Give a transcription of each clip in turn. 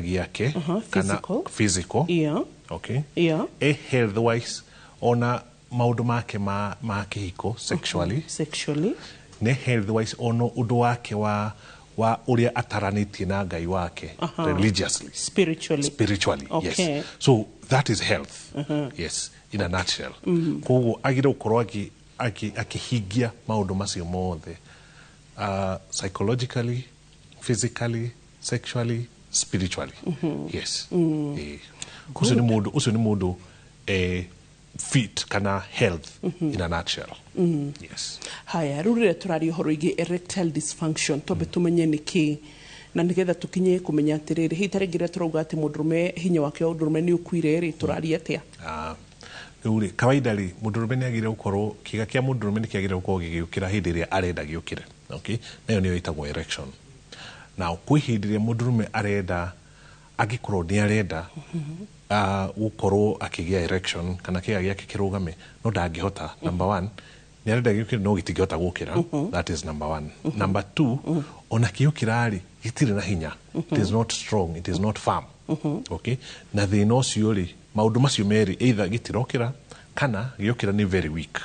Gĩake kana physical. Physical. Okay. E health wise, ona maũndũ make ma kĩhiko, sexually. Sexually. Nĩ health wise, ona ũndũ wake wa ũrĩa ataranĩtie na Ngai wake, religiously. Spiritually. Spiritually. Yes, so that is health, yes, in a nutshell. Koguo agire gũkorwo akĩhingia maũndũ macio mothe, psychologically, physically, sexually, spiritually, yes. Eh, ũcio nĩ mũndũ fit kana health in a nutshell, yes. Haya, rĩu rĩrĩa tũraria ũhoro wĩgiĩ erectile dysfunction, twambe tũmenye nĩ kĩ, na nĩgetha tũkinye kũmenya atĩrĩrĩ, hihi ta rĩngĩ rĩrĩa tũrauga atĩ mũndũrũme, hinya wake wa ũndũrũme nĩ ũkuire rĩ, tũraria atĩa? Ah, rĩu rĩ, kawaida rĩ, mũndũrũme nĩ agĩrĩire gũkorwo, kĩga kĩa mũndũrũme nĩ kĩagĩrĩire gũkorwo gĩgĩũkĩra hĩndĩ ĩrĩa arenda gĩũkĩre, okay? Nayo nĩyo ĩtagwo erection. Now kwĩ hĩndĩ ĩrĩa mũndũrũme arenda, angĩkorwo nĩ arenda gũkorwo akĩgĩa erection kana kĩga gĩake kĩrũgame, no ndangĩhota. Number one, nĩ arenda gĩũkĩre no gĩtingĩhota gũkĩra. That is number one. Number two, ona kĩũkĩra rĩ, gĩtirĩ na hinya. It is not strong, it is not firm, okay? Na thĩna ũcio rĩ, maũndũ macio merĩ, either gĩtirokĩra kana gĩokĩra nĩ very weak,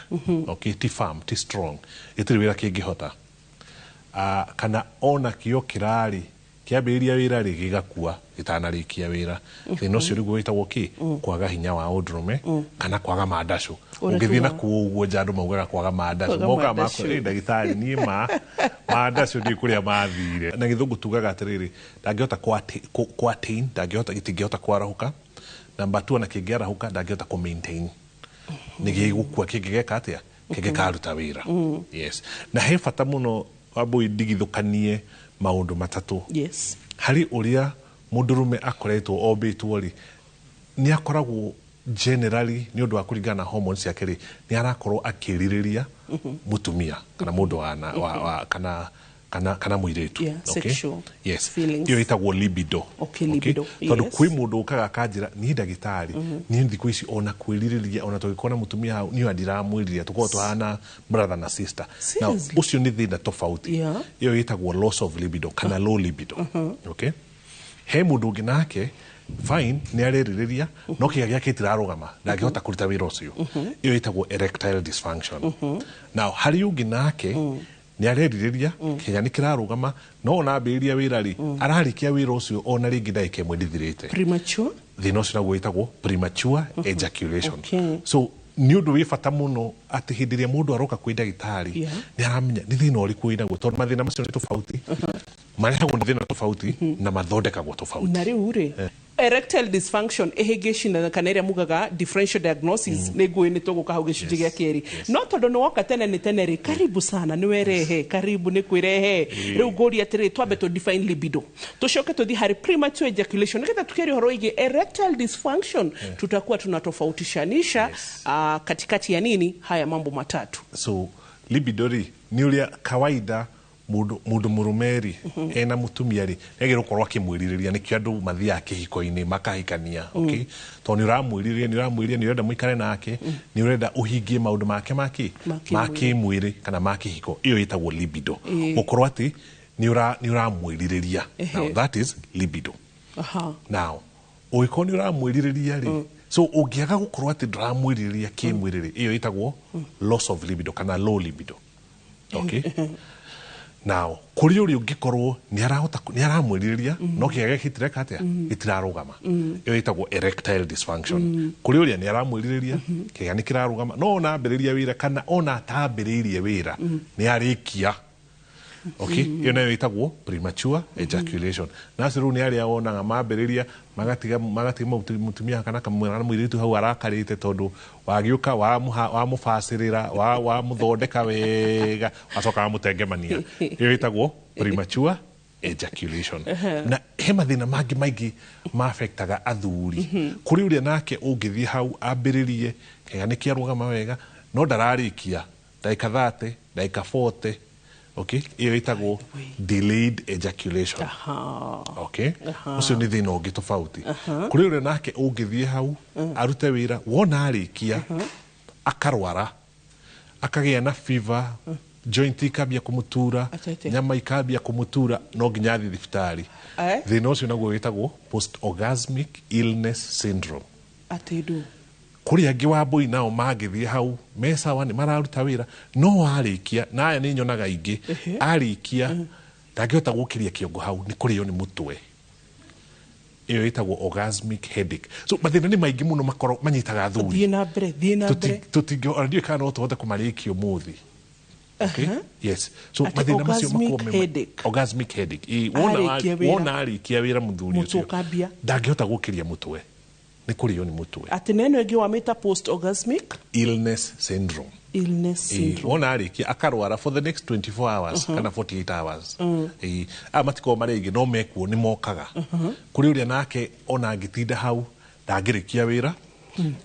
okay? Ti firm, ti strong, gĩtirĩ wĩra kĩngĩhota. Kana ona kĩokĩra rĩ, kĩambĩrĩria wĩra rĩ, gĩgakua gĩtanarĩkia wĩra. Thĩna ũcio nĩguo wĩtagwo kĩ? Kwaga hinya wa ũndũrũme kana kwaga mandacũ. Ũrĩa Ũngĩthiĩ na tugaga. kuo ũguo nja, andũ maugaga kwaga mandacũ. Kwaga Mokaga mandacũ. makora, "Ĩ, ndagĩtarĩ, niĩ ma mandacũ ndiũĩ kũrĩa mathire." Na Gĩthũngũ tugaga atĩrĩrĩ, ndangĩhota ku attain, ndangĩhota, gĩtingĩhota kwarahũka. Number two, ona kĩngĩarahũka, ndangĩhota kũ maintain, nĩ gĩgũkua kĩngĩgeka atĩa, kĩngĩkaruta wĩra. Yes, na he bata mũno, Wambũi, ndigithũkanie maũndũ matatũ. Harĩ ũrĩa mũndũrũme akoretwo ombĩtwo rĩ, nĩ akoragwo generally, nĩ ũndũ wa kũringana na hormones ciake rĩ, nĩ arakorwo akĩrirĩria mũtumia kana mũndũ wa, na, wa, wa kana mũirĩtu. Yeah, sexual feelings. Ĩyo ĩtagwo libido. Okay, libido, Tondũ kwĩ mũndũ ũkaga akanjĩra, "Niĩ ndagĩtarĩ, niĩ thikũ ici ona kwĩrirĩria, ona tũgĩkorwo na mũtumia hau, niĩ ona ndiramwĩrirĩria, tũkoragwo tũhana brother na sister." Now Seriously? ũcio nĩ thĩna tofauti. Ĩyo ĩtagwo loss of libido kana low libido, okay? He mũndũ ũngĩ nake, fine, nĩ arerirĩria no kĩga gĩake gĩtirarũgama, ndangĩhota kũruta wĩra ũcio. Ĩyo ĩtagwo erectile dysfunction. Now harĩ ũngĩ nake nĩ arerirĩria, kĩga nĩ kĩrarũgama, no ona ambĩrĩria wĩra rĩ, ararĩkia wĩra ũcio ona rĩngĩ ndagĩka ĩmwe ndĩthirĩte. Premature. Thĩna ũcio naguo wĩtagwo premature ejaculation. So nĩ ũndũ wĩ bata mũno atĩ hĩndĩ ĩrĩa mũndũ aroka kwĩ ndagĩtarĩ, nĩ aramenya nĩ thĩna ũrĩkũ wĩnaguo, tondũ mathĩna macio nĩ tofauti, marehagwo nĩ thĩna tofauti na mathondekagwo tofauti. Na rĩu rĩ, erectile dysfunction ĩhĩngĩcinaga kana ĩrĩa mugaga differential diagnosis, nĩ ngũĩ nĩ tũgũka hau gĩcunjĩ gĩa kerĩ, no tondũ nĩ woka tene nĩ tene rĩ, karibu sana, nĩ werehe, karibu nĩ kwĩrehe. Rĩu ngũria atĩrĩrĩ, twambe tũ define libido, tũcoke tũthiĩ harĩ premature ejaculation, nĩgetha tukĩaria ũhoro wĩgiĩ erectile dysfunction, tutakuwa tunatofautishanisha katikati ya nini haya mambo matatu. So libido rĩ, nĩ ũrĩa kawaida mũndũ mũrũme rĩ, ena mũtumia rĩ, nĩagĩrĩirwo gũkorwo akĩmwĩrirĩria. Nĩkĩo andũ mathiaga kĩhiko-inĩ makahikania, okay? Tondũ nĩ ũramwĩrirĩria, nĩ ũramwĩrirĩria, nĩ ũrenda mũikare nake, nĩ ũrenda ũhingie maũndũ make makĩ Ma ma kĩmwĩrĩ kana ma kĩhiko. Ĩyo ĩtagwo libido, gũkorwo atĩ nĩ ũramwĩrirĩria. Now that is libido. Now ũngĩkorwo nĩ ũramwĩrirĩria rĩ, so ũngĩaga gũkorwo atĩ ndũramwĩrirĩria kĩmwĩrĩ rĩ, ĩyo ĩtagwo loss of libido kana low libido, okay? Now kũrĩ ũrĩa ũngĩkorwo nĩ arahota, nĩ aramwĩrirĩria, no kĩga gĩake gĩtireka atĩa, gĩtirarũgama. Ĩyo ĩtagwo erectile dysfunction. Kũrĩ ũrĩa nĩ aramwĩrirĩria, kĩga nĩ kĩrarũgama, no ona ambĩrĩria wĩra kana ona atambĩrĩirie wĩra nĩ arĩkia, okay? Ĩyo nayo ĩtagwo premature ejaculation. Na acio rĩu nĩ arĩa wonaga mambĩrĩria magatiga mũtumia kana kamwana mũirĩtu hau arakarĩte, tondũ wagĩũka wamũbacĩrĩra, wamũthondeka wega, wacoka wamũtengemania. Ĩyo ĩtagwo premature ejaculation. Na he mathĩna mangĩ maingĩ ma-affectaga athuri. Kũrĩ ũrĩa nake ũngĩthiĩ hau ambĩrĩrie, kĩga nĩ kĩarũgama wega, no ndararĩkia ndagĩka 30, ndagĩka 40, okay? Ĩyo ĩtagwo delayed ejaculation. Okay, ũcio nĩ thĩna ũngĩ tofauti. Kũrĩ ũrĩa nake ũngĩthiĩ hau arute wĩra, wona arĩkia akarwara, akagĩa na fever. Joint ikambia kũmũtura, Atete. nyama ikambia kũmũtura, no nginya athiĩ thibitarĩ. Eh? Thĩna ũcio naguo wĩtagwo post orgasmic illness syndrome. Atĩ ndũ. Kũrĩ angĩ wa mbũi nao mangĩthiĩ hau me sawa, nĩ mararuta wĩra, no arĩkia, na aya nĩ nyonaga ingĩ, arĩkia ndangĩhota gũkĩria kĩongo hau, nĩ kũrĩo nĩ mũtwe. Ĩyo ĩtagwo orgasmic headache. So mathĩna nĩ maingĩ mũno makorwo manyitaga athuri. Thiĩ na mbere, thiĩ na mbere. Tũtingĩ ona ndiũĩ kana no tũhote kũmarĩkia ũmũthĩ. Okay? Yes. So Atĩ mathĩna macio orgasmic makoragwo me headache. Orgasmic headache. Ĩ, wona Arĩkia wĩra. Wona arĩkia wĩra mũthuri Mũtwe ũcio ũkambia. ndangĩhota gũkĩria mũtwe, nĩ kũrĩo nĩ mũtwe. Atĩ na ĩno ĩngĩ wamĩta post orgasmic Illness syndrome. Illness Ĩ, syndrome. wona arĩkia akarwara for the next 24 hours kana 48 hours. Ĩ, aya matikoragwo marĩ aingĩ, no mekuo nĩ mokaga. Kũrĩ ũrĩa nake ona angĩtinda hau ndangĩrĩkia wĩra,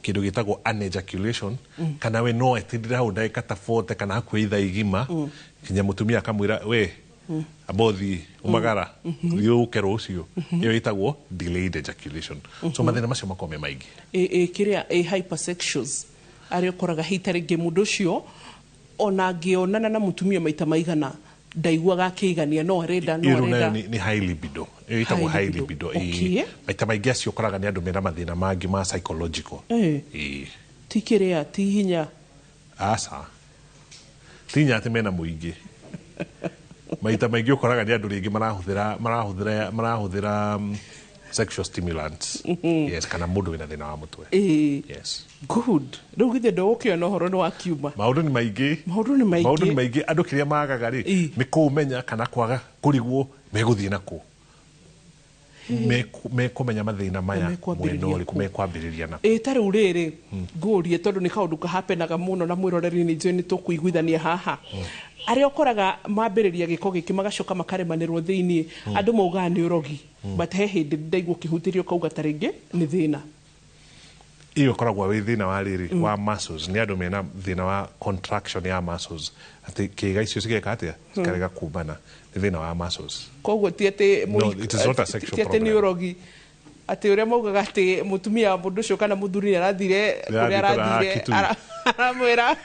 kĩndũ gĩtagwo anejaculation, kana we no etindĩre hau ndagĩka ta 40 kana hakuhĩ ithaa igima, nginya mũtumia akamwĩra, "We amba ũthiĩ umagara, thiĩ ũke rũciũ." Ĩyo ĩtagwo delayed ejaculation. So mathĩna macio makoragwo me maingĩ. Ĩ kĩrĩa ĩ hypersexuals arĩa ũkoraga hita rĩngĩ mũndũ ũcio ona angĩonana na mũtumia maita maigana ndaiguaga akĩigania, no arenda, no Ĩyo nayo arenda. nĩ high libido. Ĩyo ĩtagwo High high libido. libido. Okay. Ĩ, maita maingĩ acio ũkoraga nĩ andũ mena mathĩna mangĩ ma psychological. Ĩ. Ti kĩrĩa, ti hinya. Aca, ti hinya atĩ mena mũingĩ. Maita maingĩ ũkoraga nĩ andũ rĩngĩ marahũthĩra sexual stimulants, yes, kana mũndũ wĩna thĩna wa mũtwe. Yes. Good. Rĩu githĩ ndũgũkĩona ũhoro nĩ wakiuma? Maũndũ nĩ maingĩ. Maũndũ nĩ maingĩ. Maũndũ nĩ maingĩ. Andũ kĩrĩa magaga rĩ, nĩ kũũmenya kana kwaga kũrigwo megũthiĩ nakũ, mekũmenya mathĩna maya Mekwambĩrĩria mwena ũrĩkũ kũ? Mekwambĩrĩria na Ĩ, ta rĩu rĩrĩ ngũrie, tondũ nĩ kaũndũ kahapenaga mũno na mwĩroreri nĩ njũĩ nĩ tũkũiguithania haha, arĩa ũkoraga mambĩrĩria gĩko gĩkĩ magacoka makaremanĩrwo thĩiniĩ, andũ maugaga nĩ ũrogi, but he hĩndĩ ndaigua ũkĩhutĩrio ũkauga ta rĩngĩ nĩ thĩna. Ĩyo ĩkoragwo wĩ thĩna wa rĩrĩ wa muscles. Nĩ andũ mena thĩna wa contraction ya muscles, atĩ kĩĩga icio cigeka atĩa, cikarega kumana. Nĩ thĩna wa muscles. Koguo ti atĩ No, it is not a sexual ti atĩ nĩ problem. ũrogi, atĩ ũrĩa maugaga atĩ mũtumia wa mũndũ ũcio kana mũthuri nĩ arathire kũrĩa Arathiĩ arathire Kitui. Aramwĩra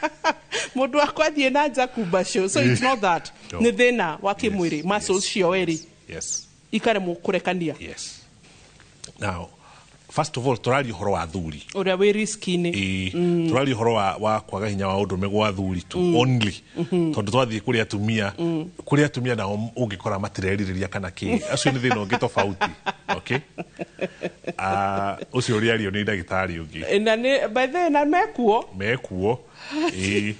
mũndũ wakwa athiĩ na nja kumbacio. So it's not that. No. Nĩ thĩna wa kĩmwĩrĩ, muscles cio erĩ ikaremwo kũrekania. Yes. Now, first of all, tũraria ũhoro wa athuri. Ũrĩa wĩ riski-inĩ. Ĩĩ, tũraria ũhoro wa kwaga hinya wa ũndũrũme gwa athuri tu only, tondũ twathiĩ kũrĩ atumia nao ũngĩkora matirerirĩria kana kĩ, acio nĩ thĩna ũngĩ tofauti. Okay. Ah, ũcio ũrĩario nĩ ndagĩtarĩ ũngĩ. Ĩ, na nĩ by the way, na mekuo. Mekuo, ĩĩ,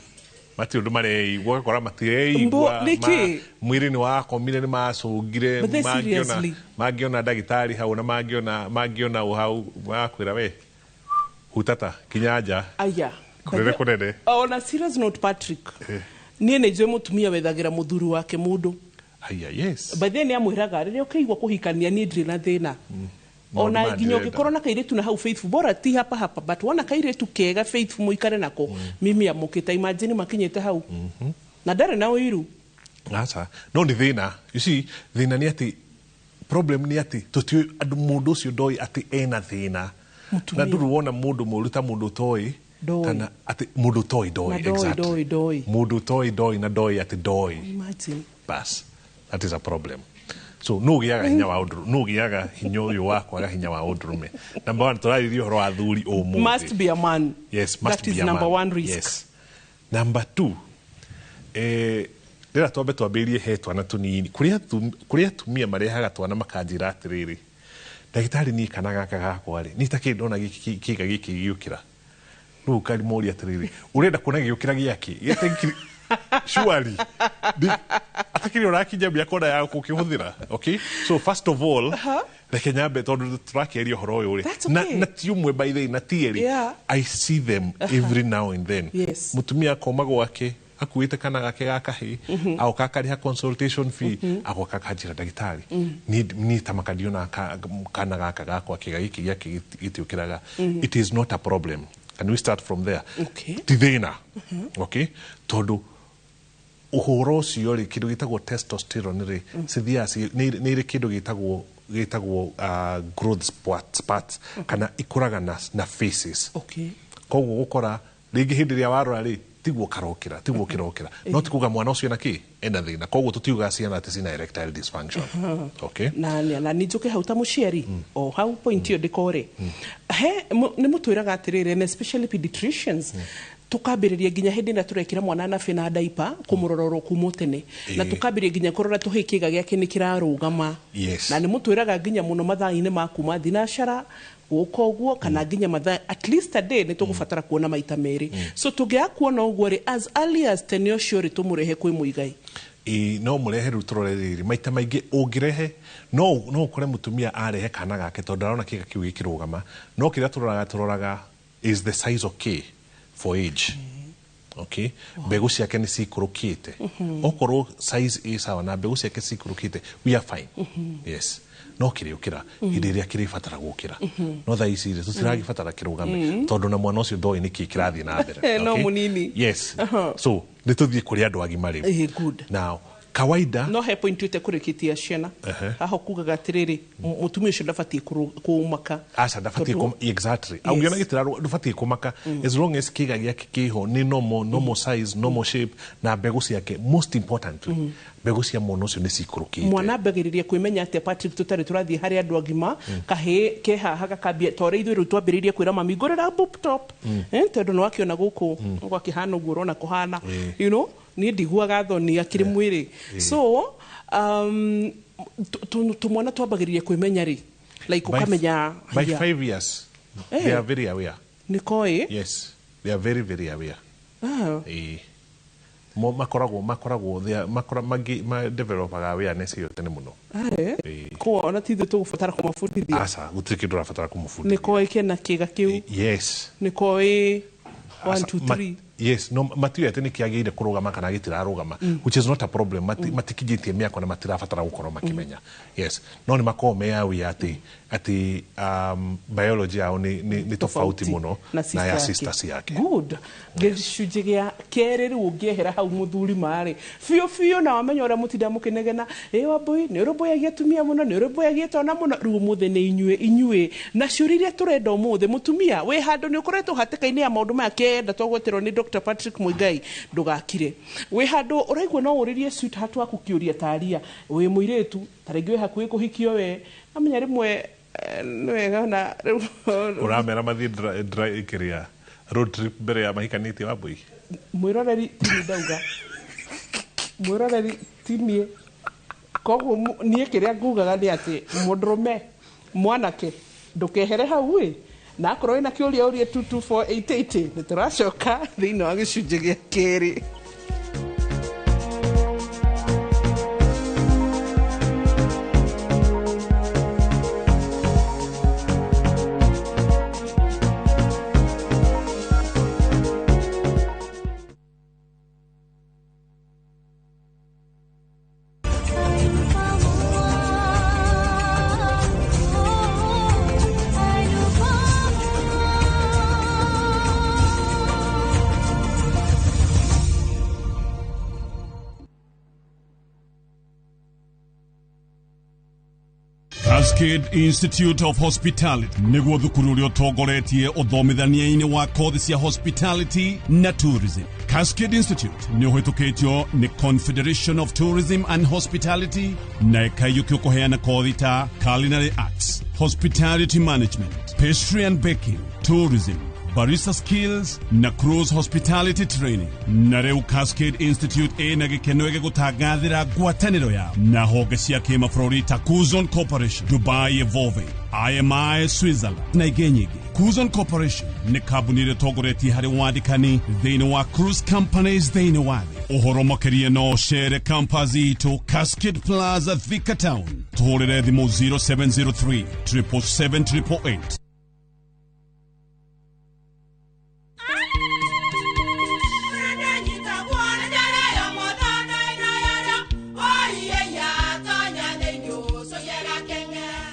matirĩ ũndũ mareigua, ũgakora matireigua. Mbo- nĩkĩ? Mwĩrĩ nĩ wakomire, nĩ macũngire. But they Mangĩona seriously? mangĩona ndagĩtarĩ hau na mangĩona ũ hau makwĩra, "We hutata kinya nja." Aya. Kũnene kũnene. On a serious note, Patrick, niĩ nĩ njũĩ mũtumia wethagĩra mũthuri wake mũndũ. Aya, yes. By the way, nĩ amwĩraga rĩrĩa ũkĩigua kũhikania niĩ ndirĩ na thĩna. Maũndũ Ona maya nginya ndirenda. ũngĩkorwo na kairĩtu na hau faithful, bora ti hapa hapa, but wona kairĩtu kega faithful mũikare nako, mimi amũkĩte. Imagine makinyĩte hau na ndarĩ na ũiru. Aca, no nĩ thĩna. You see, thĩna nĩ atĩ, problem nĩ atĩ tũtiũĩ andũ, mũndũ ũcio ndoĩ atĩ ena thĩna. Mũtumia. Na ndũrĩ wona mũndũ mũũru ta mũndũ ũtoĩ. Ndoĩ. Kana atĩ mũndũ ũtoĩ ndoĩ. Na ndoĩ, Exactly. ndoĩ, ndoĩ. Mũndũ ũtoĩ ndoĩ na ndoĩ atĩ ndoĩ. Imagine. Bas, that is a problem. So nũ ũgĩaga hinya wa ũndũrũme, nũ ũgĩaga hinya ũyũ wa kwaga hinya wa ũndũrũme? Number one, tũrarĩria ũhoro wa athuri ũmũthĩ. Must be a man. Yes, must That be is a number man. one risk. Yes. Number two, rĩra twambe twambĩrĩrie he twana tũnini. Kũrĩ atumia marehaga twana makanjĩra atĩrĩrĩ, "Ndagĩtarĩ, niĩ kana gaka gakwa rĩ, niĩ takĩrĩ ndona gĩkĩ kĩga gĩkĩ gĩgĩũkĩra." Rĩu ũkamoria atĩrĩrĩ, "Ũrenda kuona gĩgĩũkĩra gĩakĩ?" Gĩte surely atakĩrĩ ũrakinya mĩaka ona ya gũkĩhũthĩra. Okay, so first of all, reke nyambe, tondũ tũrakĩaria ũhoro ũyũ rĩ, That's na, okay. na ti ũmwe by the way, na ti erĩ. I see them every now and then. Mũtumia akoma gwake akuĩte kana gake ga kahĩ, agoka akarĩha consultation fee, agoka akanjĩra, "Ndagĩtarĩ, niĩ ta maka ndiona kana gaka gakwa kĩga gĩkĩ gĩake gĩtiũkĩraga." It is not a problem. Can we start from there? Okay. Ti thĩna, okay, tondũ ũhoro ũcio rĩ, kĩndũ gĩtagwo testosterone rĩ, cithiaga nĩ irĩ kĩndũ gĩtagwo growth spurts, kana ikũraga na phases. Koguo gũkora rĩngĩ hĩndĩ ĩrĩa warora rĩ, Tiguo karokira, tiguo kirokira. No ti kuga mwana ucio na ki ena thina. Koguo tutiuga ciana ati cina erectile dysfunction. Okay. Na nĩ njũke hau ta mũciari o hau point ĩyo ndĩkore he nĩ mũtwĩraga atĩrĩrĩ, and especially pediatricians, tukambĩrĩria nginya hĩndĩ ĩrĩa tũrekĩra mwana nabi na diaper kũmũrora kuma tene, na tukambĩrĩria nginya kũrora tũhĩ kĩga gĩake nĩ kĩrarũgama. Na nĩ mũtwĩraga nginya mũno mathaa-inĩ ma kuma thinacara gũka ũguo, kana nginya mathaa at least a day nĩ tũgũbatara kuona maita merĩ. So tũngĩaga kuona ũguo rĩ, as early as tene ũcio rĩ, tũmũrehe kwĩ mũigai. No mũrehe rĩu tũrore rĩrĩ maita maingĩ ũngĩrehe no ũkore mũtumia arehe kana gake tondũ arona kĩga kĩu gĩkĩrũgama, no kĩrĩa tũroraga is the size okay for age. Okay, mbegũ ciake nĩ cikũrũkĩte. Okorwo size ĩ sawa na mbegũ ciake cikũrũkĩte, we are fine. Yes. No kĩrĩũkĩra hĩndĩ ĩrĩa kĩrĩbatara gũkĩra. No thaa ici rĩ tũtiragĩbatara kĩrũgame tondũ na mwana ũcio ndoĩ nĩkĩ kĩrathiĩ na mbere. No mũnini. Yes. So nĩ tũthiĩ kũrĩ andũ agima rĩu. Good. Now kawaida no he point ĩte kũrĩkĩtia ciana haha kugaga atĩrĩrĩ, mũtumia ũcio ndabatiĩ kũmaka. Aca ndabatiĩ, exactly. Ũngĩona gĩtirarũga ndũbatiĩ kũmaka, as long as kĩga gĩake kĩho nĩ normal size, normal shape, na mbegũ ciake, most importantly mbegũ cia mwana ũcio nĩ cikũrũkĩte. Mwana ambagĩrĩria kwĩmenya atĩa, Patrick, tũtarĩ tũrathiĩ harĩ andũ agima, kahĩĩ ke haha gakambia ta ũrĩa ithuĩ rĩu twambĩrĩirie kwĩra mami ngũrĩra boob top, tondũ nĩ wakĩona gũkũ gwakĩhana ũguo ũrona kũhana, you know, niĩ ndiguaga thoni akĩrĩ mwĩrĩ. So tũmwana twambagĩrĩria kwĩmenya rĩ, like ũkamenya by 5 years they are very aware. Nĩ koĩ? Yes, they are very very aware. Makoragwo ma developaga awareness ĩyo tene mũno. Koguo ona ti ithuĩ tũgũbatara kũmabundithia. Aca, gũtirĩ kĩndũ ũrabatara kũmũbundithia. Nĩ koĩ kena kĩga kĩu. Yes. Nĩ koĩ 1 2 3. Yes, no matiũĩ atĩ nĩ kĩagĩrĩire kũrũgama kana gĩtirarũgama, which is not a problem. Matikinyĩtie mĩaka na matirabatara gũkorwo makĩmenya. Yes, no nĩ makoragwo me aware atĩ biology yao nĩ tofauti mũno na ya sister ciake. Good. Gĩcunjĩ gĩa kerĩ rĩu ũngĩehera hau mũthuri marĩ biũ biũ, na wamenya ũrĩa mũtinda mũkĩnegena, ĩ Wambui nĩ ũrũmbũyagia atumia mũno, nĩ ũrũmbũyagia twana mũno. Rĩu ũmũthĩ nĩ inyuĩ na ciũria iria tũrenda ũmũthĩ. Mũtumia wĩ handũ nĩ ũkoretwo hatĩka-inĩ ya maũndũ maya kenda twagweterwo nĩ Dr. Patrick Muigai, ndũgakire. Wĩ handũ ũraigua no ũrĩrie sweetheart waku kĩũria taria, wĩ mũirĩtu ta rĩngĩ wĩ hakuhĩ kũhikio, we amenya rĩmwe nĩ wega na rĩu ũramera mathiĩ kĩrĩa road trip mbere ya mahikanĩtie Wambui. Mwĩroreri tini ndauga, mwĩroreri tinie. Koguo niĩ kĩrĩa ngugaga nĩ atĩ mũndũrũme mwanake ndũkehere hau ĩ, na akorwo wĩna kĩũria ũrie 22488. Nĩ tũracoka thĩinĩ wa gĩcunjĩ gĩa kerĩ. Cascade Institute of Hospitality nĩguo thukuru ũrĩa ũtongoretie ũthomithania-inĩ wa kothi cia hospitality na tourism. Cascade Institute nĩ ũhĩtũkĩtio nĩ Confederation of Tourism and Hospitality na ĩkaiyũkio kũheana kothi ta culinary arts, hospitality management, pastry and baking, tourism, barista skills na cruise hospitality training. Na rĩu Cascade Institute ĩna gĩkeno gĩgũtangathĩra ngwatanĩro yao na honge cia kĩmabũrũri ta Kuzon Corporation, Dubai Evolving, IMI Switzerland na ingĩ nyingĩ. Kuzon Corporation nĩ kambuni ĩrĩa ĩtongoretie harĩ wandĩkani thĩinĩ wa cruise companies thĩinĩ wa thĩ. Ũhoro makĩria no ũcere campus itũ Cascade Plaza, Thika Town. Tũhũrĩre thimũ 0703 777 888.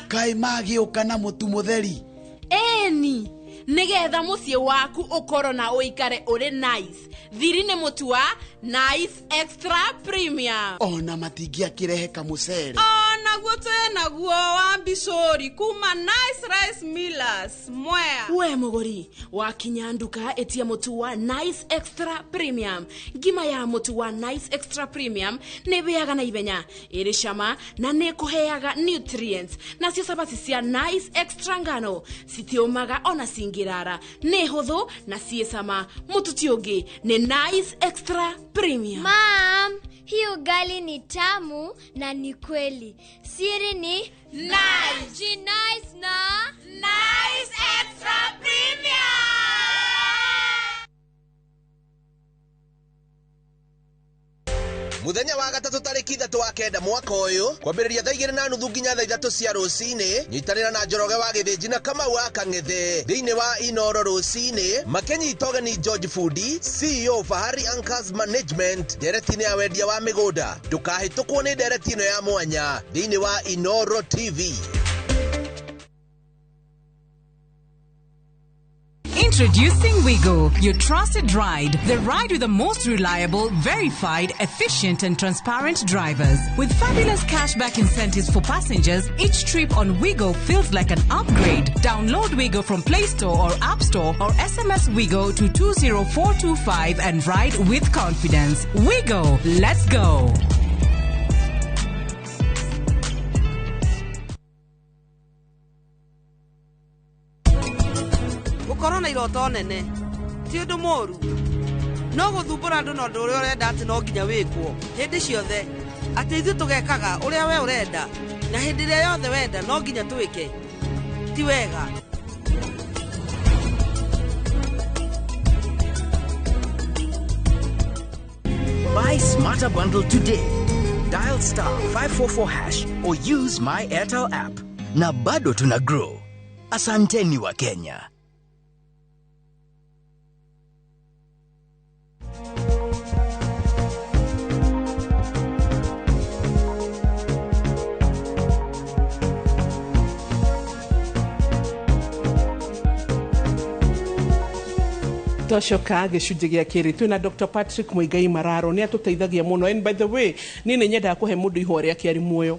Kai magĩũka na mũtu mũtheri. Eni, nĩgetha mũciĩ waku ũkorwo na ũikare ũrĩ nice. Thiri nĩ mũtu wa Nice Extra Premium. Ona matingĩakĩrehe kamũcere. Ona Onaguo twĩnaguo wa mbicũri kuma Nice Rice Millers Mwea. We mũgũri wakinya nduka ĩtia mũtu wa Nice Extra Premium. Ngima ya mũtu wa Nice Extra Premium nĩ ĩhĩaga na ihenya, ĩrĩ cama na nĩ ĩkũheaga nutrients. Nacio cabaci cia Nice Extra ngano citiũmaga ona cingĩrara, nĩ hũthũ na ciĩ cama. Mũtu ti ũngĩ nĩ Nice Extra Premium. Mam, hii ugali ni tamu na ni kweli. Siri ni Nice. Nice na Nice Extra Premium. Muthenya wa gatatũ tarĩki 3 wa 9 mwaka ũyũ kwambĩrĩria thaa 2:30 nginya thaa 3 cia rũcinĩ nyitanĩra na Njoroge wa Gĩthĩnji na Kamau wa Kang'ethe thĩinĩ wa Inoro rũcinĩ makĩnyita ũgeni George Fundi, CEO Fahari Anchors Management, ndereti-inĩ ya wendia wa mĩgũnda. Ndũkahĩtũkwo nĩ ndereti ĩno ya mwanya thĩinĩ wa Inoro TV. Introducing Wigo, your trusted ride. The ride with the most reliable, verified, efficient and transparent drivers. With fabulous cashback incentives for passengers, each trip on Wigo feels like an upgrade. Download Wigo from Play Store or App Store or SMS Wigo to 20425 and ride with confidence. Wigo, let's go. Gũkorwo na iroto nene ti ũndũ mũũru, no gũthumbũra andũ na ũndũ ũrĩa ũrenda atĩ no nginya wĩkwo hĩndĩ ciothe, atĩ ithuĩ tũgekaga ũrĩa we ũrenda na hĩndĩ ĩrĩa yothe wenda no nginya twĩke, ti wega. Buy Smarter Bundle today. Dial *544# or use my Airtel app. Na bado tuna grow. Asanteni wa Kenya. Twacoka gĩcunjĩ gĩa kerĩ twĩna Dr. Patrick Muigai Mararo nĩ atũteithagia mũno. And by the way, niĩ nĩ nyendaga kũhe mũndũ ihũa rĩake arĩ muoyo.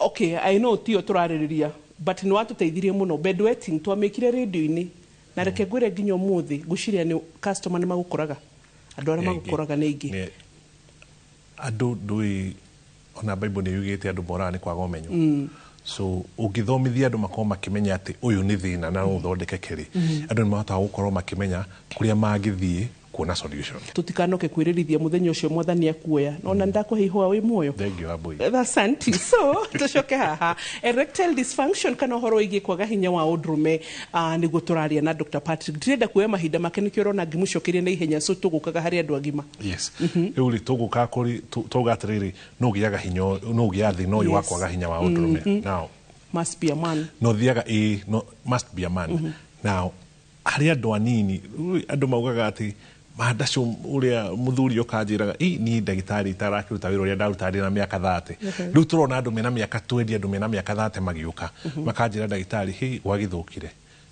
Okay, I know tio tũrarĩrĩria, but nĩ watũteithirie mũno. Bedwetting twamĩkire radio-inĩ na reke ngwĩre nginya ũmũthĩ ngwĩciria nĩ customer nĩ magũkoraga, andũ arĩa magũkoraga nĩ aingĩ. Andũ ndũĩ ona Bible nĩ yugĩte andũ moraga nĩ kwaga ũmenyo. So ũngĩthomithia andũ makorwo makĩmenya atĩ ũyũ nĩ thĩna na no ũthondekeke rĩ, andũ nĩ mahotaga gũkorwo makĩmenya kũrĩa mangĩthiĩ kuona solution. Tũtikanoke kwĩrĩrithia mũthenya ũcio mwathani akuoya. Ona ndakũhe ihũa wĩ muoyo. Thank you, Abui. Asante. So tũcoke haha erectile dysfunction kana ũhoro wĩgiĩ kwaga hinya wa ũndũrũme, nĩguo tũraria na Dr. Patrick. Ndirenda kuoya mahinda make nĩkĩo ũrona ngĩmũcokeria na ihenya, so tũgũkaga harĩ andũ agima. Yes. Rĩu rĩ tũgũkaga kũrĩ tũgauga atĩrĩrĩ, no ũgĩaga hinya, no ũgĩaga thĩna ũyũ wa kwaga hinya wa ũndũrũme. Now must be a man. No thiaga ĩ no must be a man. Now harĩ andũ anini andũ maugaga atĩ mandacio ũrĩa mũthuri ũkanjĩraga ĩ niĩ ndagĩtarĩ itarakĩruta wĩra ũrĩa ndaruta ndĩ na mĩaka 30. Rĩu tũrona andũ mena mĩaka 20, andũ mena mĩaka 30 magĩũka makanjĩra ndagĩtarĩ hĩ gwagĩthũkire.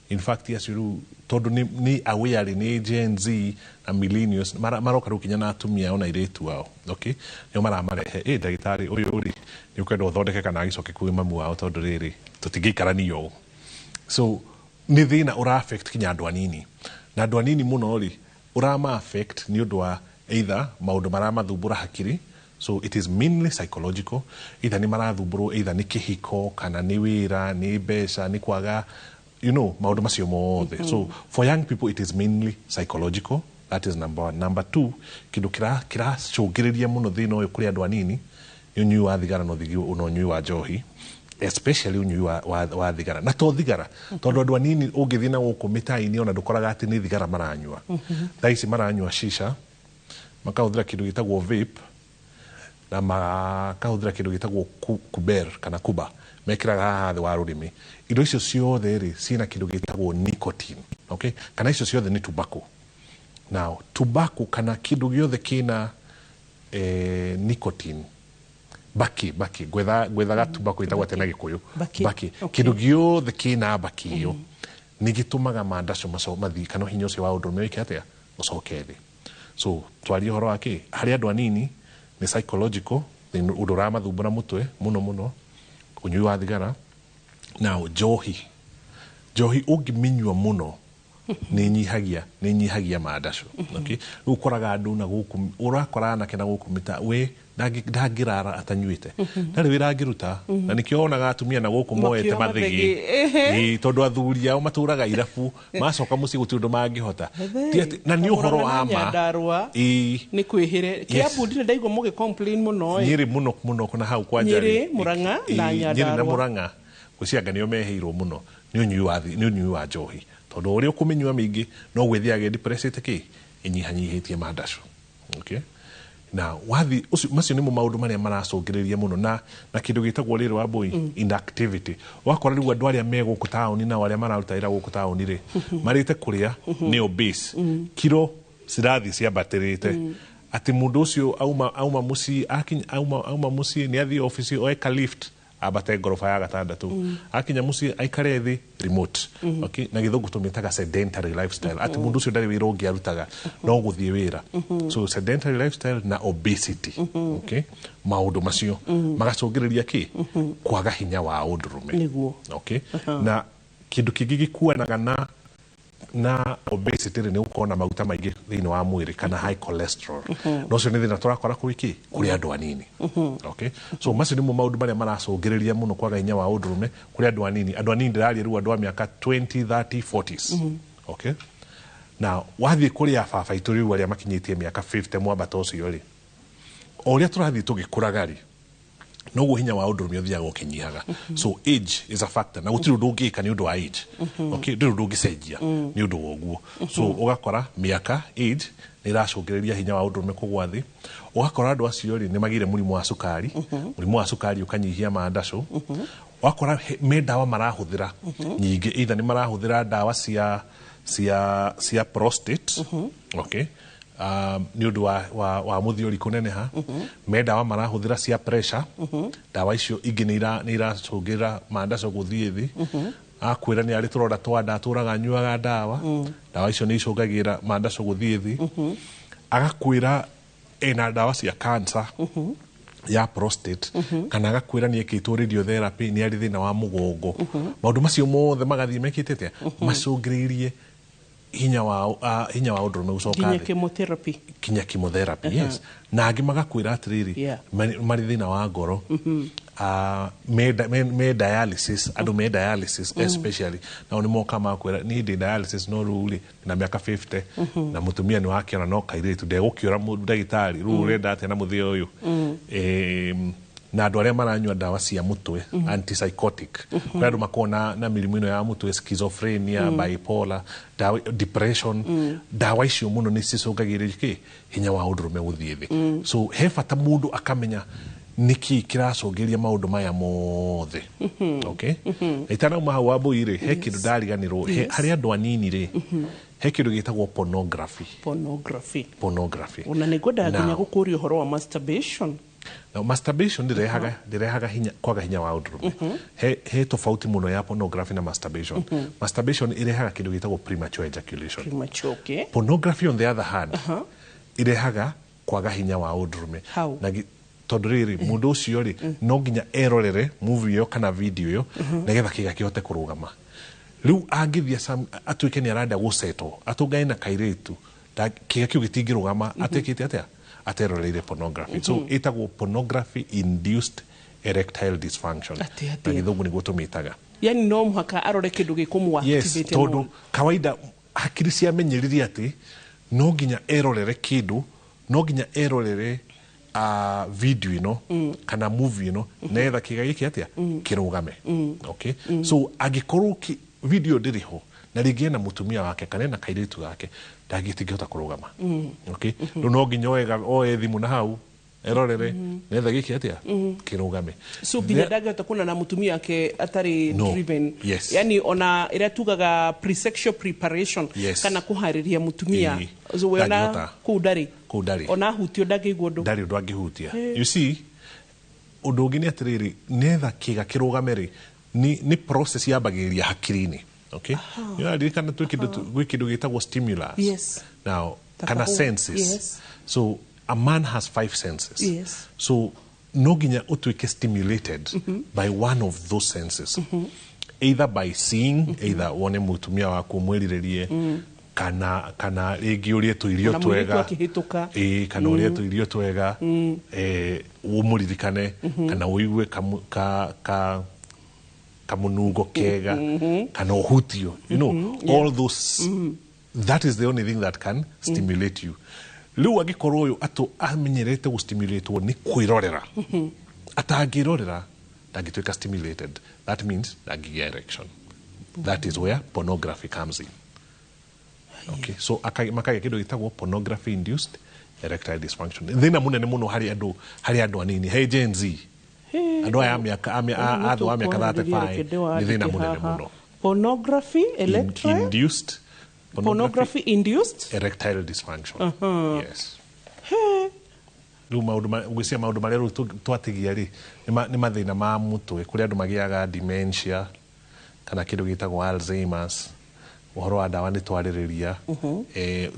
In fact acio rĩu tondũ nĩ aware nĩ Gen Z na millennials maroka rĩu kinya na atumia ao na airĩtu ao, okay, nĩo maramarehe ĩ ndagĩtarĩ ũyũ rĩ nĩ ũkwenda ũthondeke kana agĩcoke kwĩ mamu wao tondũ rĩrĩ tũtingĩikarania ũũ. So nĩ thĩna ũra affect kinya andũ anini, na andũ anini mũno rĩ ũrama affect nĩ ũndũ wa either maũndũ maramathumbũra hakiri, so it is mainly psychological, either nĩ marathumbũrwo either nĩ kĩhiko kana nĩ wĩra nĩ mbeca nĩ kwaga you know maũndũ macio mothe. So for young people it is mainly psychological. That is number one. Number two, kĩndũ kĩracũngĩrĩria mũno thĩna ũyũ kũrĩ andũ anini nĩ ũnyui wa thigara na ũnyui wa njohi, especially ũnyui wa thigara na to thigara tondũ andũ anini ũngĩthiĩ na gũkũ mĩtaa-inĩ ona ndũkoraga atĩ nĩ thigara maranyua. Thaa ici maranyua shisha, makahũthĩra kĩndũ gĩtagwo vape na makahũthĩra kĩndũ gĩtagwo kuber kana kuba, mekĩraga haha thĩ wa rũrĩmĩ. Indo icio ciothe rĩ ciĩna kĩndũ gĩtagwo nicotine, okay, kana icio ciothe nĩ tobacco. Now tobacco kana kĩndũ gĩothe kĩna nicotine, baki gwethaga tobacco ĩtagwo atĩa na Gĩkũyũ, baki, kĩndũ gĩothe kĩna baki ĩyo nĩ gĩtũmaga mandacio mathiĩ kana hinya ũcio wa ũndũrũme wĩke atĩa, ũcoke thĩ. So twarie ũhoro wa kĩ harĩ andũ anini nĩ psychological, Ũndũ ũramathumbũra mũtwe mũno mũno, ũnyui wa thigara na njohi. Njohi ũngĩmĩnyua mũno nĩ nyihagia mandacũ. Okay, rĩu ũkoraga andũ na gũkũ, ũrakora anake na gũkũ mĩta we ndangĩrara atanyuĩte, ndarĩ wĩra angĩruta, na nĩkĩo wonaga atumia na gũkũ moete Makĩoya mathĩgĩ. mathĩgĩ. Ehe. Ĩĩ, tondũ athuri ao matũraga irabu, macoka mũciĩ gũtirĩ ũndũ mangĩhota. Ti na nĩ ũhoro wa ma. Nyandarua. Ĩĩ. Nĩ kwĩhĩre Kiambu ndirĩ ndaigua mũgĩ complain mũno ĩ. Nyĩrĩ mũno mũno, kuna hau kwanja Nyĩrĩ, Murang'a na Nyĩrĩ na Nyandarua. Murang'a gwĩciria nĩo mehĩirwo mũno nĩ ũnyui wa nĩ ũnyui wa njohi, tondũ ũrĩa ũkũmĩnyua mĩingĩ no gwĩthiaga ĩdepressĩte kĩ ĩnyihanyihĩtie mandacũ. Okay, na wathi ũcio, macio nĩmo maũndũ marĩa maracũngĩrĩria mũno na kĩndũ gĩtagwo rĩrĩ wa mbũi inactivity. Wakora rĩu andũ arĩa me gũkũ taũni nao arĩa mararuta wĩra gũkũ taũni rĩ, marĩte kũrĩa nĩ obese, kiro cirathiĩ ciambatĩrĩte, atĩ mũndũ ũcio auma mũciĩ, akinya auma mũciĩ nĩ athiĩ obici, oe ka lift ambate ngoroba ya gatandatũ, akinya mũciĩ aikare thĩ remote. Okay, na gĩthũngũ tũmĩtaga sedentary lifestyle, atĩ mũndũ ũcio ndarĩ wĩra ũngĩ arutaga no gũthiĩ wĩra. So sedentary lifestyle na obesity, okay, maũndũ macio magacũngĩrĩria kĩ kwaga hinya wa ũndũrũme. Okay, na kĩndũ kĩngĩ gĩkuanaga na obesity rĩ, nĩ gũkorwo na maguta maingĩ thĩinĩ wa mwĩrĩ kana high cholesterol, na ũcio nĩ thĩna tũrakora kũrĩ kĩ kũrĩ andũ anini. Okay, so macio nĩmo maũndũ marĩa maracũngĩrĩria mũno kwaga hinya wa ũndũrũme kũrĩ andũ anini. Andũ anini ndĩraria rĩu andũ a mĩaka 20, 30, 40s. Okay, na wathiĩ kũrĩ a baba itũ rĩu arĩa makinyĩtie mĩaka 50 mwambata ũcio rĩ, o ũrĩa tũrathiĩ tũgĩkũraga rĩ, noguo hinya wa ũndũrũme ũthiaga ũkĩnyihaga. So age is a factor, na gũtirĩ ũndũ ũngĩka nĩ ũndũ wa age. Okay, ndũrĩ ũndũ ũngĩcenjia nĩ ũndũ wa ũguo. So ũgakora mĩaka, age, nĩ ĩracũngĩrĩria hinya wa ũndũrũme kũgwa thĩ. Ũgakora andũ acio rĩ, nĩ magĩire mũrimũ wa cukari. Mũrimũ wa cukari ũkanyihia mandacũ. Wakora me ndawa marahũthĩra nyingĩ, either nĩ marahũthĩra ndawa cia prostate, okay, nĩ ũndũ wa mũthiori kũneneha, me ndawa marahũthĩra cia pressure. Ndawa icio ingĩ nĩ iracũngĩrĩra mandacũ gũthiĩ thĩ. Akwĩra nĩ arĩ tũronda twa nda, atũraga anyuaga ndawa. Ndawa icio nĩ icũngagĩrĩra mandacũ gũthiĩ thĩ. Agakwĩra ena ndawa cia cancer ya prostate, kana agakwĩra nĩ ekĩtwo radiotherapy, nĩ arĩ thĩna wa mũgongo. Maũndũ macio mothe magathiĩ mekĩte atĩa, macũngĩrĩirie hinya wa ũndũrũme gũcoka nginya thĩ. Chemotherapy. Kinya chemotherapy, yes. Na angĩ magakwĩra atĩrĩrĩ, marĩ thĩna wa ngoro, me dialysis, andũ me dialysis especially, nao nĩ moka makwĩra, niĩ ndĩ dialysis, no rĩu rĩ na mĩaka 50 na mũtumia nĩ wakĩona no kairĩtu ndegũkĩũra ndagĩtarĩ rĩu ũrenda atĩa na mũthĩa ũyũ. Na andũ arĩa maranyua ndawa cia mũtwe, antipsychotic, kũrĩ andũ makoragwo na mĩrimũ ĩno ya mũtwe, schizophrenia, bipolar, ndawa, depression, ndawa icio mũno nĩ cicũngagĩrĩria kĩ hinya wa ũndũrũme gũthiĩ thĩ. So he bata mũndũ akamenya nĩkĩ kĩracũngĩrĩria maũndũ maya mothe. Okay, na itanauma hau, Wambũi rĩ, he kĩndũ ndariganĩrwo. Harĩ andũ anini rĩ, he kĩndũ gĩtagwo pornography. Pornography. Pornography. Ona nĩ ngwendaga nginya Now, gũkũria ũhoro wa masturbation. Now, masturbation ndĩrehaga hinya kwaga hinya wa ũndũrũme. He tofauti mũno ya pornography na masturbation. Masturbation ĩrehaga kĩndũ gĩtagwo premature ejaculation. Premature, okay. Pornography, on the other hand, ĩrehaga kwaga hinya wa ũndũrũme. How? Na tondũ rĩrĩ, mũndũ ũcio rĩ, no nginya erorere movie ĩyo kana video ĩyo nĩgetha kĩga kĩhote kũrũgama. Rĩu angĩthiĩ atuĩke nĩ arenda gũcetwo atũngane na kairĩtu, kĩga kĩu gĩtingĩrũgama atekĩte atĩa ateroreire pornography. So ĩtagwo pornography induced erectile dysfunction. Atĩ, Na atĩ. gĩthũngũ nĩguo tũmĩtaga. Yani no mũhaka arore kĩndũ gĩkũmũ Yes, activate. tondũ kawaida hakiri ciamenyerire atĩ no nginya erorere kĩndũ, no nginya erorere video ĩno kana movie ĩno nĩgetha kĩga gĩkĩ atĩa kĩrũgame. Okay, so angĩkorwo video ndĩrĩ ho na rĩngĩ ena mũtumia wake kana ena kairĩtu gake, ndangĩtingĩhota kũrũgama. Okay, rĩu no nginya oe thimũ na hau erorere nĩgetha gĩkĩ atĩa kĩrũgame. So nginya ndangĩhota kuona na mũtumia wake atarĩ No. driven. Yes. Yani ona ĩrĩa tugaga pre-sexual preparation kana kũharĩria mũtumia. Ĩĩ. So we ona Ndangĩhota. kũu ndarĩ. Kũu ndarĩ. Ona ahutio ndangĩigua ũndũ. Ndarĩ ũndũ angĩhutia. You see, ũndũ ũngĩ nĩ atĩrĩrĩ, nĩgetha kĩga kĩrũgame rĩ, nĩ process yambagĩrĩria hakiri-inĩ. Okay, nĩũraririkana gwĩ kĩndũ gĩtagwo stimulus. Now, Ta kana kahũa. senses. So a man has five senses. So No nginya ũtuĩke stimulated by one of those senses, either by seeing, either wone mũtumia waku ũmwĩrirĩrie, kana rĩngĩ ũrĩe tũirio Kana mũirĩtu twega. Akĩhĩtũka. Ĩĩ, kana ũrĩe tũirio twega, ũmũririkane, kana ũigue ka kamũnungo kega, kana ũhutio, all those. That is the only thing that can stimulate you. Rĩu angĩkorwo ũyũ atũ amenyerete gũstimulatwo nĩ kwĩrorera, atangĩrorera ndangĩtuĩka stimulated. That means ndangĩgĩa erection. That is where pornography comes in. Okay, so makagĩa kĩndũ gĩtagwo pornography induced erectile dysfunction. Thĩna mũnene mũno harĩ andũ anini, he Gen Z, andũ aya a mĩaka a thĩ wa mĩaka 35, nĩ thĩna mũnene mũno. Pornography electile Induced. Pornography induced erectile dysfunction, yes. Rĩu maũndũ ngwĩciria maũndũ marĩa rĩu twatigia rĩ, nĩ mathĩna ma mũtwe, kũrĩa andũ magĩaga dementia kana kĩndũ gĩtagwo Alzheimer's. Ũhoro wa ndawa nĩ twarĩrĩria.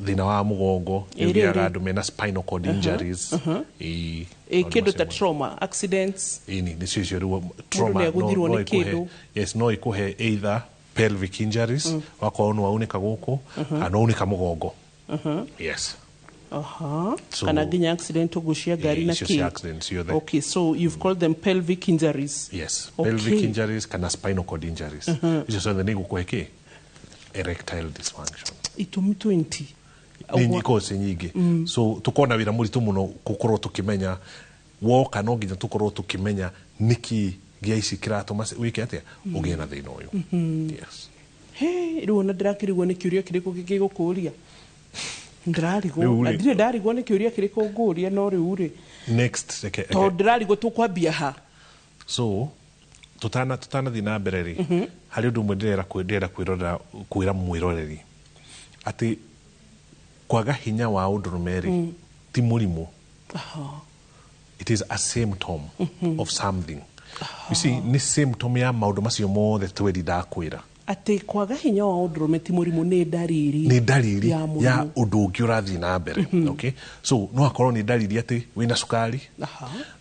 Thĩna wa mũgongo nĩ Ĩrĩ, ũgĩaga ĩrĩ. andũ mena spinal cord injuries. Ĩĩ, Ĩ maũndũ kĩndũ ta macio mothe. Trauma, accidents. Ĩni, nĩcio icio rĩu trauma. Nĩagũthirwo No nĩ ĩkũhe, kĩndũ. yes, no ĩkũhe either pelvic injuries, wakorwo nĩ waunĩka gũkũ kana waunĩka mũgongo, yes. Kana nginya accident, ũgucia ngari na Icio cia kĩ. Accident ciothe. Okay, so you've called them pelvic injuries. Yes. Pelvic injuries kana spinal cord injuries, icio ciothe nĩ igũkũhe kĩ? Erectile dysfunction. Itũmi 20. Nĩ ikoragwo ciĩ nyingĩ, so tũkorwo na wĩra mũritũ mũno gũkorwo tũkĩmenya woka. No nginya tũkorwo tũkĩmenya nĩkĩ gĩa ici kĩratũma wĩke atĩa, ũgĩe na thĩna ũyũ, yes. He, rĩu ona ndĩrakĩrigwo nĩ kĩũria kĩrĩkũ gĩgũkũria. Ndĩrarigwo Rĩu na rĩ- ndirĩ ndarigwo nĩ kĩũria kĩrĩkũ ngũria, no rĩu rĩ, Next, reke tondũ ndĩrarigwo tũkwambia ha. So tutanathiĩ na mbere rĩ, harĩ ũndũ ũmwe ndĩrenda kwĩrorera, kwĩra mwĩroreri atĩ kwaga hinya wa ũndũrũme rĩ, ti mũrimũ. It is a symptom of something, you see. Nĩ symptom ya maũndũ macio mothe tweri ndakwĩra. Atĩ kwaga hinya wa ũndũrũme ti mũrimũ, nĩ ndariri. Nĩ ndariri ya ya mũrimũ. Ũndũ ũngĩ ũrathiĩ na mbere. Okay, so no akorwo nĩ ndariri atĩ wĩna cukari,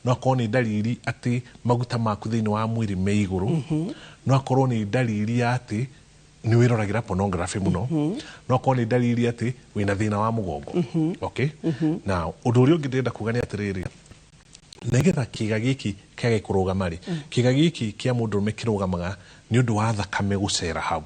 no akorwo nĩ ndariri atĩ maguta maku thĩinĩ wa mwĩrĩ me igũrũ, no akorwo nĩ ndariri ya atĩ nĩ wĩroragĩra pornography mũno, no akorwo nĩ ndariri atĩ wĩna thĩna wa mũgongo. Okay, now ũndũ ũrĩa ũngĩ ndĩrenda kuga nĩ atĩrĩrĩ, nĩgetha kĩga gĩkĩ kĩage kũrũgama rĩ, kĩga gĩkĩ kĩa mũndũrũme kĩrũgamaga nĩ ũndũ wa thakame gũcera hau.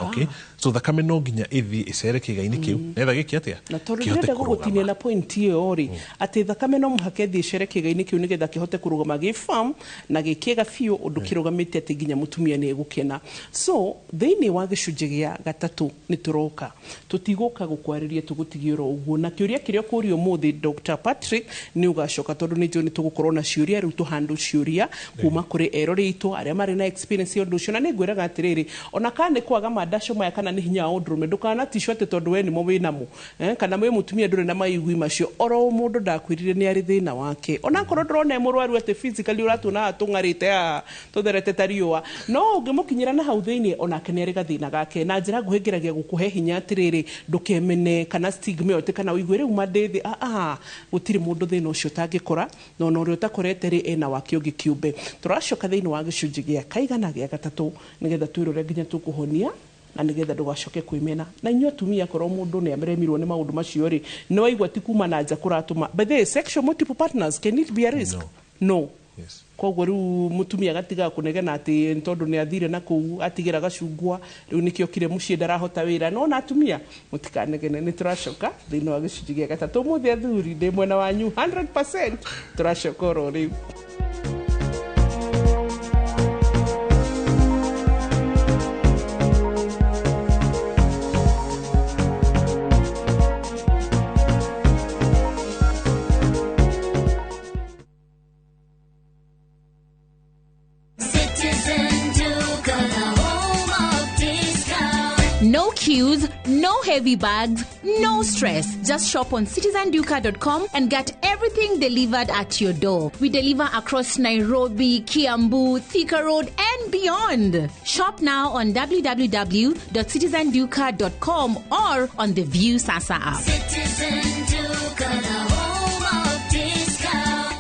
Okay, so thakame no nginya ĩthiĩ ĩcere kĩga-inĩ kĩu nĩgetha gĩkĩ atĩa? Na tondũ Kĩhote ndĩrenda gũgũtinia kũrũgama. Na point ĩyo rĩ, atĩ thakame no mũhaka ĩthiĩ ĩcere kĩga-inĩ kĩu nĩgetha kĩhote kũrũgama gĩ firm na gĩ kĩega biũ, ũndũ kĩrũgamĩte atĩ nginya mũtumia nĩ egũkena. So thĩinĩ wa gĩcunjĩ gĩa gatatũ nĩ tũroka, tũtigũka gũkwarĩria, tũgũtigia oro ũguo na kĩũria kĩrĩa ũkũria ũmũthĩ. Dr Patrick nĩ ũgacoka, tondũ nĩ njũĩ nĩ tũgũkorwo na ciũria. Rĩu tũhandũ ciũria kuma kũrĩ erori aitũ arĩa marĩ na experience ya ũndũ ũcio. Na nĩ ngwĩraga atĩrĩrĩ, ona kana nĩ kwaga mandaco maya kana nĩ hinya wa ũndũrũme, ndũkanaticwo atĩ tondũ we nĩmo wĩnamo, kana wĩ mũtumia ndũrĩ na maigui macio. Oro mũndũ ndakwĩrire nĩ arĩ thĩna wake, onakorwo ndũrona e mũrwaru atĩ physically ũratuona haha tũng'arĩte haha tũtherete ta riũa, no ũngĩmũkinyĩra na hau thĩinĩ, onake nĩ arĩ gathĩna gake. Na njĩra nguhĩ ngeragia gũkũhe hinya atĩrĩrĩ, ndũkemene kana stigma ĩyo atĩ kana ũigue rĩu mandĩ thĩ. Ah, gũtirĩ mũndũ thĩna ũcio ũtangĩkora, na ona ũrĩa ũtakorete rĩ, ena wake ũngĩ kĩũmbe. Tũracoka thĩinĩ wa gĩcunjĩ gĩa kaigana gĩa gatatũ nĩgetha twĩrore nginya tũkũhonia na nĩgetha ndũgacoke kwĩmena. Na inyuĩ atumia, korwo mũndũ nĩ aremirwo nĩ maũndũ macio rĩ, nĩ waigua ti kuma na nja kũratũma. By the way, sexual multiple partners, can it be a risk? No. No. Yes. Koguo rĩu mũtumia agatigaga kũnegena atĩ nĩ tondũ nĩ athire na kũu atigĩra gacungwa, rĩu nĩkĩo kire mũciĩ ndarahota wĩra. No na atumia mũtikanegene, nĩ tũracoka thĩinĩ wa gĩcunjĩ gĩa gatatũ. Ũmũthĩ athuri ndĩ mwena wanyu 100%. Tũracoka oro rĩu. Citizen Duka, the home of discount. No queues, no heavy bags, no stress. Just shop on citizenduka.com and get everything delivered at your door. We deliver across Nairobi, Kiambu, Thika Road, and beyond. Shop now on www.citizenduka.com or on the View Sasa app. Citizen Duka, the home of discount.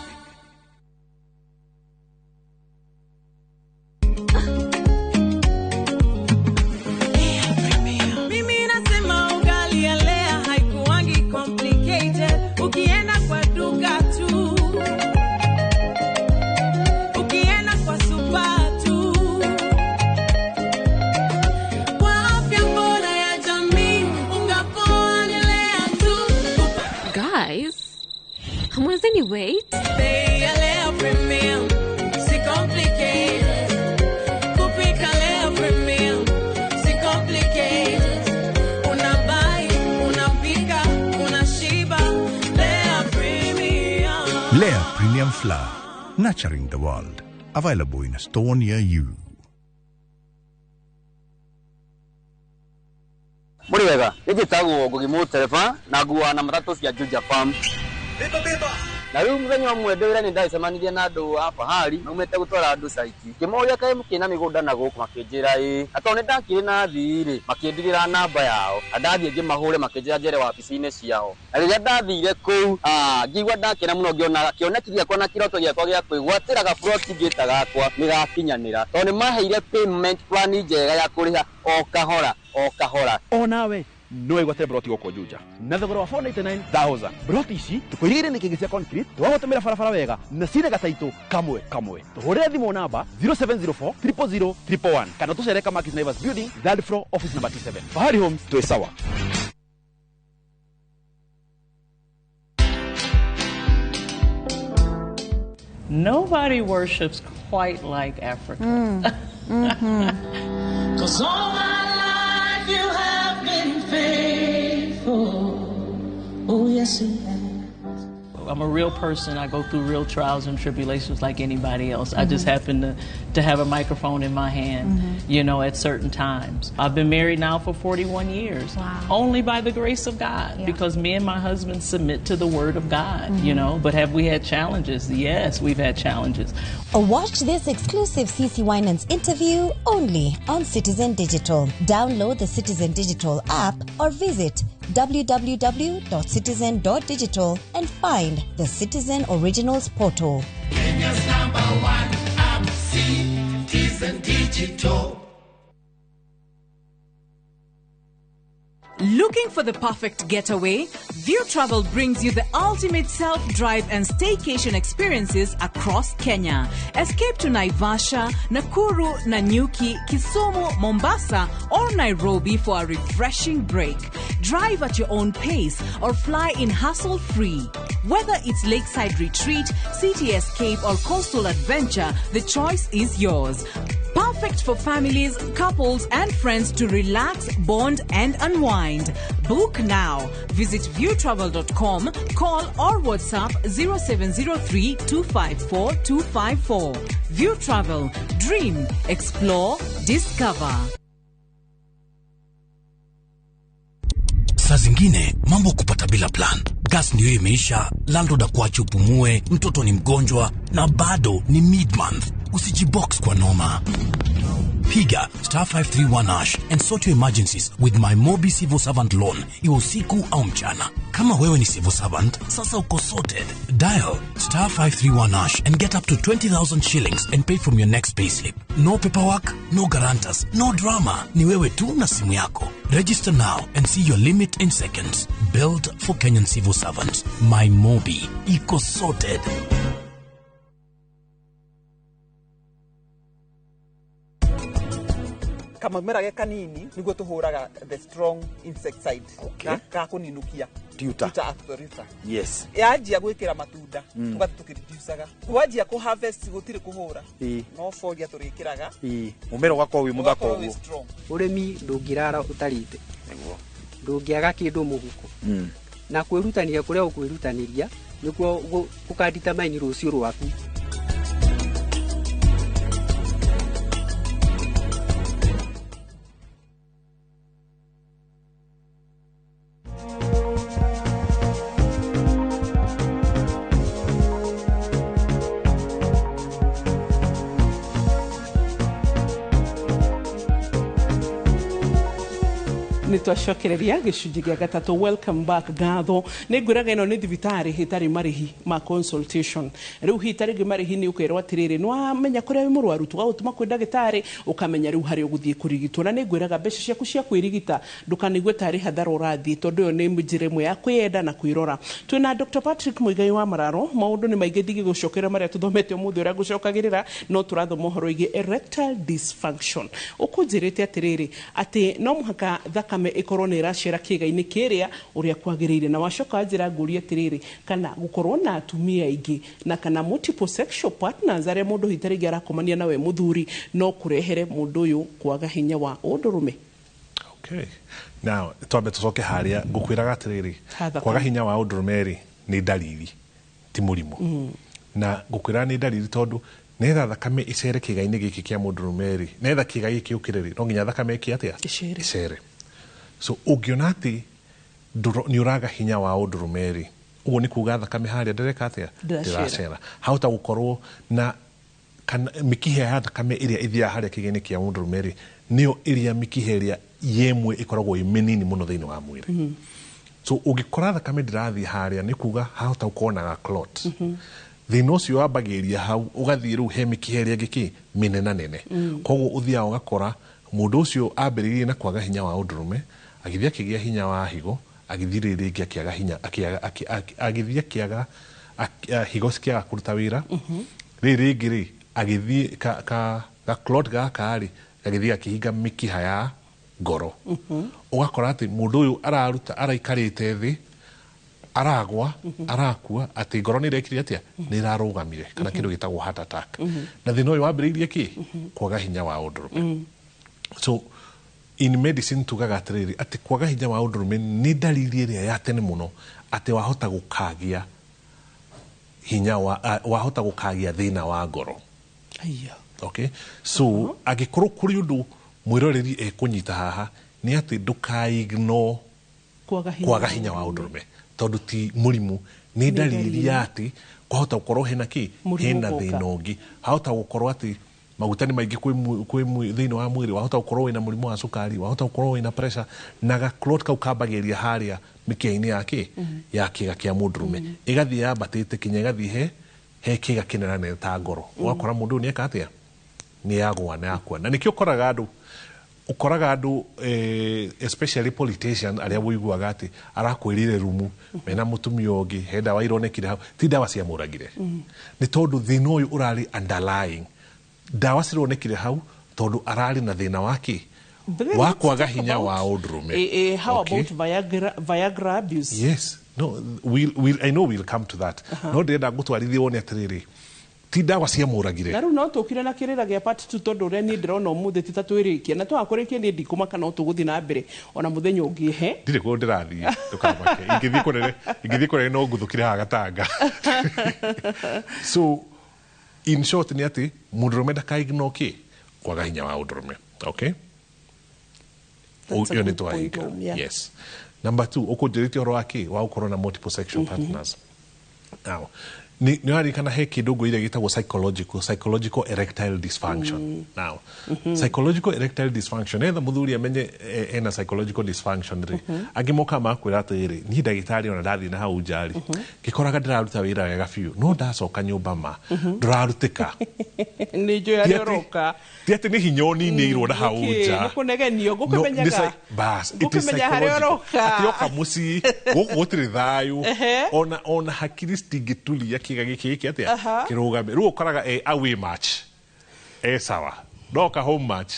you wait? Bei Premium, si complicate. Kupika Lea Premium, si complicate. Unabai, unapika, unashiba. Lea Premium. Lea Premium Flour, nurturing the world. Available in a store near you. Muri wega, njĩtagwo Ngugi Mũtereba na nguaga na matatũ cia Juja Farm. Na rĩu mũthenya ũmwe ndĩ wĩra nĩ ndacemanirie na andũ a Fahari maumĩte gũtwara andũ caiti. Ngĩmoria kaĩ mũkĩrĩ na mĩgũnda na gũkũ makĩnjĩra ĩĩ. Na tondũ nĩ ndakĩrĩ na thii rĩ, makĩndigĩra namba yao. Na ndathiĩ ngĩmahũre makĩnjĩra njere wabici-inĩ ciao. Na rĩrĩa ndathire kũu, ngĩigua ndakena mũno ngĩona kĩoneki gĩakwa na kĩroto gĩakwa gĩa kwĩgwatĩra gaburoti ngĩta gakwa nĩ gakinyanĩra. Tondũ nĩ maheire payment plan njega ya kũrĩha o kahora o kahora. Onawe no wĩgwatĩre broti gũkũ Juja na thogora wa 499,000. Broti ici tũkũirigĩire nĩ kĩngĩ cia concrete twagũtũmĩra barabara wega na cirĩ gataitũ kamwe kamwe. Tũhũrĩre thimũ namba 0704 000 111 kana tũcere Kamakis Naivas Building, third floor, office number 27. Fahari Homes, twĩ sawa. Nobody worships quite like Africa. 'Cause all my life you have been faithful. Oh, yes, you have. I'm a real person. I go through real trials and tribulations like anybody else. I just happen to have a microphone in my hand, you know, at certain times. I've been married now for 41 years. Wow. Only by the grace of God, because me and my husband submit to the Word of God, you know. But have we had challenges? Yes, we've had challenges. Watch this exclusive CC Winans interview only on Citizen Digital. Download the Citizen Digital app or visit www.citizen.digital and find the Citizen Originals portal. Kenya's number one app, Citizen Digital. Looking for the perfect getaway? View Travel brings you the ultimate self-drive and staycation experiences across Kenya. Escape to Naivasha, Nakuru, Nanyuki, Kisumu, Mombasa, or Nairobi for a refreshing break. Drive at your own pace or fly in hassle-free. Whether it's lakeside retreat, city escape, or coastal adventure, the choice is yours. Perfect for families, couples, and friends to relax, bond, and unwind. Book now. Visit viewtravel.com, call or WhatsApp 0703 254 254. View Travel. Dream, explore, discover. Saa zingine mambo kupata bila plan. Gas ndio imeisha, landlord akuache upumue, mtoto ni mgonjwa na bado ni mid-month. Usijibox kwa noma. Piga star 531 hash and sort your emergencies with my Mobi Civil Servant Loan, iwe usiku au mchana. Kama wewe ni civil servant, sasa uko sorted. Dial star 531 hash and get up to 20,000 shillings and pay from your next payslip. No paperwork, no guarantors, no drama. Ni wewe tu na simu yako. Register now and see your limit in seconds. Built for Kenyan civil servants. My Mobi. Iko sorted. Kamamera ge kanini niguo tuhuraga the strong insecticide ga kuninukia Tuta. Tuta. Yes. Yanjia gwikira matunda tugathi tukireducaga wanjia ku harvest gutiri kuhura no folia turikiraga mumera ugakorwo wi muthaka uguo. Urimi ndungirara utarite niguo ndungiaga kindu muhuko na kwirutania kuria ukwirutaniria niguo gukaditamaini rucio rwaku. Nitwacokereria gĩcunjĩ gĩa gatatũ. Welcome back. Ngatho nĩ ngwĩraga ĩno nĩ thibitarĩ ĩtarĩ marĩhi ma consultation. Rĩu hihi tarĩngĩ marĩhi nĩ ũkerwo atĩrĩrĩ nĩ wamenya kũrĩa wĩ mũrwaru tũgagũtũma kwĩ ndagĩtarĩ ũkamenya rĩu harĩa ũgũthiĩ kũrigitwo. Na nĩ ngwĩraga mbeca ciaku cia kwĩrigita ndũkanaigue tarĩ hathara ũrathiĩ tondũ ĩyo nĩ njĩra ĩmwe ya kwĩyenda na kwĩrora. Twĩna Dr. Patrick Muigai wa Mararo. Maũndũ nĩ maingĩ ndigĩgũcokera marĩa tũthomete ũmũthĩ ũrĩa ngũcokagĩrĩra, no tũrathoma ũhoro wĩgiĩ erectile dysfunction. Ũkũnjĩrĩte atĩrĩrĩ atĩ no mũhaka thakame thakame ĩkorwo nĩ ĩracera kĩĩga-inĩ kĩrĩa ũrĩa kwagĩrĩire. Na wacoka njĩra ngũrie atĩrĩrĩ, kana gũkorwo na atumia aingĩ na kana multiple sexual partners arĩa mũndũ hita rĩngĩ arakomania nawe mũthuri no kũrehere mũndũ ũyũ kwaga hinya wa ũndũrũme. Okay. Now, twambe tũcoke harĩa ngũkwĩraga atĩrĩrĩ, Ha thakame. kwaga hinya wa ũndũrũme rĩ nĩ ndariri, ti mũrimũ. Na ngũkwĩra nĩ ndariri tondũ nĩgetha thakame ĩcere kĩĩga-inĩ gĩkĩ kĩa mũndũrũme rĩ, nĩgetha kĩĩga gĩkĩ ũkĩre rĩ, no nginya thakame ĩke atĩa? Ĩcere. Ĩcere. So ũngĩona atĩ nĩ ũraga hinya wa ũndũrũme rĩ, ũguo nĩ kuga thakame harĩa ndĩreka atĩa? Ndĩracera. Ndĩracera. Hahota gũkorwo na kana mĩkiha ya thakame ĩrĩa ĩthiaga harĩa kĩĩga-inĩ kĩa mũndũrũme rĩ, nĩyo ĩrĩa mĩkiha ĩrĩa yemwe ĩkoragwo ĩ mĩnini mũno thĩinĩ wa mwĩrĩ. So ũngĩkora thakame ndĩrathiĩ harĩa nĩ kuga hahota gũkorwo na ga clot. Thĩna ũcio wambagĩrĩria hau ũgathiĩ rĩu he mĩkiha ĩrĩa ĩngĩ kĩ mĩnenanene. Koguo ũthiaga ũgakora mũndũ ũcio ambĩrĩirie na kwaga hinya wa ũndũrũme, agĩthiĩ akĩgĩa hinya wa higo, agĩthiĩ rĩrĩ rĩngĩ akĩaga hinya, agĩthiĩ akĩaga higo cikĩaga kũruta wĩra. Rĩrĩ rĩngĩ rĩ agĩthiĩ ka clot gaka rĩ gagĩthiĩ gakĩhinga mĩkiha ya ngoro. Ũgakora atĩ mũndũ ũyũ araruta araikarĩte thĩ, aragwa, arakua, atĩ ngoro nĩ ĩrekire atĩa? Nĩ ĩrarũgamire, kana kĩndũ gĩtagwo heart attack. Na thĩna ũyũ wambĩrĩirie kĩ? Kwaga hinya wa ũndũrũme. So in medicine tugaga atĩrĩrĩ, atĩ kwaga hinya wa ũndũrũme nĩ ndariri ĩrĩa ya tene mũno atĩ wahota gũkagĩa hinya wa wahota gũkagĩa thĩna wa ngoro. Aya. Okay? So angĩkorwo kũrĩ ũndũ mwĩroreri ekũnyita haha nĩ atĩ ndũka-ignore kwaga hinya wa ũndũrũme tondũ ti mũrimũ, nĩ ndariri ya atĩ kwahota gũkorwo hena kĩ, hena thĩna ũngĩ. Hahota gũkorwo atĩ maguta nĩ maingĩ kwĩ thĩinĩ wa mwĩrĩ, wahota gũkorwo wĩna mũrimũ wa cukari, wahota gũkorwo wĩna pressure, na ga clot kau kambagĩrĩria harĩa mĩkiha-inĩ ya kĩ, ya kĩga kĩa mũndũrũme, ĩgathiĩ yambatĩte kinya ĩgathiĩ he kĩga kĩnenanene ta ngoro. Ũgakora mũndũ ũyũ nĩeka atĩa, nĩ yagwa na yakua. Na nĩkĩo ũkoraga andũ especially politician arĩa ũiguaga atĩ arakwĩrire rumu mena mũtumia ũngĩ, he ndawa ironekire hau, ti ndawa ciamũragire, nĩ tondũ thĩna ũyũ ũrarĩ underlying. Ndawa cironekire hau tondũ ararĩ na thĩna wa kĩ, wa kwaga hinya wa ũndũrũme. How about Viagra abuse? Yes. No, I know we'll come to that. No ndĩrenda ngũtwarithie wone atĩrĩrĩ, ti ndawa ciamũragire. Na rĩu no tũkire na kĩrĩra gĩa part 2 tondũ ũrĩa niĩ ndĩrona ũmũthĩ ti ta twĩrĩkia, na twakũrĩkia niĩ ndikũmaka no tũgũthiĩ na mbere ona mũthenya ũngĩ. He ndirĩ kũndũ ndĩrathiĩ, ndũkamake. Ingĩthiĩ kũnene no nguthũkire haha gatanga. So in short nĩ atĩ mũndũrũme ndaka-ignore kĩ, kwaga hinya wa ũndũrũme. Okay? Ĩyo nĩ twahinga. Yes. Number 2, ũkũnjĩrĩtie ũhoro wa kĩ, wa gũkorwo na multiple sexual partners. Now, nĩ ũraririkana he kĩndũ ngũire gĩtagwo psychological erectile dysfunction. Now, psychological erectile dysfunction, nĩgetha mũthuri amenye ena psychological dysfunction rĩ, angĩ mokaga magakwĩra atĩrĩrĩ, niĩ ndagĩtarĩ ona ndathiĩ na hau nja rĩ, ngĩkoraga ndĩraruta wĩra wega biũ, no ndacoka nyũmba ma ndũrarutĩka. Nĩ njũĩ harĩa ũroka. Ti atĩ nĩ hinya ũninĩirwo na hau nja. Nĩ kũnegenio, ngũkĩmenyaga. Bas, it is psychological. Atĩ oka mũciĩ, gũkũ gũtirĩ thayũ, ona hakiri citingĩturia kĩga gĩkĩ gĩkĩ atĩa, kĩrũgame. Rĩu ũkoraga away match, sawa, no ka home match.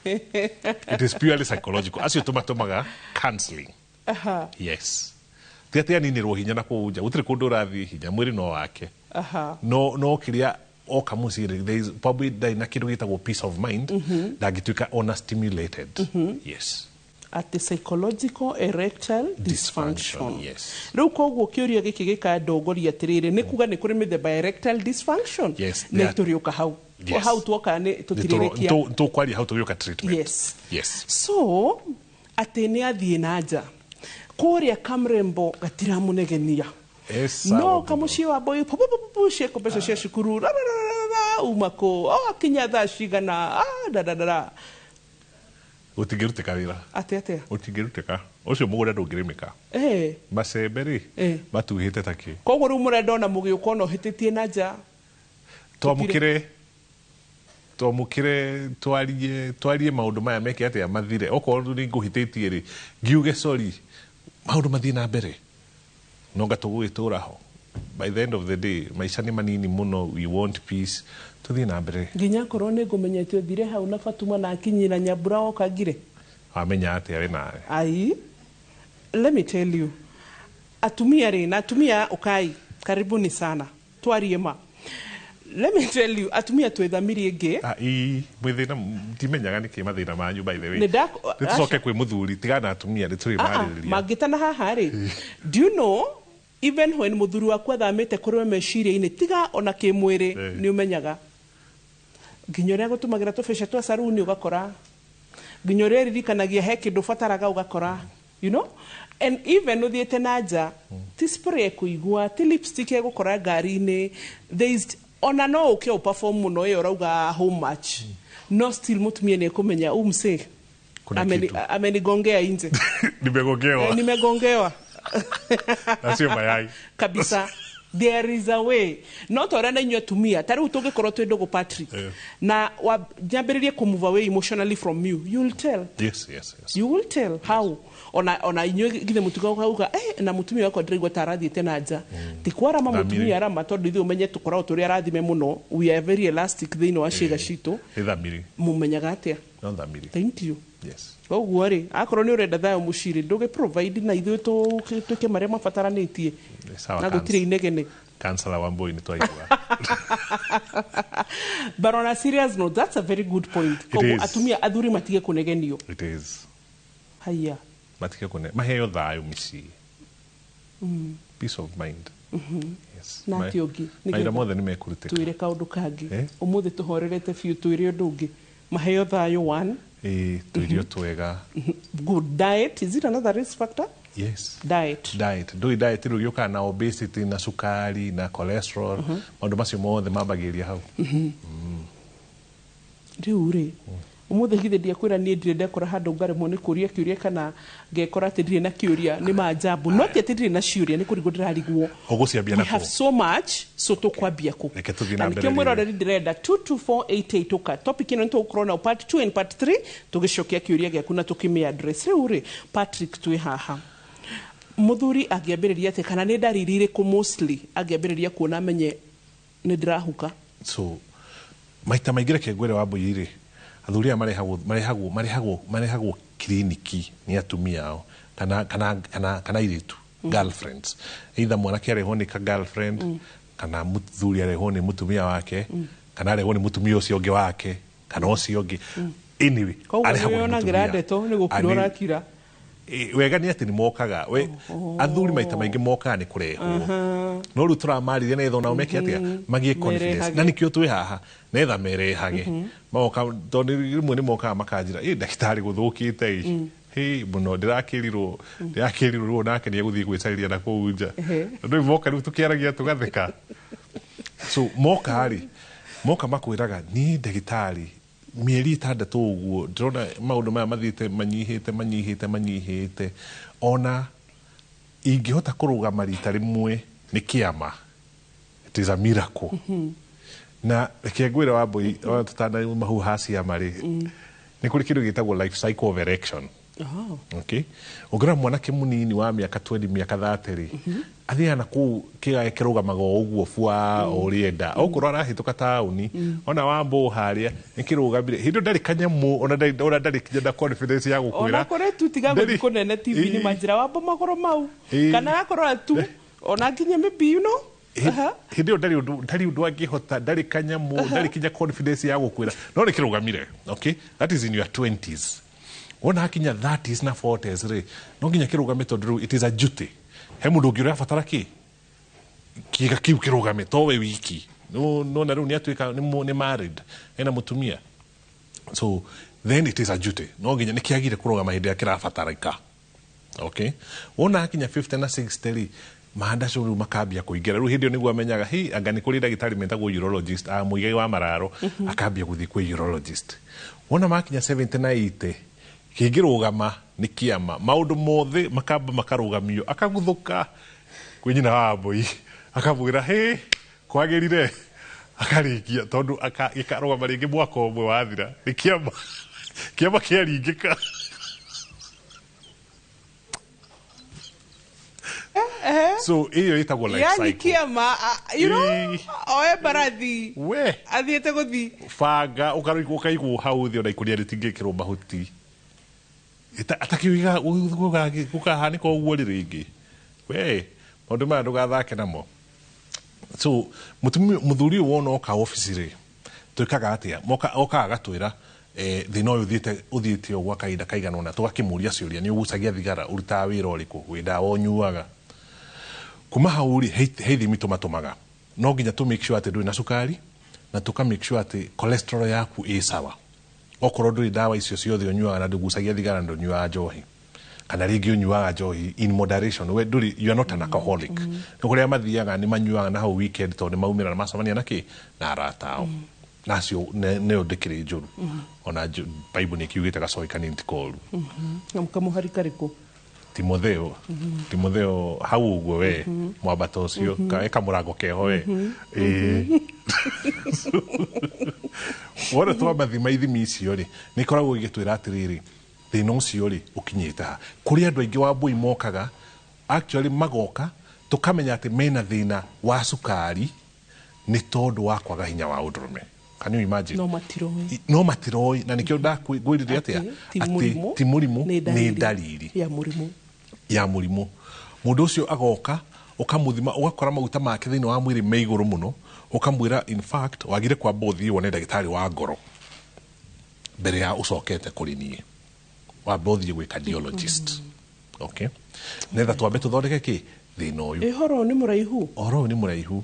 It is purely psychological. Acio tũmatũmaga counseling. Yes. Ti atĩ aninĩrwo hinya na kũu nja, gũtirĩ kũndũ ũrathiĩ hinya, mwĩrĩ no wake. No kĩrĩa oka mũciĩ rĩ, there is probably ndarĩ na kĩndũ gĩtagwo peace of mind, ndangĩtuĩka ona stimulated. Yes. At psychological erectile dysfunction. Yes. Rĩu koguo kĩũria gĩkĩ gĩkandongoria atĩrĩrĩ, nĩ kuga nĩ kũrĩ mĩthemba ya erectile dysfunction? Yes. Nĩ tũrĩũka hau. Hau tuoka nĩ tũtirĩrĩkia. Tũkwaria hau tũgĩũka treatment. Yes. Yes. So, atĩ nĩ athiĩ na nja. Kũrĩa kamrembo gatiramũnegenia. No kamũciĩ wa boy pupupupu ciĩko mbeca cia cukuru ra ra ra uma kũ akinya thaa cigana da da da. Gũtingĩrutĩka wĩra. Atĩ atĩa? Gũtingĩrutĩka. Ũcio mũgũnda ndũngĩrĩmĩka. Macembe rĩ, matuhĩte ta kĩ. Koguo rĩu mũrenda ona mũgĩũka ona ũhĩtĩtie na nja. Twamũkĩre twarie maũndũ maya meke atĩa mathire. Okorwo nĩ ngũhĩtĩtie rĩ, ngiuge sorry, maũndũ mathiĩ na mbere. No nga tũgũgĩtũra ho. By the end of the day, maica nĩ manini mũno, we want peace. Tũthiĩ na mbere. Nginya akorwo nĩ ngũmenyete ũthire hau na Fatuma na Akinyi na Nyambura woka ngire. Wamenya atĩa we nawe? Ai, let me tell you, atumia rĩ, na atumia ukai karibuni sana twarie ma. Let me tell you, atumia twĩ thamiri ĩngĩ. Ah, ii mwĩ thĩna, ndimenyaga nĩkĩ mathĩna manyu, by the way. Nĩ nda- Nĩ tũcoke kwĩ mũthuri, tigana na atumia nĩ tũrĩ Ah, ah, marĩrĩria. Mangĩtana haha rĩ, do you know, even when mũthuri waku athamĩte kũrĩ we meciria-inĩ, tiga ona kĩmwĩrĩ, nĩ ũmenyaga nginya ũrĩa gũtũmagĩra tũbeca twa saruni, ũgakora nginya ũrĩa ĩririkanagia he kĩndũ ũbataraga, ũgakora, you know, and even ũthiĩte na nja, ti spray ĩkũigua, ti lipstick ĩgũkora ngari-inĩ. There is ona no ũke ũperform mũno ĩyo ũrauga how much, no still mũtumia nĩ ekũmenya umse Kuna kitu. Amenigongea nje. Nimegongewa. Nimegongewa. Na sio mayai. Kabisa, there is a way. No ta ũrĩa na inyuĩ atumia, ta rĩu tũngĩkorwo twĩ ndũgũ, Patrick, na nyambĩrĩrie kũ move away emotionally from you, you will tell. Yes. You will tell how. Ona inyuĩ githĩ mũtuga ũkauga, eh, na mũtumia wakwa ndĩraigua ta arathiĩte na nja, ti kwarama. Thamiri. Mũtumia arama tondũ ithuĩ ũmenye tũkoragwo tũrĩ arathime mũno, we are very elastic thĩinĩ wa ciĩga citũ. Nĩ thamiri. Mũmenyaga atĩa? No thamiri. Thank you. Yes. Koguo rĩ, akorwo nĩ ũrenda thayũ mũciĩ rĩ, ndũgĩ provide na ithuĩ twĩke marĩa mabataranĩtie. Nĩ sawa. Na gũtirĩ inegene. Kansala wa Mbui, nĩ twaigua. But on a serious note, that's a very good point. It Koguo is. atumia, athuri matige kũnegenio. It is. Haya. Matige kũne maheo thayũ mĩciĩ, peace of mind. Yes. Na atĩ ũngĩ Maira mothe nĩ mekũrutĩka. Twĩre kaũndũ kangĩ. Eh? Ũmũthĩ tũhorerete biũ, twĩre ũndũ ũngĩ. Maheo thayũ, one. Ĩĩ, tũirio twega. Good diet, is it another risk factor? Yes. Diet. Diet, ndũĩ diet rĩu gĩũkaga na obesity na cukari na cholesterol, maũndũ macio mothe mambagĩrĩria hau. Rĩu rĩ, ũmũthĩ githĩ ndiakwĩra niĩ ndirĩ ndekora handũ ngaremwo nĩ kũria kĩũria, kana ngekora atĩ ndirĩ na kĩũria? Nĩ manjambu, no ti atĩ ndirĩ na ciũria, nĩ kũrigwo ndĩrarigwo. Ũgũciambia We na have kũ? so much, so tũkwambia kũ? Reke tũthiĩ na Na mbere nĩkĩo rĩrĩ. mwĩroreri ndĩrenda 22488 ũka topic ĩno, nĩtũgũkorwo na part 2 and part 3, tũgĩcokia kĩũria gĩaku na tũkĩmĩ address. Rĩu rĩ, Patrick, twĩ haha, mũthuri angĩambĩrĩria atĩ, kana nĩ ndariri irĩkũ mostly angĩambĩrĩria kuona amenye nĩ ndĩrahuka? So maita maingĩ, reke ngwĩre wa Mbui rĩ, athuri aya marehagwo kiriniki nĩ atumia ao kana airĩtu, girlfriends. Either mwanake arehwo nĩ ka girlfriend, kana mũthuri arehwo nĩ mũtumia wake, kana arehwo nĩ mũtumia ũcio ũngĩ wake, kana ũcio ũngĩ. Anyway, Koguo arehagwo nĩ nĩwĩonagĩra mũtumia. ndeto nĩ gũkira ũrakira. Wega nĩ atĩ nĩ mokaga we, athuri maita maingĩ mokaga nĩ kũrehwo, no rĩu tũramarĩria nĩgetha onao meke atĩa? Magĩe confidence. Merehage. Na nĩkĩo twĩ haha, nĩgetha merehage. Magoka tondũ rĩmwe nĩ mokaga makanjĩra, ĩ ndagĩtarĩ, gũthũkĩte ĩ hĩ mũno, ndĩrakĩrirwo rĩu, onake nĩ egũthiĩ gwĩcarĩria na kũu nja. Tondũ rĩu moka, rĩu tũkĩaragia tũgatheka. So moka rĩ, moka makwĩraga, niĩ ndagĩtarĩ, mĩeri 6 ũguo ndĩrona maũndũ maya mathiĩte manyihĩte, manyihĩte, manyihĩte, ona ingĩhota kũrũgama rita rĩmwe nĩ kĩama, it is a miracle. Na reke ngwĩre wa Mbui, tũtanauma hau ha ciama rĩ, nĩ kũrĩ kĩndũ gĩtagwo life cycle of erection. Okay, ũngĩrora mwanake mũnini wa mĩaka 20, mĩaka 30 rĩ, athiaga na kũu kĩgae kĩrũgamaga o ũguo bua o ũrĩenda, okorwo arahĩtũka taũni, ona wambũ harĩa nĩ kĩrũgamire, hĩndĩ ĩyo ndarĩ kanyamũ, ona ndarĩ kinya na confidence ya gũkwĩra. Ona kũrĩ tu tiga gũthiĩ kũnene TV-inĩ, manjĩra wambo magũrũ mau, kana akorora tu ona nginya maybe, you know. Hĩndĩ ĩyo ndarĩ ũndũ angĩhota, ndarĩ kanyamũ, ndarĩ kinya confidence ya gũkwĩra, no nĩ kĩrũgamire. Okay, that is in your 20s. Wona hakinya 30s na 40s rĩ, no nginya kĩrũgame, tondũ rĩu it is a duty, he mũndũ ũngĩ ũrabatara kĩ kĩga kĩu kĩrũgame, to we wiki. No na rĩu nĩ atuĩka nĩ married, ena mũtumia, so then it is a duty, no nginya nĩ kĩagire kũrũgama hĩndĩ ĩrĩa kĩrabatarĩka. Okay, wona hakinya 50 na 60 rĩ, mahandaco rĩu makambia kũingĩra. Rĩu hĩndĩ ĩyo nĩguo amenyaga hi anga nĩ kũrĩ ndagĩtarĩ metagwo urologist, a mũigai wa mararo. Akambia gũthiĩ kwĩ urologist. Wona makinya 70 na 80, kĩngĩrũgama nĩ kĩama, maũndũ mothe makamba makarũgamio, akaguthũka kwĩ nyina wa Mbui, akamwĩra hĩ kwagĩrire, akarĩkia, tondũ gĩkarũgama rĩngĩ mwaka ũmwe wathira, nĩ kĩama, kĩama kĩaringĩka. So ĩyo ĩtagwo life Yani cycle. kĩama, you know, oe mbarathi we athiĩte gũthi banga ũkaigwo hau thĩ, ona ikũnia rĩtingĩkĩrwo mahuti. Atakiuga gukahanĩka ũguo rĩ rĩngĩ we maũndũ maya ndũgathake namo. So mũthuri ũyũ wona oka obici rĩ, twĩkaga atĩa? Okaga agatwĩra thĩna ũyũ ũthiĩte ũguo gwa kahinda kaigana ũna, tũgakĩmũria ciũria, nĩ ũgucagia thigara, ũrutaga wĩra ũrĩkũ, wĩ ndawa ũnyuaga. Kuma hau rĩ, he ithimi tũmatũmaga, no nginya tũ make sure atĩ ndũrĩ na cukari, na tũka make sure atĩ cholesterol yaku ĩ sawa. Okorwo ndũrĩ ndawa icio ciothe ũnyuaga na ndũgucagia thigara na ndũnyuaga njohi, kana rĩngĩ ũnyuaga njohi in moderation, we ndũrĩ, you are not an alcoholic. Nĩ kũrĩa mathiaga nĩ manyuaga na hau weekend tondũ nĩ maumĩra na macemania na kĩ na arata ao, nacio nĩyo ndĩkĩrĩ njũru. Ona Bible nĩ ĩkiugĩte gacohi kanini ti koru. Kamũhari karĩkũ? Timotheo. Timotheo hau ũguo we mwambato ũcio kamũrango keho we. Ĩĩ. Wona twambathima ithimi icio rĩ, nĩ ikoragwo igĩtwĩra atĩrĩrĩ, thĩna ũcio rĩ ũkinyĩte ha. Kũrĩ andũ aingĩ wa mbũi mokaga, actually magoka tũkamenya atĩ mena thĩna wa cukari nĩ tondũ wa kwaga hinya wa ũndũrũme. Can you imagine? No matiroi. No matiroi, na nĩkĩo ndakwĩrire atĩa, ti mũrimũ, ti mũrimũ, nĩ ndariri ya mũrimũ. Ya mũrimũ. Mũndũ ũcio agoka, ũkamũthima, ũgakora maguta make thĩinĩ wa mwĩrĩ me igũrũ mũno, ũkamwĩra in fact wagire kwamba ũthiĩ wone ndagĩtarĩ wa ngoro mbere ya ũcokete kũrĩ niĩ, wambe ũthiĩ gwĩ cardiologist. Okay, nĩgetha twambe tũthondeke kĩ thĩna ũyũ. Ũhoro nĩ mũraihu. Ũhoro ũyũ nĩ mũraihu.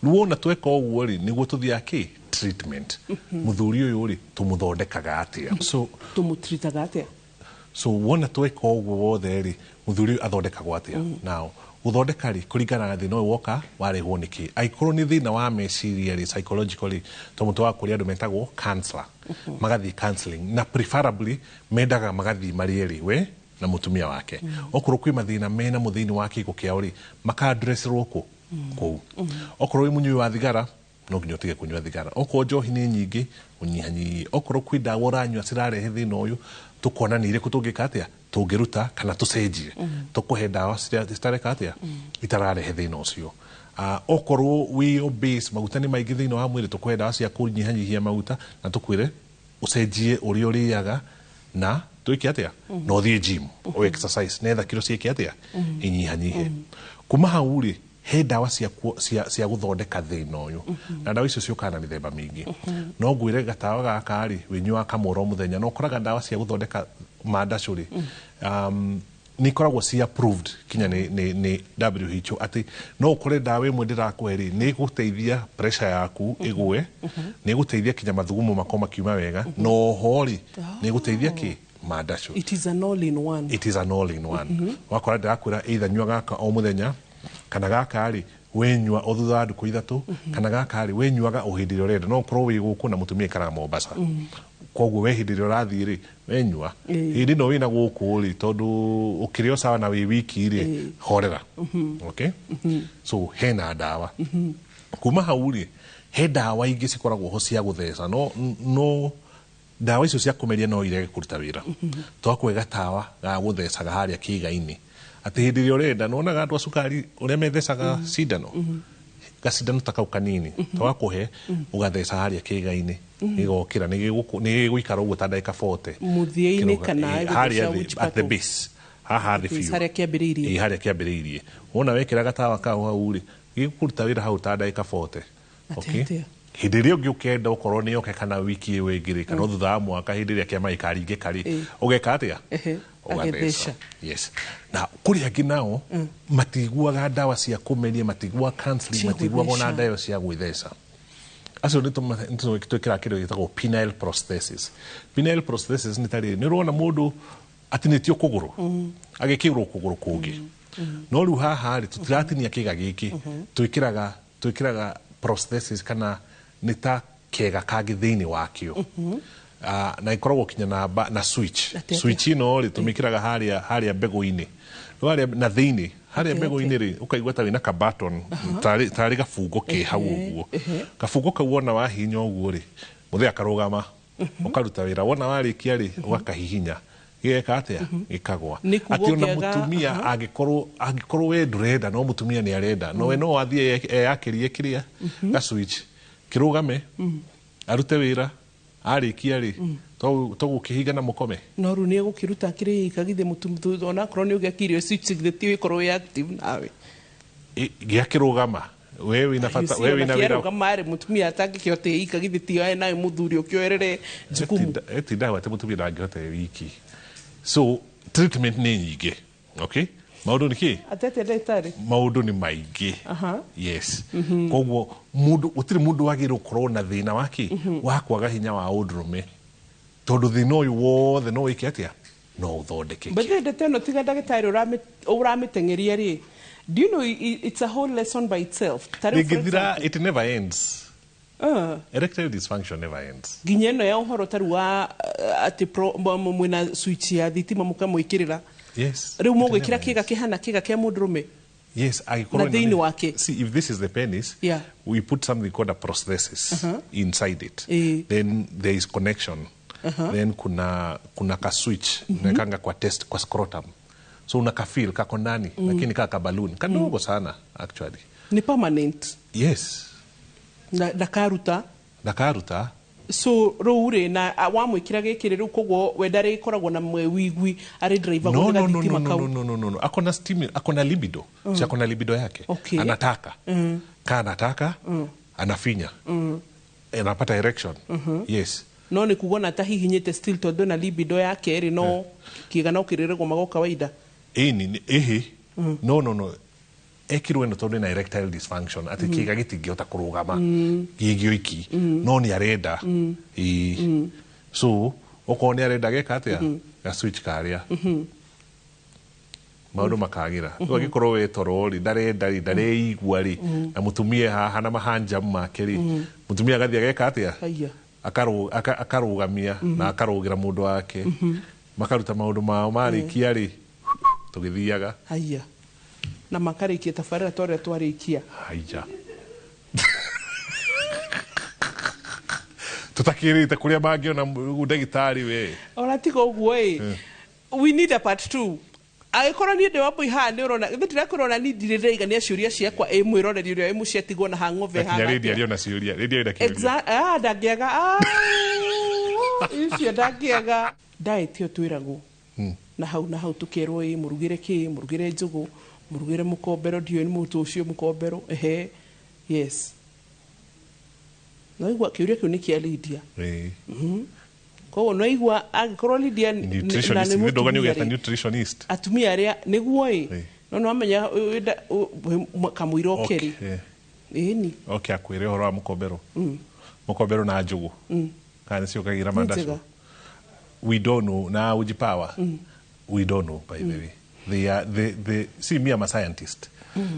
Rĩu wona tweka ũguo rĩ, nĩguo tũthiaga kĩ treatment. Mũthuri ũyũ rĩ, tũmũthondekaga atĩa? So tũmũtritaga atĩa? So wona tweka ũguo wothe rĩ, mũthuri ũyũ athondekagwo atĩa? Now gũthondeka rĩ, kũringana na thĩna ũyũ woka warehwo nĩkĩ. Angĩkorwo nĩ thĩna wa meciria rĩ, psychological rĩ, tũmũtwaraga kũrĩ andũ metagwo counselor, magathiĩ counseling, na preferably mendaga magathiĩ marĩ erĩ, we na mũtumia wake. Okorwo kwĩ mathĩna mena mo thĩinĩ wa kĩhiko kĩao rĩ, maka-addressĩrwo kũ kũu. Okorwo wĩ mũnyui wa thigara, no nginya ũtige kũnyua thigara. Okorwo njohi nĩ nyingĩ, ũnyihanyihie. Okorwo kwĩ ndawa ũranyua cirarehe thĩna ũyũ, tũkona nĩ irĩkũ tũngĩka atĩa, tũngĩruta kana tũcenjie, tũkũhe ndawa citareka atĩa, itararehe thĩna ũcio. Okorwo wĩ obese, maguta nĩ maingĩ thĩinĩ wa mwĩrĩ, tũkũhe ndawa cia kũnyihanyihia maguta na tũkwĩre ũcenjie ũrĩa ũrĩaga na twĩke atĩa, na ũthiĩ gym, o exercise, nĩgetha kiro ciĩke atĩa, inyihanyihe. Kuma hau rĩ, he ndawa cia gũthondeka thĩna ũyũ, na ndawa icio ciũkaga na mĩthemba mĩingĩ. No ngwĩre gatawa gaka rĩ, wĩnyuaga kamwe oro mũthenya, no ũkoraga ndawa cia gũthondeka mandacũ rĩ, nĩ ikoragwo ci approved kinya nĩ WHO, atĩ no ũkore ndawa ĩmwe ndĩrakũhe rĩ, nĩ ĩgũteithia pressure yaku ĩgwe, nĩ ĩgũteithia kinya mathugumo makorwo makiuma wega, na oho rĩ, nĩ ĩgũteithia kĩ mandacũ. It is an all in one. It is an all in one. Wakora ndĩrakwĩra either nyua gaka o mũthenya, kana gaka rĩ wenyua o thutha wa ndukũ ithatũ, kana gaka rĩ wenyuaga o hĩndĩ ĩrĩa ũrenda. No ũkorwo wĩ gũkũ na mũtumia aikaraga Mombasa, koguo we hĩndĩ ĩrĩa ũrathiĩ rĩ, wenyua. Hĩndĩ ĩno wĩna gũkũ rĩ, tondũ ũkĩrĩ o sawa na wĩ wiki rĩ, horera. Okay? So hena ndawa. Kuma hau rĩ, he ndawa ingĩ cikoragwo ho cia gũtheca, no ndawa icio cia kũmeria no irege kũruta wĩra. Twakũhe gatawa ga gũthecaga harĩa kĩĩga-inĩ, atĩ hĩndĩ ĩrĩa ũrenda, nĩwonaga andũ a cukari ũrĩa methecaga cindano, gacindano ta kau kanini, twakũhe ũgatheca harĩa kĩĩga-inĩ, gĩgokĩra, nĩ gĩgũikara ũguo ta ndagĩka 40. Mũthia-inĩ kana harĩa thĩ, at the base, haha thĩ biũ, harĩa kĩambĩrĩirie. Harĩa kĩambĩrĩirie. Wona wekĩra gatawa kau hau rĩ, gĩgũkũruta wĩra hau ta ndagĩka 40. Okay? Hĩndĩ ĩrĩa ũngĩ ũkenda ũkorwo nĩ yoke kana wiki ĩyo ĩngĩ rĩ, kana thutha wa mwaka hĩndĩ ĩrĩa kĩama gĩkaringĩka rĩ, ũgeka atĩa? Ũgatheca. Yes. Na kũrĩ angĩ nao matiguaga ndawa cia kũmeria, matiguaga counseling, matiguaga ona ndawa cia gwĩtheca. Acio nĩ twĩkĩraga kĩndũ gĩtagwo penile prosthesis. Penile prosthesis nĩ tarĩ, nĩ ũrona mũndũ atinĩtio kũgũrũ, agĩkĩrwo kũgũrũ kũngĩ. No rĩu haha rĩ, tũtiratinia kĩga gĩkĩ, twĩkĩraga prosthesis kana nĩ ta kega kangĩ thĩinĩ wakĩo. Na ikoragwo kinya na switch. Switch ĩno rĩ, tũmĩkĩraga harĩa mbegũ-inĩ. Harĩa na thĩinĩ, harĩa mbegũ-inĩ rĩ, ũkaigua ta wĩna ka button, tarĩ gabungo ke hau ũguo. Gabungo kau wona wahihinya ũguo rĩ, mũthee akarũgama, ũkaruta wĩra. Wona warĩkia rĩ, ũgakahihinya. Gĩgeka atĩa? Gĩkagwa. Atĩ ona mũtumia angĩkorwo we ndũrenda, no mũtumia nĩ arenda, no we no athiĩ eyakĩrie kĩrĩa ga switch, kĩrũgame, arute wĩra, arĩkia rĩ, To gũkĩhinga na mũkome. No rĩu nĩ egũkĩruta akĩrĩ ika githĩ mũtu onakorwo nĩ ũgĩakire switch githĩ ti wĩkorwo wĩ active nawe. Gĩakĩrũgama we wĩna bata, we wĩna wĩra. Kĩarũgama rĩ, mũtumia atangĩkĩhota ika githĩ ti oe nawe mũthuri ũkĩoerere jukumu. Etindaga atĩ mũtumia ndangĩhota e wiki, so treatment nĩ nyingĩ. Okay, maũndũ nĩ kĩ? Atete ndagĩtarĩ. Maũndũ nĩ maingĩ. Yes. Koguo mũndũ, gũtirĩ mũndũ wagĩrĩirwo gũkorwo na thĩna wa kĩ wa kwaga hinya wa ũndũrũme, tondũ thĩna ũyũ wothe no wĩke atĩa, no ũthondekeke. But ndeto ĩno tiga ndagĩtarĩ ũramĩteng'eria rĩ, do you know it's a whole lesson by itself? Ta rĩu, for Ndĩngĩthira. example- It never ends. Erectile dysfunction never ends. Nginya ĩno ya ũhoro tarĩu wa atĩ mwĩna switch ya thitima mũkamwĩkĩrĩra. Rĩu mũgwĩkĩra kĩga kĩhana kĩga kĩa mũndũrũme. Yes, angĩkorwo Na ĩno thĩinĩ wake. See, if this is the penis, we put something called a prosthesis inside it. Then there is connection. Then kuna ka switch unawekanga kwa test, kwa scrotum, so unakafeel kako ndani, lakini kaa kaballoon kadogo sana actually. Nĩ permanent? Yes. Na ndakaruta? Ndakaruta. So rĩu rĩ, na wamwĩkĩra gĩkĩ rĩ, rĩu koguo we ndarĩkoragwo na mwĩwigwi arĩ driver? No, no, no, thitima no, no, kau. No, no, no, no, no. Akona stimu, akona libido. Si akona libido yake? Anataka. Ka anataka, anafinya, anapata erection. Yes. No nĩ kuga ona atahihinyĩte still, tondũ na libido yake rĩ, no kĩga no kĩrĩrĩgwo mago kawaida. Ĩni ĩhĩ. No, no, no, ekirwo ĩno tondũ ĩna erectile dysfunction, atĩ kĩga gĩtingĩhota kũrũgama gĩgĩoiki, no nĩ arenda. Ĩĩ. So okorwo nĩ arenda, geka atĩa, ga switch karĩa, maũndũ makagĩra. Rĩu angĩkorwo we toro rĩ, ndarenda rĩ, ndareigua rĩ, na mũtumia haha na mahanjamu make rĩ, mũtumia agathiĩ ageka atĩa? Haiya. Akarũgamia na akarũgĩra mũndũ wake, makaruta maũndũ mao, marĩkia rĩ, tũgĩthiaga. Haiya, na makarĩkia tabarĩra ta ũrĩa twarĩkia. Haija, tutakĩrĩte kũrĩa mangĩona ndagĩtarĩ we. Ona tiga ũguo ĩ, we need a part two. Angĩkorwo niĩ ndĩ wa mbui haha nĩ ũrona githĩ ndirakwĩra ona niĩ ndirĩ ndĩraigania ciũria ciakwa, ĩ mwĩroreri ũrĩa wĩ mũciĩ atigwo na hang'ove. Kinya rĩndia arĩ ona ciũria, rĩndia ĩna kĩũria. Ah, ndangĩaga. Ah, icio ndangĩaga. Diet ĩyo twĩragwo na hau tũkerwo ĩ mũrugĩre kĩ, mũrugĩre njũgũ, mũrugĩre mũkombero, ndiũĩ nĩ mũtũ ũcio mũkombero. Ehe, yes, noigua kĩũria kĩu nĩ kĩa Lydia. Koguo noigua angĩkorwo Lydia na Nutritionist nĩ nĩ ndũgani mũtumia ũgeta rĩ, nutritionist. Atumia arĩa nĩguo ĩ, no nĩwamenya kamũira oke rĩ, ĩni. Okay, akwĩre ũhoro wa mũkombero, mũkombero na njũgũ, kana nĩcio ũkagĩra Nĩ mandacu. njega. We don't know na uji power. We don't know, by the way. They are the see, me, I'm a scientist,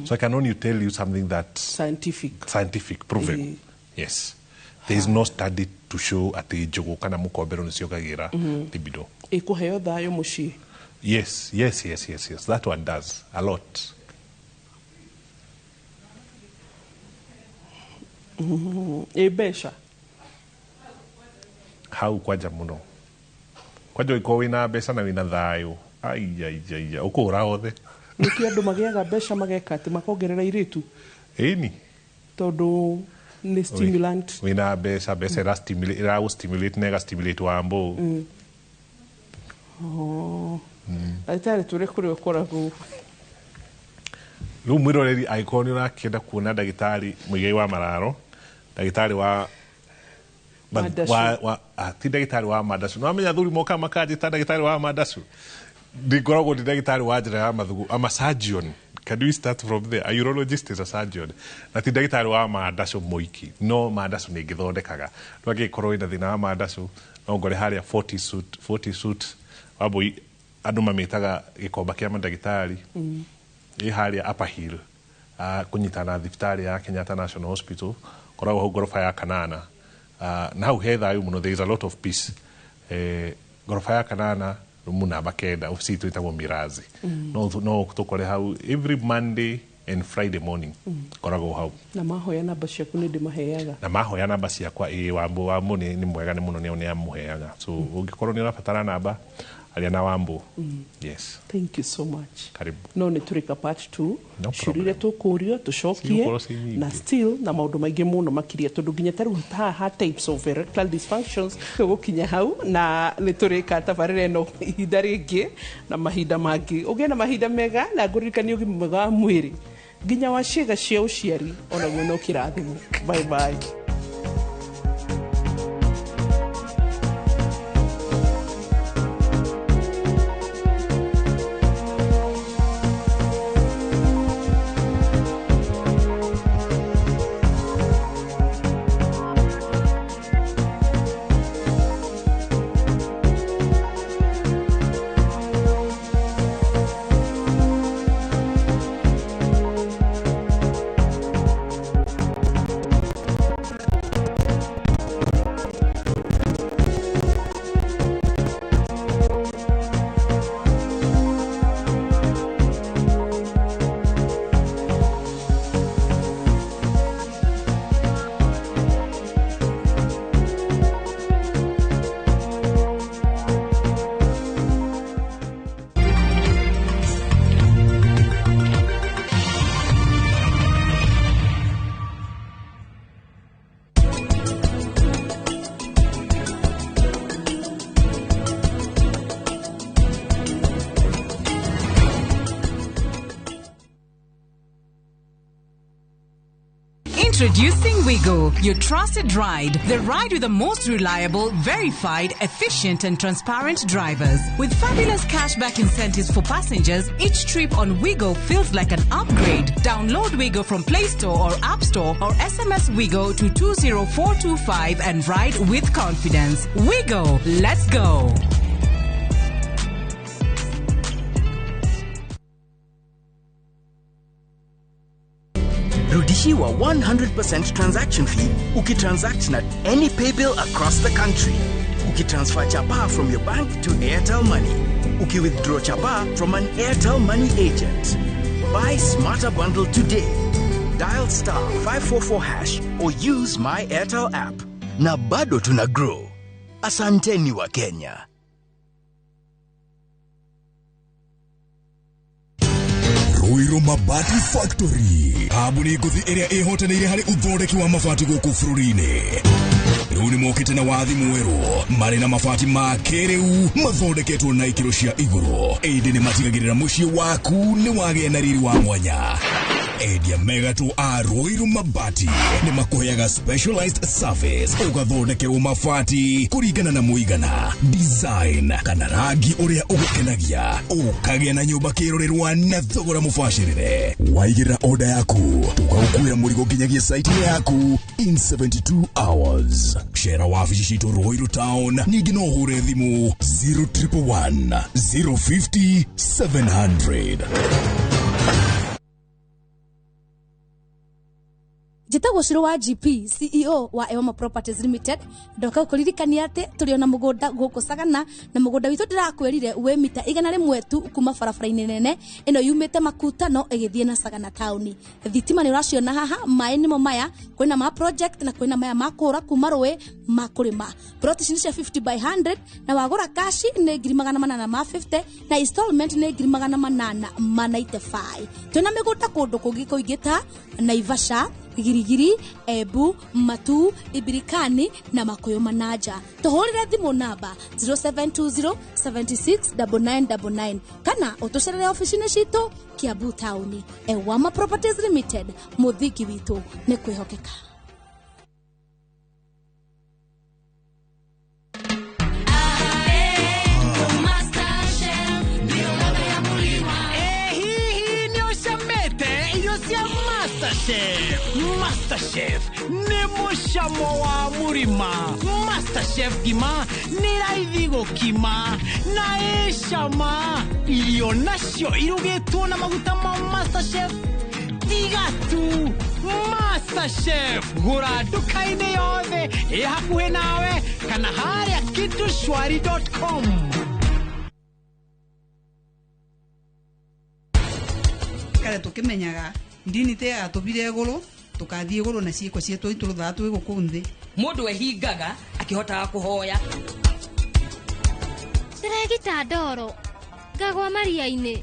so I can only tell you something that scientific. Scientific proven. Yes, there is no study to show atĩ njũgũ kana mũkombero nĩcio ũkagĩra libido. Ĩkũheo thayũ mũciĩ. Yes, that one does a lot. Ĩ mbeca? Hau kwanja mũno, kwanja ũngĩkorwo wĩna mbeca na wĩna thayũ, aiaiaia, ũkũhũra othe. Nĩkĩo andũ magĩaga mbeca mageka atĩ makongerera irĩtu. Ĩni. Tondũ nĩ stimulant. Wĩna mbeca, mbeca ĩragũ stimulate na ĩga stimulate wambũ. Oh. Ndagĩtarĩ, tũrĩ kũrĩa ũkoragwo. Rĩu mwĩroreri, angĩkorwo nĩ ũrakĩenda kuona ndagĩtarĩ mũigai wa mararo, ndagĩtarĩ wa Mandacu. Ti ndagĩtarĩ wa mandacu. Nĩ wamenya athuri moka makanjĩta ndagĩtarĩ wa mandacu. Ndingoragwo ndĩ ndagĩtarĩ wa njĩra ya mathugu. I'm a surgeon. Can we start from there? A urologist is a surgeon. Na ti ndagĩtarĩ wa mandacu mũiki, no mandacu nĩ ngĩthondekaga. Rĩu angĩkorwo wĩna thĩna wa mandacu, no ngore harĩa 40 suit, 40 suit wambui, andũ mamĩtaga gĩkomba kĩa mandagĩtarĩ. Ĩ harĩa Upper Hill, kũnyitana na thibitarĩ ya Kenyatta National Hospital, koragwo hau ngoroba ya kanana. Na hau he thayũ mũno, there is a lot of peace. Ngoroba ya kanana, rumu namba 9, ofici itũ ĩtagwo Mirazi. No tũkore hau every Monday and Friday morning. Koragwo hau. Na mahoya namba ciaku nĩ ndĩmaheaga. Na mahoya namba ciakwa, ĩ, wambo nĩ mwega nĩ mũno, nĩ amũheaga. So ũngĩkorwo nĩ ũrabatara namba, Aria na Wambo. Yes. Thank you so much. Karibu. No nä tå rä ka part 2 No ciå iria tå kå rio tå cokie Cigũkorwo ciĩ nyingĩ. Na still na maå ndå maingä må no makiria tondå nginya ta rä u haha types of erectile dysfunctions gå kinya hau na nä tå rä ka tabarä ra ä no ihinda rä ngä na mahinda mangä å gä na mahinda mega na ngå ririkania å gima mwega wa mwä rä nginya wa ciäga cia å ciari onaguo no kä rathimo. Bye bye. Introducing Wigo, your trusted ride, the ride with the most reliable, verified, efficient, and transparent drivers. With fabulous cashback incentives for passengers, each trip on Wigo feels like an upgrade. Download Wigo from Play Store or App Store or SMS Wigo to 20425 and ride with confidence. Wigo, let's go. Rudishiwa 100% transaction fee ukitransact na any paybill across the country. Ukitransfer chapa from your bank to Airtel Money. Ukiwithdraw chapa from an Airtel Money agent. Buy Smarter Bundle today. Dial star 544 hash or use My Airtel app. Na bado tuna grow. Asanteni wa Kenya. Ruiru Mabati Factory, kambuni ngũthi ĩrĩa ĩhotanĩire harĩ ũthondeki wa mabati gũkũ bũrũri-inĩ. Rĩu nĩ mokĩte na wathi mwerũ marĩ na mabati ma kĩrĩu mathondeketwo na ikĩro cia igũrũ, ĩndĩ nĩ matigagĩrĩra mũciĩ waku nĩ wagĩa na riri wa mwanya. Endia mega tu a Ruiru Mabati nĩ makũheaga specialized service, ũgathondekerwo mabati kũringana na mũigana, design kana rangi ũrĩa ũgũkenagia, ũkagĩa na nyũmba kĩrorerwa na thogora mũbacĩrĩre. Waigĩrĩra order yaku tũgagũkuĩra mũrigo nginyagia site yaku in 72 hours. Cera wabici citũ Ruiru Town, ningĩ no ũhũre thimũ 0111 050 700. Njĩtagwo Shiro wa GP, CEO wa Ewama Properties Limited. Ndoka gũkũririkania atĩ tũrĩ ona mũgũnda gũkũ Sagana, na mũgũnda witũ ndĩrakwĩrire wĩ mita 100 tu kuma barabara-inĩ nene ĩno yumĩte Makutano ĩgĩthiĩ na Sagana taũni. Thitima nĩ ũraciona haha, maĩ nĩmo maya, kwĩna ma project na kwĩna maya ma kũra kuma rũĩ ma kũrĩma. Plot ici nĩ cia 50 by 100 na wagũra kashi nĩ 850 na installment nĩ 895. Twĩna mĩgũnda kũndũ kũngĩ kũingĩ ta Naivasha, Girigiri, Ebu, Matu, Ibirikani na Makuyu Manaja. Tuhurire thimu namba 0720 76 9999 kana utucerere ofici-inĩ citũ Kiambu taũni. Ewama Properties Limited, mũthingi witũ nĩ kwĩhokeka. Hihi nĩ ũcamĩte irio cia MasterChef? MasterChef nĩ mũcamo wa mũrima. MasterChef ngima nĩ raithi gũkima na ĩcama. Irio nacio irugĩtwo na maguta ma MasterChef tiga tu. MasterChef, gũra nduka-inĩ yothe ĩ hakuhĩ nawe kana harĩa kitushwari.com. Kare tukimenyaga ndini te atubire iguru tukathie iguru na ciiko cietu ituruthaa twi guku nthi mundu ehingaga akihotaga kuhoya. Ndĩregita ndoro ngagwa maria-inĩ.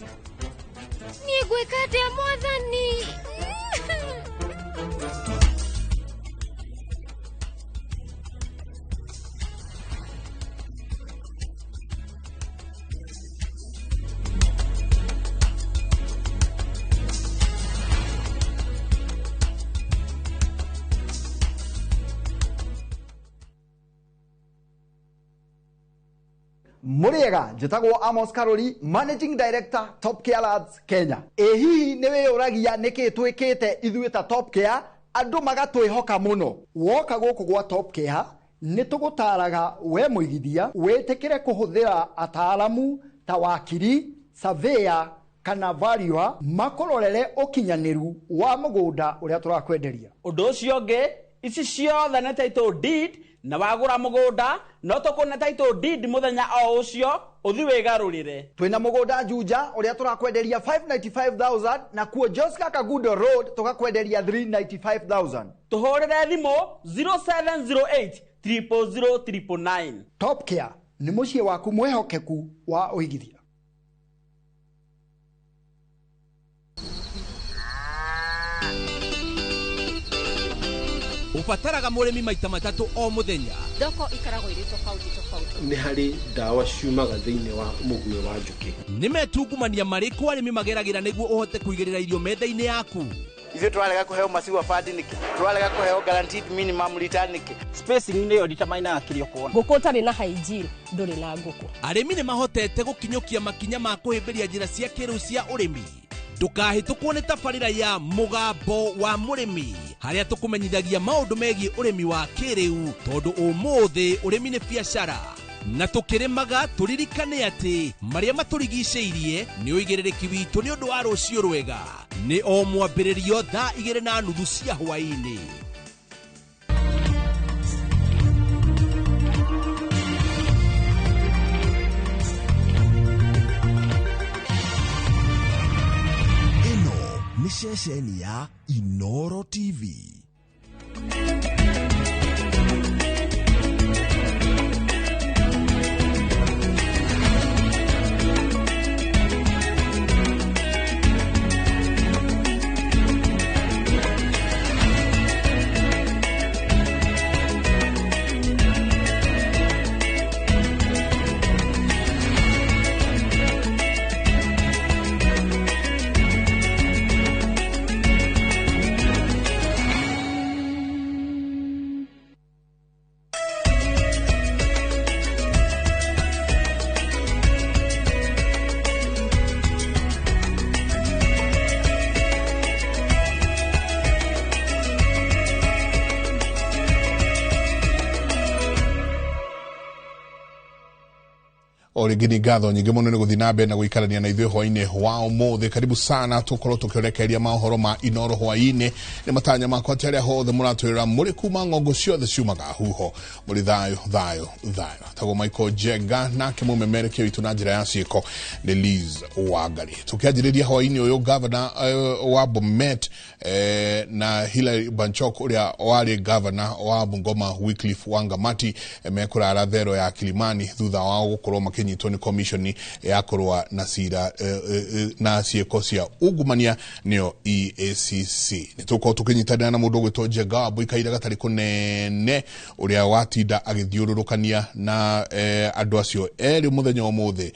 Niĩ ngwĩka atĩa mwathani? Muriega njĩtagwo Amos Karori, Managing Director, Top Care Lads Kenya. Ĩ hihi nĩ wĩyũragia nĩkĩ twĩkĩte ithuĩ ta Top Care andũ magatwĩhoka mũno? Woka gũkũ gwa Top Care nĩ tũgũtaraga we mũigithia wĩtĩkĩre kũhũthĩra ataaramu ta wakiri, surveyor kana valuer makũrorere ũkinyanĩru wa mũgũnda ũrĩa tũrakwenderia. Ũndũ ũcio ũngĩ, ici ciothe nĩ title deed, na wagũra mũgũnda no tũkũne title deed mũthenya o ũcio ũthi wĩgarũrĩre. Twĩna mũgũnda Juja ũrĩa tũrakwenderia 595,000 na kuo Joska Kagundo Road tũgakwenderia 395,000. Tũhũrĩre thimũ 0708 000 999. Top Care nĩ mũciĩ waku mwĩhokeku wa ũigithia. Ubataraga mũrĩmi maita matatũ o mũthenya. Thoko ikaragwo irĩ tofauti tofauti. Nĩ harĩ ndawa ciumaga thĩinĩ wa mũguĩ wa njũkĩ. Nĩ metungumania marĩkũ arĩmi mageragĩra nĩguo ũhote kũigĩrĩra irio metha-inĩ yaku? Ithuĩ tũrarega kũheo maciwa fund nĩkĩ? Tũrarega kũheo guaranteed minimum return nĩkĩ? Spacing nĩyo determinaga kĩrĩa ũkuona. Ngũkũ ũtarĩ na hygiene ndũrĩ na ngũkũ. Arĩmi nĩ mahotete gũkinyũkia makinya ma kũhĩmbĩria njĩra cia kĩrĩu cia ũrĩmi. Ndũkahĩtũkwo nĩ tabarĩra ya Mũgambo wa Mũrĩmi harĩa tũkũmenyithagia maũndũ megiĩ ũrĩmi wa kĩrĩu, tondũ ũmũthĩ ũrĩmi nĩ biacara na tũkĩrĩmaga tũririkane atĩ marĩa matũrigicĩirie nĩ ũigĩrĩrĩki witũ nĩ ũndũ wa rũciũ rwega. Nĩ o mwambĩrĩrio thaa 2:30 cia hwaĩ-inĩ. Ceceni ya Inoro TV. O rĩngĩ nĩ ngatho nyingĩ mũno nĩ gũthiĩ na mbere na gũikarania na ithuĩ hwaĩ-inĩ wa ũmũthĩ. Karibu sana, tũkorwo tũkĩorekeria maũhoro ma Inoro hwaĩ-inĩ. Nĩ matanya makwa atĩ arĩa hothe mũratwĩrora mũrĩ kuma ng'ongo ciothe ciumaga huho, mũrĩ thayũ thayũ thayũ. Tagwo Michael Jenga nake mũmemerekia witũ na njĩra ya ciĩko nĩ Liz Wangari. Tũkĩanjĩrĩria hwaĩ-inĩ ũyũ, gavana wa Bomet na Hilary Banchok ũrĩa warĩ gavana wa Bungoma Wycliffe Wangamati mekũrara thero ya Kilimani thutha wao gũkorwo makĩnyitwo ni commission ya kũrũa na cira na ciĩko cia ungumania nĩyo EACC. Nĩ tũgũkorwo tũkĩnyitanĩra na mũndũ ũgwĩtwo Njenga wa Mbui kahinda gatarĩ kũnene ũrĩa watinda agĩthiũrũrũkania na andũ acio erĩ mũthenya ũmũthĩ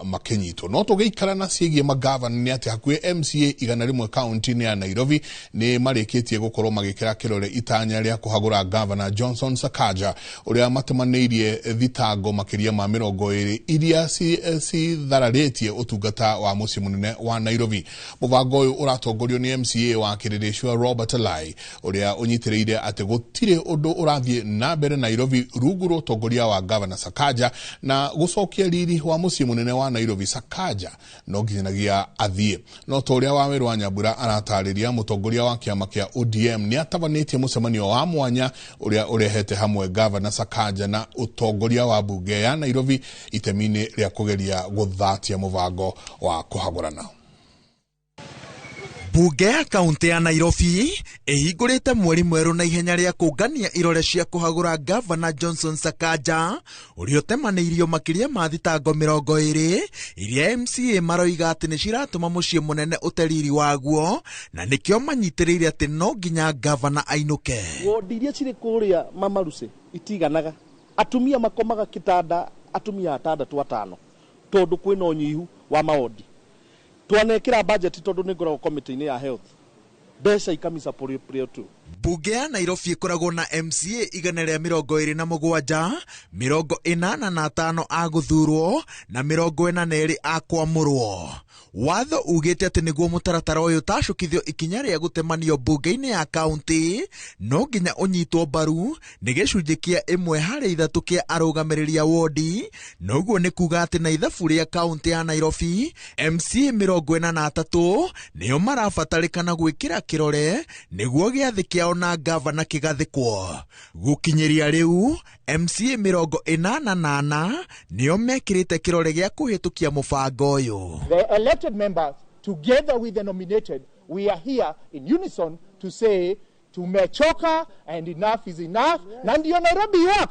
makĩnyitwo. No tũgĩikara na ciĩgiĩ magavana nĩ atĩ hakuhĩ MCA 100 kaunti-inĩ ya Nairobi nĩ marĩkĩtie gũkorwo magĩkĩra kĩrore itanya rĩa kũhagũra gavana Johnson Sakaja ũrĩa matemanĩirie thitango makĩria ma 20 iria cithararĩtie ũtungata wa mũciĩ mũnene wa Nairobi. Mũbango ũyũ ũratongorio nĩ MCA wa Kĩrĩrĩcua Robert Lai ũrĩa ũnyitĩrĩire atĩ gũtirĩ ũndũ ũrathiĩ na mbere Nairobi rungu rwa ũtongoria wa gavana Sakaja na gũcokia riri wa mũciĩ mũnene wa Nairobi Sakaja no nginyagia athiĩ. No ta ũrĩa Wawerũ wa Nyambura aratarĩria, mũtongoria wa kĩama kĩa ODM nĩ atabanĩtie mũcemanio wa mwanya ũrĩa ũrehete hamwe gavana Sakaja na ũtongoria wa mbunge ya Nairobi itemi-inĩ rĩa kũgeria gũthatia mũbango wa kũhagũrana. Bunge ya kaunti ya Nairobi ĩhingũrĩte mweri mwerũ na ihenya rĩa kũngania irore cia kũhagũra Gavana Johnson Sakaja ũrĩa ũtemanĩirio makĩria ma thitango 20 iria MCA maroiga atĩ nĩ ciratũma mũciĩ mũnene ũte riri waguo na nĩkĩo manyitĩrĩire atĩ no nginya gavana ainũke. Wodi iria cirĩ kũrĩa Mamaruce itiganaga, atumia makomaga kĩtanda atumia atandatũ atano tondũ kwĩna ũnyihu wa mawondi. Twanekĩra budget tondũ nĩ ngoragwo committee-inĩ ya health, mbeca ikamisa tu. Bunge ya Nairobi ĩkoragwo na MCA 127, 85 a gũthurwo na 42 a kwamũrwo. Watho ugĩte atĩ nĩguo mũtaratara ũyũ ũtacũkithio ikinya rĩa gũtemanio bunge-inĩ ya kaunti no nginya ũnyitwo mbaru nĩ gĩcunjĩ kĩa 1 harĩ 3 kĩa arũgamĩrĩri a wodi, noguo nĩ kuga atĩ na ithabu rĩa kaunti ya Nairobi MCA 43 nĩo marabatarĩkana gwĩkĩra kĩrore nĩguo gĩathĩ kĩao na gavana kĩgathĩkwo. Gũkinyĩria rĩu MCA 88 nĩo mekĩrĩte kĩrore gĩa kũhĩtũkia mũbango ũyũ. The elected members, together with the nominated, we are here in unison to say tumechoka and enough is enough. Na ndio Nairobi work.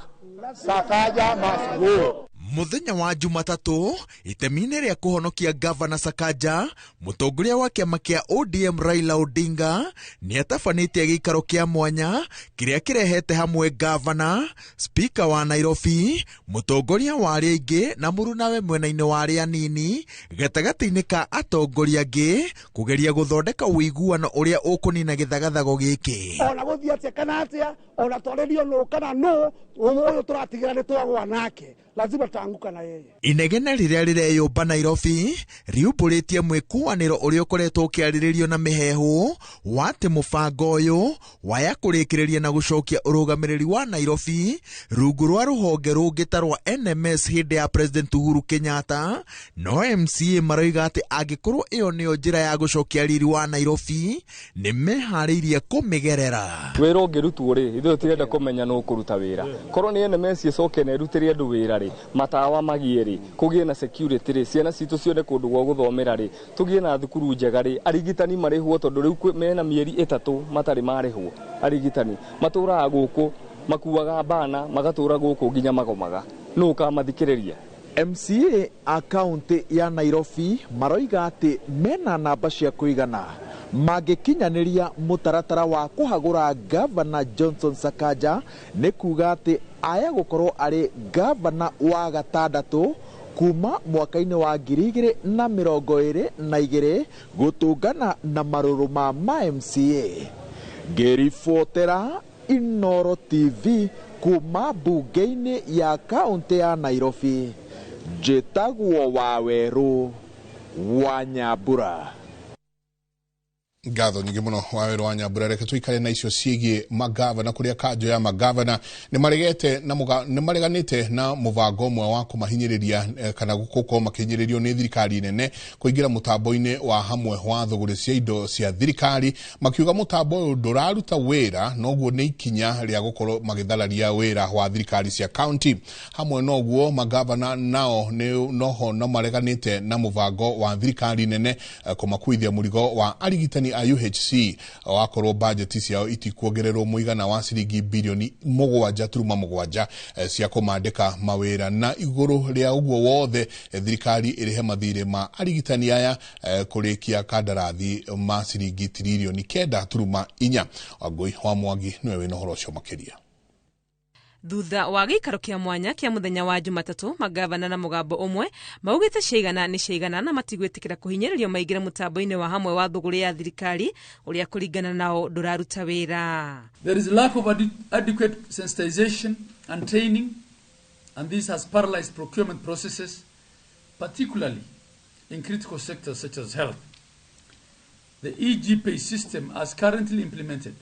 Sakaja must go. Muthenya wa Jumatatũ itemi-inĩ rĩa kũhonokia Gavana Sakaja, mũtongoria wa kĩama kĩa ODM Raila Odinga nĩatabanĩtie gĩikaro kĩa mwanya kĩrĩa kĩrehete hamwe gavana, spika wa Nairobi, mũtongoria wa arĩa aingĩ na mũrunawe mwena-inĩ wa arĩa anini gatagatĩ-inĩ ka atongoria angĩ kũgeria gũthondeka ũiguano ũrĩa ũkũnina gĩthagathago gĩkĩ. Ona gũthiĩ atĩa kana atĩa, ona twarĩrio nũ kana nũ, ũyũ tũratigĩra nĩ twagwa nake, lazima tutaanguka na yeye. Inegene rĩrĩa rĩreyũmba Nairobi riumbũrĩtie mwĩkuanĩro ũrĩa ũkoretwo ũkĩarĩrĩrio na mĩheehũ wa atĩ mũbango ũyũ waya kũrĩkĩrĩria na gũcokia ũrũgamĩrĩri wa Nairobi rungu rwa rũhonge rũngĩ ta rwa NMS hĩndĩ ya President Uhuru Kenyatta. No MCA maroiga atĩ angĩkorwo ĩyo nĩyo njĩra ya gũcokia riri wa Nairobi nĩ meharĩirie kũmĩgerera. Wĩra ũngĩrutwo rĩ, ithuĩ tũtirenda kũmenya nũ ũkũruta wĩra. Korwo nĩ NMS ĩcoke na ĩrutĩre andũ wĩra rĩ, matawa magie rĩ, kũgĩe na security rĩ, ciana citũ cione kũndũ gwa gũthomera rĩ, tũgĩe na thukuru njega rĩ, arigitani marĩhwo tondũ rĩu mena mĩeri 3 matarĩ marĩhwo. Arigitani matũraga gũkũ, makuaga bana, magatũra gũkũ nginya magomaga. Nũ ũkamathikĩrĩria? MCA a kaunti ya Nairobi maroiga atĩ mena namba cia kũigana mangĩkinyanĩria mũtaratara wa kũhagũra Gavana Johnson Sakaja nĩ kuga atĩ aya gũkorwo arĩ gavana wa gatandatũ kuma mwaka-inĩ wa 2022 gũtũngana na marũrũ ma MCA. Ngĩribotera Inoro TV kuma bunge-inĩ ya kaunti ya Nairobi, njĩtagwo Wawerũ wa Nyambura. Ngatho nyingĩ mũno Wawerũ wa Nyambura. Reke tũikare na icio ciĩgiĩ magavana, kũrĩa kanjũ ya magavana nĩ mareganĩte na mũbango ũmwe wa kũmahinyĩrĩria kana gũkorwo makĩhinyĩrĩrio nĩ thirikari nene kũingĩra mũtambo-inĩ wa hamwe wa thũgũrĩ cia indo cia thirikari, makiuga mũtambo ũyũ ndũraruta wĩra, noguo nĩ ikinya rĩa gũkorwo magĩthararia wĩra wa thirikari cia kaunti. Hamwe noguo magavana nao noho no mareganĩte na mũbango wa thirikari nene kũmakuithia mũrigo wa arigitani a UHC wakorwo budget ciao itikuongererwo mũigana wa ciringi bilioni 7.7 cia kũmandĩka mawĩra. Na igũrũ rĩa ũguo wothe thirikari ĩrĩhe mathirĩ ma arigitani aya kũrĩkia kandarathi ma ciringi tiririoni 9.4. Wangũi wa Mwangi nĩwe wĩna ũhoro ũcio makĩria. Thutha wa gĩikaro kĩa mwanya kĩa mũthenya wa Jumatatũ, magavana na mũgambo ũmwe maugĩte ciaigana nĩ ciaigana na matigwĩtĩkĩra kũhinyĩrĩrio maingĩre mũtambo-inĩ wa hamwe wa thũgũrĩ ya thirikari ũrĩa kũringana nao ndũraruta wĩra. There is lack of adequate sensitization and training, and this has paralyzed procurement processes, particularly in critical sectors such as health. The EGPay system as currently implemented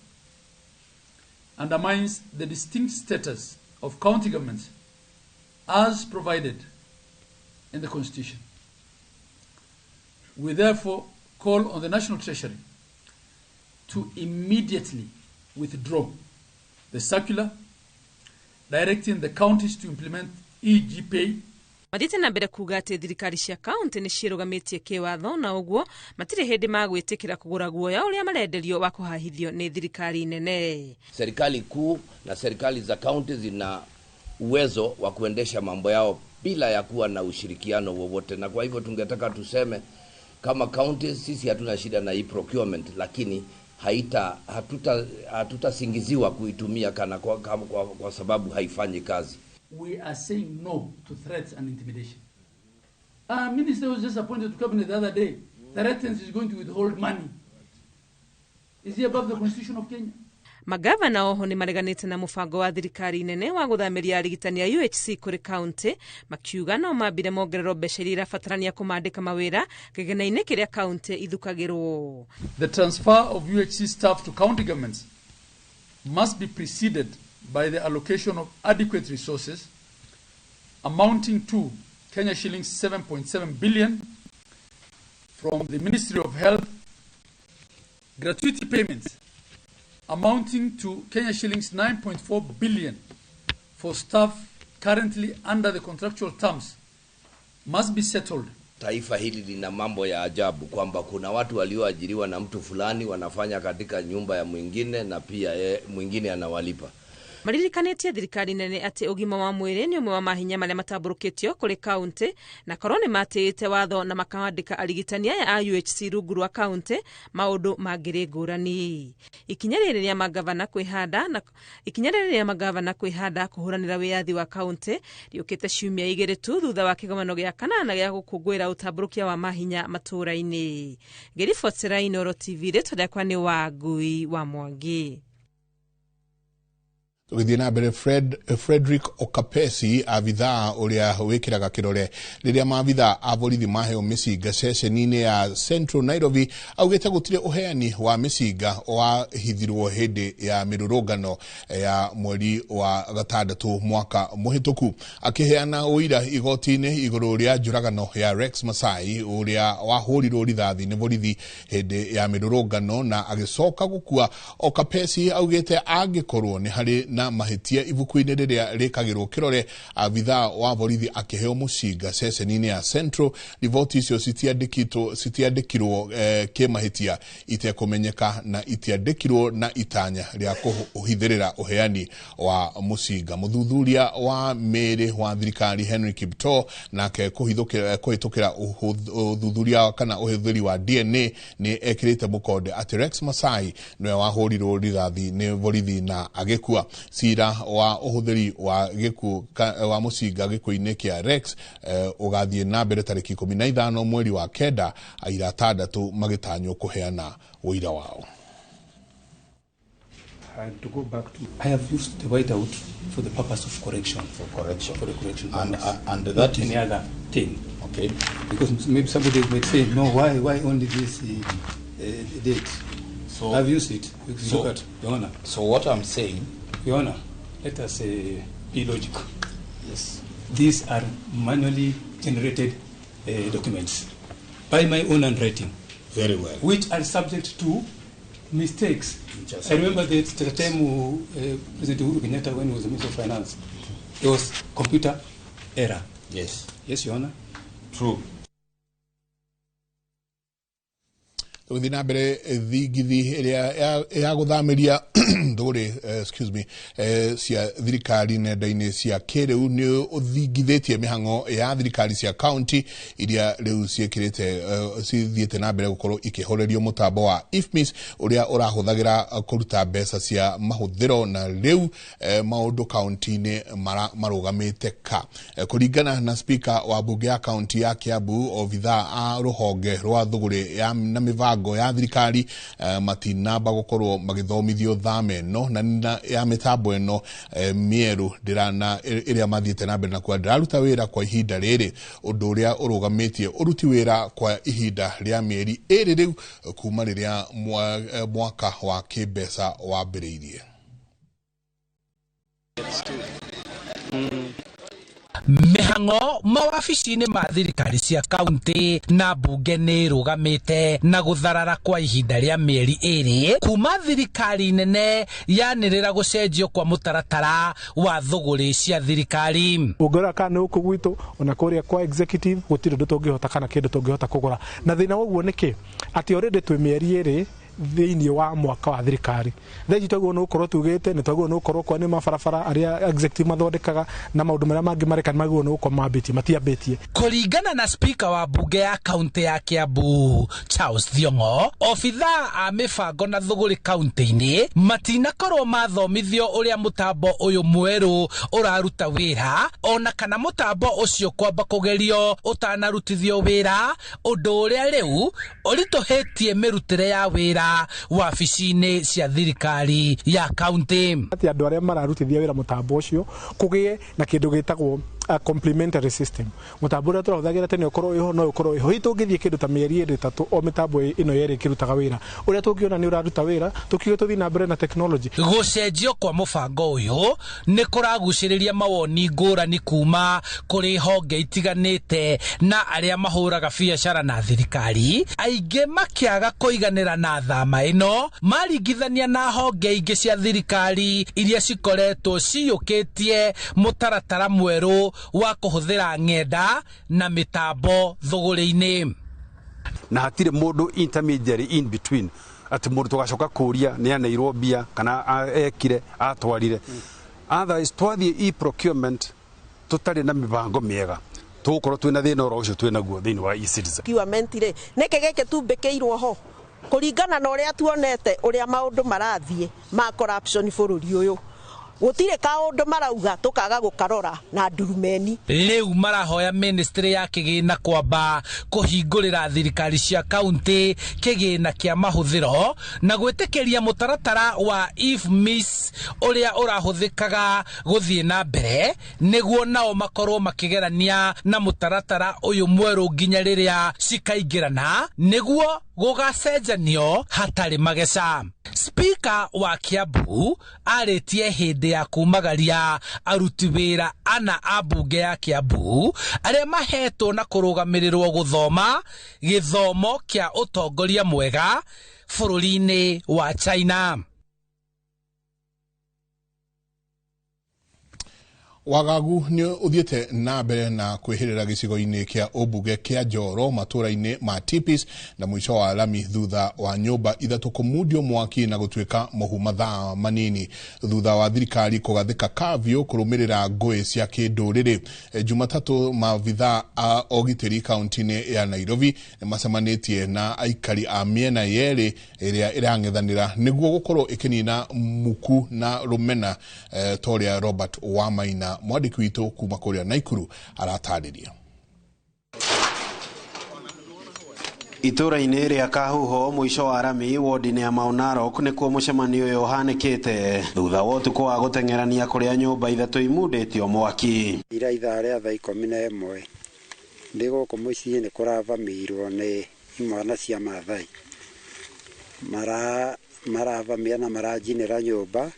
undermines the distinct status of county governments as provided in the Constitution. We therefore call on the National Treasury to immediately withdraw the circular directing the counties to implement EGPay. Mathiĩte na mbere kuga atĩ thirikari cia kaunti nĩ ciĩrũgamĩtie kĩwatho na ũguo matirĩ hĩndĩ magwĩtĩkĩra kũgũra guoya ũrĩa marenderio wa kũhahithio nĩ thirikari nene. Serikali kuu na serikali za kaunti zina uwezo wa kuendesha mambo yao bila ya kuwa na ushirikiano wowote, na kwa hivyo tungetaka tuseme kama counties sisi hatuna shida na hii procurement, lakini hatutasingiziwa kuitumia kana kwa sababu haifanyi kazi. We are saying no to threats and intimidation. Our minister was just appointed to cabinet the other day. Threatens is going to withhold money. Is he above the constitution of Kenya? Magavana oho nĩ mareganĩte na mũbango wa thirikari nene wa gũthamĩria arigitani a UHC kũrĩ kaunti, makiuga no mambire mongererwo mbeca iria irabatarania kũmandĩka mawĩra kĩgĩna-inĩ kĩrĩa kaunti ithukagĩrwo. The transfer of UHC staff to county governments must be preceded by the allocation of adequate resources amounting to Kenya shillings 7.7 billion from the Ministry of Health, gratuity payments amounting to Kenya shillings 9.4 billion for staff currently under the contractual terms must be settled. Taifa hili lina mambo ya ajabu kwamba kuna watu walioajiriwa na mtu fulani wanafanya katika nyumba ya mwingine na pia mwingine anawalipa. Maririkanĩtie thirikari nene atĩ ũgima wa mwĩrĩ nĩ ũmwe wa mahinya marĩa matambũrũkĩtio kũrĩ kaunti, na korwo nĩ matĩĩte watho na makawandĩka arigitani aya a UHC rungu rwa kaunti maũndũ mangĩrĩ ngũrani. Ikinya rĩrĩ rĩa magavana kwĩhanda kũhũranĩra wĩyathi wa kaunti rĩũkĩte ciumia igĩrĩ tu thutha wa kĩgomano gĩa kanana gĩa gũkũngũĩra ũtambũrũkia wa mahinya matũũra-inĩ. Ngĩribotera Inooro TV, rĩtwa rĩakwa nĩ Wangui wa Mwangi. Tũgĩthiĩ na mbere, Frederick Okapesi abithaa ũrĩa wĩkĩraga kĩrore rĩrĩa maabithaa a borithi maheo mĩcinga ceceni-inĩ ya Central Nairobi augĩte gũtirĩ ũheani wa mĩcinga wahithirwo hĩndĩ ya mĩrũrũngano ya mweri wa gatandatũ mwaka mũhĩtũku. Akĩheana ũira igoti-inĩ igũrũ rĩa njũragano ya Rex Masai ũrĩa wahũrirwo rithathi nĩ borithi hĩndĩ ya mĩrũrũngano na agĩcoka gũkua, Okapesi augĩte angĩkorwo nĩ harĩ na mahĩtia ibuku-inĩ rĩrĩa rĩkagĩrwo kĩrore abithaa wa borithi akĩheo mũcinga ceceni-inĩ ya Central, riboti icio citiandĩkirwo kĩmahĩtia itekũmenyeka na itiandĩkirwo na itanya rĩa kũhithĩrĩra ũheani wa mũcinga. Mũthuthuria wa mĩĩrĩ wa thirikari Henry Kiptoo nake kũhĩtũkĩra ũthuthuria kana ũhũthĩri wa DNA nĩ ekĩrĩte mũkonde atĩ Rex Masai nĩwe wahũrirwo rithathi nĩ borithi na agĩkua. Cira wa ũhũthĩri wa gĩkuũ wa mũcinga gĩkuũ-inĩ kĩa Rex ũgathiĩ na mbere tarĩki 15 mweri wa 9, aira 6 magĩtanywo kũheana ũira wao. And to go back to, I have used the whiteout for the purpose of correction. For correction. For the correction. And that not is any other thing. Okay. Because maybe somebody might say, no, why only this date? So I've used it. You can look at, Your Honor. So what I'm saying, Your Honor, let us be logical. Yes. These are manually generated documents by my own handwriting. Very well. Which are subject to mistakes. I remember the time President Uhuru Kenyatta, when he was the Minister of Finance, there was computer error. Yes. Yes, Your Honor. True. Tũgĩthiĩ na mbere, thingithi ĩrĩa ya gũthamĩria ndũrĩ cia thirikari nenda-inĩ cia kĩrĩu nĩ ũthingithĩtie mĩhang'o ya thirikari cia kaunti iria rĩu ciĩkĩrĩte cithiĩte na mbere gũkorwo ikĩhorerio mũtambo wa IFMIS ũrĩa ũrahũthagĩra kũruta mbeca cia mahũthĩro, na rĩu maũndũ kaunti-inĩ marũgamĩte ka. Kũringana na speaker wa bunge ya kaunti ya Kiambu, obithaa a rũhonge rwa thũgũrĩ na mĩbango ya thirikari matinamba gũkorwo magĩthomithio thama ĩno na ya mĩtambo ĩno mĩerũ ĩrĩa mathiĩte na mbere na kuga ndĩraruta wĩra kwa ihinda rĩrĩ, ũndũ ũrĩa ũrũgamĩtie ũruti wĩra kwa ihinda rĩa mĩeri ĩrĩ rĩu kuma rĩrĩa mwaka wa kĩmbeca wambĩrĩirie. Mĩhang'o mawabici-inĩ ma thirikari cia kaunti na mbunge nĩ ĩrũgamĩte na gũtharara kwa ihinda rĩa mĩeri 2 kuma thirikari nene yanĩrĩra gũcenjio kwa mũtaratara wa thũgũrĩ cia thirikari. Ũngĩrora kana nĩ gũkũ gwitũ ona kũrĩa kwa executive gũtirĩ ũndũ tũngĩhota kana kĩndũ tũngĩhota kũgũra, na thĩna woguo nĩkĩ atĩ already twĩ mĩeri 2 thĩinĩ wa mwaka wa thirikari. Thaa ici twagĩrĩirwo nĩ gũkorwo tugĩte nĩ twagĩrĩirwo nĩ gũkorwo kwa nĩ mabarabara arĩa executive mathondekaga na maũndũ marĩa mangĩ mareka nĩ magĩrĩirwo nĩ gũkorwo mambĩtie, matiambĩtie. Kũringana na speaker wa mbunge ya kaunti ya Kiambu Charles Thiong'o, obithaa a mĩbango na thũgũrĩ kaunti-inĩ matinakorwo mathomithio ũrĩa mũtambo ũyũ mwerũ ũraruta wĩra, ona kana mũtambo ũcio kwamba kũgerio ũtanarutithio wĩra, ũndũ ũrĩa rĩu ũritũhĩtie mĩrutĩre ya wĩra wabici-inĩ cia thirikari ya kaunti. Atĩ andũ arĩa mararutithia wĩra mũtambo ũcio kũgĩe na kĩndũ gĩtagwo complementary system. Mũtambo ũrĩa tũrahũthagĩra tene ũkorwo wĩho no ũkorwo wĩho. Hihi tũngĩthiĩ kĩndũ ta mĩeri 2 3 o mĩtambo ĩno yerĩ ĩkĩrutaga wĩra, ũrĩa tũngĩona nĩ ũraruta wĩra tũkiuge tũthiĩ na mbere na technology. Gũcenjio kwa mũbango ũyũ nĩ kũragucĩrĩria mawoni ngũrani kuma kũrĩ honge itiganĩte na arĩa mahũraga biacara na thirikari, aingĩ makĩaga kũiganĩra na thama ĩno maringithania na honge ingĩ cia thirikari iria cikoretwo ciyũkĩtie mũtaratara mwerũ wa kũhũthĩra ng'enda na mĩtambo thũgũrĩ-inĩ. Na hatirĩ mũndũ intermediary in between atĩ mũndũ tũgacoka kũria nĩ aneirwo mbia kana ekire atwarire. Otherwise twathiĩ e-procurement tũtarĩ na mĩbango mĩega tũgũkorwo twĩna thĩna oro ũcio twĩnaguo thĩinĩ wa e-citizen. Procurement rĩ nĩkĩ gĩkĩ tumbĩkĩirwo ho kũringana na ũrĩa tuonete ũrĩa maũndũ marathiĩ ma corruption bũrũri ũyũ, gũtirĩ kaũndũ marauga tũkaga gũkarora na ndurumeni. Rĩu marahoya ministry ya kĩgĩna kwamba kũhingũrĩra thirikari cia kaunti kĩgĩna kĩa mahũthĩro na gwĩtĩkĩria mũtaratara wa IFMIS ũrĩa ũrahũthĩkaga gũthiĩ na mbere nĩguo nao makorwo makĩgerania na mũtaratara ũyũ mwerũ nginya rĩrĩa cikaingĩrana nĩguo gũgacenjanio hatarĩ mageca. Speaker wa Kiambu arĩtie hĩndĩ ya kumagaria aruti wĩra ana a mbunge ya Kiambu arĩa mahetwo na kũrũgamĩrĩrwo gũthoma gĩthomo kĩa ũtongoria mwega bũrũri-inĩ wa China. Wagagu nĩ ũthiĩte na mbere na kwĩhĩrĩra gĩcigo-inĩ kĩa ũmbunge kĩa Njoro matũra-inĩ ma Tipis na mũico wa lami thutha wa nyũmba 3 kũmundio mwaki na gũtuĩka mũhu mathaa manini thutha wa thirikari kũgathĩka kavyu kũrũmĩrĩra ngũĩ cia kĩndũrĩrĩ. Jumatatũ maabithaa a ũgitĩri kaunti-inĩ ya Nairobi nĩ macemanĩtie na aikari a mĩena yerĩ ĩrĩa ĩrang'ethanĩra nĩguo gũkorwo ĩkĩnina muku na rũmena ta ũrĩa Robert Wamaina mwandĩki witũ kuma kũrĩa Naikuru aratarĩria. Itũra-inĩ rĩa Kahuho mũico wa rami wodi-inĩ ya Mau Narok nĩkuo mũcemanio ũyũ ũhanĩkĩte thutha wa ũtukũ wa gũteng'erania kũrĩa nyũmba 3 imundĩtio mwaki. Ira ithaa rĩa thaa 11 ndĩ gũkũ mũciĩ nĩ kũravamĩirwo nĩ imwana cia Maathai, maravamia na maranjinĩra nyũmba,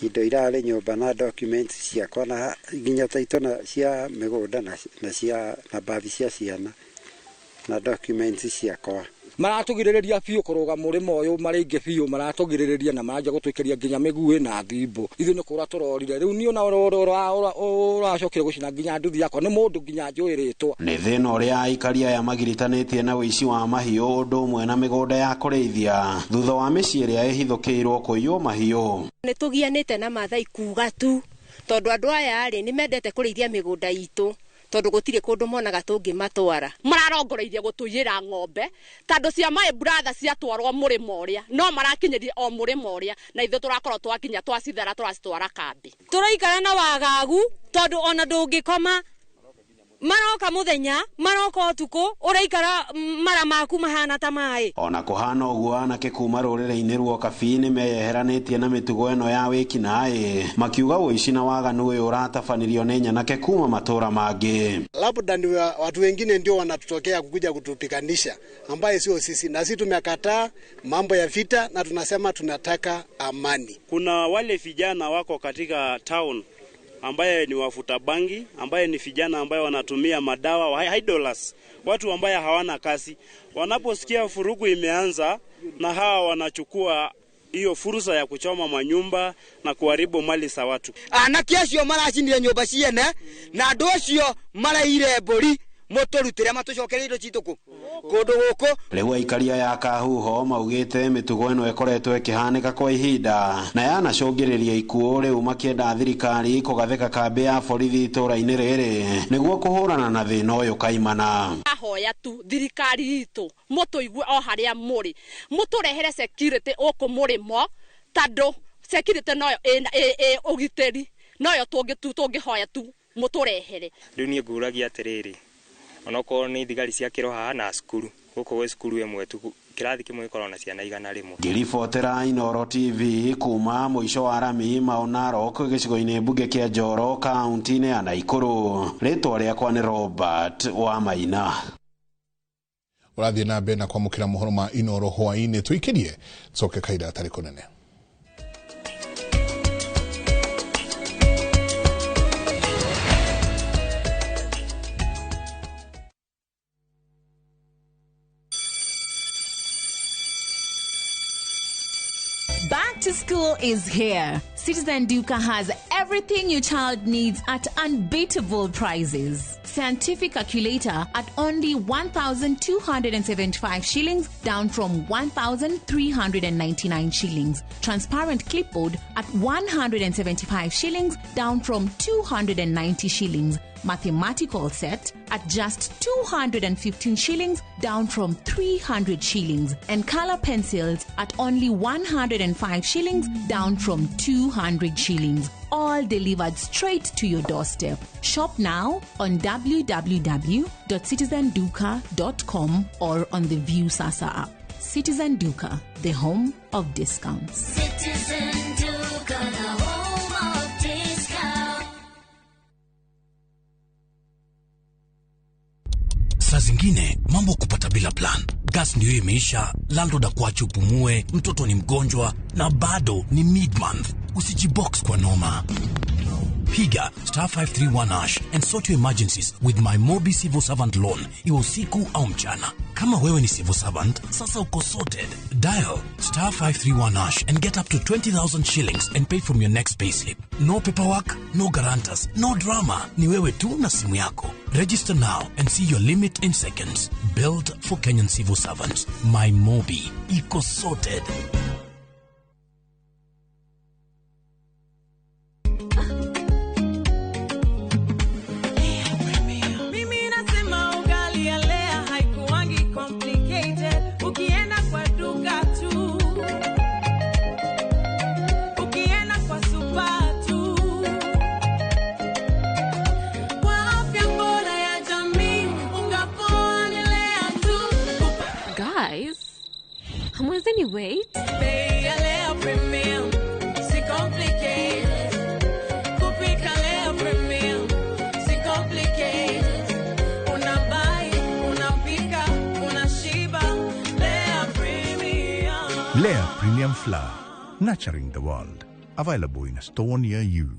indo irarĩ nyũmba na documents ciakwa na nginya taito na cia mĩgũnda na cia na bathi cia ciana na documents ciakwa. Maratũgirĩrĩria biũ kũrũga mũrĩmo ũyũ marĩ aingĩ biũ, maratũgirĩrĩria na maranjia gũtwĩkĩria nginya mĩguĩ na thimbo. Ithuĩ nĩ kũra tũrorire rĩu niĩ ona ũracokire gũcina nginya nduthi yakwa nĩ mũndũ nginya njũĩ rĩtwa. Nĩ thĩna ũrĩa aikari aya magiritanĩtie na ũici wa mahiũ ũndũ ũmwe na mĩgũnda ya kũrĩithia thutha wa mĩciĩ ĩrĩa ĩhithũkĩirwo kũiywo mahiũ. Nĩ tũgianĩte na Maathai kuga tu tondũ andũ aya rĩ nĩ mendete kũrĩithia mĩgũnda itũ tondũ gũtirĩ kũndũ monaga tũngĩmatwara. Mararongoreirie gũtũiyĩra ng'ombe tondũ cia my brother ciatwarwo mũrĩmo ũrĩa no marakinyĩrie o mũrĩmo ũrĩa na ithuĩ tũrakorwo twakinya twacithara tũracitwara kambi. Tũraikara na wagagu tondũ ona ndũngĩkoma, maroka muthenya maroka ũtukũ, ũraikara mara maku mahana ta maĩ. Ona kũhana ũguo anake kuma rũrĩrĩ-inĩ rwa Kabii nĩ meyeheranĩtie na mĩtugo ĩno ya wĩkinaĩ makiuga ũici na waganu ũyũ ũratabanirio nĩ nyanake kuma matũra mangĩ. Labda ni watu wengine ndio wanatutokea kukuja kutupiganisha ambaye sio sisi, na sisi tumekataa mambo ya vita na tunasema tunataka amani. Kuna wale vijana wako katika town ambaye ni wafuta bangi, ambaye ni vijana ambaye wanatumia madawa, idlers, watu ambaye hawana kazi. Wanaposikia furugu imeanza, na hawa wanachukua hiyo fursa ya kuchoma manyumba na kuharibu mali za watu. Anake acio maracinire nyumba ciene na andu acio maraire mburi muturutire matucokerie indo citu kundu guku. Riu aikaria ya Kahuho maugite mitugo ĩno ĩkoretwo ĩkĩhanĩka kwa ihinda na yanacũngĩrĩria ikuũ, rĩu makĩenda thirikari kũgathĩka kambĩ ya borithi itũra-inĩ rĩrĩ nĩguo kũhũrana na thĩna ũyũ kaimana. Ahoya tu thirikari itũ mũtũigue o harĩa mũrĩ, mũtũrehere security ũkũ mũrĩmo, tondũ security noyo ĩ ũgitĩri noyo tũngĩhoya tu mũtũrehere. Rĩu niĩ ngũragia atĩrĩrĩ, onokorwo nĩ thigari ciakĩrwo haha na cukuru gũkũ gwĩ cukuru ĩmwe tu kĩrathi kĩmwe gĩkoragwo na ciana 100. Ngĩribotera Inooro TV kuma mũico wa rami Mau Narok gĩcigo-inĩ mbunge kĩa Njoro kaunti-inĩ ya Naikuru, rĩtwa rĩakwa nĩ Robert wa Maina. Ũrathiĩ na mbere na kwamũkĩra mohoro ma Inooro hwaĩ-inĩ, tũikĩrie coke kahinda gatarĩ kũnene. Back to school is here. Citizen Duka has everything your child needs at unbeatable prices. Scientific calculator at only 1,275 shillings, down from 1,399 shillings. Transparent clipboard at 175 shillings, down from 290 shillings. Mathematical set at just 215 shillings, down from 300 shillings. And color pencils at only 105 shillings, down from 200 shillings. All delivered straight to your doorstep. Shop now on www.citizenduka.com or on the Viusasa app. Citizen Duka, the home of discounts. Citizen Duka, the home of discounts. Saa zingine mambo kupata bila plan. Gas ndio imeisha, landlord akuache upumue, mtoto ni mgonjwa na bado ni mid-month. Usijibox kwa noma. Piga star 531 hash and sort your emergencies with my Mobi Civil Servant Loan, iwe usiku au mchana. Kama wewe ni civil servant, sasa uko sorted. Dial star 531 hash and get up to 20,000 shillings and pay from your next payslip. No paperwork, no guarantors, no drama. Ni wewe tu na simu yako. Register now and see your limit in seconds. Built for Kenyan civil servants. My Mobi. Iko sorted. Mimi nasema ugali ya Lea haikuwangi complicated. Ukienda kwa duka tu, ukienda kwa super tu, kwa afya bora ya jamii, unga poa ni Lea tu. Guys, hamwezi ni wait? Bei ya Lea Premium, si complicated. Kupika Lea Premium, si complicated. Unabuy, unapika, unashiba. Lea Premium. Lea Premium Flour, nurturing the world. Available in a store near you.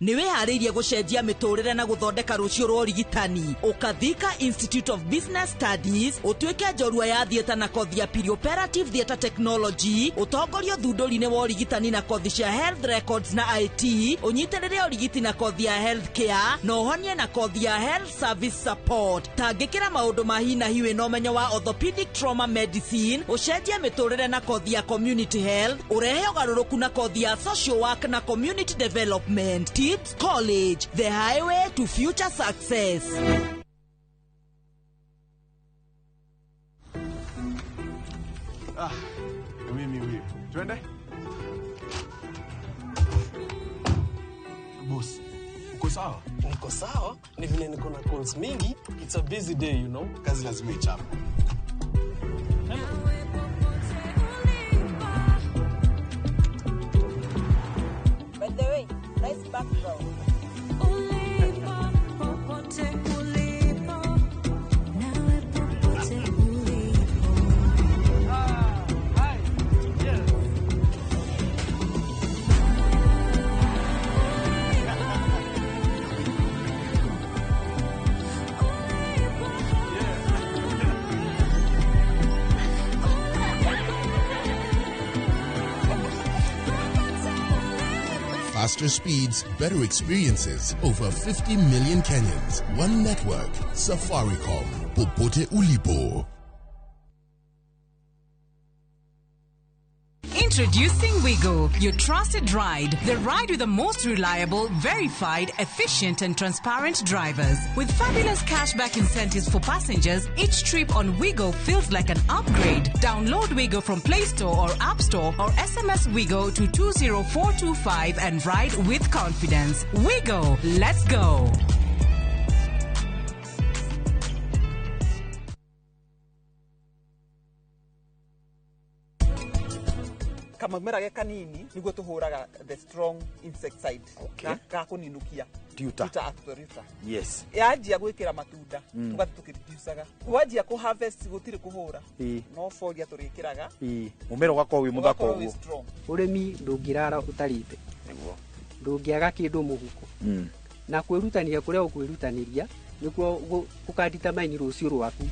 Nĩ wĩharĩirie gũcenjia mĩtũrĩre na gũthondeka rũciũ rwa ũrigitani? Ũkathika Institute of Business Studies ũtuĩke njorua ya theatre na kothi ya perioperative theatre technology, ũtongorio thundũri-inĩ wa ũrigitani na kothi cia health records na IT, ũnyitĩrĩre ũrigiti na kothi ya health care na ũhonie na kothi ya health service support. Tangĩkĩra maũndũ ma hi na hi wĩna ũmenyo wa orthopedic trauma medicine, ũcenjie mĩtũrĩre na kothi ya community health, ũrehe ũgarũrũku na kothi ya social work na community development. Tips College, the highway to future success. Ah, mimi huyu. Twende? Boss, uko sawa? Niko sawa, ni vile niko na calls mingi. It's a busy day, you know. Kazi lazima ichape. By the way, nice background. Ulipo, popote ulipo, nawe popote ulipo. Hi. Yes. Faster speeds, better experiences. Over 50 million Kenyans. One network. Safaricom. Popote ulipo. Introducing Wigo, your trusted ride. The ride with the most reliable, verified, efficient, and transparent drivers. With fabulous cashback incentives for passengers, each trip on Wigo feels like an upgrade. Download Wigo from Play Store or App Store or SMS Wigo to 20425 and ride with confidence. Wigo, let's go. Kamamera ge kanini niguo tuhuraga the strong insecticide ga kuninukia Tuta. Tuta actorifa. Yes. Yanjia gwikira matunda tugathi tukireducaga wanjia ku harvest gutiri kuhura no folia turikiraga mumera ugakorwo wi muthaka Ũgakorwo wĩ uguo strong. Ũrĩmi ndũngĩrara ũtarĩte niguo ndũngĩaga kĩndũ mũhuko na kwĩrutanĩria kũrĩa ũkwĩrutanĩria nĩkuo gũkaditamaini rũciũ rwaku.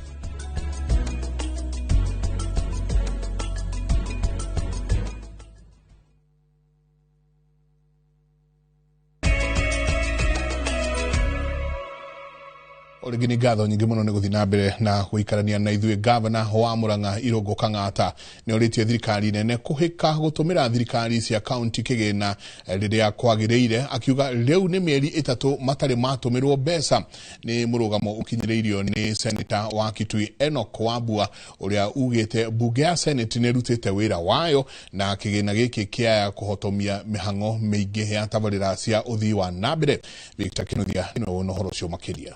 Rĩngĩ nĩ ngatho nyingĩ mũno nĩ gũthiĩ na mbere na gũikarania na ithuĩ. Gavana wa Murang'a Irũngũ Kang'ata nĩ orĩtie thirikari nene kũhĩka gũtũmĩra thirikari cia kaunti kĩgĩna rĩrĩa kwagĩrĩire, akiuga rĩu nĩ mĩeri 3 matarĩ matũmĩrwo mbeca. Nĩ mũrũgamo ũkinyĩrĩirio nĩ seneta wa Kitui Enoch Wambua ũrĩa ugĩte mbunge ya Senate nĩ ĩrutĩte wĩra wayo na kĩgĩna gĩkĩ kĩaya kũhotomia mĩhang'o mĩingĩ ya tabarĩra cia ũthii wa na mbere. Victor Kinuthia nĩwe wĩna ũhoro ũcio makĩria.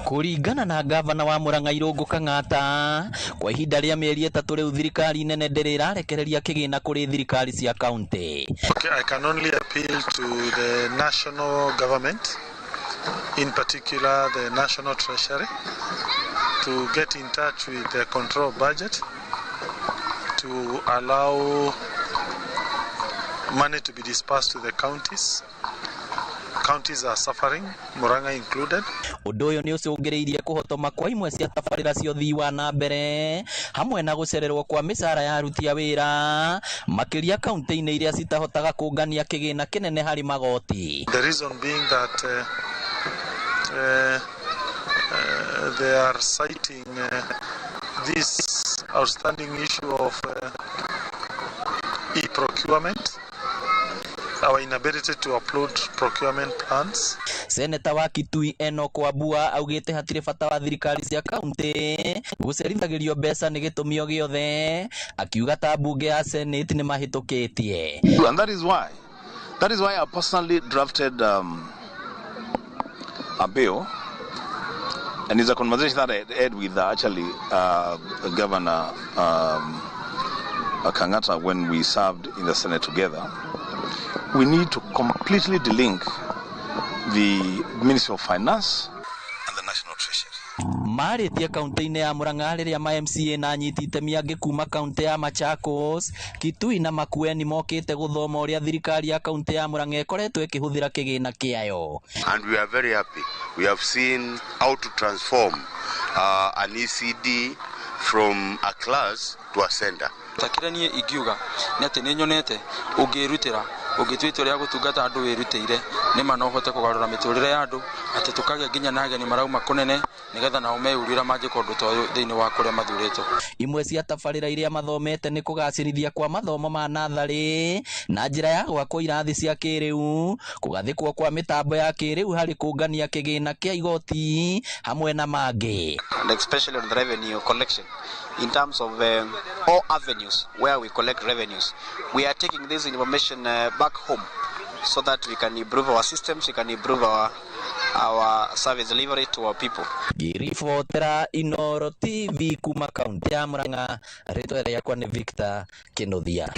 Kũringana na gavana wa Murang'a Irũngũ Kang'ata, kwa ihinda rĩa mĩeri 3 rĩu thirikari nene ndĩrĩ ĩrarekereria kĩgĩna kũrĩ thirikari cia kaunti. Okay, I can only appeal to the national government, in particular the National Treasury, to get in touch with the control budget to allow money to be dispersed to the counties. Counties are suffering, Murang'a included. Ũndũ ũyũ nĩ ũcũngĩrĩirie kũhotoma kwa imwe cia tabarĩra cia ũthii wa na mbere hamwe na gũcererwo kwa mĩcara ya aruti a wĩra makĩria kaunti-inĩ iria citahotaga kũngania kĩgĩna kĩnene harĩ magoti. The reason being that they are citing this outstanding issue of e-procurement, our inability to upload procurement plans. Seneta wa Kitui Enoch Wambua augĩte hatirĩ bata wa thirikari cia kaunti gũcerithagĩrio mbeca nĩ gĩtũmi o gĩothe, akiuga ta mbunge ya Senate nĩ mahĩtũkĩtie. And that is why I personally drafted a bill, and it's a conversation that I had with actually Governor Kang'ata when we served in the Senate together. We need to completely delink the Ministry of Finance and the National Treasury. Marĩtie kaunti-inĩ ya Murang'a rĩrĩa ma MCA na anyiti itemi angĩ kuma kaunti ya Machakos, Kitui na Makueni mokĩte gũthoma ũrĩa thirikari ya kaunti ya Murang'a ĩkoretwo ĩkĩhũthĩra kĩgĩna kĩayo. And we are very happy. We have seen how to transform an ECD from a class to a center. Takĩrĩa niĩ ingiuga nĩ atĩ nĩ nyonete ũngĩrutĩra ũngĩtua itua rĩa gũtungata andũ wĩrutĩire nĩma no ũhote kũgarũra mĩtũrĩre ya andũ atĩ tũkagĩa nginya na ageni marauma kũnene nĩgetha nao meyũrie ũrĩa mangĩka ũndũ ta ũyũ thĩinĩ wa kũrĩa mathurĩtwo. Imwe cia tabarĩra iria mathomete nĩ kũgacĩrithia kwa mathomo ma natharĩ na njĩra ya gwakwo irathi cia kĩrĩu, kũgathĩkwo kwa mĩtambo ya kĩrĩu harĩ kũngania kĩgĩna kĩa igoti hamwe na mangĩ. And especially on the revenue collection in terms of all avenues where we collect revenues. We are taking this information back home so that we can improve our systems, we can improve our service delivery to our people. Ngĩribotera Inooro TV kuma kaunti ya Murang'a, rĩtwa rĩakwa nĩ Victor Kinuthia.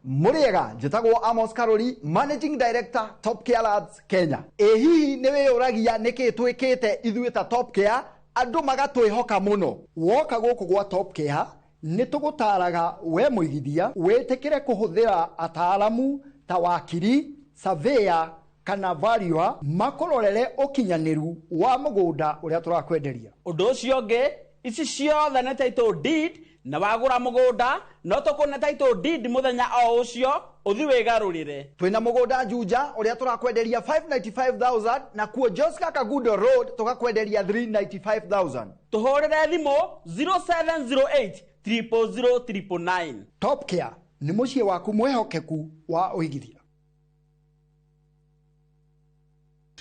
Mũrĩega, njĩtagwo Amos Karori, Managing Director, Top Care Labs Kenya. Ĩ hihi nĩ wĩyũragia nĩkĩ twĩkĩte ithuĩ ta Top Care andũ magatwĩhoka mũno? Woka gũkũ gwa Top Care nĩ tũgũtaraga we mũigithia wĩtĩkĩre kũhũthĩra ataaramu ta wakiri, surveyor kana valuer makũrorere ũkinyanĩru wa mũgũnda ũrĩa tũrakwenderia. Ũndũ ũcio ũngĩ, ici ciothe nĩ title deed, na wagũra mũgũnda no tũkũne title deed mũthenya o ũcio ũthi wĩgarũrĩre. Twĩna mũgũnda Juja ũrĩa tũrakwenderia 595,000, na kuo Joska Kagudo Road tũgakwenderia 395,000. Tũhũrĩre thimũ 0708 000 999. Top Care nĩ mũciĩ waku mwĩhokeku wa ũigithia.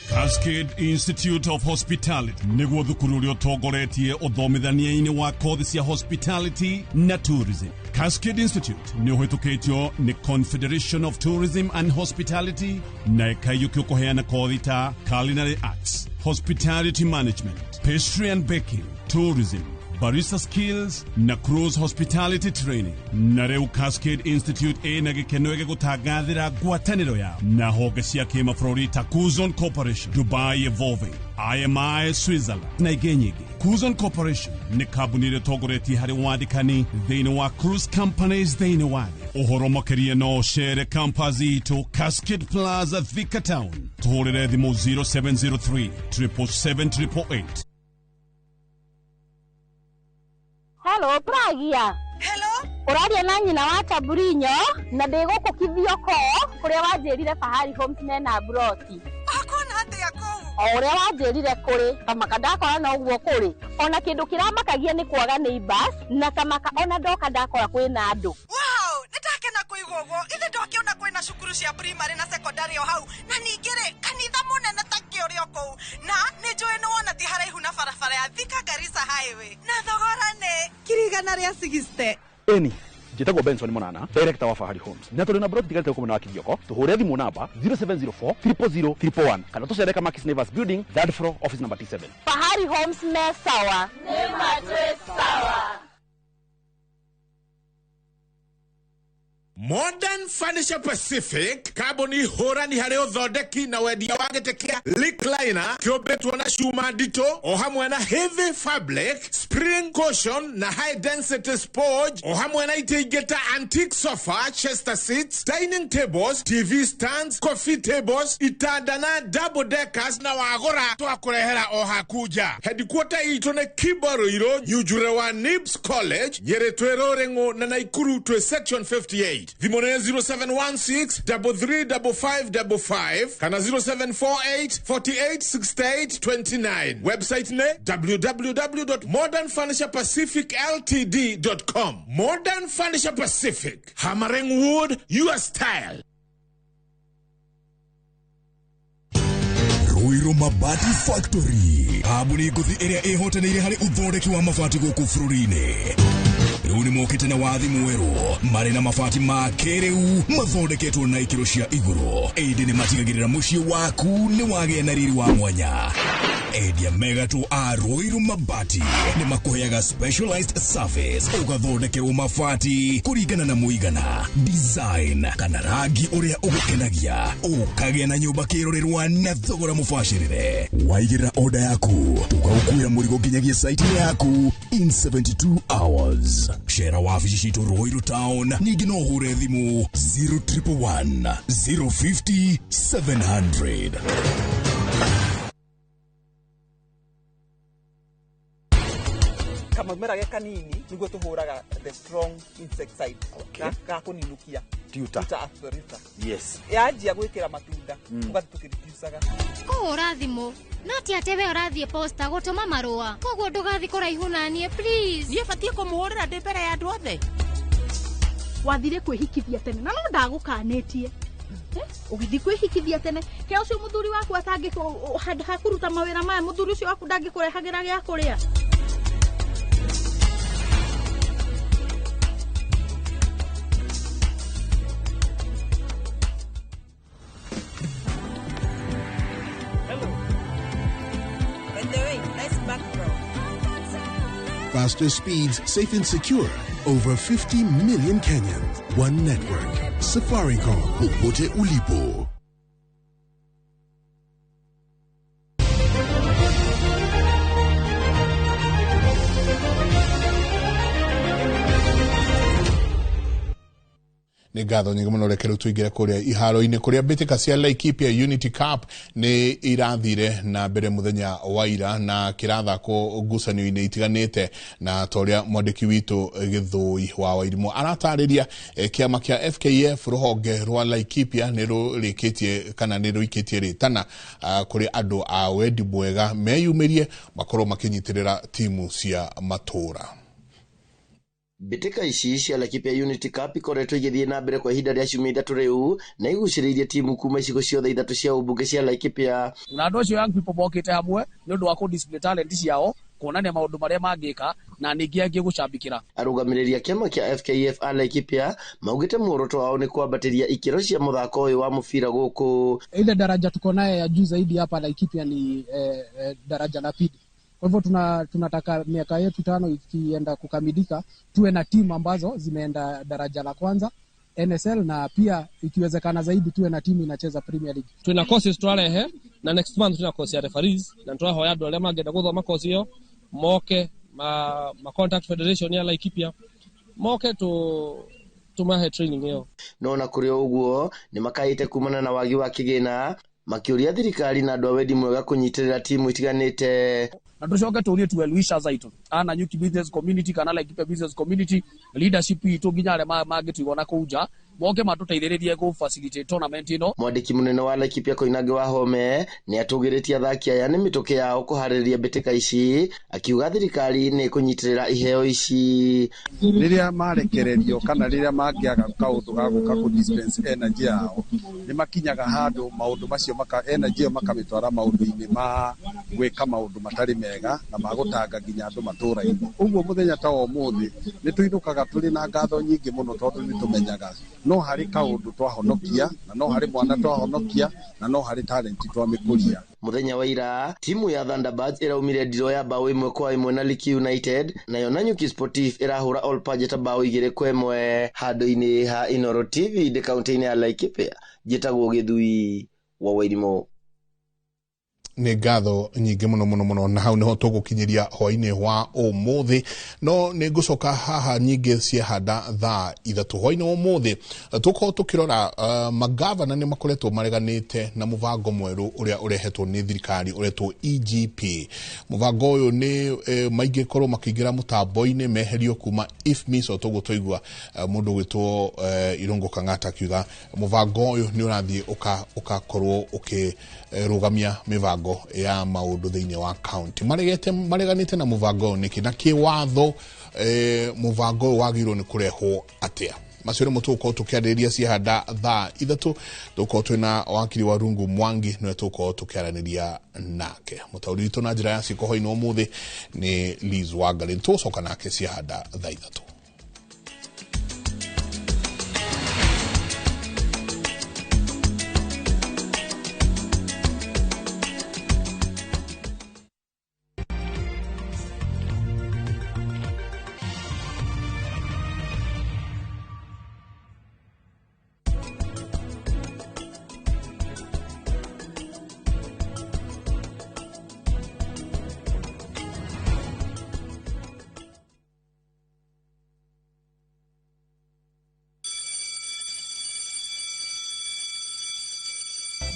Cascade Institute of Hospitality nĩguo thukuru ũrĩa ũtongoretie ũthomithania-inĩ wa kothi cia hospitality na tourism. Cascade Institute nĩ ũhĩtũkĩtio nĩ Confederation of Tourism and Hospitality na ĩkaiyũkio kũheana kothi ta culinary arts, hospitality management, pastry and baking, tourism, barista skills na cruise hospitality training. Na rĩu Cascade Institute ĩna gĩkeno gĩgũtangathĩra ngwatanĩro yao na honge cia kĩmabũrũri ta Kuzon Corporation, Dubai Evolving, IMI Switzerland na ingĩ nyingĩ. Kuzon Corporation nĩ kambuni ĩrĩa ĩtongoretie harĩ wandĩkani thĩinĩ wa cruise companies thĩinĩ wa thĩ. Ũhoro makĩria no ũcere campus itũ Cascade Plaza, Thika Town. Tũhũrĩre thimũ 0703 777 888. Hello, Pragia. Hello. Ũraria na nyina wa Taburinyo na ndĩ gũkũ Kithioko kũrĩa wanjĩrire Fahari Homes mena broti. Akuona atĩa kũu? O ũrĩa wanjĩrire kũrĩ, kamaka ndakora no ũguo kũrĩ. Ona kĩndũ kĩramakagia nĩ kwaga neighbors na kamaka ona ndoka ndakora kwĩna andũ. Wow, nĩndakena kũigua ũguo. Ithe ndokĩona kwĩna cukuru cia primary na secondary o hau, na ningĩ rĩ kanitha mũnene ta kĩ ũrĩ o kũu, na nĩ njũĩ nĩ wona ti haraihu na barabara ya Thika Garissa Highway, na thogora nĩ 160,000. Eni njĩtagwo Benson Monana, director wa Fahari Homes, na tũrĩ na broti tigarĩte gũkũ mwena wa Kithioko. Tũhũre thimũ namba 0704 000 111 kana tũcere Kamakis Neighbors Building, third floor, office number T7. Fahari Homes me sawa. Nĩ matwĩ sawa. Modern Furniture Pacific, kambuni hũrani harĩ ũthondeki na wendia wa gĩtĩ kĩa recliner kĩũmbĩtwo na cuma nditũ o hamwe na heavy fabric, spring cushion na high density sponge, o hamwe na itĩ ingĩ ta antique sofa, chester seats, dining tables, TV stands, coffee tables, itanda na double deckers, na wagũra twakũrehera o haku nja. Headquarter itũ nĩ Kibo Ruiru, Nyunjure wa Nibs College, Nyĩrĩ twĩ Rũrĩng'ũ na Naikuru twĩ section 58. Thimũ nĩ 0716 335555 kana 0748 48 68 29. Website nĩ www.modernfurniturepacificltd.com. Modern Furniture Pacific, hammering wood your style. Ruiru Mabati Factory, kambuni ngũthi ĩrĩa ĩhotanĩire harĩ ũthondeki wa mabati gũkũ bũrũri-inĩ. Rĩu nĩ mokĩte na wathi mwerũ, marĩ na mabati ma kĩrĩu mathondeketwo na ikĩro cia igũrũ, ĩndĩ nĩ matigagĩrĩra mũciĩ waku nĩ wagĩa na riri wa mwanya. Endia megatũ a Ruiru Mabati nĩ makũheaga specialized service, ũgathondekerwo mabati kũringana na mũigana, design kana rangi ũrĩa ũgũkenagia, ũkagĩa na nyũmba kĩrorerwa na thogora mũbacĩrĩre. Waigĩrĩra order yaku, tũgagũkuĩra mũrigo nginyagia site-inĩ yaku in 72 hours. Cera wabici citũ Ruiru Town, ningĩ no ũhũre thimũ 0111 050 700. Kamamera ge kanini niguo tũhũraga the strong insecticide ga kũninũkia Tuta. Tuta absoluta. Yes. Yanjia gwĩkĩra matunda ũgathiĩ tũkĩriducaga. Kũhũra thimũ no ti atĩ we ũrathiĩ posta gũtũma marũa, koguo ndũgathiĩ kũraihu na niĩ please. Niĩ batiĩ kũmũhũrĩra ndĩ mbere ya andũ othe. Wathire kwĩhikithia tene na no ndagũkanĩtie. Ũgĩthiĩ kwĩhikithia tene ke ũcio mũthuri waku atangĩ handũ ha kũruta mawĩra maya, mũthuri ũcio waku ndangĩkũrehagĩra gĩa kũrĩa. Faster speeds, safe and secure. Over 50 million Kenyans, one network. Safaricom, popote ulipo. Nä ngatho nyingä må no reke rä u tå ingä re kå rä a iharo-inä kå rä a mbä tä ka cia Laikipia Unity Cup nä irathire na mbere muthenya wa ira na kä rathakwo ngucanio-inä itiganä na ta å rä a mwandä witå Gĩthũi wa Wairimũ aratarä ria kä ama kä a FKF rũhonge rwa Laikipia nä rå rä kä tie kana nä rå ikä tie rä tana kå rä andå a wendi mwega meyumä rie makorwo makä nyitä rä ra timu cia matũra. Mbĩtĩka ici cia Laikipia Unity Cup ikoretwo igĩthiĩ na mbere kwa ihinda rĩa ciumia 3 rĩu na igucĩrĩirie timu kuma icigo ciothe 3 cia ũmbunge cia Laikipia. Na andũ acio young people mokĩte hamwe nĩ ũndũ wa kũ display talent ciao, kuonania maũndũ marĩa mangĩka na ningĩ angĩ gũcambikĩra. Arũgamĩrĩri a kĩama kĩa FKF a Laikipia maugĩte muoroto wao nĩ kwambatĩria ikĩro cia mũthako ũyũ wa mũbira gũkũ. Ile daraja tuko naye ya juu zaidi hapa Laikipia ni daraja la pili. Kwa hivyo tunataka miaka yetu 5 ikienda kukamilika tuwe na timu ambazo zimeenda daraja la kwanza NSL, na pia ikiwezekana zaidi tuwe na timu inacheza Premier League. Tuna courses twarehe na next month tuna course ya referees na twahoya andu aria mangĩenda gũthoma course iyo moke ma contact federation ya Laikipia moke tumahe training iyo. No na kũrĩ ũguo nĩ makaĩte kumana na wagi wa kĩgĩna makiuria thirikari na andũ a wendi mwega kũnyitĩrĩra timu itiganĩte. Na tucoke tuurie tu well-wishers aitũ ana Nyuki business community kana Laikipia business community leadership itũ nginya arĩa mangĩtũigua na kũu nja moke matũteithĩrĩrie gũ facilitate tournament ĩno. Mwandĩki mũnene wa Laikipia Koinange wa Home nĩ atũgĩrĩtie athaki aya nĩ mĩtũkĩ yao kũharĩrĩria mbĩtĩka ici, akiuga thirikari nĩ ĩkũnyitĩrĩra iheo ici. Rĩrĩa marekererio kana rĩrĩa mangĩaga kaũndũ ga gũka kũ dispense energy yao nĩ makinyaga handũ maũndũ macio energy ĩyo makamĩtwara maũndũ-inĩ ma gwĩka maũndũ matarĩ mega na magũtanga nginya andũ matũra-inĩ. Ũguo mũthenya ta wa ũmũthĩ nĩ tũinũkaga tũrĩ na ngatho nyingĩ mũno tondũ nĩ tũmenyaga no harĩ kaũndũ twahonokia na no harĩ mwana twahonokia na no harĩ talent twamĩkũria. Mũthenya wa ira timu ya Thunderbirds ĩraumire ndiro ya bao 1-1 na Liki United, nayo Nanyuki Sportive ĩrahũra All Pajeta bao 2-1 handũ-inĩ ha Inoro TV ndĩ kaunti-inĩ ya Laikipia. Njĩtagwo Gĩthui wa Wairimũ. Nä ngatho nyingä må no må no må no na hau nĩho tũgũkinyĩria hwainĩ wa ũmũthĩ no nĩ ngũcoka haha nyingĩ ciehanda thaa 3 hwainĩ wa ũmũthĩ tũkorwo tũkĩrora magavana nĩ makoretwo mareganĩte na mũbango mwerũ ũrĩa ũrehetwo nĩ thirikari ũretwo EGP. Mũbango ũyũ nĩ maingĩ korwo makĩingĩra mũtambo-inĩ meherio kuma IFMIS o toguo twaigua mũndũ ũgwĩtwo Irũngũ Kang'ata akiuga mũbango ũyũ nĩ ũrathiĩ ũkakorwo ũkĩrũgamia mĩbango ya maundu thiini wa county. Mareganite na mubango niki na kiwatho mubango wagirwo ni kurehwo atia macio nĩ tũgũkorwo tũkĩarĩrĩria ciehanda thaa 3 tũgũkorwo twĩna wakiri wa Rungu Mwangi nĩwe tũgũkorwo tũkĩaranĩria nake. Mũtaũri witũ na njĩra ya ciĩko hwainĩ ũmũthĩ nĩ Liz Wangarĩ. Tũgũcoka nake ciehanda thaa 3.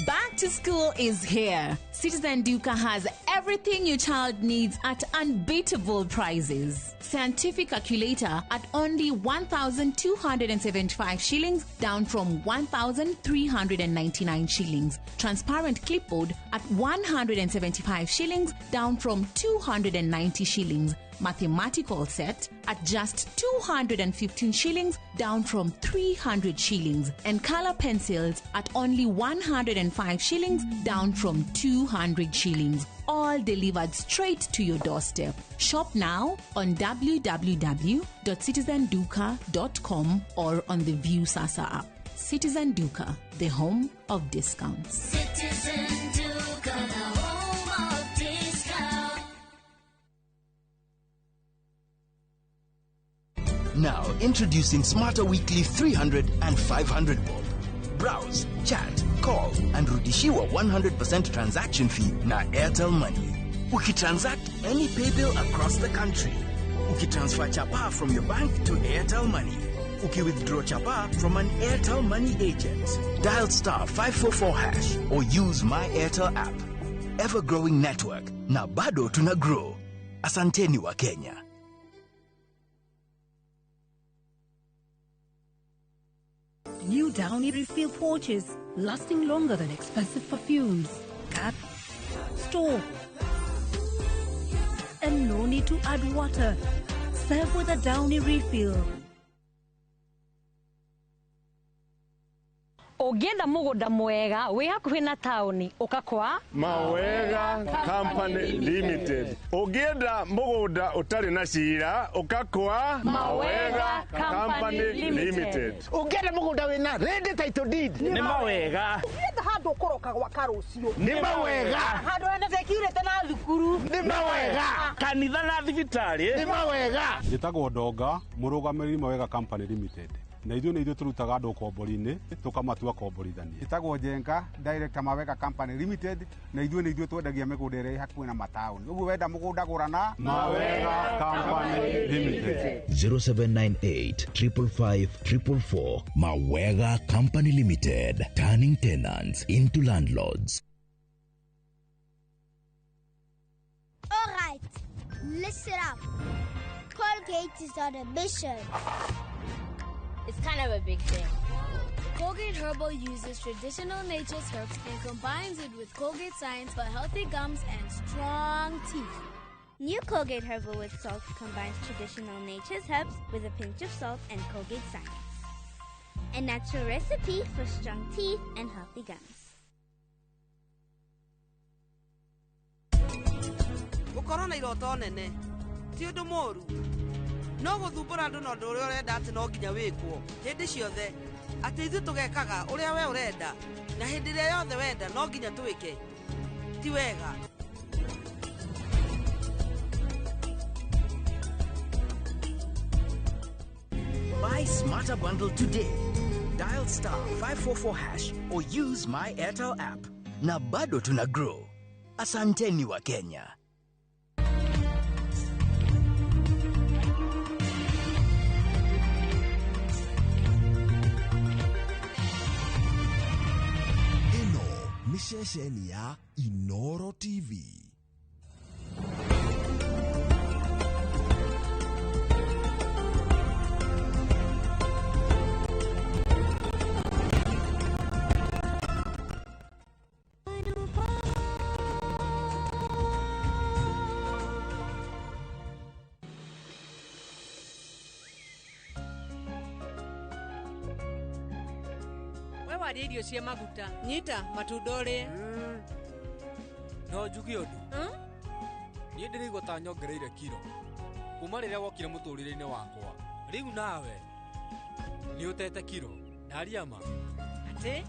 Back to school is here. Citizen Duka has everything your child needs at unbeatable prices. Scientific calculator at only 1,275 shillings, down from 1,399 shillings. Transparent clipboard at 175 shillings, down from 290 shillings. Mathematical set at just 215 shillings, down from 300 shillings. And color pencils at only 105 shillings, down from 200 shillings. All delivered straight to your doorstep. Shop now on www.citizenduka.com or on the View Sasa app. Citizen Duka, the home of discounts. Citizen Duka, the home of discounts. Now introducing Smarter Weekly 300 and 500 bob. Browse, chat, call and rudishiwa 100% transaction fee na Airtel Money. Ukitransact any paybill across the country. Ukitransfer chapa from your bank to Airtel Money. Ukiwithdraw chapa from an Airtel Money agent. Dial star 544 hash or use My Airtel app. Ever-growing network na bado tuna grow. Asanteni wa Kenya. New Downy refill pouches, lasting longer than expensive perfumes. Cap, store, and no need to add water. Serve with a Downy refill. Ũngĩenda mũgũnda mwega wĩ hakuhĩ na taũni ũka kwa Mawega Company Limited. Ũngĩenda mũgũnda ũtarĩ na cira ũka kwa Mawega Company Limited. Ũngĩenda mũgũnda wĩna ready title deed Nĩ Mawega. Ũngĩenda handũ ũkũroka gwaka rũciũ Nĩ Mawega. Handũ hena security na thukuru Nĩ Mawega. Kanitha na thibitarĩ Nĩ Mawega. Njĩtagwo Ndonga, mũrũgamĩrĩri Mawega Company Limited. Na ithuĩ nĩ ithuĩ tũrutaga andũ ũkombori-inĩ tũkamatua komborithania. Njĩtagwo Njenga, director Mawega Company Limited, na ithuĩ nĩ ithuĩ twendagia mĩgũnda ĩrĩa ĩ hakuhĩ na mataũni. Ũguo wenda mũgũnda gũra na Mawega Company Limited. 0798 555 444 Mawega Company Limited, turning tenants into landlords. All right, listen up. Colgate is on a mission. It's kind of a big thing. Colgate Herbal uses traditional nature's herbs and combines it with Colgate science for healthy gums and strong teeth. New Colgate Herbal with Salt combines traditional nature's herbs with a pinch of salt and Colgate science. A natural recipe for strong teeth and healthy gums. Gũkorwo na iroto nene ti ũndũ mũũru, no gũthumbũra andũ na ũndũ ũrĩa ũrenda atĩ no nginya wĩkwo hĩndĩ ciothe, atĩ ithuĩ tũgekaga ũrĩa we ũrenda na hĩndĩ ĩrĩa yothe wenda no nginya twĩke, ti wega. Buy Smarter Bundle today. Dial star 544 hash or use My Airtel app. Na bado tuna grow. Asanteni wa Kenya. Ĩno nĩ ceceni ya Inoro TV. We waria irio cia maguta, nyita matunda ũrĩe. No njuge ũndũ. Niĩ ndĩraigua ta nyongereire kiro kuma rĩrĩa wokire mũtũrĩre-inĩ wakwa. Rĩu nawe nĩ ũtete kiro, ndaria ma. Atĩ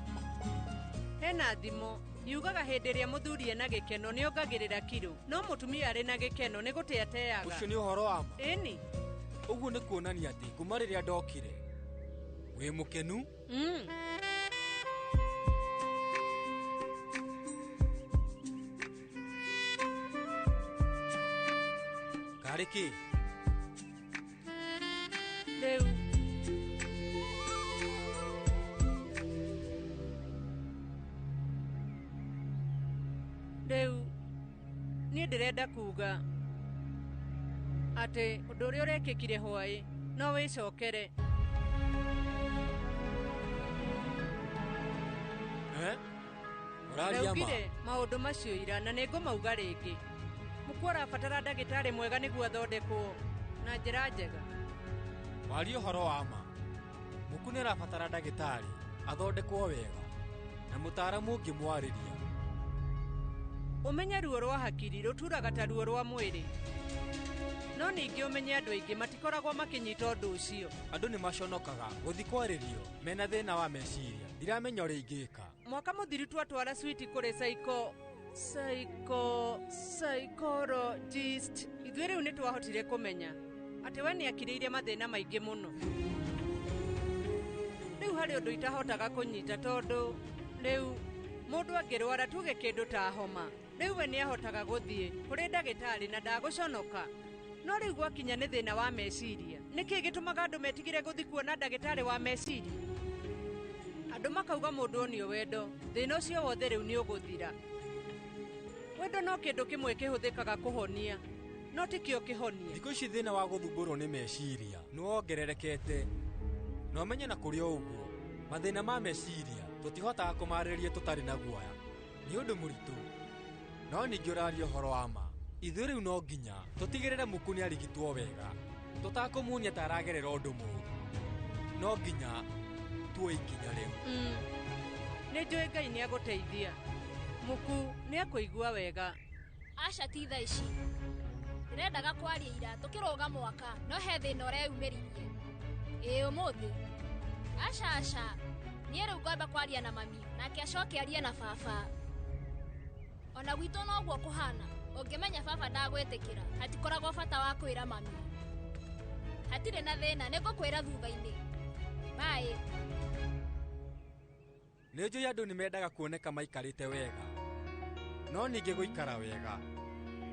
hena thimo yugaga hĩndĩ ĩrĩa mũthuri ena gĩkeno nĩongagĩrĩra kiro, no mũtumia arĩ na gĩkeno nĩ gũte ateaga. Ũcio nĩ ũhoro wa ma. Ĩni. Ũguo nĩ kuonania atĩ kuma rĩrĩa ndokire wĩ mũkenu. Karĩ kĩ? Rĩu rĩu niĩ ndĩrenda kuga atĩ ũndũ ũrĩa ũrekĩkire hwaĩ no wĩcokere. Ũraria ma? Ndaugire maũndũ macio ira na nĩngũmauga rĩngĩ. Mũkũ arabatara ndagĩtarĩ mwega nĩguo athondekwo na njĩra njega. Waria ũhoro wa ma. Mũku nĩ arabatara ndagĩtarĩ athondekwo wega na mũtaaramu ũngĩmwarĩria. Ũmenye ruo rwa hakiri rũturaga ta ruo rwa mwĩrĩ. No ningĩ ũmenye andũ aingĩ matikoragwo makĩnyita ũndũ ũcio. Andũ nĩ maconokaga gũthiĩ kwarĩrio mena thĩna wa meciria. Ndiramenya ũrĩa ingĩka. Mwaka mũthiru twatwara switi kũrĩ psychologist. Ithuĩ rĩu nĩ twahotire kũmenya Atĩ we nĩ akirĩire mathĩna maingĩ mũno. Rĩu harĩ ũndũ itahotaga kũnyita tondũ rĩu mũndũ angĩrwara tuge kĩndũ ta homa. Rĩu we nĩ ahotaga gũthiĩ kũrĩ ndagĩtarĩ na ndagũconoka. No rĩu gwakinya nĩ thĩna wa meciria. Nĩkĩ gĩtũmaga andũ metigĩre gũthiĩ kuona ndagĩtarĩ wa meciria? Andũ makauga mũndũ onio wendo, thĩna ũcio wothe rĩu nĩ ũgũthira. Wendo no kĩndũ kĩmwe kĩhũthĩkaga kũhonia, no tikĩo kĩhonia. Thikũ ici thĩna wa gũthumbũrwo nĩ meciria nĩ wongererekete. Na ũmenye na kũrĩ o ũguo, mathĩna ma meciria tũtihotaga kũmarĩrĩria tũtarĩ na guoya. Nĩ ũndũ mũritũ, no ningĩ ũraria ũhoro wa ma. Ithuĩ rĩu no nginya tũtigĩrĩre Muku nĩ arigitwo wega, tũtakũmuonia ta aragerera ũndũ mũũru. No nginya tuoe ikinya rĩu. Nĩ njũĩ Ngai nĩ agũteithia. Muku nĩ akũigua wega. Aca ti thaa ici. Ndĩrendaga kwaria ira tũkĩrũga mwaka, no he thĩna ũreyumĩririe. Ĩĩ ũmũthĩ. Aca aca. Niĩ rĩu ngwamba kwaria na mami, nake acoke arie na baba. Ona gwitũ noguo kũhana. Ũngĩmenya baba ndagwĩtĩkĩra, hatikoragwo bata wa kwĩra mami. Hatirĩ na thĩna, nĩngũkwĩra thutha-inĩ. Bye. Nĩ njũĩ andũ nĩ mendaga kuoneka maikarĩte wega, no ningĩ gũikara wega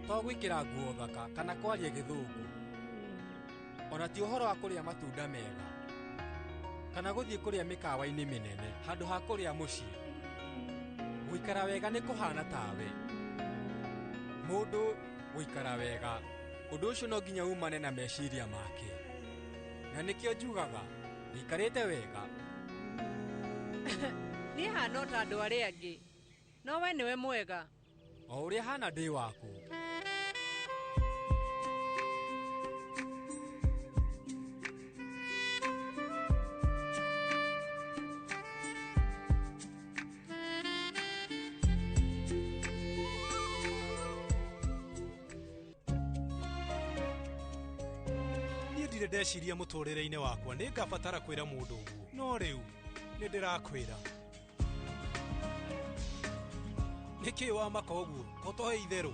to gwĩkĩra nguo thaka kana kwaria gĩthũngũ. Ona ti ũhoro wa kũrĩa matunda mega kana gũthiĩ kũrĩa mĩkawa-inĩ mĩnene handũ ha kũrĩa mũciĩ. Gũikara wega nĩ kũhana tawe. Mũndũ gũikara wega, ũndũ ũcio no nginya umane na meciria make. Na nĩkĩo njugaga wĩikarĩte wega. Niĩ hana o ta andũ arĩa angĩ, no we nĩwe mwega. O ũrĩa hana ndĩ waku. Niĩ ndirĩ ndeciria mũtũrĩre-inĩ wakwa nĩ ngabatara kwĩra mũndũ ũguo, no rĩu nĩ ndĩrakwĩra. Nĩkĩ wamaka ũguo? Kotohe itherũ.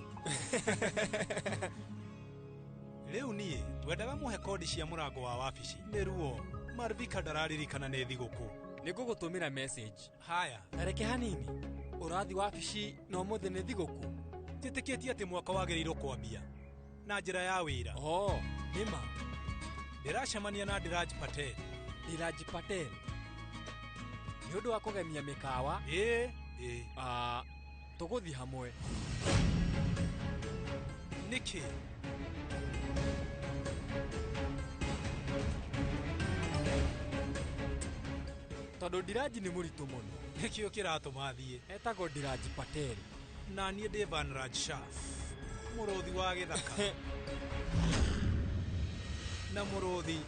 Rĩu niĩ ngwendaga mũhe kondi cia mũrango wa wabici. Nĩ ruo Marvika ndararirikana nĩ thigũkũ. Nĩngũgũtũmĩra message. Haya. Na reke hanini. Ũrathi wabici na ũmũthĩ nĩ thigũkũ. Njĩtĩkĩtie atĩ mwaka wagĩrĩirwo kwambia na njĩra ya wĩra. Oh, nĩma. Ndĩracemania na Diraj Patel. Diraj Patel. Nĩ ũndũ wa kũgemia mĩkawa? Ĩĩ, ĩĩ. Tũgũthiĩ hamwe. Nĩkĩ? Tondũ Diraji nĩ mũritũ mũno. Nĩkĩo kĩratũma thiĩ. Etagwo Diraj Patel. Na niĩ ndĩ Vanraj Shah, mũrũthi wa gĩthaka. Na mũrũthi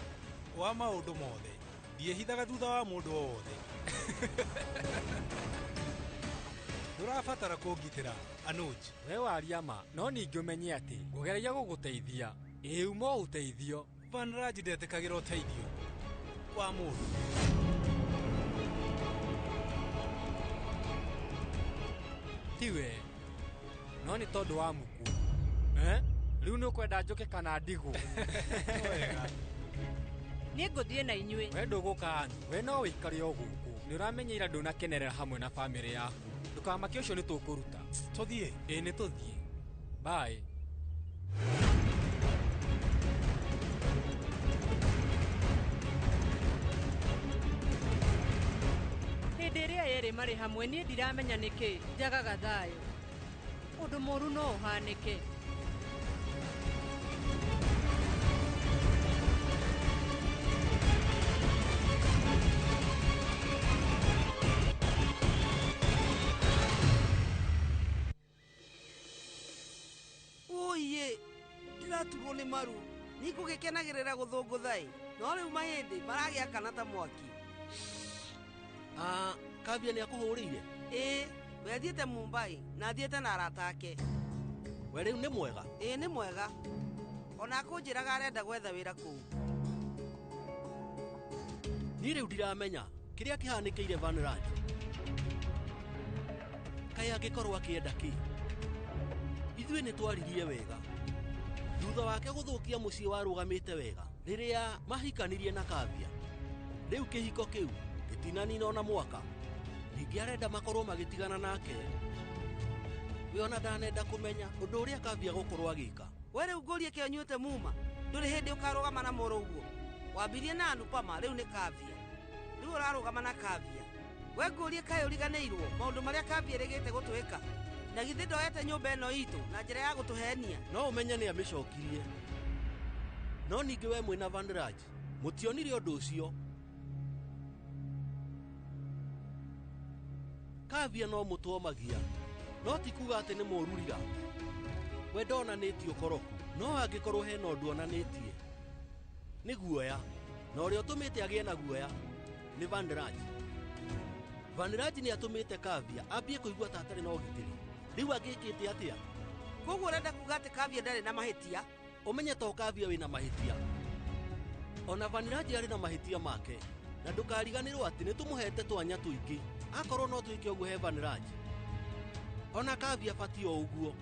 wa maũndũ mothe. Ndiĩhithaga thutha wa mũndũ o wothe. Ndũrabatara kũngitĩra, Anuj. We waria ma, no ningĩ ũmenye atĩ ngũgeragia gũgũteithia. Ĩĩ uma o ũteithio. Vanraj ndetĩkagĩra ũteithio wa mũndũ. Tiwe, no nĩ tondũ wa Muku. Rĩu nĩ ũkwenda njũke kana ndigũ? Wega. Niĩ ngũthiĩ na inyuĩ. We ndũgũka Anu, we no wĩikare o gũkũ. Nĩ ũramenya ira ndũnakenerera hamwe na bamĩrĩ yaku. Ndũkamake ũcio nĩ tũkũruta. Tũthiĩ? Ĩĩ nĩ tũthiĩ. Bye. Hĩndĩ ĩrĩa erĩ marĩ hamwe niĩ ndiramenya nĩkĩ njagaga thayũ. Ũndũ mũũru no ũhanĩke. Oye, ndĩraturwo nĩ maru. Nĩngũgĩkenagĩrĩra gũthũngũtha-ĩ, no rĩu mahĩndĩ maragĩakana ta mwaki. Kavia nĩ akũhũrĩire? Ĩĩ, we athiĩte Mumbai na athiĩte na arata ake. We rĩu nĩ mwega? Ĩĩ nĩ mwega. Ona akũnjĩraga arenda gwetha wĩra kũu. Niĩ rĩu ndiramenya kĩrĩa kĩhanĩkĩire Vanraj. Kaĩ angĩkorwo akĩenda kĩ? Ithuĩ nĩ twaririe wega. Thutha wake gũthũkia mũciĩ warũgamĩte wega rĩrĩa mahikanirie na Kavya. Rĩu kĩhiko kĩu gĩtinanina ona mwaka. Ningĩ arenda makorwo magĩtigana nake. We ona ndanenda kũmenya ũndũ ũrĩa Kavya gũkorwo agĩka. We rĩu ngũrie kĩo nyuĩte muma ndũrĩ hĩndĩ ũkarũgama na mũrũguo. Wambirie na Anupama rĩu nĩ Kavya. Rĩu ũrarũgama na Kavya. We ngũrie kaĩ ũriganĩirwo maũndũ marĩa Kavya ĩrĩgĩte gũtwĩka. Na githĩ ndoete nyũmba ĩno itũ na njĩra ya gũtũhenia. No ũmenye nĩ amĩcokirie. No ningĩ we mwĩna Vanraj mũtionire ũndũ ũcio. Kavya no mũtwomagia no ti kuga atĩ nĩ mũrurira. We ndonanĩtie ũkoroku no angĩkorwo hena ũndũ onanĩtie nĩ guoya, na ũrĩa ũtũmĩte agĩe na guoya nĩ Vanraj. Vanraj nĩ atũmĩte Kavya ambie kũigua ta atarĩ na ũgitĩri. Rĩu angĩkĩte atĩa? Koguo ũrenda kuga atĩ Kavya ndarĩ na mahĩtia? Ũmenye to Kavya wĩna mahĩtia. Ona Vanraj arĩ na mahĩtia make. Na ndũkariganĩrwo atĩ nĩ tũmũhete twanya tũingĩ. Akorwo no twĩke ũguo he Vanraj. Ona Kavya abatiĩ o ũguo.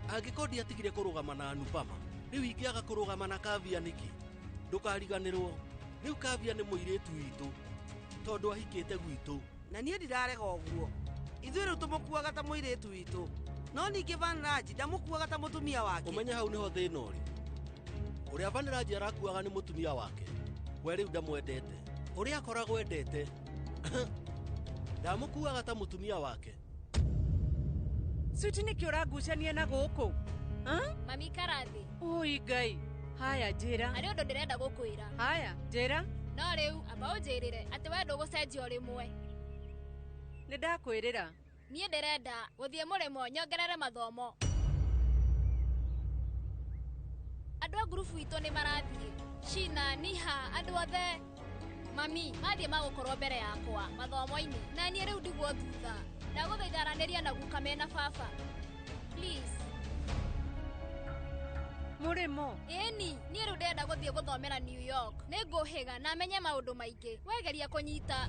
Angĩkorwo ndiatigire kũrũgama na Anupama, rĩu ingĩaga kũrũgama na Kavya nĩkĩ? Ndũkariganĩrwo. Rĩu Kavya nĩ mũirĩtu witũ tondũ ahikĩte gwitũ. Na niĩ ndirarega ũguo. Ithuĩ rĩu tũmũkuaga ta mũirĩtu witũ. No ningĩ Vanraj ndamũkuaga ta mũtumia wake. Ũmenye hau nĩho thĩna ũrĩ. Ũrĩa Vanraj arakuaga nĩ mũtumia wake. We rĩu ndamwendete. Ũrĩa akoragwo endete ndamũkuaga ta mũtumia wake. Switi nĩkĩ ũrangucania na gũkũ? Mami ikara thĩ. Ui Ngai. Haya njĩra. Harĩ ũndũ ndĩrenda gũkwĩra. Haya njĩra. No rĩu amba ũnjĩrĩre atĩ we ndũgũcenjia o rĩmwe. Nĩ ndakwĩrĩra. Niĩ ndĩrenda gũthiĩ mũrĩmo nyongerere mathomo. Andũ a ngurubu itũ nĩ marathiĩ. Shina, Niha, andũ othe. Mami, mathiĩ magũkorwo mbere yakwa mathomo-inĩ. Na niĩ rĩu ndigwo thutha. Ndagũthaitha aranĩria na guka mena baba. Please. Mũrĩmo. Ĩni, niĩ rĩu ndĩrenda gũthiĩ gũthomera New York. Nĩ ngũhĩga na menye maũndũ maingĩ. Wegeria kũnyita.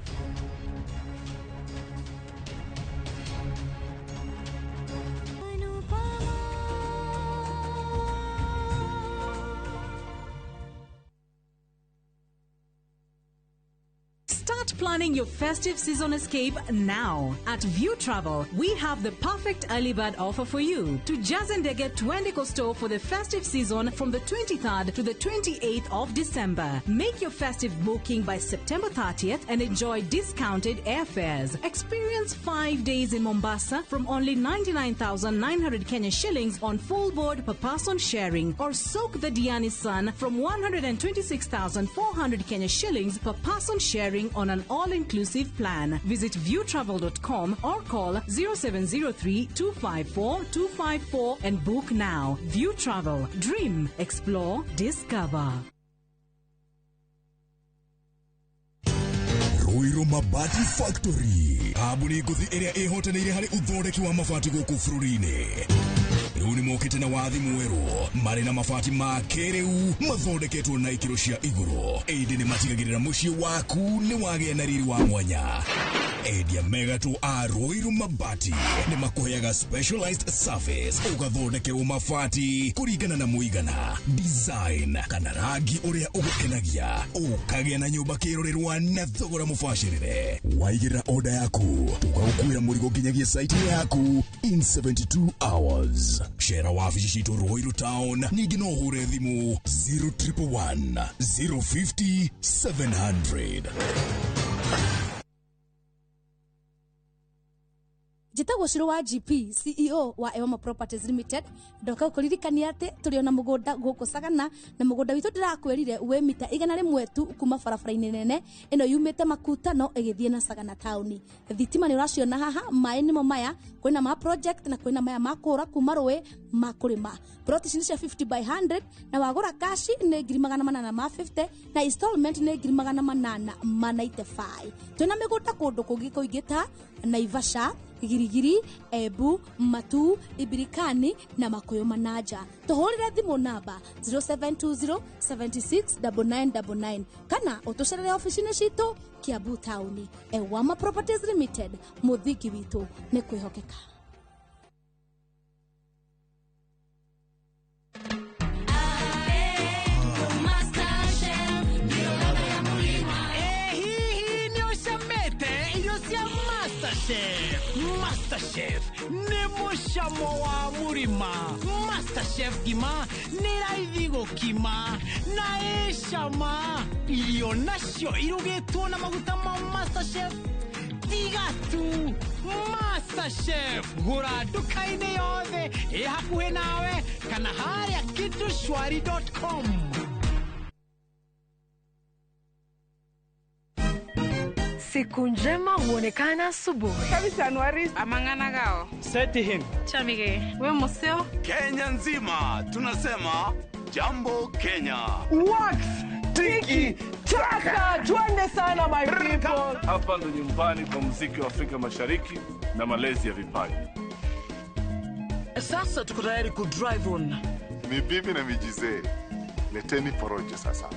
Start planning your festive season escape now. At View Travel, we have the perfect early bird offer for you. Tujaze ndege twende Coasto for the festive season from the 23rd to the 28th of December. Make your festive booking by September 30th and enjoy discounted airfares. Experience 5 days in Mombasa from only 99,900 Kenya shillings on full board per person sharing, or soak the Diani sun from 126,400 Kenya shillings per person sharing on an all-inclusive plan. Visit viewtravel.com or call 0703 254 254 and book now. View Travel. Dream, explore, discover. Ruiru Mabati Factory, kambuni ngũthi ĩrĩa ĩhotanĩire harĩ ũthondeki wa mabati gũkũ bũrũri-inĩ. Rĩu nĩmokĩte na wathi mwerũ marĩ na mabati ma kĩrĩu mathondeketwo na ikĩro cia igũrũ. Ĩndĩ nĩmatigagĩrĩra mũciĩ waku nĩ wagĩa na riri wa mwanya. Endia megatũ a Ruiru Mabati nĩmakũheaga specialized service ũgathondekerwo mabati kũringana na mũigana, design kana rangi ũrĩa ũgũkenagia, ũkagĩa na nyũmba kĩrorerwa na thogora mũbacĩrĩre. Waigĩrĩra order yaku tũgagũkuĩra mũrigo nginyagia site yaku in 72 hours. Cera wabici citũ Ruiru Town, ningĩ no ũhũre thimũ 0111 050 700. Njĩtagwo Shiro wa GP, CEO wa Ewama Properties Limited. Ndoka gũkũririkania atĩ tũrĩ ona mũgũnda gũkũ Sagana, na mũgũnda witũ ndĩrakwĩrire wĩ mita 100 tu kuma barabara-inĩ nene ĩno yumĩte Makutano ĩgĩthiĩ na Sagana taũni. Thitima nĩ ũraciona haha, maĩ nĩmo maya, kwĩna ma project na kwĩna maya ma kũra kuma rũĩ ma kũrĩma. Plot ici nĩ cia 50 by 100 na wagũra cash nĩ 850 na installment nĩ 895. Twĩna mĩgũnda kũndũ kũngĩ kũingĩ ta Naivasha, Girigiri, Ebu, Matu, Ibirikani na Makuyu Manaja. Tuhurire thimu namba 0720 76 9999 kana utucerere ofici-inĩ citũ Kiambu taũni. Ewama Properties Limited, mũthingi witũ nĩ kwĩhokeka. Masterchef. Masterchef nĩ mũcamo wa mũrima. Masterchef ngima nĩ raithi gũkima na ĩ cama. Irio nacio irugĩtwo na maguta ma Masterchef. Tiga tu Masterchef, gũra nduka-inĩ yothe ĩ hakuhĩ nawe kana harĩa kitushwari.com. Siku njema huonekana asubuhi. Kabisa Anuari amang'ana gao. Seti him. Chamige. We museo. Kenya nzima tunasema jambo Kenya. Wax tiki taka, twende sana my people. Hapa ndo nyumbani kwa muziki wa Afrika Mashariki na malezi ya vipaji. Sasa tuko tayari ku drive on. Ni bibi na mijizee. Leteni porojo sasa.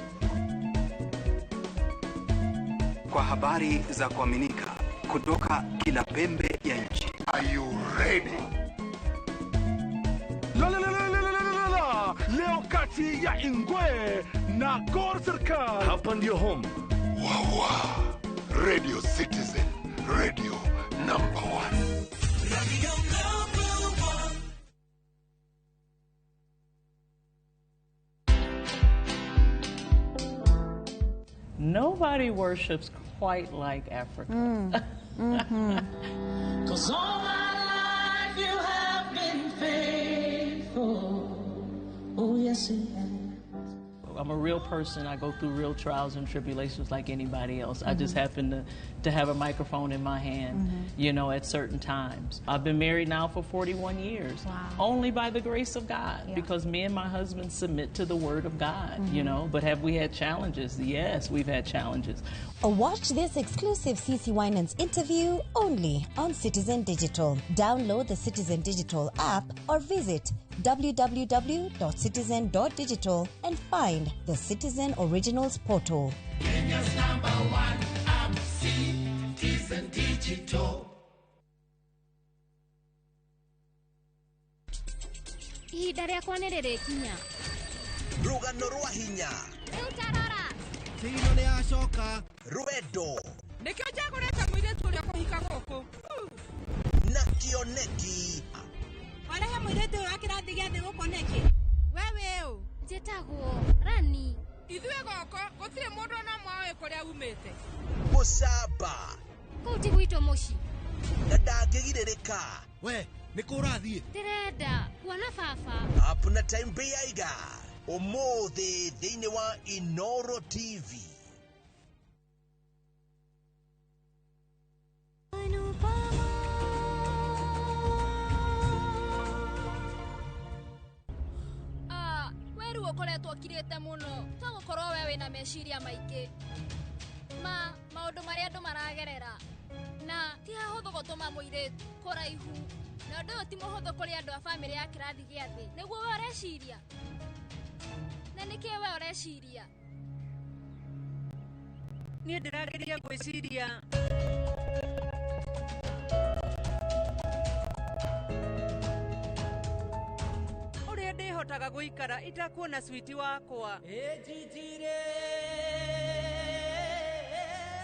Kwa habari za kuaminika kutoka kila pembe ya nchi. Are you ready? La la la la la la la la. Leo kati ya Ingwe na Gor Serikal. Hapa ndio home. Wawa. Radio Citizen, radio number 1. Radio number 1. Nobody worships quite like Africa. Mm. 'Cause all my life you have been faithful. Oh, yes, you have. I'm a real person. I go through real trials and tribulations like anybody else. I just happen to have a microphone in my hand, you know, at certain times. I've been married now for 41 years. Wow. Only by the grace of God, Yeah. because me and my husband submit to the word of God, you know. But have we had challenges? Yes, we've had challenges. Watch this exclusive CC Winans interview only on Citizen Digital. Download the Citizen Digital app or visit www.citizen.digital and find the Citizen Originals portal. Kenya's number 1 app, Citizen Digital. Ihinda rĩakwa nĩ rĩrĩkinya. Rũgano rwa hinya. Rĩu tarora. Thino nĩ yacoka. Rwendo. Nĩkĩo njagũrĩte mũirĩtu ũrĩa kũhika gũkũ. Na kĩoneki. Warehe mũirĩtu ũyũ wa kĩrathi gĩa thĩ gũkũ nĩkĩ? We wĩ ũ? Njĩtagwo Rani. Ithuĩ gũkũ gũtirĩ mũndũ ona ũmwe ũĩ kũrĩa umĩte. Mũcamba. Kũu ti gwitũ mũciĩ. Na ndangĩgirĩrĩka. We, nĩ kũ ũrathiĩ? Ndĩrenda kuona baba. Up na time Beiga. Ũmũthĩ thĩinĩ wa Inoro TV. Rĩu ũkoretwo ũkirĩte mũno togũkorwo we wĩna meciria maingĩ ma maũndũ marĩa andũ maragerera na ti hahũthũ gũtũma mũirĩtu kũraihu na ũndũ ũyũ ti mũhũthũ kũrĩ andũ a bamĩrĩ ya kĩrathi gĩa thĩ nĩguo we ũreciria na nĩkĩĩ we ũreciria. Niĩ ndĩrageria gwĩciria. Ũrĩa ndĩhotaga gũikara itakuona switi wakwa.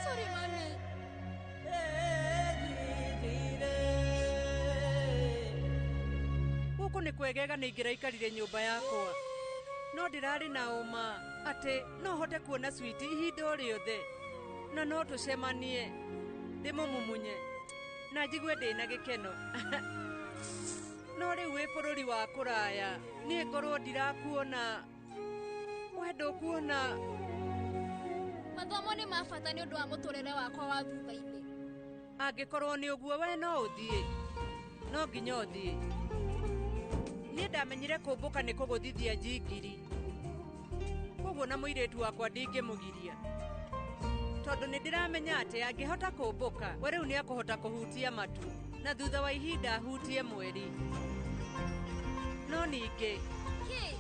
Sorry, mami. Gũkũ nĩ kwegega nĩ ingĩraikarire nyũmba yakwa. No ndĩrarĩ na ũma atĩ no hote kuona switi ihinda o rĩothe na no tũcemanie ndĩmũmumunye na njigue ndĩna gĩkeno. No rĩu wĩ bũrũri wa kũraya niĩ ngorwo ndirakuona we ndũkuona. Mathomo nĩ ma bata nĩ ũndũ wa mũtũrĩre wakwa wa thutha-inĩ. Angĩkorwo nĩ ũguo we no ũthiĩ, no nginya ũthiĩ. Niĩ ndamenyire kũmbũka nĩ kũgũthithia njingiri koguo na mũirĩtu wakwa ndingĩmũgiria tondũ nĩ ndĩramenya atĩ angĩhota kũmbũka we rĩu nĩ akũhota kũhutia matu na thutha wa ihinda ahutie mweri. No ningĩ Kĩ?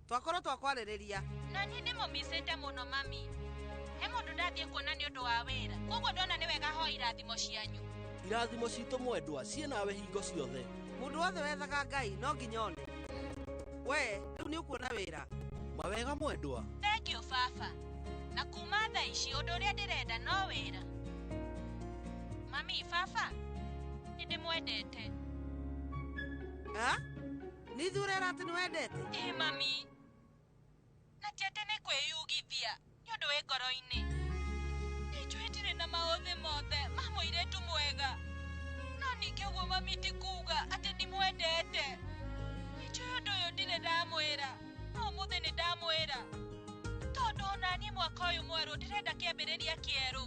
Twakorwo twakwarĩrĩria. Na niĩ nĩ mũmicĩte mũno mami. He mũndũ ndathiĩ kuona nĩ ũndũ wa wĩra koguo ndona nĩ wega hoe irathimo cianyu. Irathimo citũ mwendwa ciĩ nawe hingo ciothe. Mũndũ wothe wethaga Ngai no nginya one. We rĩu nĩ ũkuona wĩra. Mawega mwendwa. Thank you baba. Na kuma thaa ici ũndũ ũrĩa ndĩrenda no wĩra. Mami, baba, nĩ ndĩmwendete. Ha? Nĩ ithuĩ ũrera atĩ nĩ wendete? Ĩ mami. Na ti atĩ nĩ kwĩyugithia, nĩ ũndũ wĩ ngoro-inĩ. Nĩ njũĩ ndirĩ na maũthĩ mothe ma mũirĩtu mwega. No ningĩ ũguo mami ti kuuga atĩ ndimwendete. Nĩ njũĩ ũndũ ũyũ ndirĩ ndamwĩra, no ũmũthĩ nĩ ndamwĩra. Tondũ ona niĩ mwaka ũyũ mwerũ ndĩrenda kĩambĩrĩria kĩerũ.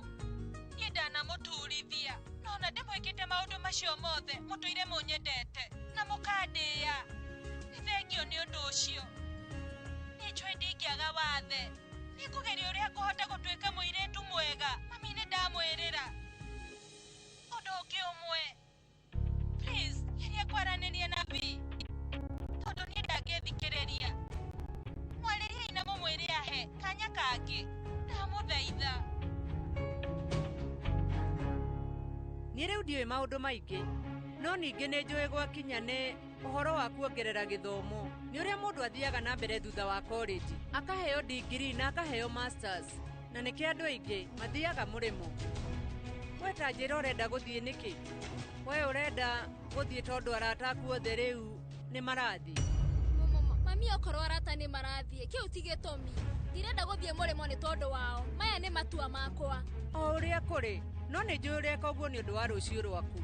Niĩ ndanamũturithia, no ona ndĩmwĩkĩte maũndũ macio mothe mũtũire mũnyendete na mũkandĩĩa. Nĩ thengio nĩ ũndũ ũcio. Nĩ njũĩ ndingĩaga wathe. Nĩ ngũgeria ũrĩa ngũhota gũtuĩka mũirĩtu mwega. Mami nĩ ndamwĩrĩra. Ũndũ ũngĩ ũmwe. Please, geria kwaranĩria na B. Tondũ niĩ ndangĩthikĩrĩria. Mwarĩriei na mũmwĩre ahe kanya kangĩ. Ndamũthaitha. Niĩ rĩu ndiũĩ maũndũ maingĩ, no ningĩ nĩ njũĩ gwakinya nĩ ũhoro wa kuongerera gĩthomo. Nĩ ũrĩa mũndũ athiaga na mbere thutha wa college, akaheo degree na akaheo masters, na nĩkĩo andũ aingĩ mathiaga mũrĩmo. We ta njĩra ũrenda gũthiĩ nĩkĩ? We ũrenda gũthiĩ tondũ arata aku othe rĩu nĩ marathiĩ? Mami okorwo arata nĩ marathiĩ, kĩu ti gĩtũmi. Ndirenda gũthiĩ mũrĩmo nĩ tondũ wao. Maya nĩ matua makwa. O ũrĩa kũrĩ, no nĩ njũĩ ũreka ũguo nĩ ũndũ wa rũciũ rwaku.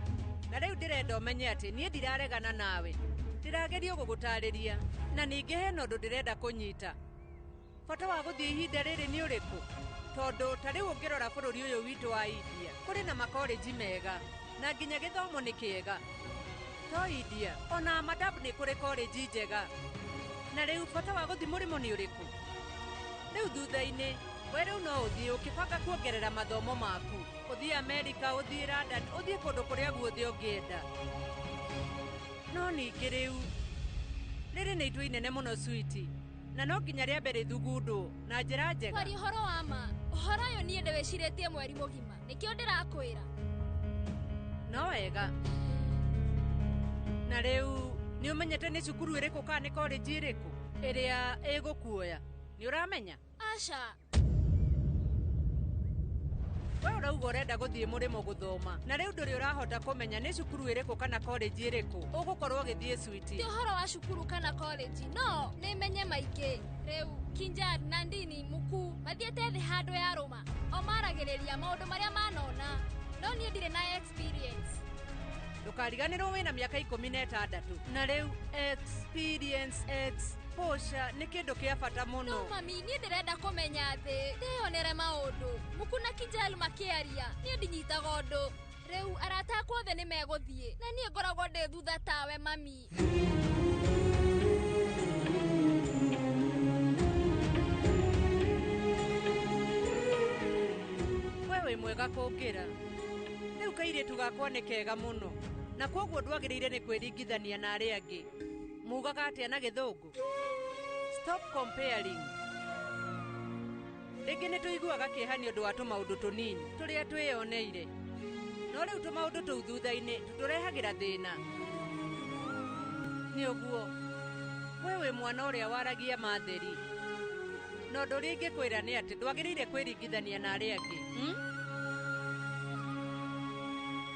Na rĩu ndĩrenda ũmenye atĩ niĩ ndiraregana nawe. Ndĩrageria gũgũtarĩria, na ningĩ hena ũndũ ndĩrenda kũnyita. Bata wa gũthiĩ ihinda rĩrĩ nĩ ũrĩkũ? Tondũ ta rĩu ũngĩrora bũrũri ũyũ witũ wa India, kũrĩ na makoreji mega, na nginya gĩthomo nĩ kĩega. To India, ona Ahmedabad nĩ kũrĩ koreji njega. Na rĩu bata wa gũthiĩ mũrĩmo nĩ ũrĩkũ? Rĩu thutha-inĩ, we rĩu no ũthiĩ ũkĩbanga kuongerera mathomo maku. Ũthiĩ Amerika, ũthiĩ London, ũthiĩ kũndũ kũrĩa guothe ũngĩenda. No ningĩ rĩu, rĩrĩ nĩ itua inene mũno switi, na no nginya rĩambe rĩthugundwo na njĩra njega. Kwaria ũhoro wa ma, ũhoro ũyũ niĩ ndĩwĩcirĩtie mweri mũgima, nĩkĩo ndĩrakwĩra. No wega. Na rĩu nĩ ũmenyete nĩ cukuru ĩrĩkũ kana nĩ college ĩrĩkũ ĩrĩa ĩgũkuoya? Nĩ ũramenya? Aca. We ũrauga ũrenda gũthiĩ mũrĩmo gũthoma, na rĩu ndũrĩ ũrahota kũmenya nĩ cukuru ĩrĩkũ kana college ĩrĩkũ ũgũkorwo ũgĩthiĩ switi. Ti ũhoro wa cukuru kana college, no nĩ menye maingĩ. Rĩu Kinjar, Nandini, Muku mathiĩte thĩ handũ ya rũma, o maragĩrĩria maũndũ marĩa manona, no niĩ ndirĩ na experience. Ndũkariganĩrwo wĩna mĩaka 16, na rĩu experience exposure nĩ kĩndũ kĩa bata mũno. No mami, niĩ ndĩrenda kũmenya thĩ, ndĩyonere maũndũ. Muku na Kinjal makĩaria, niĩ ndinyitaga ũndũ. Rĩu arata akwa othe nĩ megũthiĩ, na niĩ ngoragwo ndĩ thutha tawe mami. We wĩ mwega kũngĩra. Rĩu kairĩtu gakwa nĩ kega mũno, na kwoguo ndwagĩrĩire nĩ kwĩringithania na arĩa angĩ. Mugaga atĩa na gĩthũngũ? Stop comparing. Rĩngĩ nĩ tũiguaga kĩeha nĩ ũndũ wa tũmaũndũ tũnini tũrĩa twĩyoneire, no rĩu tũmaũndũ tũu thutha-inĩ tũtũrehagĩra thĩna. Nĩ ũguo, we wĩ mwana ũrĩa waragia matheri, na ũndũ ũrĩa ingĩkwĩra nĩ atĩ ndwagĩrĩire kwĩringithania na arĩa angĩ.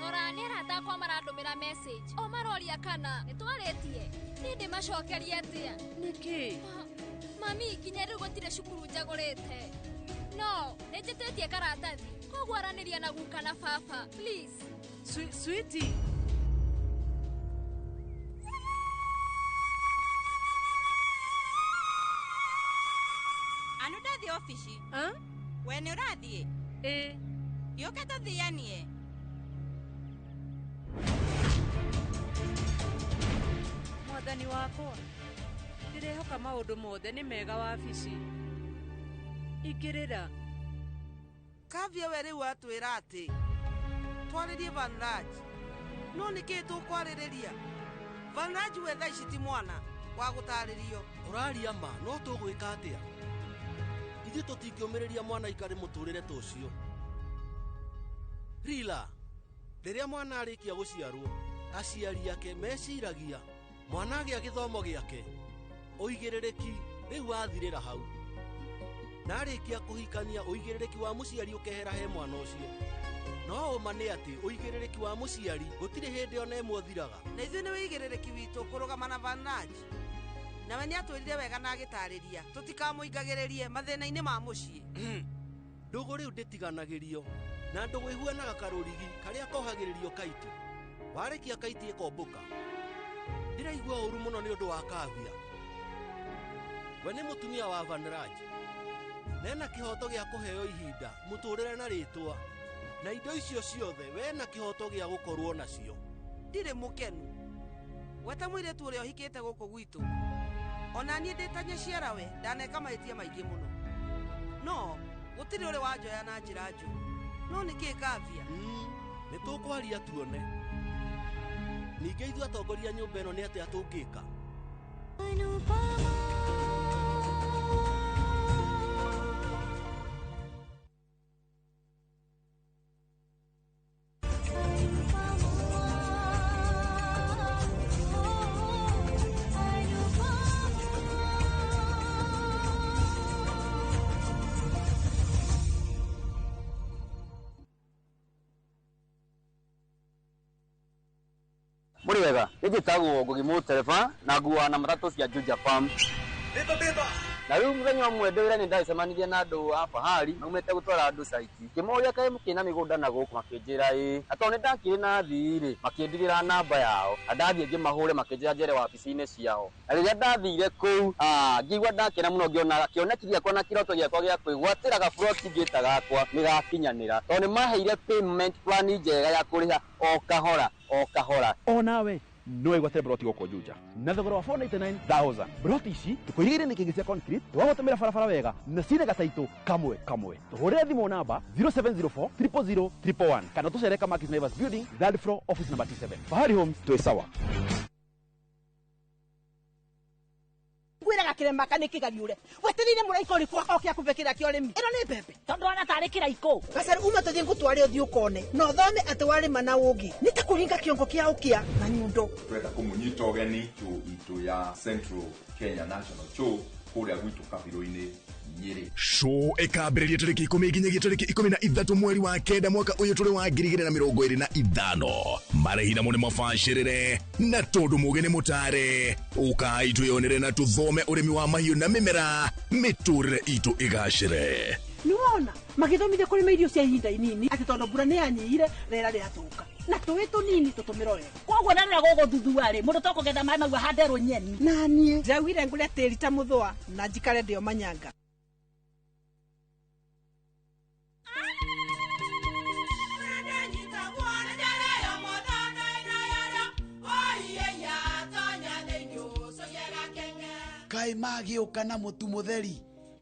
Rora, nĩ arata akwa marandũmĩra message, o maroria kana nĩ twarĩtie. Niĩ ndĩmacokerie atĩa? Nĩkĩ? Mami, nginya rĩu gũtirĩ cukuru njagũrĩte. No, nĩ njĩtĩtie karatathi, koguo aranĩria na guka na baba, please. Switi. Anu ndathiĩ obici. We nĩ ũrathiĩ? Ĩ. Gĩũke tũthianie. Mwathani wakwa, ndĩrehoka maũndũ mothe nĩ mega wabici. Ingĩrĩra. Kavia we rĩu atwĩra atĩ twarĩrie Vanraj. No nĩkĩĩ tũkwarĩrĩria? Vanraj we thaa ici ti mwana wa gũtarĩrio. Ũraria ma, no tũgwĩka atĩa? Ithuĩ tũtingĩũmĩrĩria mwana aikare mũtũrĩre ta ũcio. Rila, rĩrĩa mwana arĩkia gũciarwo, aciari ake meciragia mwana agĩa gĩthomo gĩake, ũigĩrĩrĩki rĩu wathirĩra hau. Na arĩkia kũhikania ũigĩrĩrĩki wa mũciari ũkehera he mwana ũcio. No ũma nĩ atĩ ũigĩrĩrĩki wa mũciari gũtirĩ hĩndĩ ona ĩmwe ũthiraga. Na ithuĩ nĩ wĩigĩrĩrĩki witũ kũrũgama na Vanraj. Nawe nĩ atwĩrire wega na agĩtarĩria tũtikamũingagĩrĩrie mathĩna-inĩ ma mũciĩ. Ndũgũ rĩu ndĩtiganagĩrio na ndũgũ ĩhuanaga karũrigi karĩa kohagĩrĩrio kaiti. Warĩkia kaiti ĩkombũka. Ndĩraigua ũru mũno nĩ ũndũ wa Kavya. We nĩ mũtumia wa Vanraj. Nena kĩhoto gĩa kũheo ihinda, mũtũrĩre na rĩtwa. Na indo icio ciothe we na kĩhoto gĩa gũkorwo nacio. Ndirĩ mũkenu. Gweta mũirĩtu ũrĩa ũhikĩte gũkũ gwitũ. Ona niĩ ndĩ ta nyaciarawe ndaneka mahĩtia maingĩ mũno. No gũtirĩ ũrĩ wanjoya na njĩra njũru. No nĩkĩ Kavya? Nĩ tũkwaria tuone. Ningĩ ithuĩ atongoria nyũmba ĩno nĩ atĩa tũngĩka? Muri wega, njĩtagwo Ngugi Mũtereba na nguaga na matatũ cia Juja Farm. Na rĩu mũthenya ũmwe ndĩ wĩra nĩ ndacemanirie na andũ a Fahari maumĩte gũtwara andũ caiti. Ngĩmoria kaĩ mũkĩrĩ na mĩgũnda na gũkũ makĩnjĩra ĩĩ. Na tondũ nĩ ndakĩrĩ na athii rĩ, makĩndigĩra namba yao. Na ndathiĩ ngĩmahũre makĩnjĩra njere wabici-inĩ ciao. Na rĩrĩa ndathire kũu, ngĩigua ndakena mũno ngĩona kĩoneki gĩakwa na kĩroto gĩakwa gĩa kwĩgwatĩra gaburoti ngĩta gakwa nĩ gakinyanĩra. Tondũ nĩ maheire payment plan njega ya kũrĩha o kahora o kahora. Onawe no wĩgwatĩre broti gũkũ Juja na thogora wa 499,000. Broti ici tũkũigĩire nĩ kĩngĩ cia concrete tũgagũtũmĩra barabara wega na cina gataitũ kamwe kamwe. Tũhũrĩre thimũ namba 0704 000 111 kana tũcere Kamakis Naivas Building, third floor, office number T7. Fahari Homes twĩ sawa. Ngwĩraga kĩrema kana kĩgariũre wetereire mũraika ũrĩkũ oke akũbe kĩrĩa kĩa ũrĩmi. Ĩno nĩ mbembe tondũ ona tarĩ kĩraikũ. Gacaru uma tũthiĩ ngũtware ũthiĩ ũkone na ũthome atĩ warĩma na ũngĩ nĩ ta kũringa kĩongo kĩa ũkĩa na nyundo. Twenda kũmũnyita ũgeni show itũ ya Central Kenya National Show kũrĩa gwitũ Kabirũ-inĩ Nyĩrĩ. Show ĩkambĩrĩria tarĩki 10 nginyagia tarĩki 13 mweri wa 9 mwaka ũyũ tũrĩ wa 2025. Marĩhi namo nĩ mabacĩrĩre na tondũ mũgĩ nĩ mũtare, ũkai twĩyonere na tũthome ũrĩmi wa mahiũ na mĩmera mĩtũrĩre itũ ĩgacĩre. Nĩwona magĩthomithia kũrĩma irio cia ihinda inini atĩ tondũ mbura nĩ yanyihire rĩera rĩathũka na tũĩ tũnini tũtũmĩre wega. Koguo na rĩrĩa gũgũthuthua rĩ mũndũ tokũgetha maĩ mau ahanderwo nyeni. Na niĩ ndaugire ngũre tĩri ta mũthũa na njikare ndĩo manyanga. Kaĩ magĩũka na mũtu mũtheri?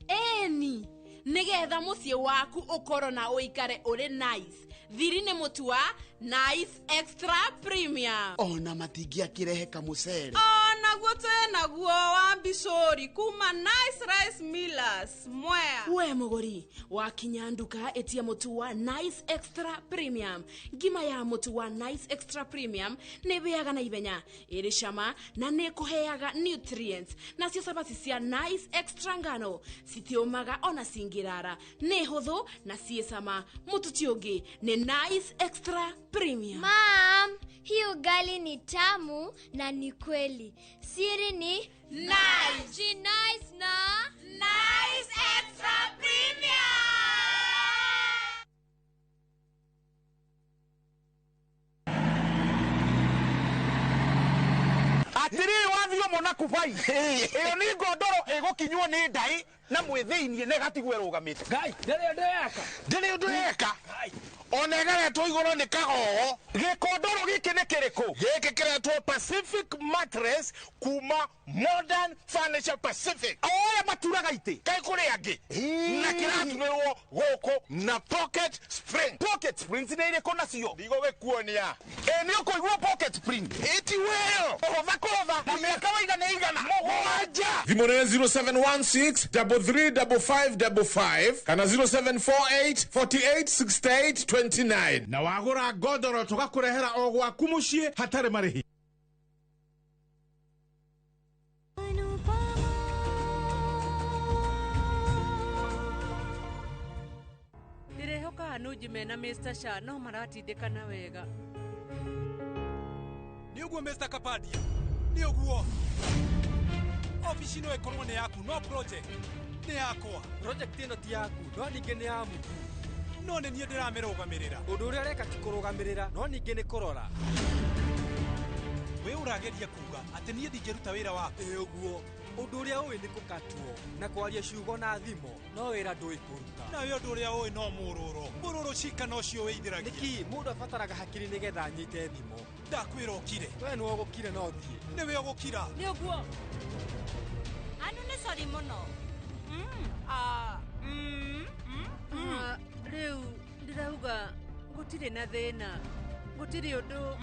Ĩni, nĩgetha mũciĩ waku ũkorwo na ũikare ũrĩ nice. Thiri nĩ mũtu wa Nice Extra Premium. Ona matingĩakĩrehe kamũcere. Onaguo twĩ naguo wa mbicũri kuma Nice Rice Millers Mwea. We mũgũri wakinya nduka ĩtia mũtu wa Nice Extra Premium. Ngima ya mũtu wa Nice Extra Premium nĩ ĩhĩaga na ihenya, ĩrĩ cama na nĩ ĩkũheaga nutrients. Nacio cabaci cia Nice Extra ngano citiũmaga ona cingĩrara, nĩ hũthũ na ciĩ cama. Mũtu ti ũngĩ nĩ Nice Extra Premium. Mom, hii ugali ni tamu na ni kweli. Siri ni Nice. Nice na Nice Extra Premium. Atiriri wathio mona kubai iyo ni ngondoro igukinywo ni ndai na mwithiinie na ĩgatigwo ĩrũgamĩte. Ngai ndĩrĩ ũndũ eka, ndĩrĩ ũndũ eka ona ĩgeretwo igũrũ nĩ kagogo. Gĩkondoro gĩkĩ nĩ kĩrĩkũ? Gĩkĩ kĩretwo Pacific Mattress kuma Modern Furniture Pacific. O arĩa maturaga itĩ kaĩ kũrĩ angĩ na kĩraturĩrwo gũkũ na pocket spring. Pocket springs nĩ irĩkũ nacio? Ndigũgĩkuonia. Ĩ nĩ ũkũigua pocket spring ĩti wĩyo kũhũtha kũhũtha na mĩaka waigana igana mũgwanja. Thimũ nĩ 0716 335555 kana 0748 48 68 29. Na wagũra ngondoro tũgakũrehera o gwaku mũciĩ hatarĩ marĩhi. Anuji mena Mr. Shah no maratindĩkana wega. Nĩ ũguo Mr. Kapadia. Nĩ ũguo. Ofici no ĩkorwo nĩ yaku no project nĩ yakwa. Project ĩno ti yaku no ningĩ nĩ ya Muku. No nĩ niĩ ndĩramĩrũgamĩrĩra. Ũndũ ũrĩa ũreka ti kũrũgamĩrĩra no ningĩ nĩ kũrora. We ũrageria kuga atĩ niĩ ndingĩruta wĩra waku. Ĩ ũguo. Ũndũ ũrĩa ũĩ nĩ kũkatwo na kwaria ciugo na thimo no wĩra ndũĩ kũruta. Nawe ũndũ ũrĩa ũĩ no mũrũrũ. Mũrũrũ cika no cio wĩithĩragia. Nĩkĩ mũndũ abataraga hakiri nĩgetha anyite thimo? Ndakwĩra ũkire. We nĩwe ũgũkire no thiĩ. Nĩwe ũgũkira. Nĩ ũguo. Anu nĩ sorry mũno. Rĩu ndĩrauga gũtirĩ na thĩna. Gũtirĩ ũndũ.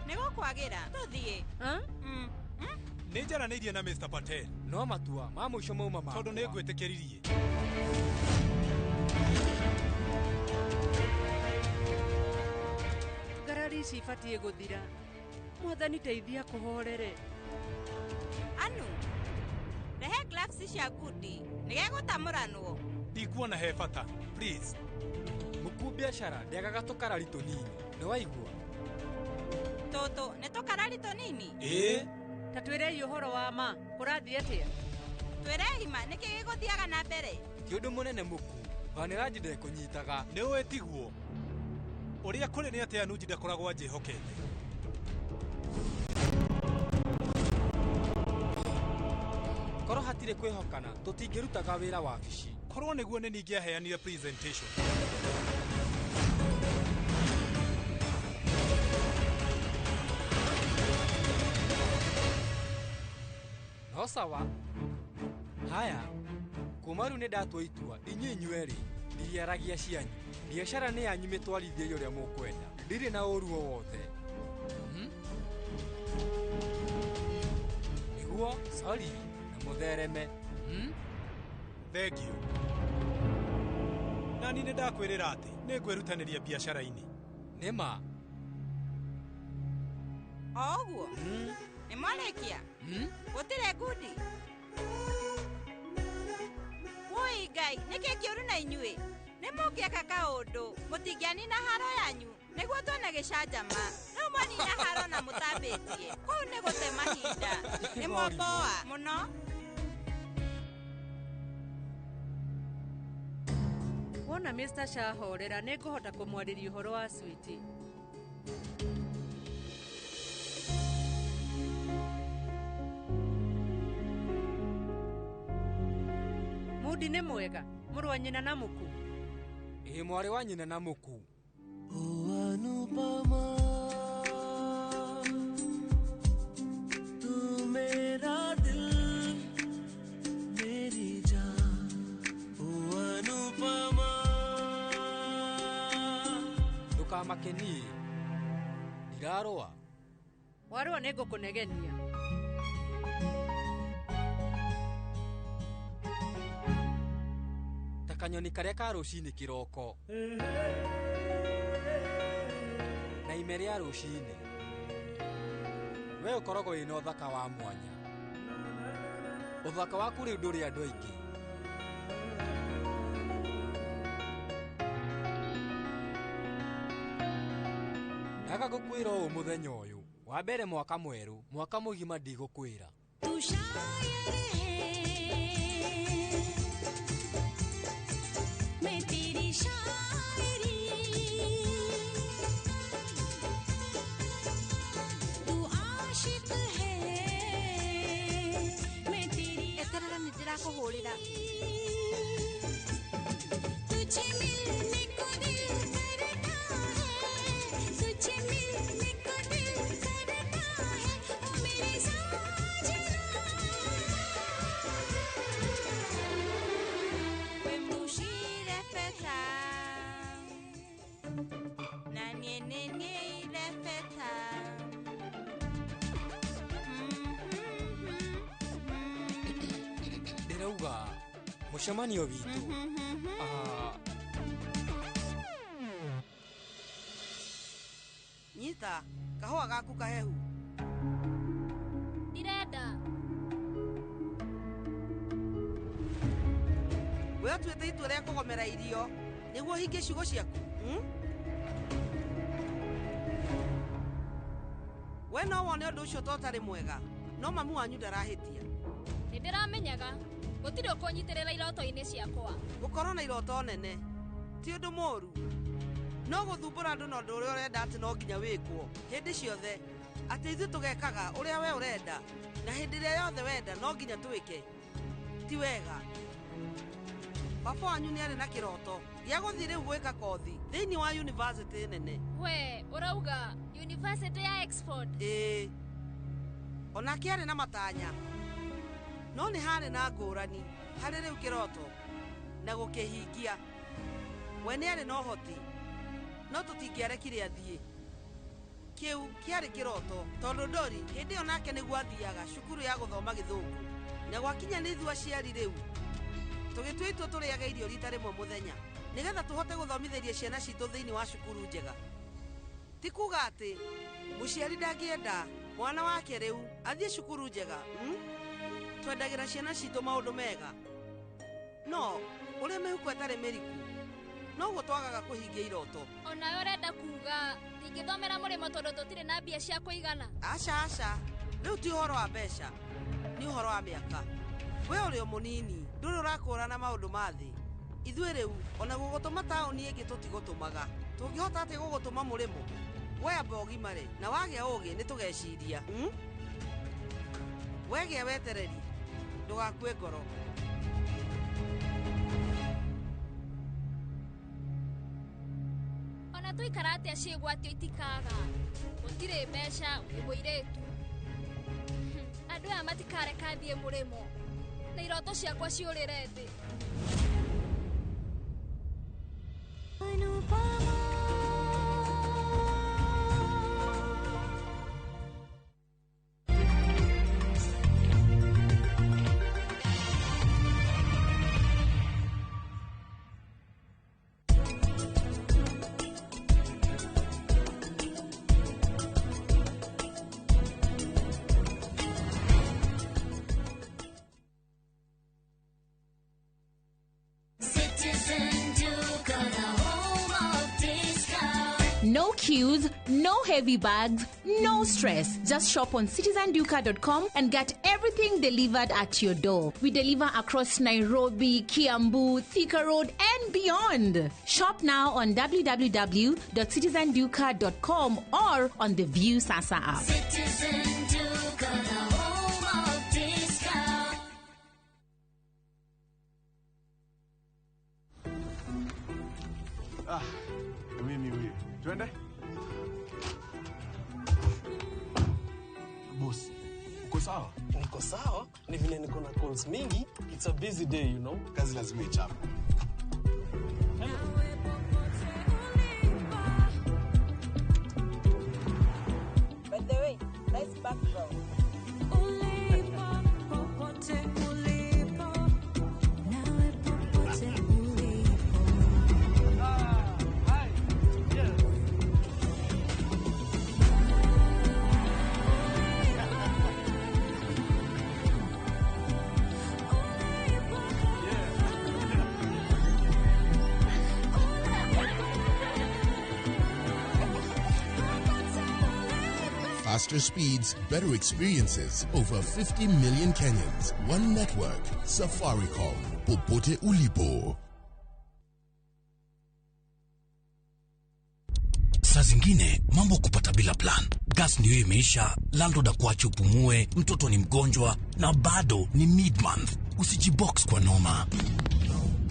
Nĩ gũkwagĩra. Tũthiĩ. Nĩ njaranĩirie na Mr. Patel. No matua ma mũico mauma makwa. Tondũ nĩ ngwĩtĩkĩririe. Ngarari ici ibatiĩ gũthira. Mwathani teithia kũhorere. Anu, rehe gloves cia ngundi nĩgegũtamũranwo. Ndikuona he bata. Please. Mũkuu biacara ndĩagaga tũkarari tũnini. Nĩ waigua? Tũtũ nĩ tũkarari tũnini? Ĩĩ. Ta twĩrei ũhoro wa ma, kũrathiĩ atĩa? Twĩrei ma, nĩkĩ gĩgũthiaga na mbere? Ti ũndũ mũnene Mũkuu. Vaniraji ndekũnyitaga. Nĩ ũĩ tiguo. Ũrĩa kũrĩ nĩ atĩ Anuji ndakoragwo anjĩhokete. Korwo hatirĩ kwĩhokana, tũtingĩrutaga wĩra wabici. Korwo nĩguo nĩ ningĩaheanire presentation. No sawa. Haya, kuma rĩu nĩ ndatua itua inyuĩ inyuerĩ ndiriaragia cianyu. Biacara nĩ yanyu mĩtwarithiei ũrĩa mũkwenda. Ndirĩ na ũru o wothe. Nĩguo, sorry, na mũthereme. Thank you. Nani nĩ ndakwĩrĩra atĩ nĩ ngwĩrutanĩria biacara-inĩ. Nĩ ma. O ũguo? Nĩ mwarĩkia? Gũtirĩ ngundi? Wũi Ngai, nĩkĩ kĩũru na inyuĩ? Nĩ mũngĩeka kaũndũ, mũtingĩanina haro yanyu nĩguo tuone gĩcanjama. Rĩu mwanina haro na mũtambĩtie. Kũu nĩ gũte mahinda. Nĩ mwomboa mũno. Wona Mr. Shah horera nĩ ngũhota kũmwarĩria ũhoro wa switi. Mudi nĩ mwega, mũrũ wa nyina na Mũkuu. Ĩ mwarĩ wa nyina na Mũkuu. Anupama, tu mera dil, meri jaan. O Anupama. Ndũkamake niĩ. Ndirarũa. Warũa nĩ ngũkũnegenia. Ta kanyoni karĩa ka rũcinĩ kĩroko. Na ime rĩa rũcinĩ. We ũkoragwo wĩna ũthaka wa mwanya. Ũthaka waku rĩu ndũrĩ andũ aingĩ. Ndaga gũkwĩra ũũ mũthenya ũyũ. Wa mbere mwaka mwerũ, mwaka mũgima ndigũkwĩra. Eterera nĩ ndĩrakũhũrĩra. Ndĩrauga mũcemanio witũ. Nyita kahũa gaku kahehu. Ndirenda. We ũtuĩte itua rĩa kũgomera irio Nĩguo ũhingie ciugo ciaku? We no wone ũndũ ũcio to ũtarĩ mwega, no mamu wanyu ndarahĩtia. Nĩ ndĩramenyaga gũtirĩ ũkũnyitĩrĩra iroto-inĩ ciakwa. Gũkorwo na iroto nene ti ũndũ mũũru, no gũthumbũra andũ na ũndũ ũrĩa ũrenda atĩ no nginya wĩkwo hĩndĩ ciothe, atĩ ithuĩ tũgekaga ũrĩa we ũrenda na hĩndĩ ĩrĩa yothe wenda no nginya twĩke, ti wega. Baba wanyu nĩ arĩ na kĩroto gĩa gũthiĩ rĩu gwĩka kothi thĩinĩ wa yunivasĩtĩ nene. We ũrauga yunivasĩtĩ ya Oxford? Ĩĩ, onake arĩ na matanya, no nĩ harĩ na ngũrani harĩ rĩu kĩroto na gũkĩhingia. We nĩ arĩ na ũhoti, no tũtingĩarekire athiĩ. Kĩu kĩarĩ kĩroto tondũ Ndori hĩndĩ ĩyo nake nĩguo athiaga cukuru ya gũthoma gĩthũngũ, na gwakinya nĩ ithuĩ aciari rĩu tũgĩtua itua tũrĩage irio rita rĩmwe mũthenya nĩgetha tũhote gũthomithĩria ciana citũ thĩinĩ wa cukuru njega. Ti kuga atĩ mũciari ndangĩenda mwana wake rĩu athiĩ cukuru njega, Twendagĩra ciana citũ maũndũ mega, no ũrĩa mĩhuko ĩtarĩ mĩriku noguo twagaga kũhingia iroto. Onawe ũrenda kuga ndingĩthomera mũrĩmo tondũ tũtirĩ na mbia cia kũigana? Aca aca, rĩu ti ũhoro wa mbeca, nĩ ũhoro wa mĩaka. We ũrĩ o mũnini, ndũrĩ ũrakũrana maũndũ ma thĩ. Ithuĩ rĩu ona gũgũtũma taũni ĩngĩ tũtigũtũmaga. Tũngĩhota atĩa gũgũtũma mũrĩmo? We amba ũgimare na wagĩa ũgĩ nĩ tũgeciria. Wegĩa wetereri, ndũgakue ngoro. Ona tũikara atĩa ciĩgwatio itikaga. Gũtirĩ mbeca, wĩ mũirĩtu. Andũ aya matikareka thiĩ mũrĩmo na iroto ciakwa ciũrĩre thĩ. No queues, no heavy bags, no stress. Just shop on citizenduka.com and get everything delivered at your door. We deliver across Nairobi, Kiambu, Thika Road, and beyond. Shop now on www.citizenduka.com or on the View Sasa app. Citizen Duka, the home of discount. Ah, mimi huyu. Twende? Boss, uko sawa? Niko sawa, ni vile niko na calls mingi. It's a busy day, you know. Kazi lazima ichape. By the way, nice background. Ulipo, popote ulipo, nawe popote ulipo. Faster speeds, better experiences. Over 50 million Kenyans. One network. Safaricom. Popote ulipo. Saa zingine mambo kupata bila plan. Gas ndiyo imeisha, landlord akuache upumue, mtoto ni mgonjwa na bado ni mid-month. Usijibox kwa noma.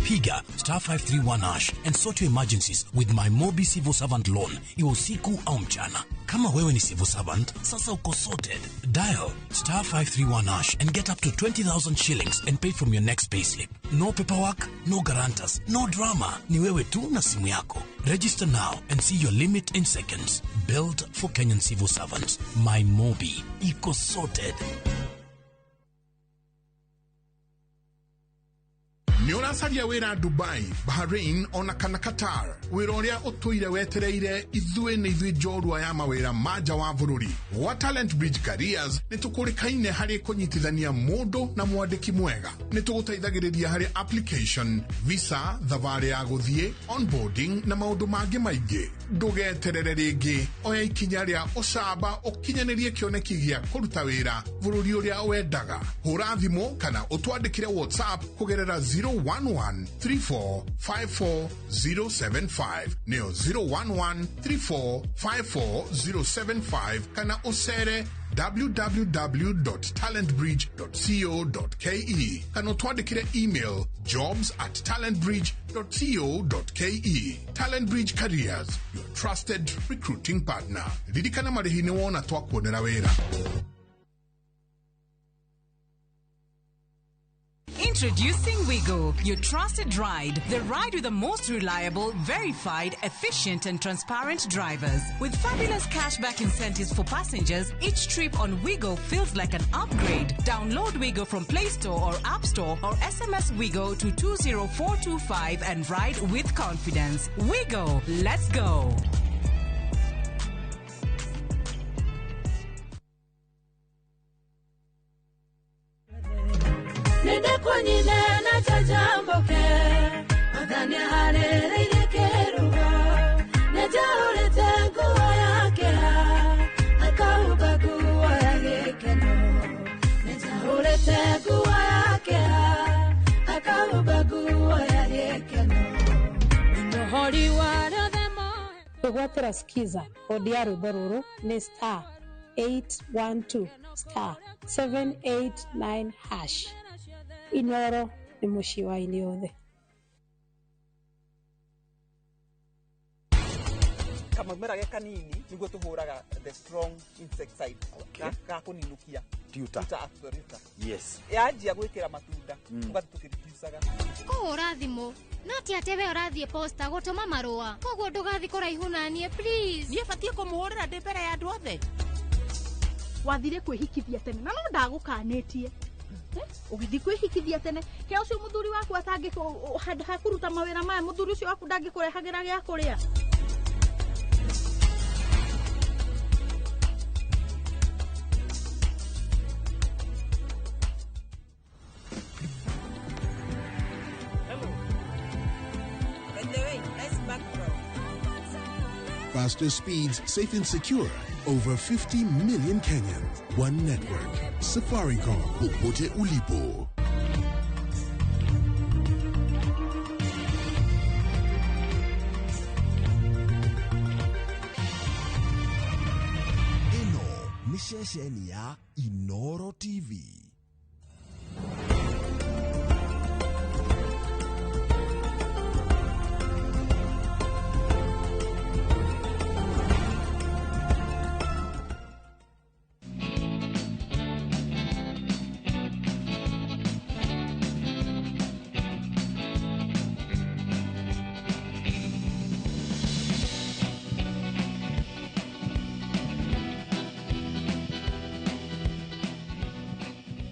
Piga star 531 hash and sort your emergencies with my Mobi Civil Servant Loan, iwe usiku au mchana. Kama wewe ni civil servant, sasa uko sorted. Dial star 531 hash and get up to 20,000 shillings and pay from your next payslip. No paperwork, no guarantors, no drama. Ni wewe tu na simu yako. Register now and see your limit in seconds. Built for Kenyan civil servants. My Mobi. Iko sorted. Nĩ Ũracaria wĩra Dubai, Bahrain ona kana Qatar, wĩra ũrĩa ũtũire wetereire ithuĩ nĩ ithuĩ njorua ya mawĩra ma nja wa bũrũri. Gwa Talent Bridge Careers nĩ tũkũrĩkaine harĩ kũnyitithania mũndũ na mwandĩki mwega. Nĩ tũgũteithagĩrĩria harĩ application, visa, thabarĩ ya gũthiĩ, onboarding na maũndũ mangĩ maingĩ. Ndũgeterere rĩngĩ, oya ikinya rĩa ũcamba ũkinyanĩrie kĩoneki gĩa kũruta wĩra bũrũri ũrĩa wendaga. Hũra thimũ kana ũtwandĩkĩre WhatsApp kũgerera 011 34 54 075, nĩyo 011 34 54 075, kana ũcere www.talentbridge.co.ke kana ũtwandĩkĩre email jobs@talentbridge.co.ke. Talent Bridge Careers, your trusted recruiting partner. Ririkana marĩhi nĩ wona twakuonera wĩra. Introducing Wigo, your trusted ride. The ride with the most reliable, verified, efficient, and transparent drivers. With fabulous cashback incentives for passengers, each trip on Wigo feels like an upgrade. Download Wigo from Play Store or App Store or SMS Wigo to 20425 and ride with confidence. Wigo, let's go. Nĩndĩkuonyire na njanjamũke, Mwathani aharĩrĩirie kĩruga. Nĩnjahũrĩte nguo ya kĩeha, akahumba nguo ya gĩkeno. Nĩnjahũrĩte nguo ya kĩeha, akahumba nguo ya gĩkeno. Mũhori wa rĩothe. Kwĩgwatĩra skiza kodi ya rwĩmbo rũrũ nĩ star 812 star 789 hash. Inoro nĩ mũciĩ wa aini othe. Kamamera ge kanini niguo tuhuraga the strong insecticide ga kũninũkia. Tuta. Tuta absoluta. Yes. Yanjia gwĩkĩra matunda, ũgathiĩ tũkĩritucaga. Kũhũra thimũ no ti atĩ we ũrathiĩ posta gũtũma marũa, koguo ndũgathiĩ kũraihu naniĩ please. Niĩ batiĩ kũmũhũrĩra ndĩ mbere ya andũ othe. Wathire kwĩhikithia tene na no ndagũkanĩtie. Ũgĩthiĩ kwĩhikithia tene ke ũcio mũthuri waku atangĩ handũ ha kũruta mawĩra maya, mũthuri ũcio waku ndangĩkũrehagĩra gĩa kũrĩa. By the way, nice background. Faster speeds, safe and secure. Over 50 million Kenyans. One network. Safaricom. Popote ulipo. Ĩno nĩ ceceni ya Inoro TV.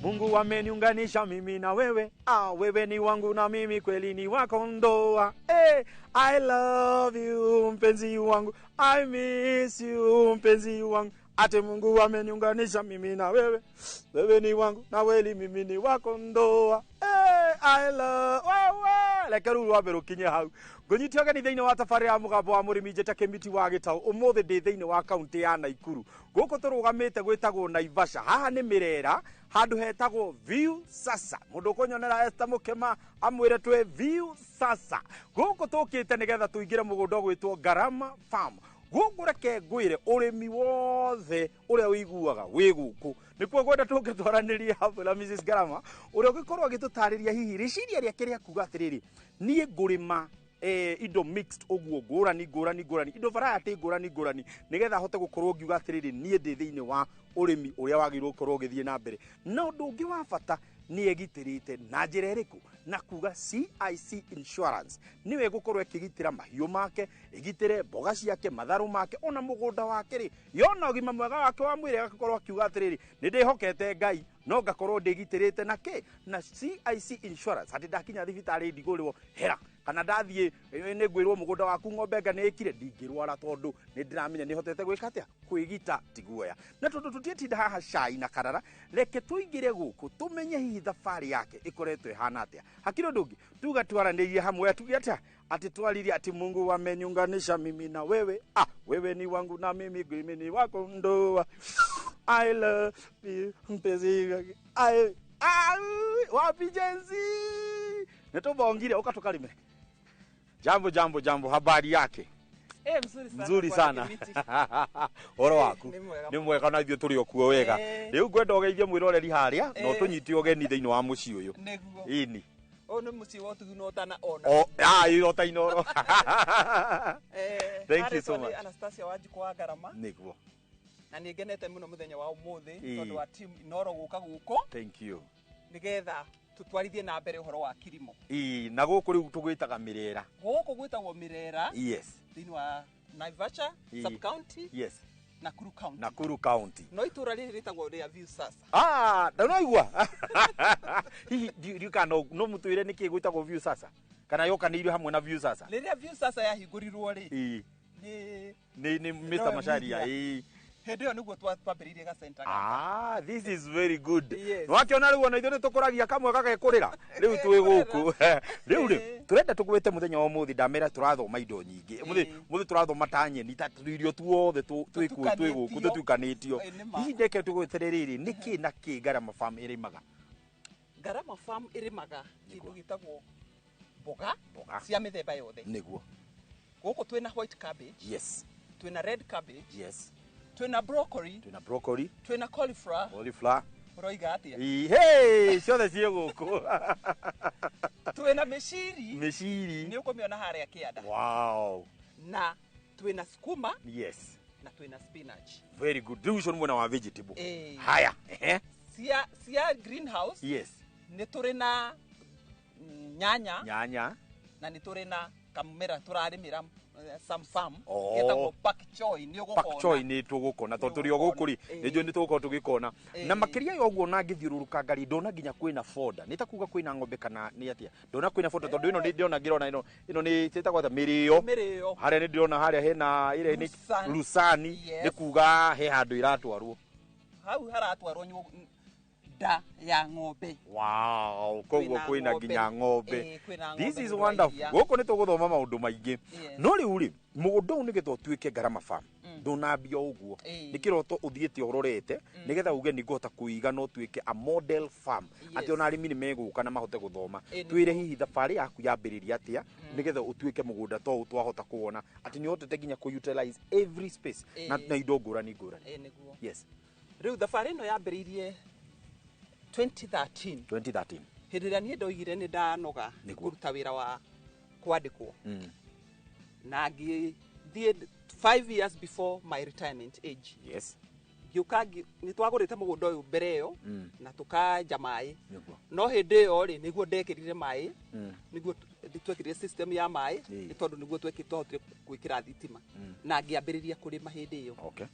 Mungu ameniunganisha mimi na wewe. Ah, wewe ni wangu na mimi kweli ni wako ndoa. Hey, I love you mpenzi wangu, I miss you mpenzi wangu. Ate Mungu ameniunganisha mimi na wewe, wewe ni wangu na weli mimi ni wako ndoa. Hey, I love wewe. Reke rĩu rwambe rũkinye hau. Ngũnyite ũgeni thĩinĩ wa tabarĩra ya mũgambo wa mũrĩmi njĩta Kĩmiti wa Gĩtaũ. Ũmũthĩ ndĩ thĩinĩ wa kaunti ya Naikuru. Gũkũ tũrũgamĩte gwĩtagwo Naivasha. Haha nĩ Mĩrera, handũ hetagwo View Sasa. Mũndũ ũkũnyonera Esther Mũkĩma amwĩre twĩ View Sasa. Gũkũ tũkĩte nĩgetha tũingĩre mũgũnda ũgwĩtwo Garama Farm. Gũkũ reke ngwĩre ũrĩmi wothe ũrĩa ũiguaga wĩ gũkũ. Nĩkuo ngwenda tũngĩtwaranĩria hamwe na Mrs Garama ũrĩa ũngĩkorwo agĩtũtarĩria hihi rĩciria rĩake rĩa kuga atĩrĩrĩ, niĩ ngũrĩma indo mixed ũguo ngũrani ngũrani ngũrani, indo variety ngũrani ngũrani, nĩgetha hote gũkorwo ngiuga atĩrĩrĩ, niĩ ndĩ thĩinĩ wa ũrĩmi ũrĩa wagĩrĩirwo gũkorwo ũgĩthiĩ na mbere. Na ũndũ ũngĩ wa bata nĩ egitĩrĩte na njĩra ĩrĩkũ? Na kuga CIC Insurance nĩwe ĩgũkorwo ĩkĩgitĩra mahiũ make, ĩgitĩre mboga ciake, matharũ make, ona mũgũnda wake rĩ, yona ũgima mwega wake wa mwĩrĩ, agakorwo akiuga atĩrĩrĩ, nĩ ndĩhokete Ngai No ngakorwo ndĩgitĩrĩte na kĩ na CIC Insurance atĩ ndakinya thibitarĩ ndigũrĩrwo hera kana ndathiĩ nĩ ngwĩrwo mũgũnda waku ng'ombe nga nĩ ĩkire ndingĩrwara tondũ nĩ ndĩramenya nĩ hotete gwĩka atĩa kwĩgita tiguoya. Na tondũ tũtiĩtinda haha cai na karara, reke tũingĩre gũkũ tũmenye hihi thabarĩ yake ĩkoretwo ĩhana atĩa. Hakiri ũndũ ũngĩ tuga twaranĩrie hamwe tuge atĩa atĩ twaririe atĩ Mungu ameniunganisha mimi na wewe, ah, wewe ni wangu na mimi mimi ni wako ndoa, I love you mpenzi I wapi jenzi nĩtũbongire ũka tũkarime. Jambo jambo jambo, habari yake? Mzuri sana. Mzuri sana. Horo waku nĩ mwega na ithuĩ tũrĩ o kuo wega. Rĩu ngwenda ũgeithie mwĩroreri harĩa na ũtũnyite ũgeni thĩinĩ wa mũciĩ ũyũ. Nĩguo. Ĩni. Ũyũ nĩ mũciĩ wa ũtugi na ũtana ona. O, ah, ĩ ota Inooro. Thank you so much. Anastasia Wanjikũ wa Ngarama. Nĩguo. Na nĩ ngenete mũno mũthenya wa ũmũthĩ tondũ wa team Inooro gũka gũkũ. Thank you. Nĩgetha tutwarithie na mbere ũhoro wa kilimo. Ĩ, na gũkũ rĩu tũgwĩtaga Mirera. Gũkũ gwĩtagwo Mirera. Yes. Thĩinĩ wa Naivasha sub county. Yes. Nakuru County. Nakuru County. No itũra rĩrĩ rĩtagwo rĩa View Sasa. Ah, ndanaigua. Hihi ndiũĩ no mũtwĩre nĩkĩ gwĩtagwo View Sasa? Kana yokanĩirio hamwe na View Sasa? Rĩrĩa View Sasa yahingũrirwo rĩ. Ĩ. Nĩ Nĩ Mr. Macharia. Ĩ. Hĩndĩ ĩyo nĩguo twambĩrĩirie gacenta. Ah, this is very good. Yes. Nĩwakĩona rĩu ona ithuĩ nĩtũkũragia kamwe gagekũrĩra. Rĩu twĩ gũkũ. Rĩu rĩ, tũrenda tũgwĩte mũthenya wa ũmũthĩ ndamera tũrathoma indo nyingĩ. Mũthĩ tũrathoma ta nyeni ta irio tuothe twĩ kuo twĩ gũkũ tũtukanĩtio. Hihi ndeke tũgwĩtere rĩrĩ nĩkĩ na kĩ Ngarama Farm ĩrĩmaga? Ngarama Farm ĩrĩmaga kĩndũ gĩtagwo mboga cia mĩthemba yothe. Nĩguo. Gũkũ twĩna white cabbage. Yes. Twĩna red cabbage. Yes. Twĩna broccoli. Twĩna broccoli. Twĩna cauliflower. Cauliflower. Ũroiga atĩa? Hey, ciothe ciĩ gũkũ. Twĩna mĩciri. Mĩciri. Nĩ ũkũmĩona harĩa kĩanda. Wow. Na twĩna sukuma. Yes. Na twĩna spinach. Very good. Rĩu ũcio nĩ mwena wa vegetable. Haya. Cia greenhouse. Yes. Nĩ tũrĩ na nyanya. Nyanya. Na nĩ tũrĩ na kamũmera tũrarĩmĩra some farm getagwo pak choi. Nĩ ũgũkona. Pak choi nĩ tũgũkona tondũ tũrĩ o gũkũ rĩ nĩ njũĩ nĩ tũgũkorwo tũgĩkona. Na makĩria ya ũguo na ngĩthiũrũrũka ngari ndona nginya kwĩna foda. Nĩ ta kuga kwĩna ng'ombe kana nĩ atĩa? Ndona kwĩna foda tondũ ĩno nĩ ndĩrona ngĩrona ĩno nĩ ĩtagwo atĩa? Mĩrĩo. Mĩrĩo. Harĩa nĩ ndĩrona harĩa hena ĩrĩa nĩ lucani, nĩ kuga he handũ iratwarwo. Hau haratwarwo nda ya ng'ombe. Wow, koguo kwĩna nginya ng'ombe. This is wonderful. Gũkũ nĩ tũgũthoma maũndũ maingĩ. No rĩu rĩ, mũgũnda ũyũ nĩgetha ũtuĩke Ngarama Farm, ndũnambia ũguo. Nĩ kĩroto ũthiĩte ũrorete nĩgetha uge nĩ ngũhota kũiga no ũtuĩke a model farm. Atĩ ona arĩmi nĩ megũka na mahote gũthoma. Twĩre hihi thabarĩ yaku yambĩrĩria atĩa nĩgetha ũtuĩke mũgũnda ta ũũ twahota kũwona atĩ nĩ ũhotete nginya kũ utilize every space na indo ngũrani ngũrani. Yes. Rĩu thabarĩ ĩno yambĩrĩirie 2013. 2013. Hĩndĩ ĩrĩa niĩ ndoigire nĩ ndanoga kũruta wĩra wa kwandĩkwo. Na ngĩthiĩ 5 years before my retirement age. Yes. Ngĩũka nĩ twagũrĩte mũgũnda ũyũ mbere ĩyo na tũkanja maĩ. No hĩndĩ ĩyo rĩ nĩguo ndekĩrire maĩ, nĩguo twekĩrire system ya maĩ nĩ tondũ nĩguo twahotire gwĩkĩra thitima. Na ngĩambĩrĩria kũrĩma hĩndĩ ĩyo. Okay.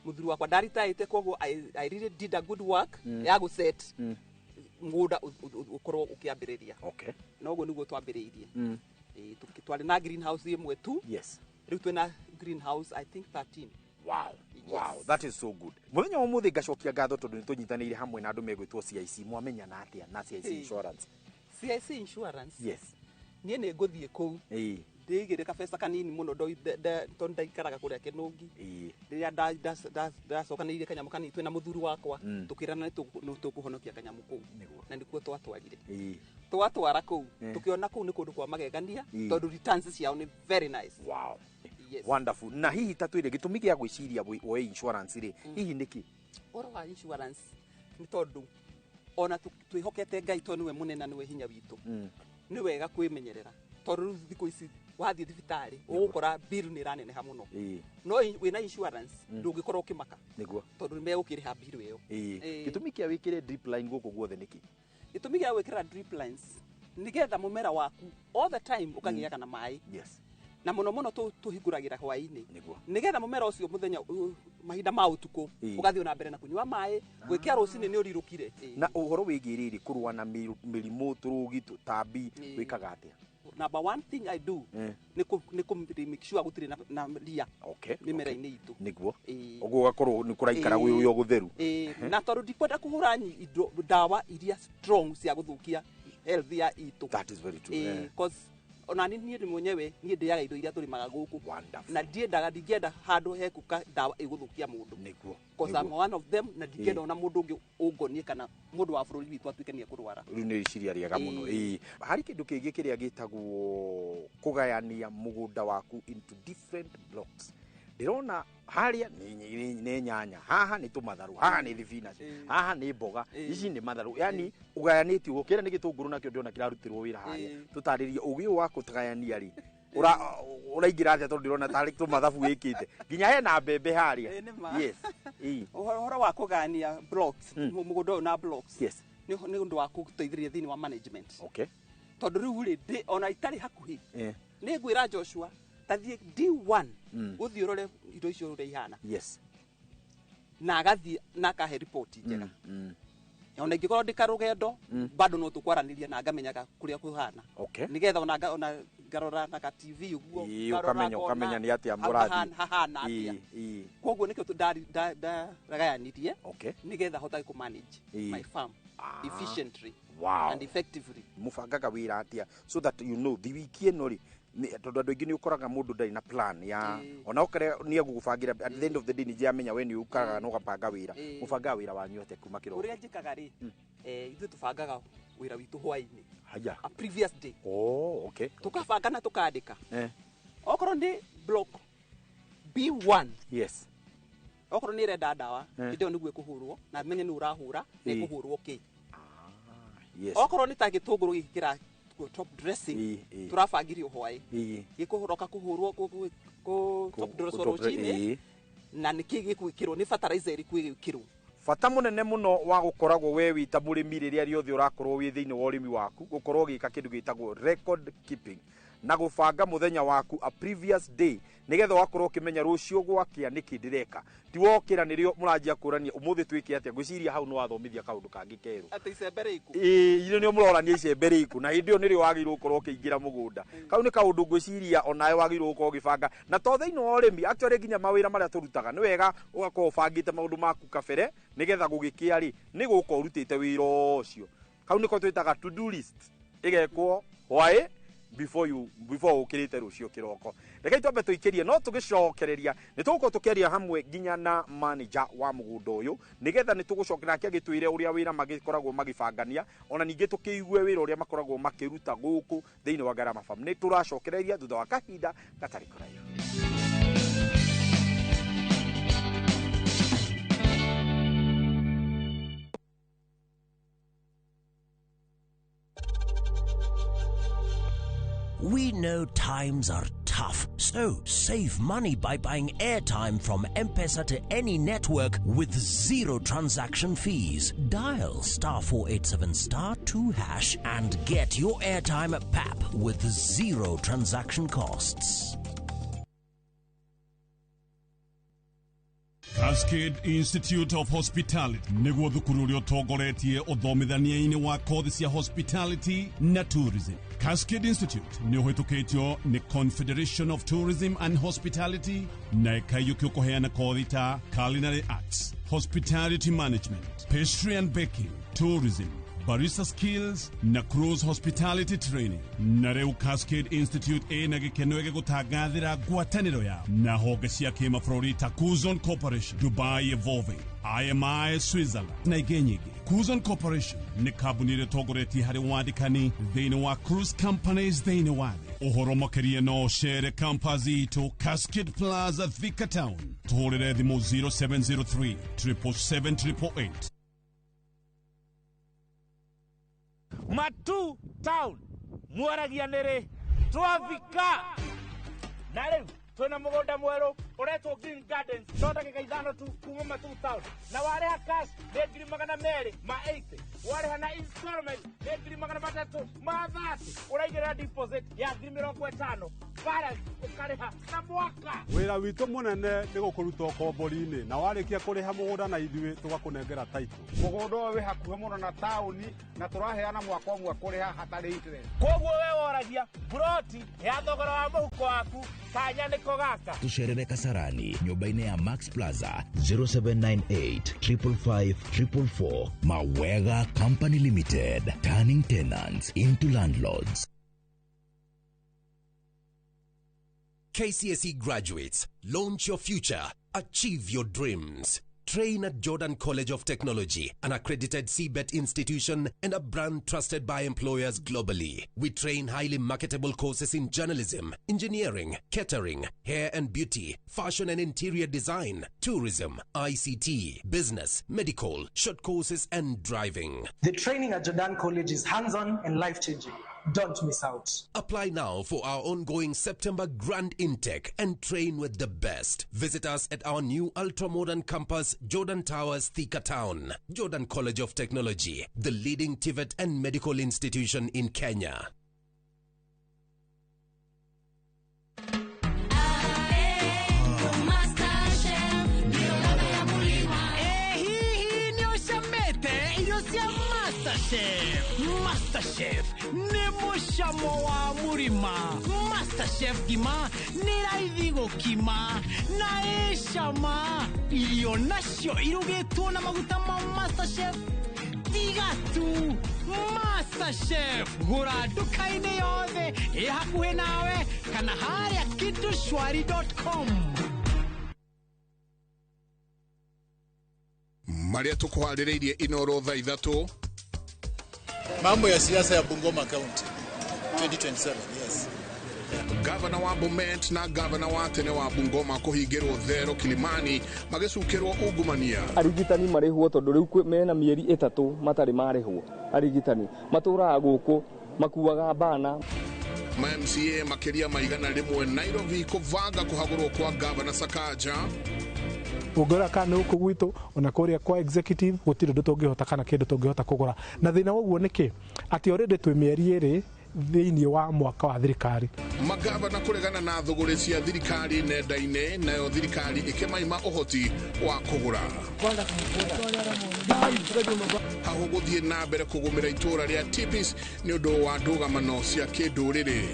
Mũthuri wakwa ndaritaĩte koguo I really did a good work ya gũset mũgũnda ũkorwo ũkĩambĩrĩria. Okay. Na ũguo nĩguo twambĩrĩirie. Twarĩ na greenhouse ĩmwe tu. Yes. Rĩu twĩna greenhouse I think 13. Wow. Wow, that is so good. Mũthenya wa ũmũthĩ ngacokia ngatho tondũ nĩ tũnyitanĩire hamwe na andũ megwĩtwo CIC. Mwamenyana atĩa na CIC Insurance? CIC Insurance? Yes. Niĩ nĩ ngũthiĩ kũu. Ndĩigĩre kabeca kanini mũno tondũ ndaikaraga kũrĩa Kĩnũngi. Rĩrĩa ndacokanĩrĩire kanyamũ kanini twĩna mũthuri wakwa tũkĩrana nĩ tũkũhonokia kanyamũ kũu. Na nĩkuo twatwarire. Twatwara kũu tũkĩona kũu nĩ kũndũ kwa magegania tondũ returns ciao nĩ very nice. Wow. Yes. Wonderful. Na hihi ta twĩre gĩtũmi gĩa gwĩciria woe insurance rĩ, hihi nĩkĩ? Ũhoro wa insurance nĩ tondũ ona twĩhokete Ngai tondũ nĩwe mũnene na nĩwe hinya witũ. Nĩ wega kwĩmenyerera tondũ rĩu thikũ ici wathiĩ thibitarĩ ũgũkora bill nĩ ĩraneneha mũno. No wĩna insurance ndũngĩkorwo ũkĩmaka. Nĩguo. Tondũ nĩ megũkĩrĩha bill ĩyo. Gĩtũmi kĩa wĩkĩre drip line gũkũ guothe nĩkĩ? Gĩtũmi gĩa gwĩkĩra drip lines nĩgetha mũmera waku all the time ũkagĩaga na maĩ. Yes. Na muno muno tuhingũragĩra hwaĩ-inĩ nĩgetha mũmera ũcio mũthenya mahinda ma ũtukũ ũgathiĩ na mbere na kũnyua maĩ gwĩkĩa rũcinĩ nĩ ũrirũkire. Na ũhoro wĩgiĩ rĩrĩ kũrũa na mĩrimũ tũrũgi tũtambi wĩkaga atĩa? Number one thing I do nĩ make sure gũtirĩ na ria mĩmera-inĩ itũ. Nĩguo ũguo ũgakorwo nĩ kũraikara gwĩ o gũtheru. Na tondũ ndikwenda kũhũra indo ndawa iria strong cia gũthũkia health ya itũ. That is very true. Cause ona niĩ mwenyewe niĩ ndĩaga indo iria tũrĩmaga gũkũ na ndiendaga ndingĩenda handũ hekuka ndawa ĩgũthũkia mũndũ. Nĩguo. Cause I'm one of them na ndingĩenda ona mũndũ ũngĩ ũngonie kana mũndũ wa bũrũri witũ atuĩke nĩ ekũrwara. Rĩu nĩ rĩciria rĩega mũno. Harĩ kĩndũ kĩngĩ kĩrĩa gĩtagwo kũgayania mũgũnda waku into different blocks. Ndĩrona harĩa nĩ nyanya, haha nĩ tũmatharũ, haha nĩ thibinaci, haha nĩ mboga, ici nĩ matharũ. Yani ũgayanĩtie ũguo, kĩrĩa nĩ gĩtũngũrũ nakĩo ndĩrona kĩrarutirwo wĩra harĩa. Tũtarĩrie ũgĩ ũyũ wa kũgayania rĩ, ũraingĩra atĩa tondũ ndĩrona tarĩ tũmathabu wĩkĩte nginya hena mbembe harĩa. Yes. Ũhoro wa kũgayania blocks, mũgũnda ũyũ na blocks, yes, nĩ ũndũ wa gũteithĩrĩria thĩinĩ wa management. Okay. Tondũ rĩu rĩ ona itarĩ hakuhĩ nĩ ngwĩra Joshua tathiĩ D1 ũthiĩ ũrore indo icio ũrĩa ihana. Yes. Na agathiĩ na akahe report njega. Ona ingĩkorwo ndĩ karũgendo bado no tũkwaranĩria na ngamenyaga kũrĩa kũhana. Okay. Nĩgetha ona ngarora na ka TV ũguo ũkamenya nĩ atĩa mũrathiĩ hahana atĩa. Koguo nĩkĩo ndagayanirie nĩgetha hotage kũ manage my farm efficiently and effectively. Mũbangaga wĩra atĩa so that you know the wiki ĩno rĩ, tondũ andũ aingĩ nĩ ũkoraga mũndũ ndarĩ na plan ya ona okare nĩ egũgũbangĩra at the end of the day ningĩ amenya we nĩ ũkaraga na ũgabanga wĩra. Mũbangaga wĩra wanyu atĩa kuma kĩroko? Ũrĩa njĩkaga rĩ, ithuĩ tũbangaga wĩra witũ hwaĩ-inĩ. Haya. A previous day. Oh, okay. Tũkabanga na tũkandĩka. Okorwo nĩ block B1. Yes. Okorwo nĩ ĩrenda ndawa, hĩndĩ ĩyo nĩguo ĩkũhũrwo na menye nĩ ũrahũra na ĩkũhũrwo kĩ. Yes. Okorwo nĩ ta gĩtũngũrũ gĩkĩ kĩra top dressing tũrabangirio hwaĩ gĩkũroka kũhũrwo kũ top dress rũcinĩ na nĩkĩ gĩkwĩkĩrwo nĩ fertilizer ĩrĩkũ ĩgwĩkĩrwo. Bata mũnene mũno wa gũkoragwo we wĩ ta mũrĩmi rĩrĩa rĩothe ũrakorwo wĩ thĩinĩ wa ũrĩmi waku gũkorwo ũgĩka kĩndũ gĩtagwo record keeping na gũbanga mũthenya waku a previous day nĩgetha ũgakorwo ũkĩmenya rũciũ gwakĩa nĩkĩ ndĩreka. Ti wokĩra nĩrĩo mũranjia kũrania ũmũthĩ twĩke atĩa. Ngwĩciria hau nĩ wathomithia kaũndũ kangĩ kerũ. Atĩ icembe rĩiku. Ĩĩ, irĩ nĩo mũrorania icembe rĩiku na hĩndĩ ĩyo nĩrĩo wagĩrĩirwo gũkorwo ũkĩingĩra mũgũnda. Kau nĩ kaũndũ ngwĩciria onawe wagĩrĩirwo gũkorwo ũgĩbanga. Na to thĩinĩ wa ũrĩmi, actually nginya mawĩra marĩa tũrutaga nĩ wega ũgakorwo ũbangĩte maũndũ maku kabere nĩgetha gũgĩkĩa rĩ nĩ gũka ũrutĩte wĩra ũcio. Kau nĩko twĩtaga to do list ĩgekwo hwaĩ before ukirite rucio kiroko. Rekei twambe tuikirie no tugicokereria ni tugukorwo tukiaria hamwe nginya na manager wa mugunda uyu nigetha ni tugucokera nake agitwire uria wira magikoragwo magibangania ona ningi tukiigue wira uria makoragwo makiruta guku thiini wa Garama Farm. Ni turacokereria thutha wa kahinda gatari kuraihu. We know times are tough, so save money by buying airtime from M-Pesa to any network with zero transaction fees. Dial *487*2# and get your airtime at PAP with zero transaction costs. Cascade Institute of Hospitality nĩguo thukuru ũrĩa ũtongoretie ũthomithania-inĩ wa kothi cia hospitality na tourism. Cascade Institute nĩ ũhĩtũkĩtio nĩ Confederation of Tourism and Hospitality na ĩkaiyũkio kũheana kothi ta culinary arts, hospitality management, pastry and baking, tourism, barista skills na cruise hospitality training. Na rĩu Cascade Institute ĩna gĩkeno gĩgũtangathĩra ngwatanĩro yao na honge cia kĩmabũrũri ta Kuzon Corporation, Dubai Evolving, IMI Switzerland na ingĩ nyingĩ. Kuzon Corporation nĩ kambuni ĩrĩa ĩtongoretie harĩ wandĩkani thĩinĩ wa cruise companies thĩinĩ wa thĩ. Ũhoro makĩria no ũcere campus itũ Cascade Plaza, Thika Town. Tũhũrĩre thimũ 0703 777 888. Matu Town mwaragia nĩrĩ twavika na rĩu twĩna mũgũnda mwerũ ũretwo Green Gardens no ndagĩka 5 tu kuma Matu Town na warĩha cash nĩ 280,000, warĩha na installment nĩ 330,000, ũraigĩrĩra deposit ya 50,000. Balance ũkarĩha na mwaka. Wĩra witũ mũnene nĩ gũkũruta ũkombori-inĩ na warĩkia kũrĩha mũgũnda na ithuĩ tũgakũnengera title. Mũgũnda ũyũ wĩ hakuhĩ mũno na taũni na tũraheana mwaka ũmwe kũrĩha hatarĩ interest. Koguo we woragia buroti ya thogora wa mũhuko waku kanya nĩko gaka. Tucerere Kasarani nyũmba-inĩ ya Max Plaza 0798 555 444. Mawega Company Limited, turning tenants into landlords. KCSE graduates, launch your future, achieve your dreams. Train at Jordan College of Technology, an accredited CBET institution and a brand trusted by employers globally. We train highly marketable courses in journalism, engineering, catering, hair and beauty, fashion and interior design, tourism, ICT, business, medical, short courses and driving. The training at Jordan College is hands-on and life-changing. Don't miss out. Apply now for our ongoing September grand intake and train with the best. Visit us at our new ultra-modern campus, Jordan Towers, Thika Town. Jordan College of Technology, the leading TVET and medical institution in Kenya. MasterChef nĩ mũcamo wa mũrima. MasterChef ngima nĩ raithi gũkima na ĩ cama. Irio nacio irugĩtwo na maguta ma MasterChef tiga tu. MasterChef gũra nduka-inĩ yothe ĩ hakuhĩ nawe kana harĩa kitushwari.com. Marĩa tũkũharĩrĩirie Inoro thaa 3. Mambo ya siasa ya Bungoma County 2027, yes. Gavana wa Bomet na gavana wa tene wa Bungoma kũhingĩrwo thero Kilimani magĩcukĩrwo ungumania. Arigitani marĩhwo tondũ rĩu mena mĩeri 3 matarĩ marĩhwo. Arigitani matũraga gũkũ makuaga bana. Ma MCA makĩria ma 100 Nairobi kũbanga kũhagũrwo kwa gavana Sakaja. Ũngĩrora kana nĩ gũkũ gwitũ ona kũrĩa kwa executive gũtirĩ ũndũ tũngĩhota kana kĩndũ tũngĩhota kũgũra. Na thĩna wa ũguo nĩkĩ atĩ already twĩ mĩeri 2 thĩinĩ wa mwaka wa thirikari. Magavana kũregana na thũgũrĩ cia thirikari nenda-inĩ, nayo thirikari ĩkĩmaima ũhoti wa kũgũra. Hahũ gũthiĩ na mbere kũgũmĩra itũũra rĩa Tipis nĩ ũndũ wa ndũgamano cia kĩndũrĩrĩ.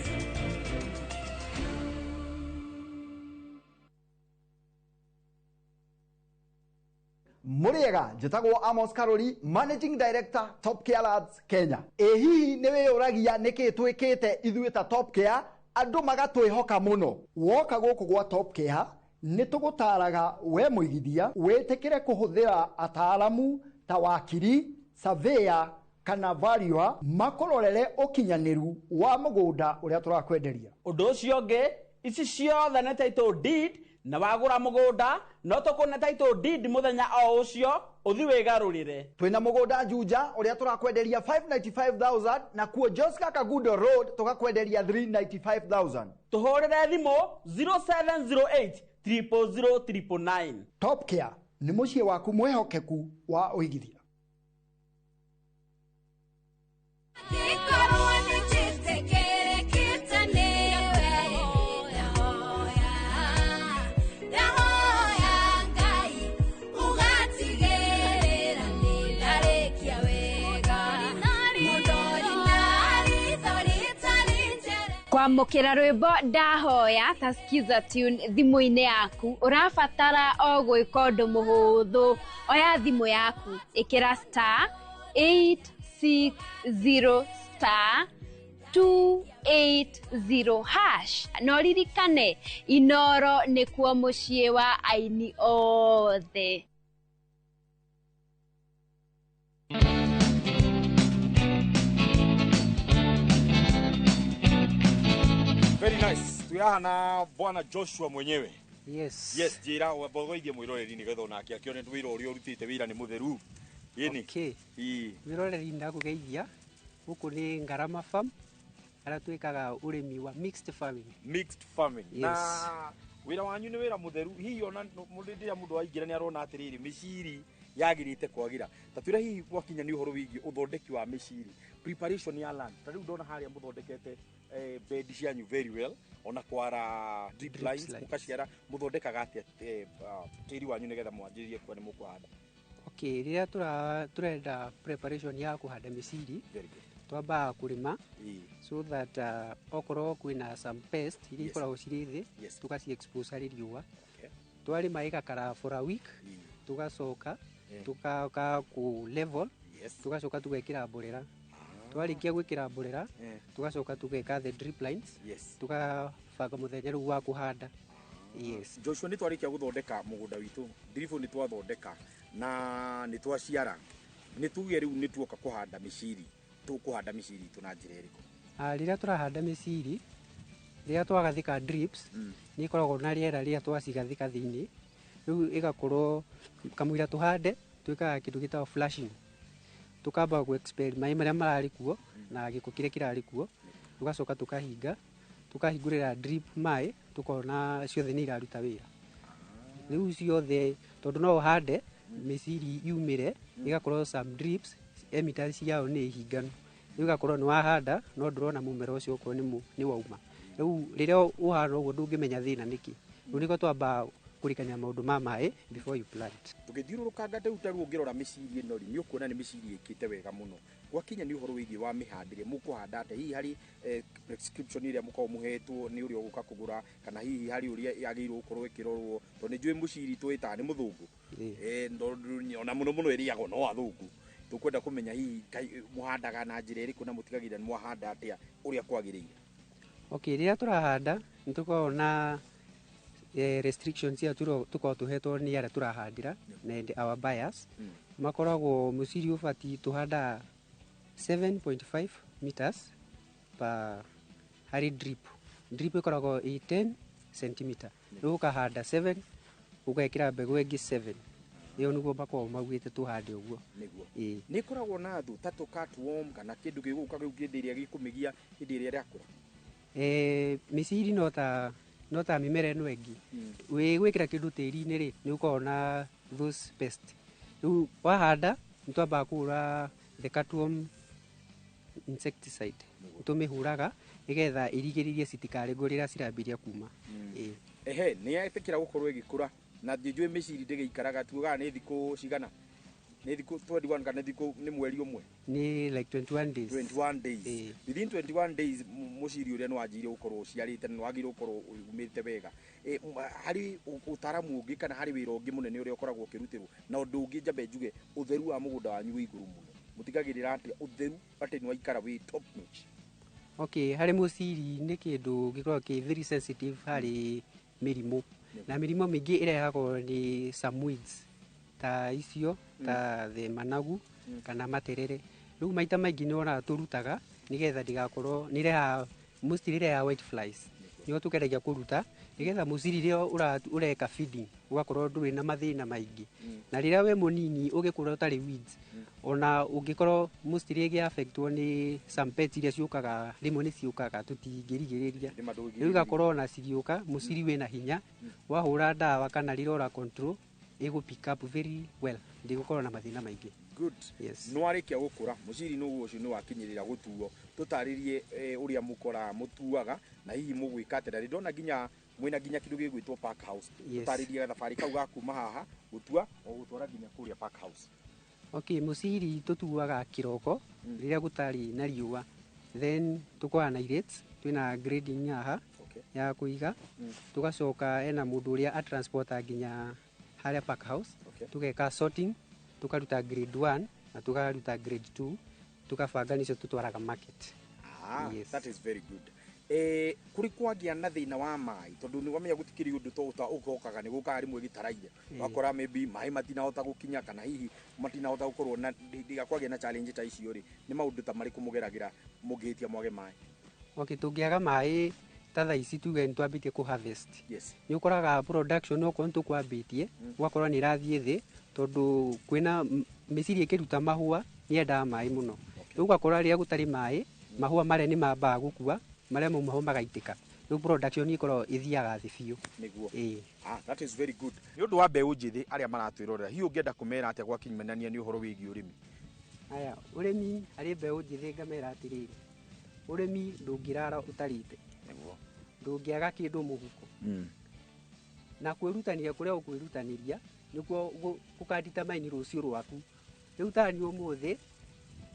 Mũrĩega, njĩtagwo Amos Karori, Managing Director Top Care Lads Kenya. Ĩ hihi nĩ wĩyũragia nĩkĩ twĩkĩte ithuĩ ta Top Care andũ magatwĩhoka mũno? Woka gũkũ gwa Top Care nĩ tũgũtaraga we mũigithia wĩtĩkĩre kũhũthĩra ataaramu ta wakiri, surveyor kana valuer makũrorere ũkinyanĩru wa mũgũnda ũrĩa tũrakwenderia. Ũndũ ũcio ũngĩ, ici ciothe nĩ title deed na wagũra mũgũnda no tũkũne title deed mũthenya o ũcio ũthi wĩgarũrĩre. Twĩna mũgũnda Juja ũrĩa tũrakwenderia 595,000 na kuo Joska Kagudo Road tũgakwenderia 395,000. Tũhũrĩre thimũ 0708 000 999. Top Care nĩ mũciĩ waku mwĩhokeku wa ũigithia. Kwamũkĩra rwĩmbo ndahoya ta Skiza tune thimũ-inĩ yaku ũrabatara o gwĩka ũndũ mũhũthũ. Oya thimũ yaku ĩkĩra star 860 star 280 hash na ũririkane Inoro nĩkuo mũciĩ wa aini othe. Very nice. Tuyaha na Bwana Joshua mwenyewe. Yes. Yes, njira mbogoithie mwiroreri nigetha onake akione wira uria urutite wira ni mutheru. Yini. Okay. Mwiroreri ndakugeithia. Guku ni Ngarama Farm. Aria twikaga urimi wa mixed farming. Mixed farming. Yes. Na wira wanyu ni wira mutheru. Hihi ona mundu rĩrĩa mundu aingĩra nĩ arona atĩrĩrĩ mĩciri Yagĩrĩte kwagĩra. Ta twĩre hihi gwakinya nĩ ũhoro wĩgiĩ ũthondeki wa mĩciri, preparation ya land. Ta rĩu ndona harĩa mũthondekete bed cianyu very well, ona kwara drip lines, lines. Mũkaciara mũthondekaga atĩa tĩri wanyu nĩgetha mwanjĩrĩrie kuo nĩ mũkũhanda? Okay, rĩrĩa tũrenda preparation ya kũhanda mĩciri, Very good. Twambaga kũrĩma so that okorwo kwĩna some pest iria ikoragwo cirĩ thĩ, tugaci expose harĩ riũa. Twarĩma ĩgakara for a week, tugacoka tukaoka kũ level, tugacoka tugekĩra mborera. Twarĩkia gwĩkĩra mborera, tugacoka tugeka the drip lines, tukabanga mũthenya rĩu wa kũhanda. Yes. Joshua, nĩ twarĩkia gũthondeka mũgũnda witũ, ndiribũ nĩ twathondeka na nĩ twaciara, nĩ tuge rĩu nĩ tuoka kũhanda mĩciri, tũkũhanda mĩciri itũ na njĩra ĩrĩkũ? Ah, rĩrĩa tũrahanda mĩciri, rĩrĩa twagathĩka drips, nĩ ikoragwo na rĩera rĩrĩa twacigathĩka thĩinĩ. Rĩu ĩgakorwo kamũira tũhande, twĩkaga kĩndũ gĩtagwo flushing. Tukamba gũ expel maĩ marĩa mararĩ kuo na gĩko kĩrĩa kĩrarĩ kuo, tũgacoka tũkahinga, tũkahingũrĩra drip maĩ, tũkona ciothe nĩ iraruta wĩra. Rĩu ciothe, tondũ no ũhande mĩciri yumĩre, ĩgakorwo some drips emitters ciao nĩ hinganu, rĩu ĩgakorwo nĩ wahanda no ndũrona mũmera ũcio okorwo nĩ wauma. Rĩu rĩrĩa ũhana ũguo ndũngĩmenya thĩna nĩkĩ. Rĩu nĩkĩo twambaga kũrikania maũndũ ma maĩ before you plant. Tũgĩthiũrũrũkanga rĩu, ta rĩu ũngĩrora mĩciri ĩno rĩ, nĩ ũkuona nĩ mĩciri ĩkĩte wega mũno. Gwakinya nĩ ũhoro wĩgiĩ wa mĩhandĩre, mũkũhanda atĩa hihi harĩ prescription ĩrĩa mũkoragwo mũhetwo nĩ ũrĩa ũgũka kũgũra, kana hihi harĩ ũrĩa yagĩrĩirwo gũkorwo ĩkĩrorwo? Tondũ nĩ njũĩ mũciri twĩtaga nĩ mũthũngũ. Tondũ ona mũno mũno ĩrĩagwo no athũngũ. Tũkwenda kũmenya hihi mũhandaga na njĩra ĩrĩkũ na mũtigagĩrĩra nĩ mwahanda atĩa ũrĩa kwagĩrĩire? Okay, rĩrĩa tũrahanda nĩ tũkoragwo na restrictions iria tũkoragwo tũhetwo nĩ arĩa tũrahandĩra na and our buyers. Makoragwo mũciri ũbatiĩ tũhandaga 7.5 meters per harĩ drip. Drip ĩkoragwo ĩ 10 centimeter, rĩu ũkahanda 7, ũgekĩra mbegũ ĩngĩ 7. Ĩyo nĩguo makoragwo maugĩte tũhande ũguo. Nĩguo. Ĩĩ. Nĩ ĩkoragwo na thũ ta tũcutworm kana kĩndũ gĩgũka kĩu hĩndĩ ĩrĩa gĩkũmĩgia hĩndĩ ĩrĩa ĩrakũra? Mĩciri no ta mĩmera ĩno ĩngĩ, wĩ gwĩkĩra kĩndũ tĩri-inĩ rĩ, nĩ ũkoragwo na those pest. Rĩu wahanda nĩ twambaga kũhũra the cutworm insecticide. Tũmĩhũraga nĩgetha ĩrigĩrĩrie citikarĩngwo rĩrĩa cirambĩrĩria kuma. Ĩĩ. Ehe, nĩ yetĩkĩra gũkorwo ĩgĩkũra na njũĩ mĩciri ndĩgĩikaraga, tugaga nĩ thikũ cigana, nĩ thikũ 21 kana thikũ nĩ mweri ũmwe? Nĩ like 21 days. 21 days. Within 21 days mũciri ũrĩa nĩ wanjĩrĩire gũkorwo ũciarĩte na nĩ wagĩrĩirwo gũkorwo umĩte wega. Harĩ ũtaramu ũngĩ kana harĩ wĩra ũngĩ mũnene ũrĩa ũkoragwo ũkĩrutĩrwo? Na ũndũ ũngĩ njambe njuge, ũtheru wa mũgũnda wanyu wĩ igũrũ mũno. Mũtigagĩrĩra atĩa ũtheru atĩ nĩ waikara wĩ top notch? Okay, harĩ mũciri nĩ kĩndũ gĩkoragwo kĩ very sensitive harĩ mĩrimũ, na mĩrimũ mĩingĩ ĩrehagwo nĩ some weeds ta icio ta the managu kana materere. Rĩu maita maingĩ nĩ wonaga tũrutaga nĩgetha ndĩgakorwo nĩ ĩrehaga, mostly ĩrehaga white flies. Nĩho tũgeragia kũruta nĩgetha mũciri rĩrĩa ũreka feeding ũgakorwo ndũrĩ na mathĩna maingĩ. Na rĩrĩa wĩ mũnini ũgĩkũra ũtarĩ weeds, ona ũngĩkorwo mostly ĩgĩ affectwo nĩ some pests iria ciũkaga rĩmwe, nĩ ciũkaga tũtingĩrigĩrĩria. Rĩu igakorwo ona cigĩũka, mũciri wĩna hinya, wahũra ndawa kana rĩrĩa ũra control, ĩgũ pick up very well, ndĩgũkorwo na mathĩna maingĩ. Good. Yes. Nĩ warĩkia gũkũra mũciri nĩguo ũcio nĩ wakinyĩrĩra gũtuo, tũtarĩrie ũrĩa mũkoraga mũtuaga na hihi mũgwĩka atĩa. Na nĩ ndona nginya mwĩna nginya kĩndũ gĩgwĩtwo pack house. Yes. Tũtarĩrie gathabarĩ kau ga kuma haha gũtua o gũtwara nginya kũrĩa pack house. Okay, mũciri tũtuaga kĩroko rĩrĩa gũtarĩ na riũa, then tũkoragwo na irates, twĩna grading haha ya kũiga. Tũgacoka ena mũndũ ũrĩa atransporta nginya harĩa pack house. Tũgeka sorting, tũkaruta grade 1 na tũkaruta grade 2, tũkabanga nĩcio tũtwaraga market. Ah, Yes. that is very good. Kũrĩ kwagĩa na thĩna wa maĩ, tondũ nĩ wamenya gũtikĩrĩ ũndũ to ũgokaga nĩ gũkaga rĩmwe gĩtaraire, wakora maybe maĩ matinahota gũkinya kana hihi matinahota gũkorwo na ndiga kwagĩa na challenge ta icio rĩ, nĩ maũndũ ta marĩkũ mũgeragĩra mũngĩhĩtia mwage maĩ? Okay, tũngĩaga maĩ ta thaa ici tuge nĩ twambĩtie kũ harvest, nĩ ũkoraga production okorwo nĩ tũkwambĩtie ũgakorwo nĩ ĩrathiĩ thĩ, tondũ kwĩna mĩciri ĩkĩruta mahũa nĩ yendaga maĩ mũno. Rĩu ũgakora rĩrĩa gũtarĩ maĩ, mahũa marĩa nĩ mambaga gũkua, marĩa mau mahũa magaitĩka. Rĩu Rĩu production ĩkoragwo ĩthiaga thĩ biũ. Nĩguo. Ĩĩ. Ah, that is very good. Nĩ ũndũ wa mbeũ njĩthĩ arĩa maratwĩrorera, hihi ũngĩenda kũmera atĩa gwakinyũmania nĩ ũhoro wĩgiĩ ũrĩmi? Aya, ũrĩmi harĩ mbeũ njĩthĩ ngamera atĩrĩrĩ, ũrĩmi ndũngĩrara ũtarĩte. Nĩguo. Ndũngĩaga kĩndũ mũhuko. Na kwĩrutanĩria kũrĩa ũkwĩrutanĩria nĩkuo gũkadetermine rũciũ rwaku. Rĩu ta niĩ ũmũthĩ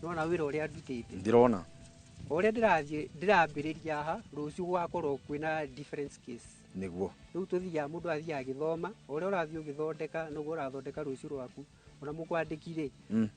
nona wĩra ũrĩa ndutĩte. Ndĩrona. O ũrĩa ndĩrathiĩ ndĩrambĩrĩria haha, rũciũ gũgakorwo kwĩna different case. Nĩguo. Rĩu tũthiaga mũndũ athiaga agĩthoma, o ũrĩa ũrathiĩ ũgĩthondeka noguo ũrathondeka rũciũ rwaku. Ona mũkwandĩki rĩ,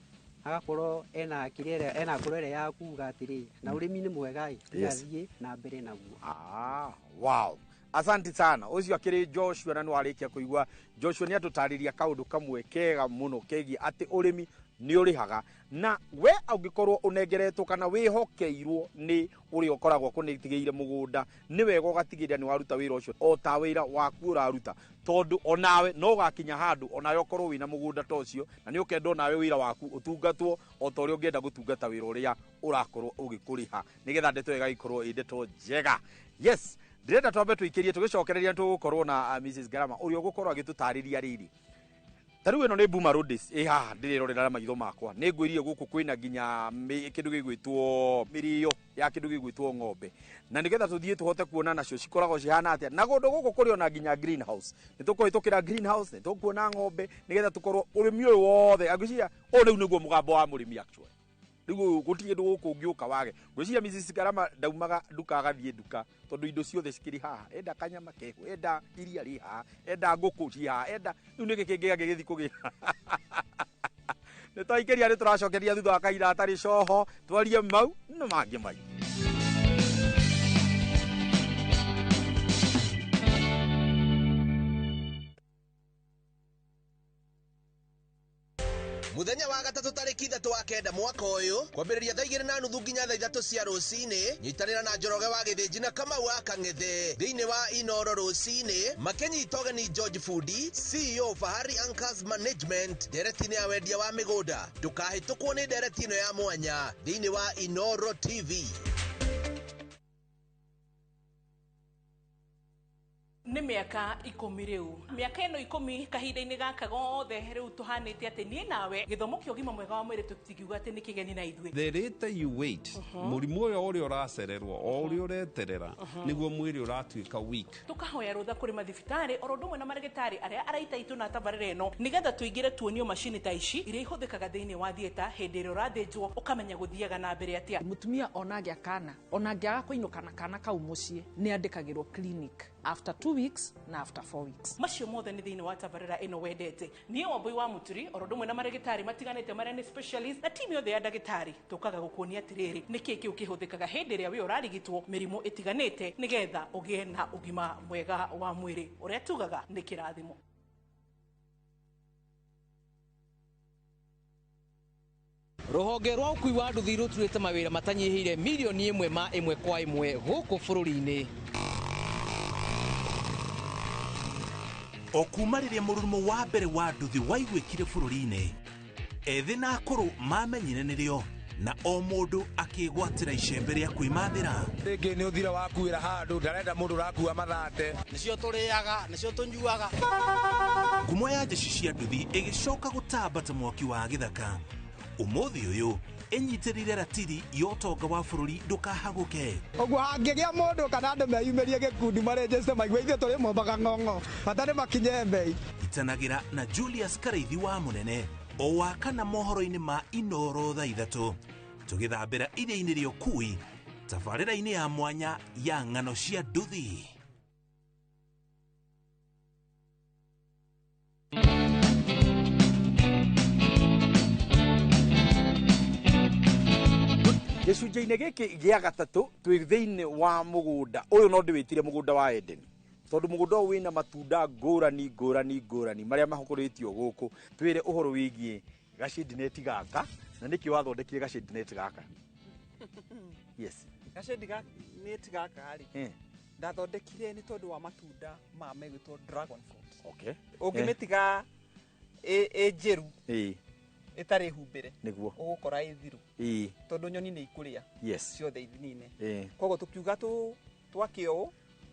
agakorwo ena kĩrĩa ĩrĩa, ena ngoro ĩrĩa ya kuga atĩrĩ, na ũrĩmi nĩ mwega ĩ, tigathiĩ na mbere naguo. Ah, wow. Asante sana. Ũcio akĩrĩ Joshua na nĩwarĩkia kũigua Joshua nĩ atũtarĩria kaũndũ kamwe kega mũno kegiĩ atĩ ũrĩmi nĩ ũrĩhaga, na we ũngĩkorwo ũnengeretwo kana wĩhokeirwo nĩ ũrĩa ũkoragwo ũkũnĩtigĩire mũgũnda, nĩ wega ũgatigĩrĩra nĩ waruta wĩra ũcio o ta wĩra waku ũraruta, tondũ onawe no ũgakinya handũ onawe ũkorwo wĩna mũgũnda ta ũcio, na nĩ ũkenda onawe wĩra waku ũtungatwo o ta ũrĩa ũngĩenda gũtungata wĩra ũrĩa ũrakorwo ũgĩkũrĩha, nĩgetha ndeto ĩyo ĩgagĩkorwo ĩ ndeto njega. Yes, ndĩrenda twambe tũikĩrie, tũgĩcokereria tũgũkorwo na Mrs. Garama ũrĩa ũgũkorwo agĩtũtarĩria rĩrĩ. Ta rĩu ĩno nĩ Buma Roadies ĩ haha ndĩrerorera na maitho makwa. Nĩ ngwĩrire gũkũ kwĩna nginya kĩndũ gĩgwĩtwo mĩrĩo ya kĩndũ gĩgwĩtwo ng'ombe, na nĩgetha tũthiĩ tũhote kuona nacio cikoragwo cihana atĩa. Na kũndũ gũkũ kũrĩ ona nginya greenhouse, nĩ tũkũhĩtũkĩra greenhouse, nĩ tũkuona ng'ombe, nĩgetha tũkorwo ũrĩmi ũyũ wothe. Ngwĩciria ũyũ rĩu nĩguo mũgambo wa mũrĩmi actually. Rĩu ũyũ gũtirĩ kĩndũ gũkũ ũngĩũka wage. Ngwĩciria Mrs. Garama ndaumaga nduka agathiĩ nduka, tondũ indo ciothe cikĩrĩ haha. Enda kanyama keho, enda iria rĩ haha, enda ngũkũ ci haha, enda rĩu nĩkĩ kĩngĩ angĩgĩthiĩ kũgĩra. Nĩ twaikĩria, nĩ tũracokeria thutha wa kahinda gatarĩ coho, twarie mau na mangĩ maingĩ. Muthenya wa gatatũ tarĩki 3 wa 9 mwaka ũyũ kwambĩrĩria thaa 2:30 nginya thaa 3 cia rũcinĩ, nyitanĩra na Njoroge wa Gĩthĩnji na Kamau wa Kang'ethe thĩinĩ wa Inoro rũcinĩ, makĩnyita ũgeni George Fundi, CEO Fahari Anchors Management, ndereti-inĩ ya wendia wa mĩgũnda. Ndũkahĩtũkwo nĩ ndereti ĩno ya mwanya thĩinĩ wa Inoro TV. Nĩ mĩaka 10 rĩu, mĩaka ĩno 10 kahinda-inĩ gaka gothe rĩu tũhanĩte atĩ niĩ nawe gĩthomo kĩa ũgima mwega wa mwĩrĩ tũtingiuga atĩ nĩ kĩgeni na ithuĩ. The later you wait, mũrimũ ũyũ ũrĩa ũracererwo, o ũrĩa ũreterera, nĩguo mwĩrĩ ũratuĩka weak. Tũkahoya rũtha kũrĩ mathibitarĩ oro ũndũ ũmwe na marĩgĩtarĩ arĩa araita itũ na tabarĩra ĩno, nĩgetha tũingĩre tuonio macini ta ici iria ihũthĩkaga thĩinĩ wa theatre hĩndĩ ĩrĩa ũrathĩnjwo, ũkamenya gũthiaga na mbere atĩa. Mũtumia ona angĩa kana, ona angĩaga kũinũka na kana kau mũciĩ, nĩ andĩkagĩrwo clinic after 2 weeks na after 4 weeks. Macio mothe nĩ thĩinĩ wa tabarĩra ĩno wendete. Niĩ Wambui wa Mũturi oro ũndũ ũmwe na marĩgĩtarĩ matiganĩte marĩa nĩ specialist na timu yothe ya ndagĩtarĩ tũkaga gũkuonia atĩrĩrĩ nĩkĩ kĩu kĩhũthĩkaga hĩndĩ ĩrĩa wĩ ũrarigitwo mĩrimũ ĩtiganĩte nĩgetha ũgĩe na ũgima mwega wa mwĩrĩ ũrĩa tugaga nĩ kĩrathimo. Rũhonge rwa ũkui wa nduthi rũturĩte mawĩra matanyihĩire mirioni 1 ma 1 kwa 1 gũkũ bũrũri-inĩ. O kuma rĩrĩa mũrurumo wa mbere wa nduthi waiguĩkire bũrũri-inĩ, ethĩ na akũrũ mamenyire nĩrĩo, na o mũndũ akĩgwatĩra icembe rĩa kwĩmathĩra. Rĩngĩ nĩ ũthira wakuĩra handũ, ndarenda mũndũ ũrakua mathate. Nĩcio tũrĩaga, nĩcio tũnyuaga. Ngumo ya njeci cia nduthi ĩgĩcoka gũtamba ta mwaki wa gĩthaka. Ũmũthĩ ũyũ ĩnyitĩrĩire ratiri ya ũtonga wa bũrũri ndũkahagũke. Ũguo hangĩgĩa mũndũ kana andũ meyumĩrie gĩkundi marenjeste maigue ithuĩ tũrĩ mombaga ng'ong'o, bata nĩ makinye mbei. Itanagĩra na Julius Karaithi wa Mũnene o wa kana mohoro-inĩ ma Inoro thaa 3, tũgĩthambĩra iria-inĩ rĩa ũkui tabarĩra-inĩ ya mwanya ya ng'ano cia nduthi. Gĩcunjĩ-inĩ gĩkĩ gĩa gatatũ twĩ thĩinĩ wa mũgũnda ũyũ, no ndĩwĩtire mũgũnda wa Eden, tondũ mũgũnda ũyũ wĩna matunda ngũrani ngũrani ngũrani marĩa mahũkũrĩtio gũkũ. Twĩre ũhoro wĩgiĩ gacindineti gaka na nĩkĩ wathondekire gacindineti gaka. Yes. Gacindineti gaka rĩ, ndathondekire nĩ tondũ wa matunda ma megwĩtwo dragon fruit. Okay. Ũngĩmĩtiga ĩ njĩru ĩtarĩ humbĩre, nĩguo ũgũkora ĩ thiru, tondũ nyoni nĩ ikũrĩa Yes. ciothe ithinine. Koguo tũkiuga twake ũũ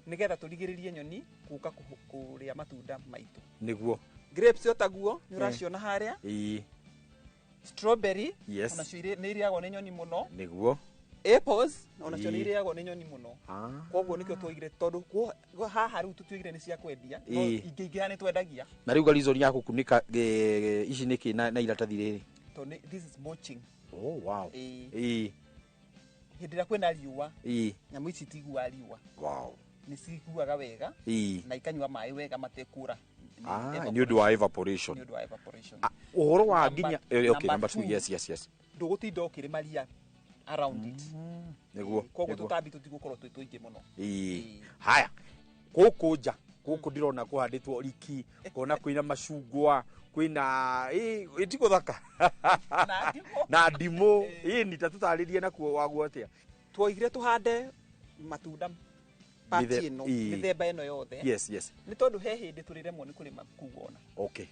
Nĩgetha tũrigĩrĩrie nyoni gũka kũrĩa matunda maitũ. Nĩguo. Grapes yo taguo nĩ ũraciona harĩa. Ĩĩ. Strawberry Yes. onacio nĩ irĩagwo nĩ nyoni mũno. Nĩguo. Apples onacio nĩ irĩagwo nĩ nyoni mũno. Koguo nĩkĩo twoigire tondũ haha rĩu tũtuigire nĩ cia kwendia no ingĩ ingĩ nĩ twendagia. Na rĩu reason ya gũkunĩka ici nĩkĩ na iratathi rĩrĩ? Tondũ this is mulching. Oh wow. Ĩĩ. Hĩndĩ ĩrĩa kwĩna riũa nyamũ ici itiguaga riũa. Wow. Nĩ ciguaga wega na ikanyua maĩ wega matekũra. Nĩ ũndũ wa evaporation. Nĩ ũndũ wa evaporation. Ũhoro wa nginya okay, number 2 yes yes yes. Ndũgũtinda ũkĩrĩma ria around it. Nĩguo. Koguo tũtambi tũtigũkorwo twĩ tũingĩ mũno. Haya. Gũkũ nja, gũkũ ndĩrona kũhandĩtwo riki, ngona kwĩna macungwa, kwĩna ĩtigũthaka. Na ndimũ. Ĩni ta tũtarĩrie nakuo waguo atĩa? Twoigire tũhande matunda part ĩno, mĩthemba ĩno yothe. Yes yes. Nĩ tondũ he hĩndĩ tũrĩremwo nĩ kũrĩma kũu ona. Okay.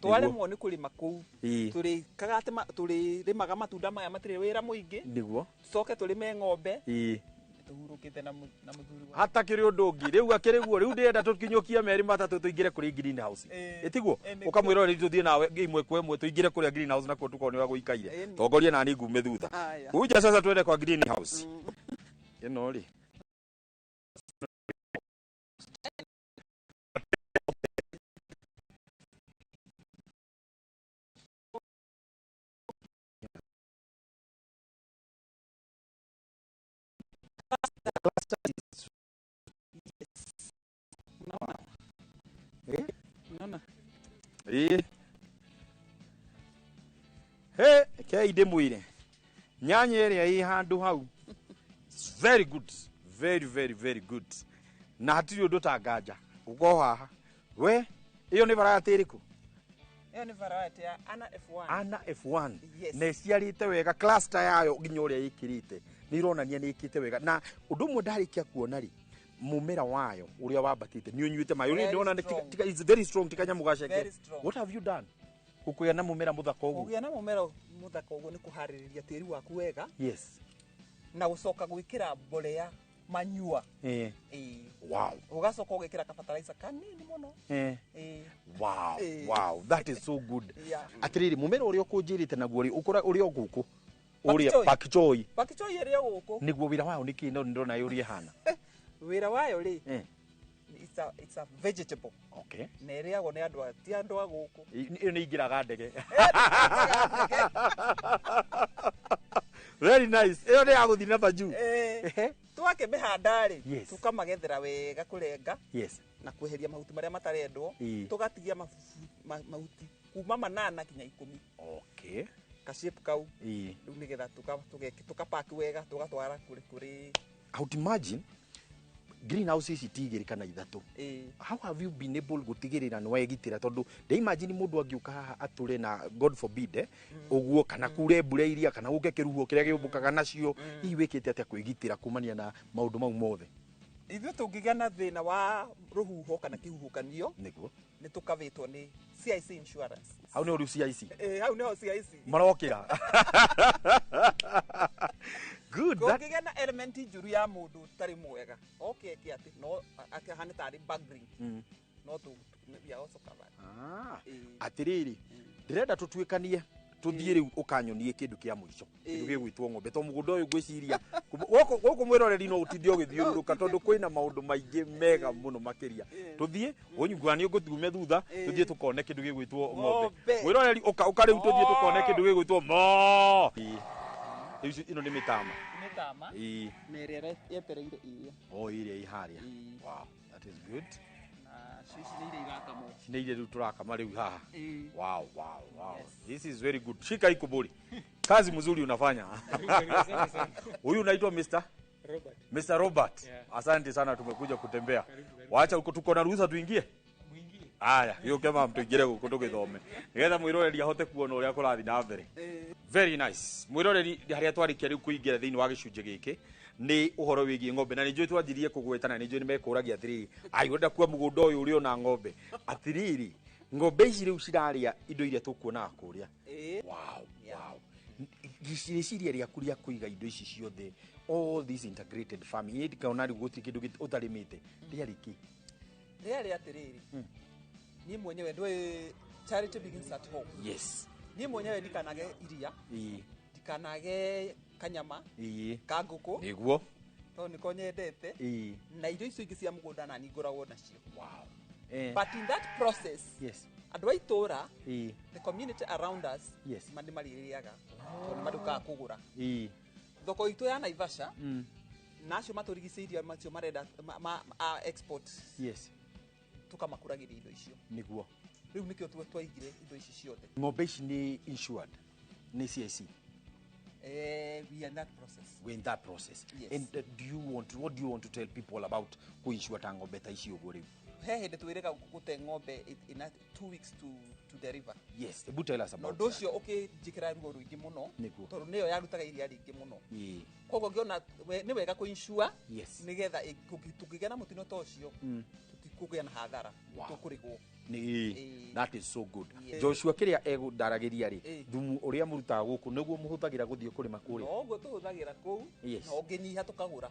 Twaremwo nĩ kũrĩma kũu tũrĩkaga atĩ tũrĩrĩmaga matunda maya matirĩ wĩra mũingĩ. Nĩguo. Tũcoke tũrĩme ng'ombe. Tũhurũkĩte na mũthuri wa. Hatakĩrĩ ũndũ ũngĩ rĩu akĩrĩ guo rĩu ndĩrenda tũkinyũkie merĩ matatũ tũingĩre kũrĩ greenhouse. Ĩtiguo ũkamwĩra rĩu tũthiĩ nawe ĩmwe kwa ĩmwe tũingĩre kũrĩa greenhouse nakuo tũkorwo nĩ gũikaire. Tongoria nani ngume thutha. Kuja sasa twende kwa greenhouse. Ĩno rĩ. He, kei ndĩmwĩre nyanya ĩrĩa ĩ handũ hau very good, very very very good, na hatirĩ ũndũ ta nganja ũkorwo haha we. Ĩyo nĩ variety ĩrĩkũ? Ĩyo nĩ variety ya Anna F1. Anna F1. Yes. Na ĩciarĩte wega cluster yayo nginya ũrĩa ĩkĩrĩte nĩ ironania nĩ ĩkĩte wega. Na ũndũ ũmwe ndarĩkia kuona rĩ, mumera wayo ũrĩa wambatĩte nĩ ũnyuĩte maĩ. Ũrĩa ndĩrona nĩ it's very strong, ti kanyamũ gaceke. What have you done gũkũgĩa na mũmera mũthaka ũguo? Kũgĩa na mũmera mũthaka ũguo nĩ kũharĩrĩria tĩri waku wega. Yes. Na gũcoka gwĩkĩra mbolea manyua. Wow. Ũgacoka ũgekĩra ka fertilizer kanini mũno. Wow. Wow, that is so good. Atĩrĩrĩ, mũmera ũrĩa ũkũnjĩrĩte naguo rĩ, ũkora ũrĩa gũkũ ũrĩa pak choi. Pak choi ĩrĩa gũkũ. Nĩguo wĩra wayo nĩ kĩ? No ndĩrona ũrĩa ĩhana. Wĩra wayo rĩ, it's a vegetable. Okay. Na ĩrĩagwo nĩ andũ ti andũ a gũkũ. Ĩyo nĩ ingĩraga ndege. Very nice. Ĩyo nĩ ya gũthiĩ na majuu. Twakĩmĩhanda rĩ, tũkamagethera wega kũrenga. Yes. Na kweheria mahuti marĩa matarendwo, tũgatigia mahuti kuma 8 nginya 10. Okay. Ka shape kau. Rĩu nĩgetha tũkapaki wega tũgatwara kũrĩ. I would imagine greenhouse ici ti igĩrĩ kana ithatũ. How have you been able gũtigĩrĩra nĩ wegitĩra? Tondũ ndĩ imagine mũndũ angĩũka haha atũre na God forbid ũguo, kana kure mbura iria, kana gũke kĩruhuo kĩrĩa gĩũmbũkaga nacio, hihi wĩkĩte atĩa kwĩgitĩra kumania na maũndũ mau mothe? Ithuĩ tũngĩgĩa na thĩna wa rũhuho kana kĩhuhũkanio, nĩguo nĩ tũkavĩtwo nĩ CIC insurance. Hau nĩho rĩu CIC? Hau nĩho CIC marokĩra. Good. Kũngĩgĩa na element njũru ya mũndũ ũtarĩ mwega, oke eke atĩ no akahane tarĩ burglary, no we are also covered. Atĩrĩrĩ, ndĩrenda tũtuĩkanie tũthiĩ rĩu ũkanyonie kĩndũ kĩa mũico, kĩndũ gĩgwĩtwo ng'ombe, to mũgũnda ũyũ ngwĩciria gũkũ mwĩroreri no ũtinde ũgĩthiũrũrũka tondũ kwĩna maũndũ maingĩ mega mũno makĩria. Tũthiĩ ũnyungua nĩ ũngũtume thutha, tũthiĩ tũkone kĩndũ gĩgwĩtwo ng'ombe. Mwĩroreri ũka rĩu tũthiĩ tũkone kĩndũ gĩgwĩtwo mo. Rĩu ĩno nĩ mĩtama. Mĩtama. Na ĩrĩa yetereire iria. Oh, iria ĩ harĩa. Wow, that is good. Na ici nĩ iria irakamwo. Ici nĩ iria rĩu tũrakama rĩu haha. Wow, wow, wow. This is very good. Shika hii kuburi. Kazi mzuri unafanya. Huyu unaitwa Mr. Robert. Mr. Robert. Yeah. Asante sana tumekuja kutembea. Wacha uko tuko na ruhusa tuingie? Muingie. Aya, gĩũke mam tũingĩre gũkũ tũgĩthome. Nĩgetha mwĩroreri ahote kuona ũrĩa kũrathiĩ na mbere. Very nice. Mwĩroreri harĩa twarĩkia rĩu kũingĩra thĩinĩ wa gĩcunjĩ gĩkĩ nĩ ũhoro wĩgiĩ ng'ombe, na nĩ njũĩ twanjirie kũgweta, na nĩ njũĩ nĩ mekũragia atĩrĩrĩ, ai ũrenda kua mũgũnda ũyũ ũrĩ ona ng'ombe. Atĩrĩrĩ, ng'ombe ici rĩu cirarĩa indo iria tũkuonaga kũrĩa. Wow, wow. Rĩciria rĩaku rĩa kũiga indo ici ciothe, all this integrated farming, ĩ ndikaona rĩu gũtirĩ kĩndũ ũtarĩmĩte, rĩarĩ kĩ? Rĩarĩ atĩrĩrĩ, niĩ mwenyewe ndũĩ charity begins at home. Niĩ mwenyewe ndikanage iria, ndikanage kanyama ka ngũkũ, tondũ nĩko nyendete, na irio icio ingĩ cia mũgũnda nani ngoragwo nacio. But in that process, andũ a itũũra, the community around us, nĩ marĩrĩaga tondũ nĩ madũkaga kũgũra. Thoko itũ ya Naivasha na acio matũrigicĩirie, macio marenda export, tũkamakũragĩria indo icio. Rĩu nĩkĩo twaigire indo ici ciothe. Ng'ombe ici nĩ insured nĩ CIC? We are in that process. We're in that process. Yes. And do you want what do you want to tell people about kũinsure ta ng'ombe ta ici ũguo rĩu? He hĩndĩ twĩrĩga gũte ng'ombe in a 2 weeks to deliver. Yes, ebu tell us Na about ũndũ ũcio ũkĩnjĩkĩra ruo rũingĩ mũno, tondũ nĩyo yarutaga iria rĩingĩ mũno. Koguo ngĩona nĩ wega kũinsure, nĩgetha tũngĩgĩa na mũtino ta ũcio, tũtikũgĩa na hathara. Tũkũrĩhwo. Nĩ that is so good. Joshua, kĩrĩa egũndaragĩria rĩ, thumu ũrĩa mũrutaga gũkũ nĩguo mũhũthagĩra gũthiĩ kũrĩma kũrĩa? Noguo tũhũthagĩra kũu. Na ũngĩnyiha tũkagũra.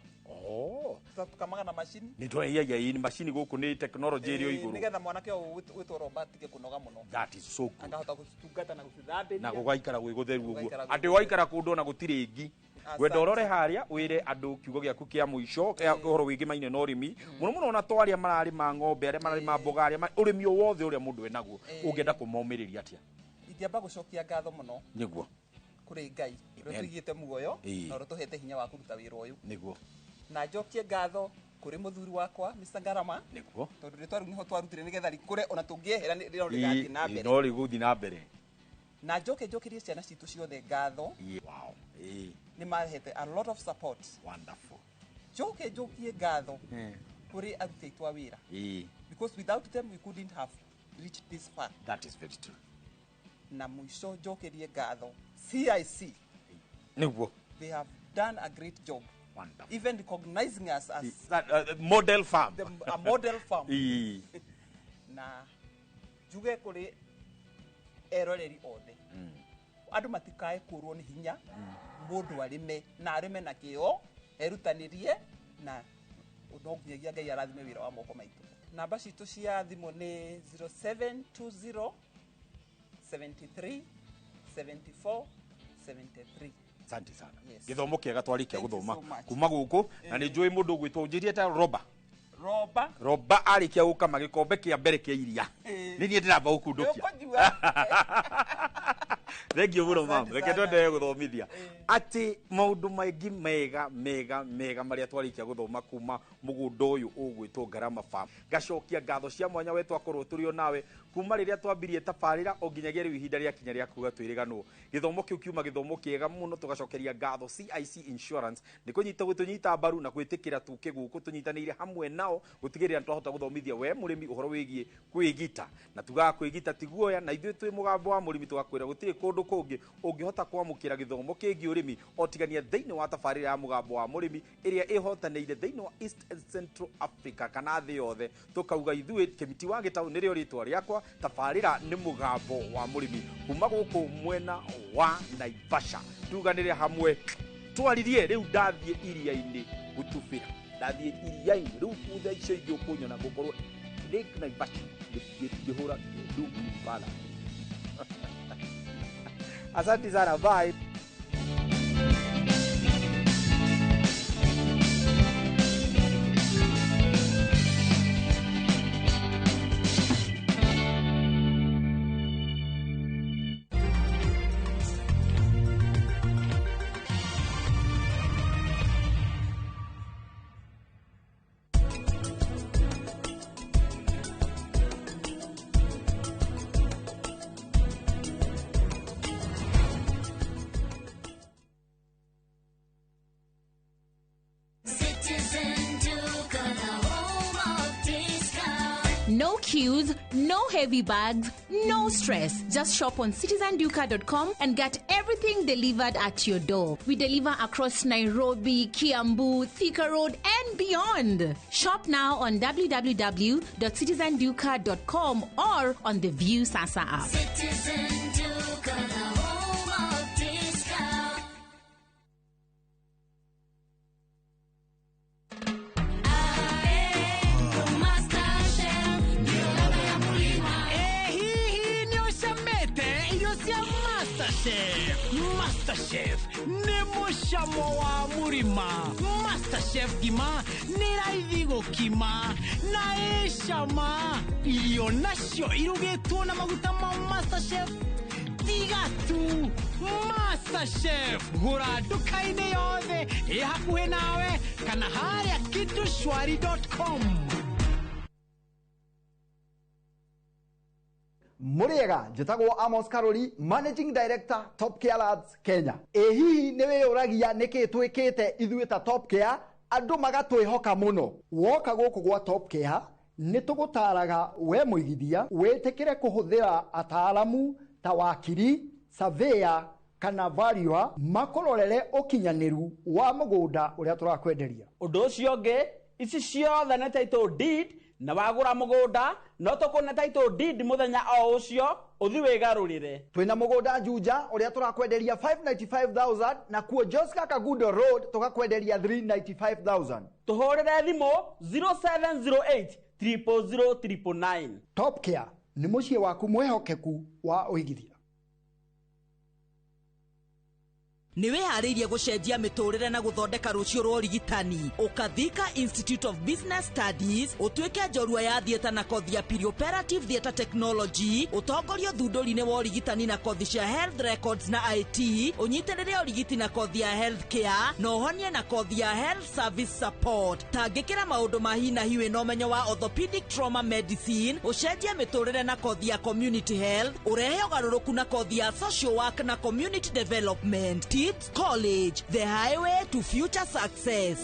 Tũkamaga na macini. Nĩ twaia macini gũkũ, nĩ technology ĩrĩ o igũrũ. Nĩgetha mwanake ũyũ wĩtwo Romba atige kũnoga mũno. That is so good. Akahota gũcitungata na gũcithambĩria. Na gũgaikara gwĩ gũtheru ũguo. Gũgaikara gwĩ Atĩ waikara kũndũ ona gũtirĩ ngi. Ngwenda ũrore harĩa wĩre andũ kiugo gĩaku kĩa mũico kĩa ũhoro wĩgĩmaine na ũrĩmi, mũno mũno ona to arĩa mararĩma ng'ombe, arĩa mararĩma mboga, arĩa ũrĩmi o wothe ũrĩa mũndũ enaguo, ũngĩenda kũmomĩrĩria atĩa? Ingĩamba gũcokia ngatho mũno kũrĩ Ngai ũrĩa tũigĩte muoyo na ũrĩa tũhete hinya wa kũruta wĩra ũyũ, na njokie ngatho kũrĩ mũthuri wakwa Mr. Ngarama, tondũ rĩtwa rĩu nĩho twarutire nĩgetha rĩkũre, ona tũngĩehera no rĩgathiĩ na mbere. No rĩgũthiĩ na mbere. Na njoke njokerie ciana citũ ciothe ngatho. Nĩ mahete a lot of support. Njoke njokie ngatho kũrĩ aruti aitũ a wĩra, because without them we couldn't have reached this far. That is very true. Na mũico njokerie ngatho CIC. They have done a great job. Even recognizing us as That, model farm. A model farm. Na njuge kũrĩ eroreri othe, andũ matikae kũrwo nĩ hinya, mũndũ arĩme na arĩme na kĩo, erutanĩrie, na no nginyagia Ngai arathime wĩra wa moko maitũ. Namba citũ cia thimũ nĩ 0720 73 74 73. Asante sana. Yes. Gĩthomo kĩega twarĩkia Thank you gũthoma so much. kuma gũkũ, na nĩ njũĩ mũndũ ũgwĩtwo ũnjĩrie ta Roba. Roba. Roba arĩkia gũkama gĩkombe kĩa mbere kĩa iria, nĩ niĩ ndĩramba gũkundũkia. Nĩũkũnyua. Thengiũ mũno mam. Asante Reke sana. twendelee gũthomithia atĩ maũndũ maingĩ mega mega mega marĩa twarĩkia gũthoma kuma mũgũnda ũyũ ũgwĩtwo Ngarama Farm. Ngacokia ngatho cia mwanya we twakorwo tũrĩ o nawe kuma rĩrĩa twambirie tabarĩra o nginyagia rĩu ihinda rĩakinya rĩa kuga twĩrĩganwo. Gĩthomo kĩu kiuma gĩthomo kĩega mũno. Tũgacokeria ngatho CIC Insurance nĩ kũnyita gũtũnyita mbaru na gwĩtĩkĩra tũke gũkũ tũnyitanĩire hamwe nao gũtigĩrĩra nĩ twahota gũthomithia we mũrĩmi ũhoro wĩgiĩ kwĩgita, na tugaga kwĩgita ti guoya, na ithuĩ twĩ mũgambo wa mũrĩmi tũgakwĩra gũtirĩ kũndũ kũngĩ ũngĩhota kwamũkĩra gĩthomo kĩgiĩ ũrĩmi o tigania thĩinĩ wa tabarĩra ya mũgambo wa mũrĩmi ĩrĩa ĩhotanĩire thĩinĩ wa East and Central Africa kana thĩ yothe. Tũkauga ithuĩ Kĩmiti wa Gĩtaũ nĩrĩo rĩtwa rĩakwa, tabarĩra nĩ mũgambo wa mũrĩmi kuma gũkũ mwena wa Naivasha. Tuganĩre hamwe twaririe. Rĩu ndathiĩ iria-inĩ gũtubĩra, ndathiĩ iria-inĩ rĩu tha icio ingĩ ũkũnyona gũkorwo Lake Naivasha ngĩhũra ndugu pala. Asante sana, bye. Citizen Duka, the home of discount. No queues, no heavy bags, no stress. Just shop on citizenduka.com and get everything delivered at your door. We deliver across Nairobi, Kiambu, Thika Road, and beyond. Shop now on www.citizenduka.com or on the View Sasa app. Citizen Duka, the home of discount. Masterchef. Masterchef nĩ mũcamo wa mũrima. Masterchef ngima nĩ raithi gũkima na ĩ cama. Irio nacio irugĩtwo na maguta ma Masterchef tiga tu. Masterchef, gũra nduka-inĩ yothe ĩ hakuhĩ nawe kana harĩa kitushwari.com. Mũrĩega, njĩtagwo Amos Karori, Managing Director, Top Care Labs Kenya. Ĩ hihi nĩ wĩyũragia nĩkĩ twĩkĩte ithuĩ ta Top Care andũ magatwĩhoka mũno? Woka gũkũ gwa Top Care nĩ tũgũtaraga we mũigithia wĩtĩkĩre kũhũthĩra ataaramu ta wakiri, surveyor kana valuer makũrorere ũkinyanĩru wa mũgũnda ũrĩa tũrakwenderia. Ũndũ ũcio ũngĩ, ici ciothe nĩ title deed, na wagũra mũgũnda no tũkũne title deed mũthenya o ũcio ũthi wĩgarũrĩre. Twĩna mũgũnda Juja ũrĩa tũrakwenderia 595,000, na kuo Joska Kagundo Road tũgakwenderia 395,000. Tũhũrĩre thimũ 0708 000 999. Top Care nĩ mũciĩ waku mwĩhokeku wa ũigithia. Nĩ wĩharĩirie gũcenjia mĩtũrĩre na gũthondeka rũciũ rwa ũrigitani? Ũkathika Institute of Business Studies, ũtuĩke njorua ya theatre na kothi ya perioperative theatre technology, ũtongorio thundũri-inĩ wa ũrigitani na kothi cia health records na IT, ũnyitĩrĩre ũrigiti na kothi ya health care, na ũhonie na kothi ya health service support. Tangĩkĩra maũndũ ma hi na hi wĩna ũmenyo wa orthopedic trauma medicine, ũcenjie mĩtũrĩre na kothi ya community health, ũrehe ũgarũrũku na kothi ya social work na community development. Tips College, the highway to future success.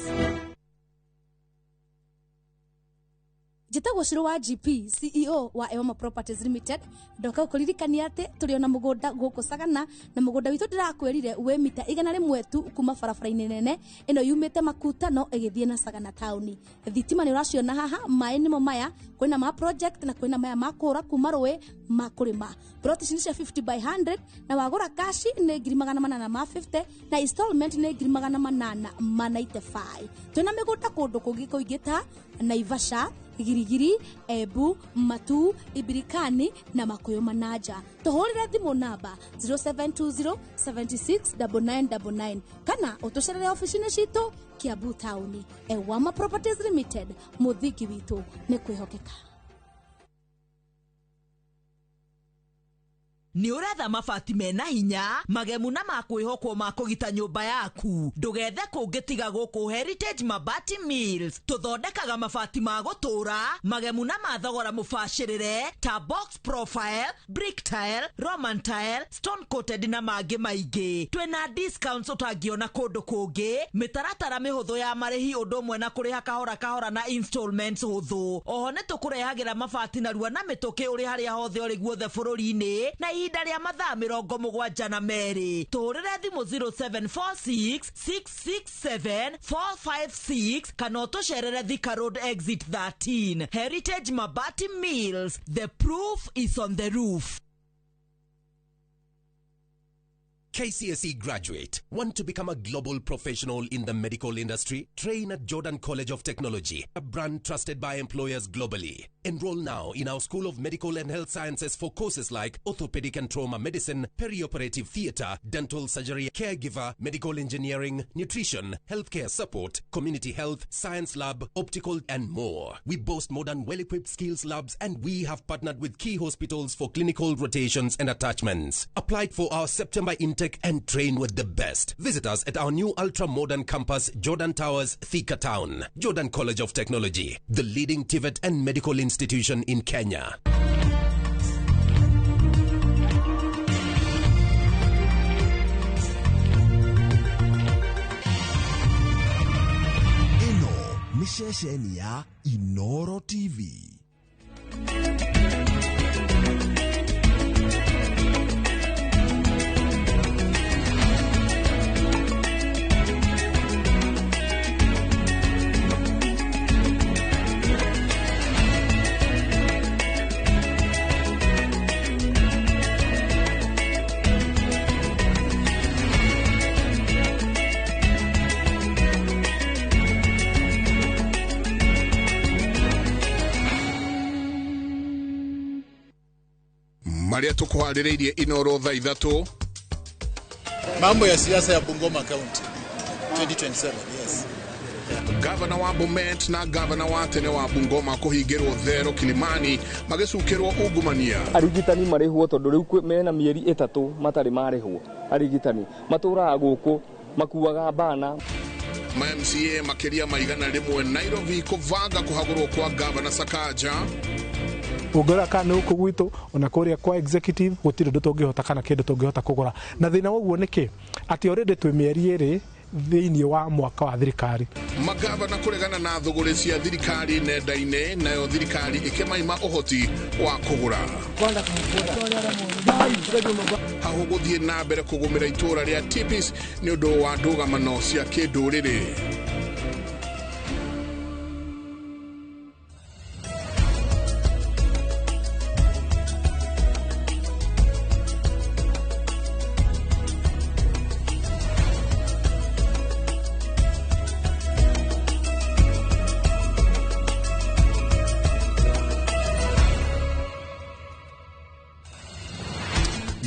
Njĩtagwo Cũrũ wa GP, CEO wa Ewama Properties Limited. Ndoka gũkũririkania atĩ tũrĩ ona mũgũnda gũkũ Sagana, na mũgũnda witũ ndĩrakwĩrire wĩ mita 100 tu kuma barabara-inĩ nene ĩno yumĩte Makutano ĩgĩthiĩ na Sagana taũni. Thitima nĩ ũraciona haha, maĩ nĩmo maya, kwĩna ma project na kwĩna maya ma kũra kuma rũĩ ma kũrĩma. Plot ici nĩ cia 50 by 100, na wagũra kashi nĩ 850,000 na installment nĩ 895,000. Twĩna mĩgũnda kũndũ kũngĩ kũingĩ ta Naivasha, Girigiri, Embu, Matu, Ibirikani na Makuyu Manaja. Tũhũrĩre thimũ namba 0720 76 9999 kana ũtũcerere ofici-inĩ citũ Kiambu taũni. Ewama Properties Limited, mũthingi witũ nĩ kwĩhokeka. Nĩ ũretha mabati mena hinya, magemu na makwĩhokwo ma kũgita nyũmba yaku? Ndũgethe kũngĩ tiga gũkũ Heritage Mabati Mills. Tũthondekaga mabati ma gũtũũra, magemu na ma thogora mũbacĩrĩre ta box profile, brick tile, roman tile, stone coated na mangĩ maingĩ. Twĩna discounts ũtangĩona kũndũ kũngĩ, mĩtaratara mĩhũthũ ya marĩhi ũndũ ũmwe na kũrĩha kahora kahora na installments hũthũ. Oho nĩ tũkũrehagĩra mabati narua na mĩtũkĩ ũrĩ harĩa hothe ũrĩ guothe bũrũri-inĩ na ihinda rĩa mathaa 72. Tũhũrĩre thimũ 0746 667 456 kana ũtũcerere Thika Road exit 13. Heritage Mabati Mills, the proof is on the roof. KCSE graduate, want to become a global professional in the medical industry? Train at Jordan College of Technology, a brand trusted by employers globally. Enroll now in our School of Medical and Health Sciences for courses like orthopedic and trauma medicine, perioperative theater, dental surgery, caregiver, medical engineering, nutrition, healthcare support, community health, science lab, optical, and more. We boast modern, well-equipped skills labs, and we have partnered with key hospitals for clinical rotations and attachments. Apply for our September intake and train with the best. Visit us at our new ultra-modern campus, Jordan Towers, Thika Town. Jordan College of Technology, the leading TVET and medical institution in Kenya. Ĩno nĩ ceceni ya Inoro TV. Marĩa tũkũharĩrĩirie Inoro thaa 3. Mambo ya siasa ya Bungoma County 2027, yes. Gavana wa Bomet na gavana wa tene wa Bungoma kũhingĩrwo thero Kilimani magĩcukĩrwo ungumania. Arigitani marĩhwo tondũ rĩu mena mĩeri 3 matarĩ marĩhwo. Arigitani matũraga gũkũ makuaga bana. Ma MCA makĩria ma 100 Nairobi kũbanga kũhagũrwo kwa gavana Sakaja. Ũngĩrora kana nĩ gũkũ gwitũ ona kũrĩa kwa executive gũtirĩ ũndũ tũngĩhota kana kĩndũ tũngĩhota kũgũra, na thĩna woguo nĩkĩ atĩ already twĩ mĩeri 2 thĩinĩ wa mwaka wa thirikari. Magavana kũregana na thũgũrĩ cia thirikari nenda-inĩ, nayo thirikari ĩkĩmaima ũhoti wa kũgũra. Hau gũthiĩ na mbere kũgũmĩra itũũra rĩa Tipis nĩ ũndũ wa ndũgamano cia kĩndũrĩrĩ.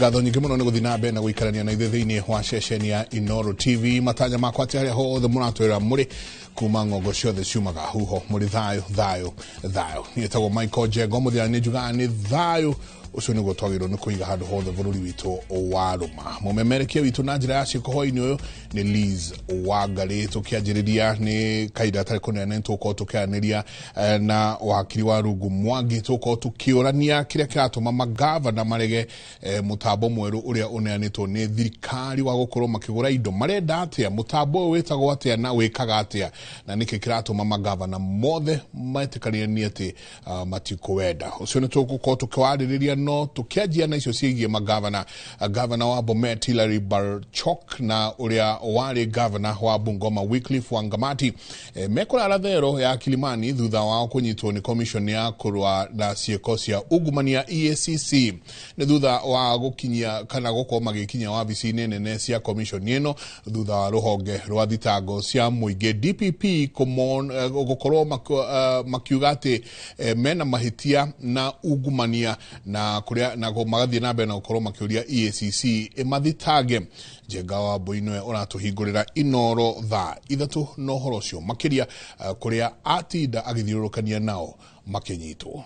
Ngatho nyingĩ mũno nĩ gũthiĩ na mbere na gũikarania na ithuĩ thĩinĩ wa ceceni ya Inooro TV. Matanya makwa atĩ harĩa hothe mũratwĩra mũrĩ kuma ng'ongo ciothe ciumaga huho mũrĩ thayũ thayũ thayũ. Niĩ etagwo Michael Njengo, mũthia nĩ njugaga nĩ thayũ ũcio nĩguo twagĩrĩirwo nĩ kũiga handũ hothe bũrũri witũ warũma. Mũmemerekia witũ na njĩra ya ciĩko hwaĩ-inĩ ũyũ nĩ Liz Wangarĩ. Tũkĩanjĩrĩria nĩ kahinda gatarĩ kũnene nĩtũgũkorwo tũkĩaranĩria na wakiri wa Rungu Mwangi, tũgũkorwo tũkĩũrania kĩrĩa kĩratũma magavana marege mũtambo mwerũ ũrĩa ũneanĩtwo nĩ thirikari wa gũkorwo makĩgũra indo. Marenda atĩa? Mũtambo ũyũ wĩtagwo atĩa na wĩkaga atĩa? Na nĩkĩ kĩratũma magavana mothe metĩkanĩrie atĩ matikũwenda? Ũcio nĩtũgũkorwo tũkĩwarĩrĩria, no tukianjia na icio ciĩgiĩ magavana. Gavana wa Bomet Hilary Barchok na ũrĩa warĩ gavana wa Bungoma Wycliffe Wangamati mekũrara thero ya Kilimani thutha wao kũnyitwo nĩ commission ya kũrũa na ciĩko cia ungumania EACC. Nĩ thutha wa gũkinyia kana gũkorwo magĩkinya wabici-inĩ nene cia commission ĩno thutha wa rũhonge rwa thitango cia mũingĩ DPP gũkorwo makiuga atĩ mena mahĩtia na ungumania na kuria na magathiĩ na mbere na gũkorwo makĩũria EACC ĩmathitange. Njenga wa Mbui nĩwe ũratũhingũrĩra Inooro thaa 3 na ũhoro ũcio makĩria kũrĩa atinda agĩthiũrũrũkania nao makĩnyitwo.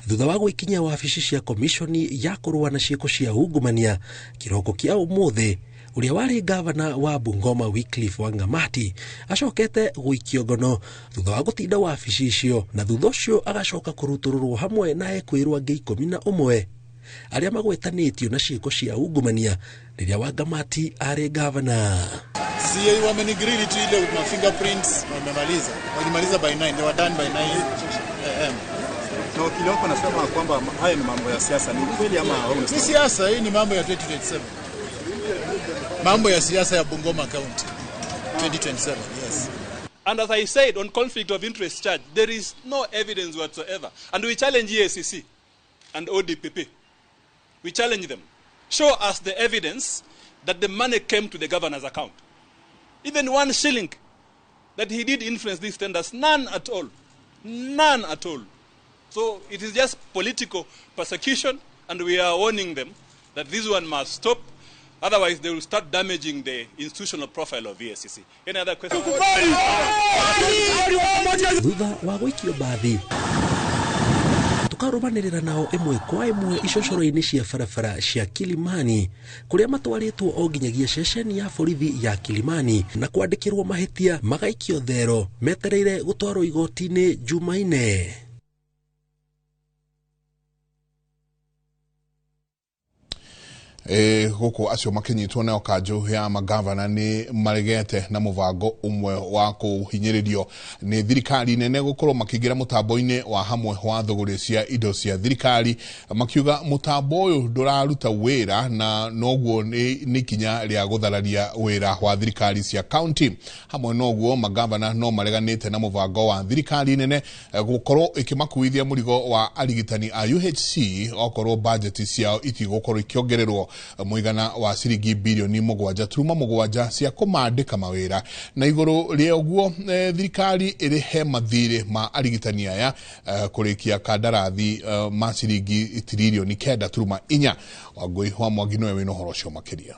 Thutha wa gwĩkinyia wabici cia komishoni ya kũrũa na ciĩko cia ungumania kĩroko kĩa ũmũthĩ, ũrĩa warĩ gavana wa Bungoma Wycliffe Wangamati acokete gũikio ngono thutha wa gũtinda wabici icio, na thutha ũcio agacoka kũrutũrũrwo hamwe na ekwĩrwo angĩ 11 arĩa magwetanĩtio na ciĩko cia ungumania rĩrĩa Wangamati arĩ gavana. Si wamenigrili tu ile ma fingerprints wamemaliza. Walimaliza by 9, they were done by 9 am. Na wakili wako anasema kwamba haya ni mambo ya siasa, ni kweli ama si siasa? Hii ni mambo ya 2027. Mambo ya siasa ya Bungoma County 2027, yes. And as I said, on conflict of interest charge, there is no evidence whatsoever. And we challenge EACC and ODPP. We challenge them. Show us the evidence that the money came to the governor's account. Even 1 shilling that he did influence these tenders, none at all. None at all. So it is just political persecution, and we are warning them that this one must stop. Otherwise, they will start damaging the institutional profile of EACC. Any other questions? Thutha wa gũikio mbathi tũkarũmanĩrĩra nao ĩmwe kwa ĩmwe icocoro-inĩ cia barabara cia Kilimani kũrĩa matwarĩtwo o nginyagia ceceni ya borithi ya Kilimani na kwandĩkĩrwo mahĩtia magaikio thero metereire gũtwarwo igoti-inĩ Jumaine. Gũkũ acio makinyitwo nao kanjũ ya magavana nĩ maregete na mũbango ũmwe wa kũhinyĩrĩrio nĩ thirikari nene gũkorwo makĩingĩra mũtambo-inĩ wa hamwe wa thũgũrĩ cia indo cia thirikari, makiuga mũtambo ũyũ ndũraruta wĩra na noguo nĩ ikinya rĩa gũthararia wĩra wa thirikari cia county. Hamwe noguo magavana no mareganĩte na mũbango wa thirikari nene gũkorwo ĩkĩmakuithia mũrigo wa arigitani a UHC okorwo budget ciao itigũkorwo ikĩongererwo. Mũigana wa ciringi birioni 7.7 cia kũmandĩka mawĩra, na igũrũ rĩa ũguo thirikari ĩrĩhe mathirĩ ma arigitani aya kũrĩkia kandarathi ma ciringi tiririoni 9.4. Wangũi wa Mwangi nĩwe wĩna ũhoro ũcio makĩria.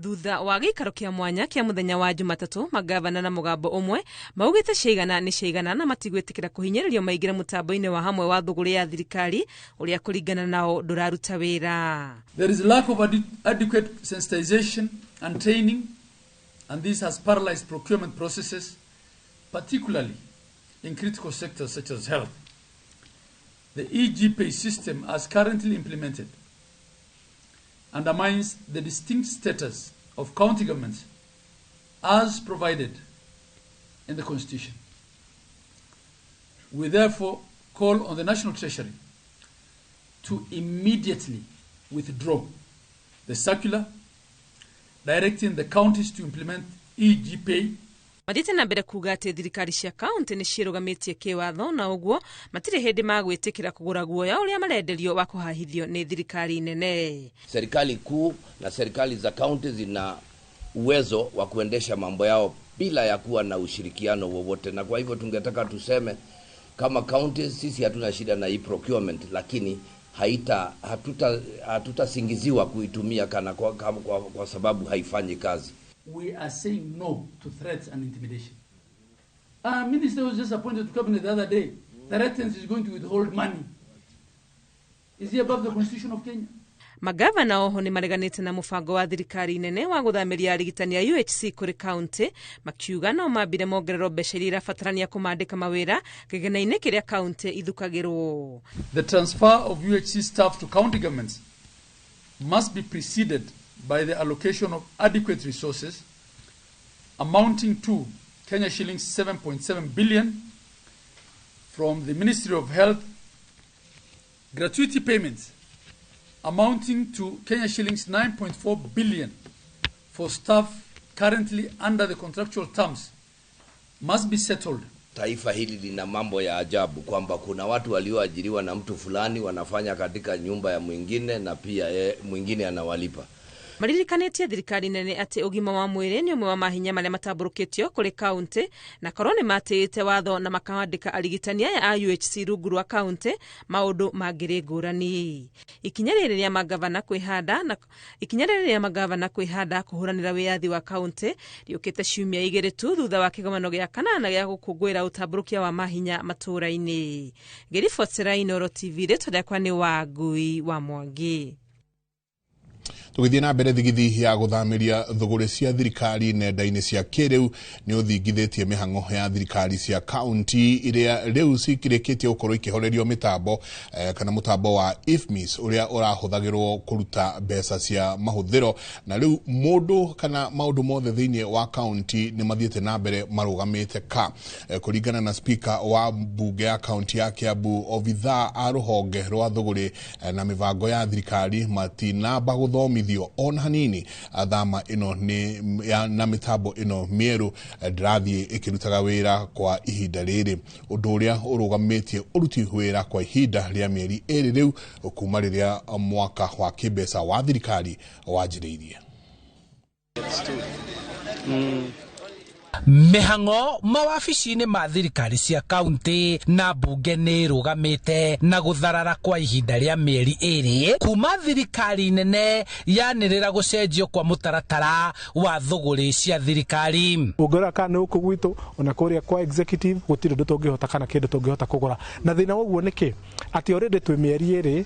Thutha wa gĩikaro kĩa mwanya kĩa mũthenya wa Jumatatũ, magavana na mũgambo ũmwe maugĩte ciaigana nĩ ciaigana na matigwĩtĩkĩra kũhinyĩrĩrio maingĩre mũtambo-inĩ wa hamwe wa thũgũrĩ ya thirikari ũrĩa kũringana nao ndũraruta wĩra. There is lack of adequate sensitization and training, and this has paralyzed procurement processes, particularly in critical sectors such as health. The EGPay system as currently implemented undermines the distinct status of county governments as provided in the Constitution. We therefore call on the National Treasury to immediately withdraw the circular directing the counties to implement EGPay. Mathiĩte na mbere kuga atĩ thirikari cia kaunti nĩ ciĩrũgamĩtie kĩwatho na ũguo matirĩ hĩndĩ magwĩtĩkĩra kũgũra guoya ũrĩa marenderio wa kũhahithio nĩ thirikari nene. Serikali kuu na serikali za kaunti zina uwezo wa kuendesha mambo yao bila ya kuwa na ushirikiano wowote, na kwa hivyo tungetaka tuseme kama kaunti sisi hatuna shida na hii procurement, lakini hatutasingiziwa kuitumia kana kwa sababu haifanyi kazi. We are saying no to threats and intimidation. Our minister was just appointed to cabinet the other day. Threatens is going to withhold money. Is he above the Constitution of Kenya? Magavana oho nĩ mareganĩte na mũbango wa thirikari nene wa gũthamĩria arigitani a UHC kũrĩ kaunti, makiuga no mambire mongererwo mbeca iria irabatarania kũmandĩka mawĩra kĩgĩna-inĩ kĩrĩa kaunti ithukagĩrwo. The transfer of UHC staff to county governments must be preceded by the allocation of adequate resources amounting to Kenya shillings 7.7 billion from the Ministry of Health, gratuity payments amounting to Kenya shillings 9.4 billion for staff currently under the contractual terms must be settled. Taifa hili lina mambo ya ajabu kwamba kuna watu walioajiriwa na mtu fulani wanafanya katika nyumba ya mwingine na pia mwingine anawalipa. Maririkanĩtie thirikari nene atĩ ũgima wa mwĩrĩ nĩ ũmwe wa mahinya marĩa matambũrũkĩtio kũrĩ kaunti, na korwo nĩ matĩĩte watho na makawandĩka arigitani aya a UHC rungu rwa kaunti maũndũ mangĩrĩ ngũrani. Ikinya rĩrĩ rĩa magavana kwĩhanda kũhũranĩra wĩyathi wa kaunti rĩũkĩte ciumia 2 tu thutha wa kĩgomano gĩa kanana gĩa gũkũngũĩra ũtambũrũkia wa mahinya matũũra-inĩ. Ngĩribotera Inooro TV, rĩtwa rĩakwa nĩ Wangui wa Mwangi. Tũgĩthiĩ na mbere, thigithi ya gũthamĩria thũgũrĩ cia thirikari nenda-inĩ cia kĩrĩu nĩ ũthingithĩtie mĩhang'o ya thirikari cia kaunti iria rĩu cikĩrĩkĩtie gũkorwo ikĩhorerio mĩtambo kana mũtambo wa IFMIS ũrĩa ũrahũthagĩrwo kũruta mbeca cia mahũthĩro, na rĩu mũndũ kana maũndũ mothe thĩinĩ wa kaunti nĩ mathiĩte na mbere marũgamĩte ka. Kũringana na speaker wa mbunge ya kaunti ya Kiambu, obithaa a rũhonge rwa thũgũrĩ na mĩbango ya thirikari matinamba gũthomithio ona hanini thama ĩno nĩ na mĩtambo ĩno mĩerũ ndĩrathiĩ ĩkĩrutaga wĩra kwa ihinda rĩrĩ, ũndũ ũrĩa ũrũgamĩtie ũruti wĩra kwa ihinda rĩa mĩeri 2 rĩu kuma rĩrĩa mwaka wa kĩmbeca wa thirikari wanjĩrĩirie. Mĩhang'o mawabici-inĩ ma thirikari cia kaunti na mbunge nĩ ĩrũgamĩte na gũtharara kwa ihinda rĩa mĩeri 2 kuma thirikari nene yanĩrĩra gũcenjio kwa mũtaratara wa thũgũrĩ cia thirikari. Ũngĩrora kana nĩ gũkũ gwitũ ona kũrĩa kwa executive gũtirĩ ũndũ tũngĩhota kana kĩndũ tũngĩhota kũgũra, na thĩna wa ũguo nĩ kĩ atĩ already twĩ mĩeri 2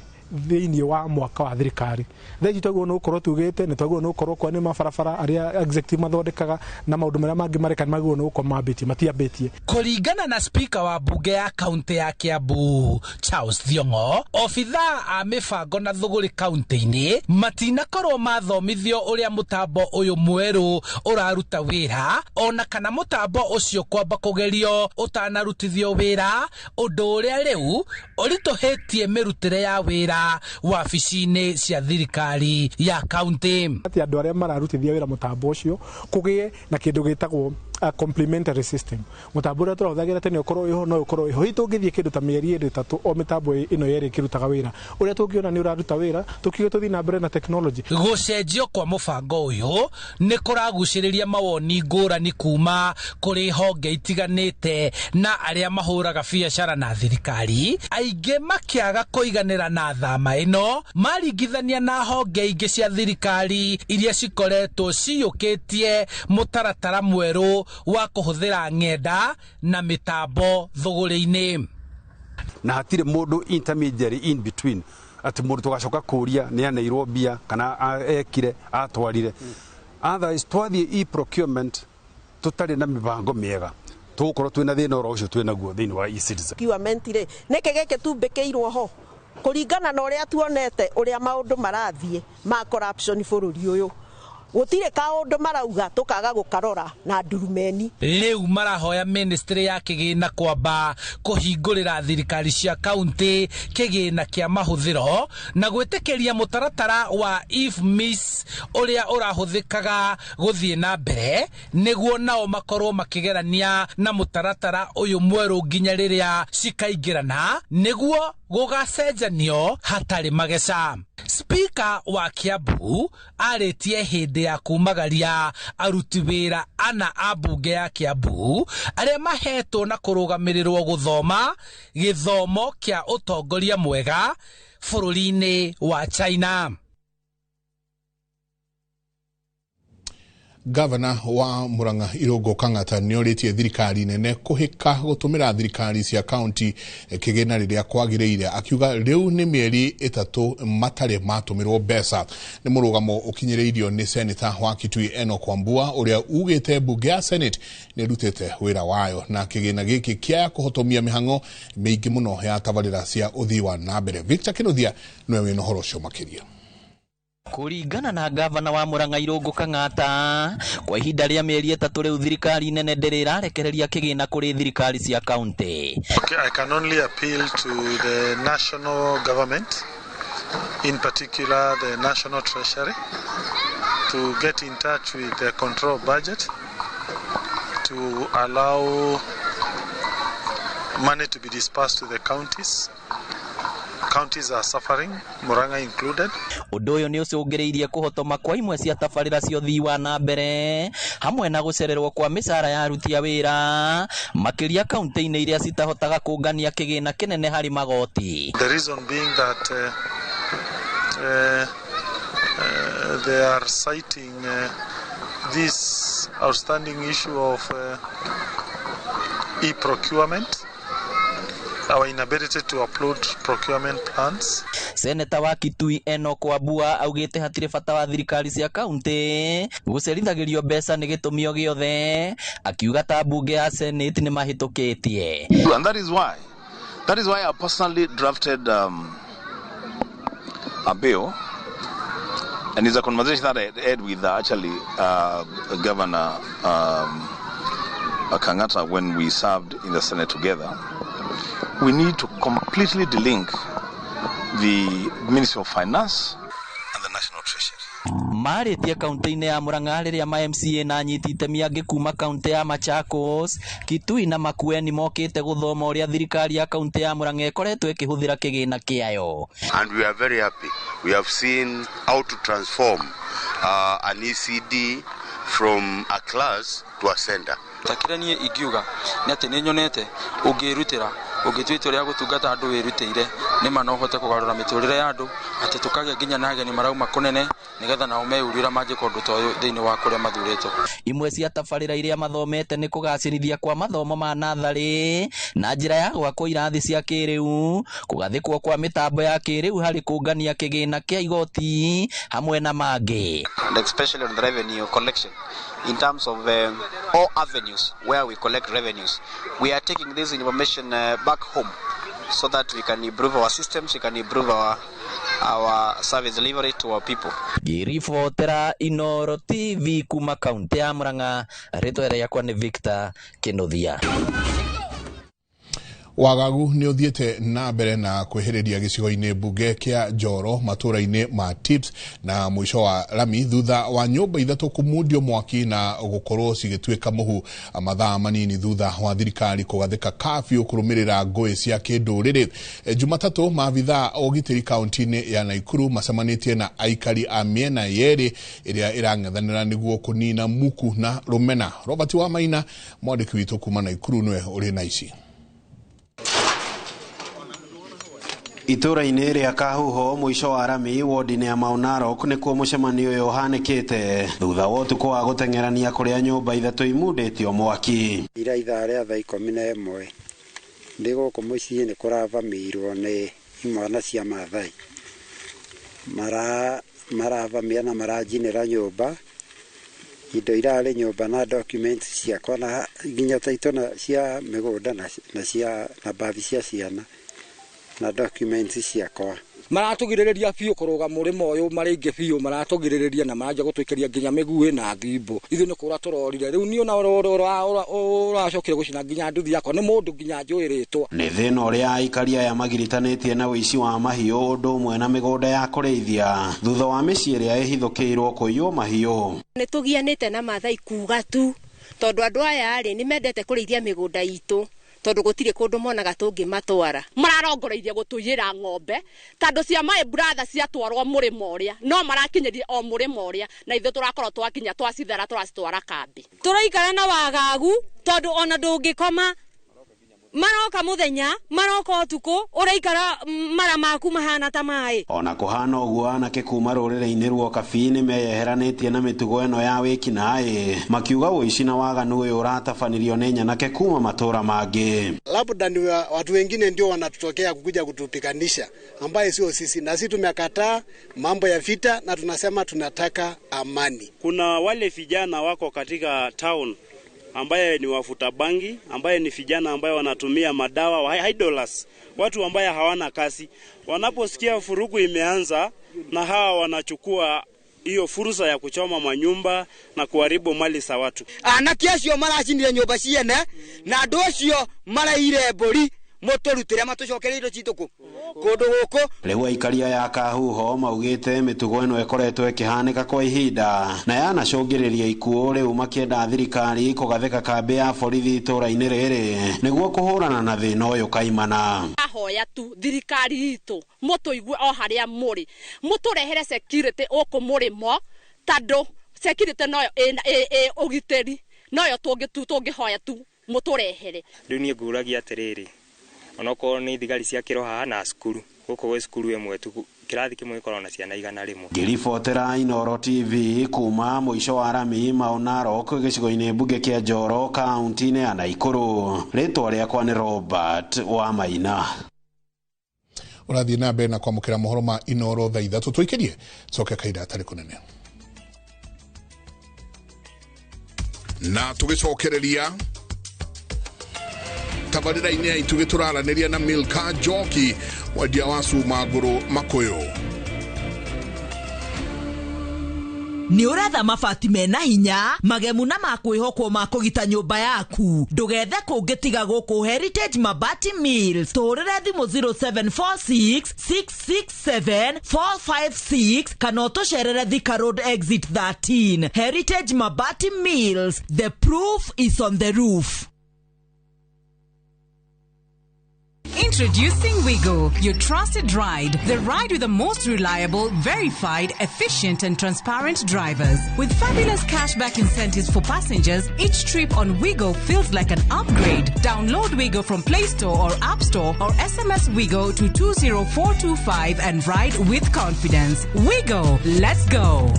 thĩinĩ wa mwaka wa thirikari. Thaa ici twagĩrĩirwo nĩ gũkorwo tugĩte nĩ twagĩrĩirwo nĩ gũkorwo kwa nĩ mabarabara arĩa executive mathondekaga na maũndũ marĩa mangĩ mareka nĩ magĩrĩirwo nĩ gũkorwo mambĩtie, matiambĩtie. Kũringana na speaker wa mbunge ya kaunti ya Kiambu Charles Thiong'o, obithaa a mĩbango na thũgũrĩ kaunti-inĩ matinakorwo mathomithio ũrĩa mũtambo ũyũ mwerũ ũraruta wĩra, ona kana mũtambo ũcio kwamba kũgerio ũtanarutithio wĩra, ũndũ ũrĩa rĩu ũritũhĩtie mĩrutĩre ya wĩra wabici-inĩ cia thirikari ya kaunti. Atĩ andũ arĩa mararutithia wĩra mũtambo ũcio kũgĩe na kĩndũ gĩtagwo a complementary system. Mutambo ũrĩa tũrahũthagĩra tene ũkorwo wĩho no ũkorwo wĩho. Hihi tũngĩthiĩ kĩndũ ta mĩeri ĩrĩ ĩtatũ o mĩtambo ĩno yerĩ ĩkĩrutaga wĩra, ũrĩa tũngĩona nĩ ũraruta wĩra, tũkiuge tũthiĩ na mbere na technology. Gũcenjio kwa mũbango ũyũ nĩ kũragucĩrĩria mawoni ngũrani kuma kũrĩ honge itiganĩte na arĩa mahũraga biacara na thirikari, aingĩ makĩaga kũiganĩra na thama ĩno maringithania na honge ingĩ cia thirikari iria cikoretwo ciyũkĩtie mũtaratara mwerũ wa kũhũthĩra ng'enda na mĩtambo thũgũrĩ-inĩ. Na hatirĩ mũndũ intermediary in between atĩ mũndũ tũgacoka kũria nĩ aneirwo mbia kana ekire atwarire. Otherwise twathiĩ e-procurement tũtarĩ na mĩbango mĩega tũgũkorwo twĩna thĩna oro ũcio twĩnaguo thĩinĩ wa e-citizen. Procurement rĩ nĩkĩ gĩkĩ tumbĩkĩirwo ho kũringana na ũrĩa tuonete ũrĩa maũndũ marathiĩ ma corruption bũrũri ũyũ, gũtirĩ kaũndũ marauga tũkaga gũkarora na ndurumeni. Rĩu marahoya ministry ya kĩgĩna kwamba kũhingũrĩra thirikari cia kaunti kĩgĩna kĩa mahũthĩro na gwĩtĩkĩria mũtaratara wa IFMIS ũrĩa ũrahũthĩkaga gũthiĩ na mbere nĩguo nao makorwo makĩgerania na mũtaratara ũyũ mwerũ nginya rĩrĩa cikaingĩrana nĩguo gũgacenjanio hatarĩ mageca. Speaker wa Kiambu arĩtie hĩndĩ ya kumagaria aruti wĩra ana a mbunge ya Kiambu arĩa mahetwo na kũrũgamĩrĩrwo gũthoma gĩthomo kĩa ũtongoria mwega bũrũri-inĩ wa China. Gavana wa Murang'a Irungu Kang'ata nĩorĩtie thirikari nene kũhĩka gũtũmĩra thirikari cia kaunti kĩgĩna rĩrĩa kwagĩrĩire, akiuga rĩu nĩ mĩeri 3 matarĩ matũmĩrwo mbeca. Nĩ mũrũgamo ũkinyĩrĩirio nĩ Seneta wa Kitui Enoch Wambua ũrĩa ugĩte mbunge ya Senate nĩ ĩrutĩte wĩra wayo na kĩgĩna gĩkĩ kĩa kũhotomia mĩhang'o mĩingĩ mũno ya tabarĩra cia ũthii wa na mbere. Victor Kinuthia nĩwe wĩna ũhoro ũcio makĩria. Kũringana na gavana wa Murang'a Irungu Kang'ata, kwa ihinda rĩa mĩeri 3 rĩu thirikari nene ndĩrĩ ĩrarekereria kĩgĩna kũrĩ thirikari cia kaunti. Okay, I can only appeal to the national government, in particular the National Treasury, to get in touch with the control budget to allow money to be dispersed to the counties. Counties are suffering, Murang'a included. Ũndũ ũyũ nĩ ũcũngĩrĩirie kũhotoma kwa imwe cia tabarĩra cia ũthii wa na mbere hamwe na gũcererwo kwa mĩcara ya aruti a wĩra makĩria kaunti-inĩ iria citahotaga kũngania kĩgĩna kĩnene harĩ magoti. The reason being that they are citing this outstanding issue of e-procurement, our inability to upload procurement plans. Seneta wa Kitui Enoch Wambua augĩte hatirĩ bata wa thirikari cia kaunti gũcerithagĩrio mbeca nĩ gĩtũmi o gĩothe, akiuga ta mbunge ya Senate nĩ mahĩtũkĩtie. And that is why I personally drafted a bill, and it's a conversation that I had with actually Governor Kang'ata when we served in the Senate together. We need to completely delink the Ministry of Finance and the National Treasury. Marĩtie kaunti-inĩ ya Murang'a rĩrĩa ma MCA na anyiti itemi angĩ kuma kaunti ya Machakos, Kitui na Makueni mokĩte gũthoma ũrĩa thirikari ya kaunti ya Murang'a ĩkoretwo ĩkĩhũthĩra kĩgĩna kĩayo. And we are very happy. We have seen how to transform an ECD from a class to a center. Takĩrĩa niĩ ingiuga nĩ atĩ nĩ nyonete ũngĩrutĩra ũngĩtua itua rĩa gũtungata andũ wĩrutĩire nĩma no ũhote kũgarũra mĩtũrĩre ya andũ atĩ tũkagĩa nginya na ageni marauma kũnene nĩgetha nao meyũrie ũrĩa mangĩka ũndũ ta ũyũ thĩinĩ wa kũrĩa mathurĩtwo. Imwe cia tabarĩra iria mathomete nĩ kũgacĩrithia kwa mathomo ma natharĩ na njĩra ya gwakwo irathi cia kĩrĩu, kũgathĩkwo kwa mĩtambo ya kĩrĩu harĩ kũngania kĩgĩna kĩa igoti hamwe na mangĩ. And especially on the revenue collection in terms of all avenues where we collect revenues. We are taking this information back home so that we can improve our systems, we can improve our service delivery to our people. Ngĩribotera Inooro TV kuma kaunti ya Murang'a, rĩtwa rĩakwa nĩ Victor Kinuthia. Wagagu nĩ ũthiĩte na mbere na kwĩhĩrĩria gĩcigo-inĩ mbunge kĩa Njoro matũra-inĩ ma Tips na mũico wa lami thutha wa nyũmba ithatũ kũmundio mwaki na gũkorwo cigĩtuĩka mũhu mathaa manini thutha wa thirikari kũgathĩka kafyu kũrũmĩrĩra ngũĩ cia kĩndũrĩrĩ. Jumatatũ maabithaa a ũgitĩri kaunti-inĩ ya Naikuru macemanĩtie na aikari a mĩena yerĩ ĩrĩa ĩrang'ethanĩra nĩguo kũnina muku na rũmena. Robert Wamaina mwandĩki witũ kuma Naikuru nĩwe ũrĩ na ici. Itũra-inĩ rĩa Kahuho mũico wa rami wodi-inĩ ya Mau Narok nĩkuo mũcemanio ũyũ ũhanĩkĩte thutha wa ũtukũ wa gũteng'erania kũrĩa nyũmba ithatũ imundĩtio mwaki. Ira ithaa rĩa thaa 11 ndĩ gũkũ mũciĩ nĩ kũravamĩirwo nĩ imwana cia Maathai, maravamia na maranjinĩra nyũmba, indo irarĩ nyũmba na documents ciakwa na nginya taitũ na cia mĩgũnda na cia na bathi cia ciana na documents ciakwa. Maratũgirĩrĩria biũ kũrũga mũrĩmo ũyũ marĩ aingĩ biũ, maratũgirĩrĩria na maranjia gũtũikĩria nginya mĩguĩ na thimbo. Ithuĩ nĩ kũra tũrorire rĩu niĩ ona ũracokire gũcina nginya nduthi yakwa nĩ mũndũ nginya njũĩ rĩtwa. Nĩ thĩna ũrĩa aikari aya magiritanĩtie na ũici wa mahiũ ũndũ ũmwe na mĩgũnda ya kũrĩithia thutha wa mĩciĩ ĩrĩa ĩhithũkĩirwo kũiywo mahiũ. Nĩ tũgianĩte na Maathai kuga tu tondũ andũ aya rĩ nĩ mendete kũrĩithia mĩgũnda itũ tondũ gũtirĩ kũndũ monaga tũngĩmatwara. Mararongoreirie gũtũiyĩra ng'ombe tondũ cia my brother ciatwarwo mũrĩmo ũrĩa no marakinyĩrie o mũrĩmo ũrĩa na ithuĩ tũrakorwo twakinya twacithara tũracitwara kambi. Tũraikara na wagagu tondũ ona ndũngĩkoma, maroka mũthenya maroka ũtukũ, ũraikara mara maku mahana ta maĩ. Ona kũhana ũguo anake kuma rũrĩrĩ-inĩ rwa Kabii nĩ meyeheranĩtie na mĩtugo ĩno ya wĩkinaĩ makiuga ũici na waganu ũyũ ũratabanirio nĩ nyanake kuma matũra mangĩ. Labda ni watu wengine ndio wanatutokea kukuja kutupiganisha ambaye sio sisi, na sisi tumekataa mambo ya vita na tunasema tunataka amani. Kuna wale vijana wako katika town ambaye ni wafuta bangi, ambaye ni vijana ambaye wanatumia madawa, idlers, watu ambaye hawana kazi. Wanaposikia furugu imeanza na hawa wanachukua hiyo fursa ya kuchoma manyumba na kuharibu mali za watu. Anake acio maracindire nyũmba ciene na andũ acio maraire mbũri mũtũrutĩre matũcokerie indo citũ kũndũ gũkũ. Rĩu aikari aya Kahuho maugĩte mĩtugo ĩno ĩkoretwo ĩkĩhanĩka kwa ihinda na yanacũngĩrĩria ikuũ, rĩu makĩenda thirikari kũgathĩka kambĩ ya borithi itũra-inĩ rĩrĩ nĩguo kũhũrana na thĩna ũyũ kaimana. Ahoya tu thirikari itũ mũtũigue o harĩa mũrĩ, mũtũrehere security gũkũ mũrĩmo tondũ security noyo ĩ ũgitĩri noyo tũngĩhoya tu mũtũrehere. Rĩu niĩ ngũragia atĩrĩrĩ, onokorwo nĩ thigari ciakĩrwo haha na cukuru gũkũ gwĩ cukuru ĩmwe tu kĩrathi kĩmwe gĩkoragwo na ciana 100. Ngĩribotera Inooro TV kuma mũico wa rami Mau Narok gĩcigo-inĩ mbunge kĩa Njoro kaunti-inĩ ya Naikuru, rĩtwa rĩakwa nĩ Robert Wamaina. Ũrathiĩ na mbere na kwamũkĩra mohoro ma Inooro thaa 3 tũikĩrie coke kahinda gatarĩ kũnene na tũgĩcokereria tabarĩra-inĩ ya itugĩ tũraranĩria na Milka Njoki mwendia wa cuma ngũrũ Makũyũ. Nĩ ũretha mabati mena hinya magemu na makwĩhokwo ma kũgita nyũmba yaku, ndũgethe kũngĩ tiga gũkũ Heritage Mabati Mills. Tũhũrĩre thimũ 0746 667 456 kana ũtũcerere Thika Road exit 13. Heritage Mabati Mills, the proof is on the roof. Introducing Wigo, your trusted ride. The ride with the most reliable, verified, efficient and transparent drivers. With fabulous cashback incentives for passengers, each trip on Wigo feels like an upgrade. Download Wigo from Play Store or App Store or SMS Wigo to 20425 and ride with confidence. Wigo, let's go.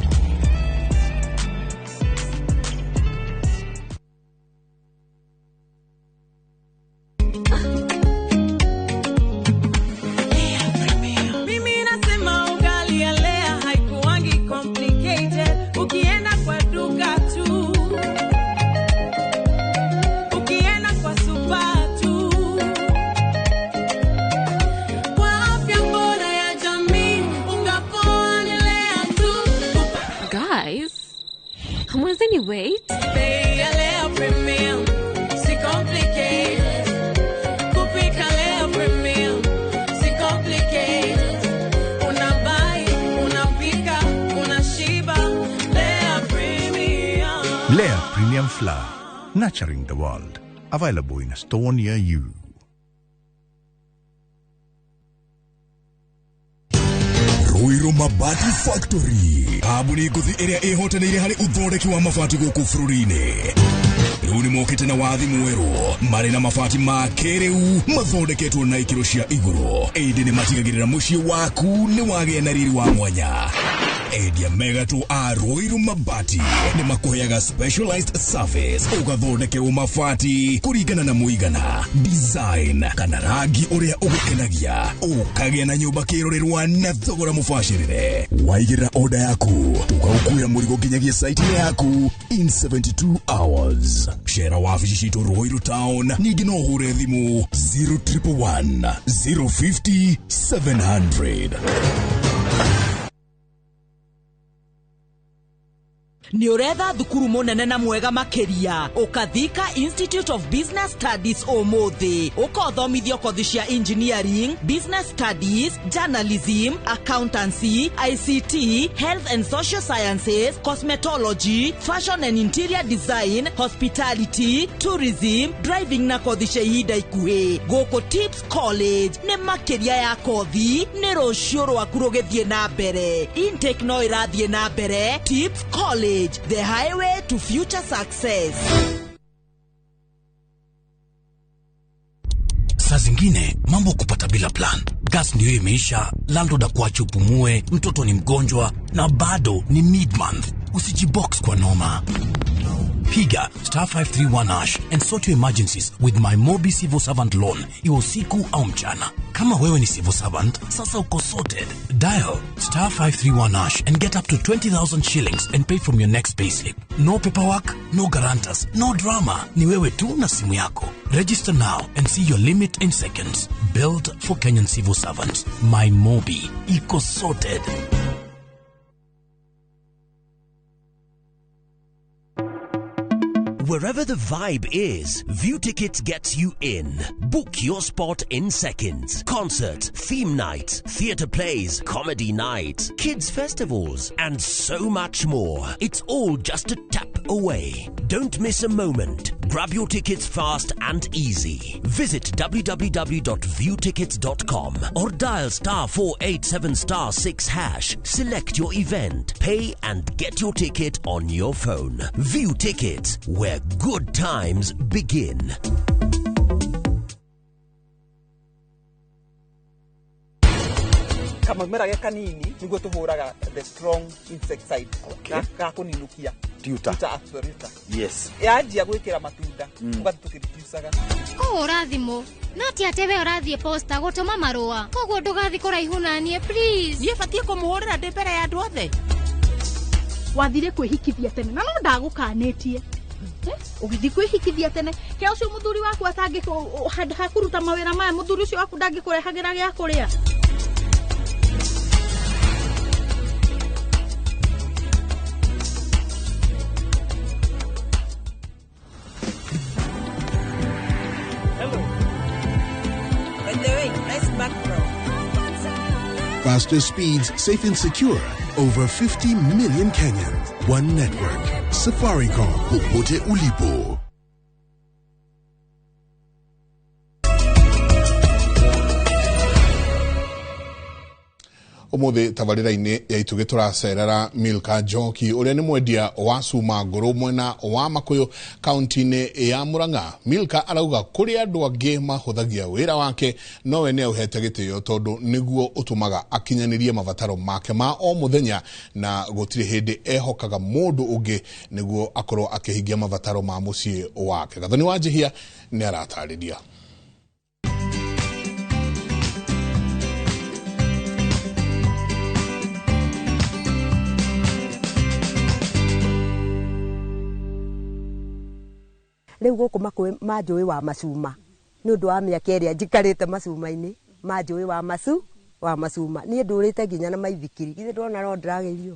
Wait. Bei ya Lea Premium, si complicated. Kupika Lea Premium Flour, nurturing the world. Available in a store near you. Ruiru Mabati Factory kambuni ngũthi ĩrĩa ĩhotanĩire harĩ ũthondeki wa mabati gũkũ bũrũri-inĩ. Rĩu nĩ mokĩte na wathi mwerũ marĩ na mabati ma kĩrĩu mathondeketwo na ikĩro cia igũrũ, ĩndĩ nĩ matigagĩrĩra mũciĩ waku nĩ wagĩa na riri wa mwanya. Endia megatũ a Ruiru Mabati nĩ makũheaga specialized service ũgathondekerwo mabati kũringana na mũigana, design kana rangi ũrĩa ũgũkenagia, ũkagĩa na nyũmba kĩrorerwa na thogora mũbacĩrĩre. Waigĩrĩra order yaku tũgagũkuĩra mũrigo nginyagia site-inĩ yaku in 72 hours. Cera wabici citũ Ruiru Town, ningĩ no ũhũre thimũ 0111 050 700. Nĩ ũretha thukuru mũnene na mwega makĩria, ũkathika Institute of Business Studies ũmũthĩ, ũkothomithio kothi cia engineering, business studies, journalism, accountancy, ICT, health and social sciences, cosmetology, fashion and interior design, hospitality, tourism, driving na kothi cia ihinda ikuhĩ. Gũkũ Tips College nĩ makĩria ya kothi, nĩ rũciũ rwaku rũgĩthiĩ na mbere. Intake no ĩrathiĩ na mbere. Tips College, the highway to future success. Saa zingine mambo kupata bila plan. Gas ndio imeisha, landlord akuache upumue, mtoto ni mgonjwa na bado ni mid-month. Usijibox kwa noma. Piga star 531 hash and sort your emergencies with my Mobi Civil Servant Loan, iwe usiku au mchana. Kama wewe ni civil servant, sasa uko sorted. Dial star 531 hash and get up to 20,000 shillings and pay from your next payslip. No paperwork, no guarantors, no drama. Ni wewe tu na simu yako. Register now and see your limit in seconds. Built for Kenyan civil servants. My Mobi. Iko sorted. Wherever the vibe is, View Tickets gets you in. Book your spot in seconds. Concert, theme nights, theatre plays, comedy nights, kids festivals, and so much more. It's all just a tap away. Don't miss a moment. Grab your tickets fast and easy. Visit www.viewtickets.com or dial star 487 star 6 hash. Select your event, pay and get your ticket on your phone. View Tickets, where good times begin. Kamamera ge kanini niguo tuhuraga the strong insecticide ga kuninukia tuta absoluta. Yes, yanjia gwikira matunda ugathi tukiriusaga kuhura thimu no ti ati we urathie posta gutuma marua koguo ndugathi kuraihu nanie please. Nie batie kumuhurira ndi mbere ya andu othe. Wathire kwihikithia tene na no ndagukanĩtie ũgĩthiĩ kwĩhikithia tene kĩa ũcio mũthuri waku atangĩ handũ ha kũruta mawĩra maya mũthuri ũcio waku ndangĩkũrehagĩra gĩa kũrĩa. Hello. By the way, nice background. Faster speeds, safe and secure. Over 50 million Kenyans. One network. Safaricom. Popote ulipo. Umuthi tabarĩra-inĩ ya itugĩ tũracerera Milka Njoki ũrĩa nĩ mwendia wa cuma ngũrũ mwena wa Makuyu kaunti-inĩ ya Murang'a. Milka arauga kũrĩ andũ angĩ mahũthagia wĩra wake nowe nĩ aũhete gĩtĩo tondũ nĩguo ũtũmaga akinyanĩrie mabataro make ma o mũthenya na gũtirĩ hĩndĩ ehokaga mũndũ ũngĩ nĩguo akorwo akĩhingia mabataro ma mũciĩ wake. Gathoni wa Njihia nĩ aratarĩria. Rĩu gũkũ makũĩ ma njũĩ wa macuma nĩ ũndũ wa mĩaka ĩrĩa njikarĩte macuma-inĩ ma njũĩ wa macuma niĩ ndũrĩte nginya na maithikiri githĩ ndona no ndĩragerio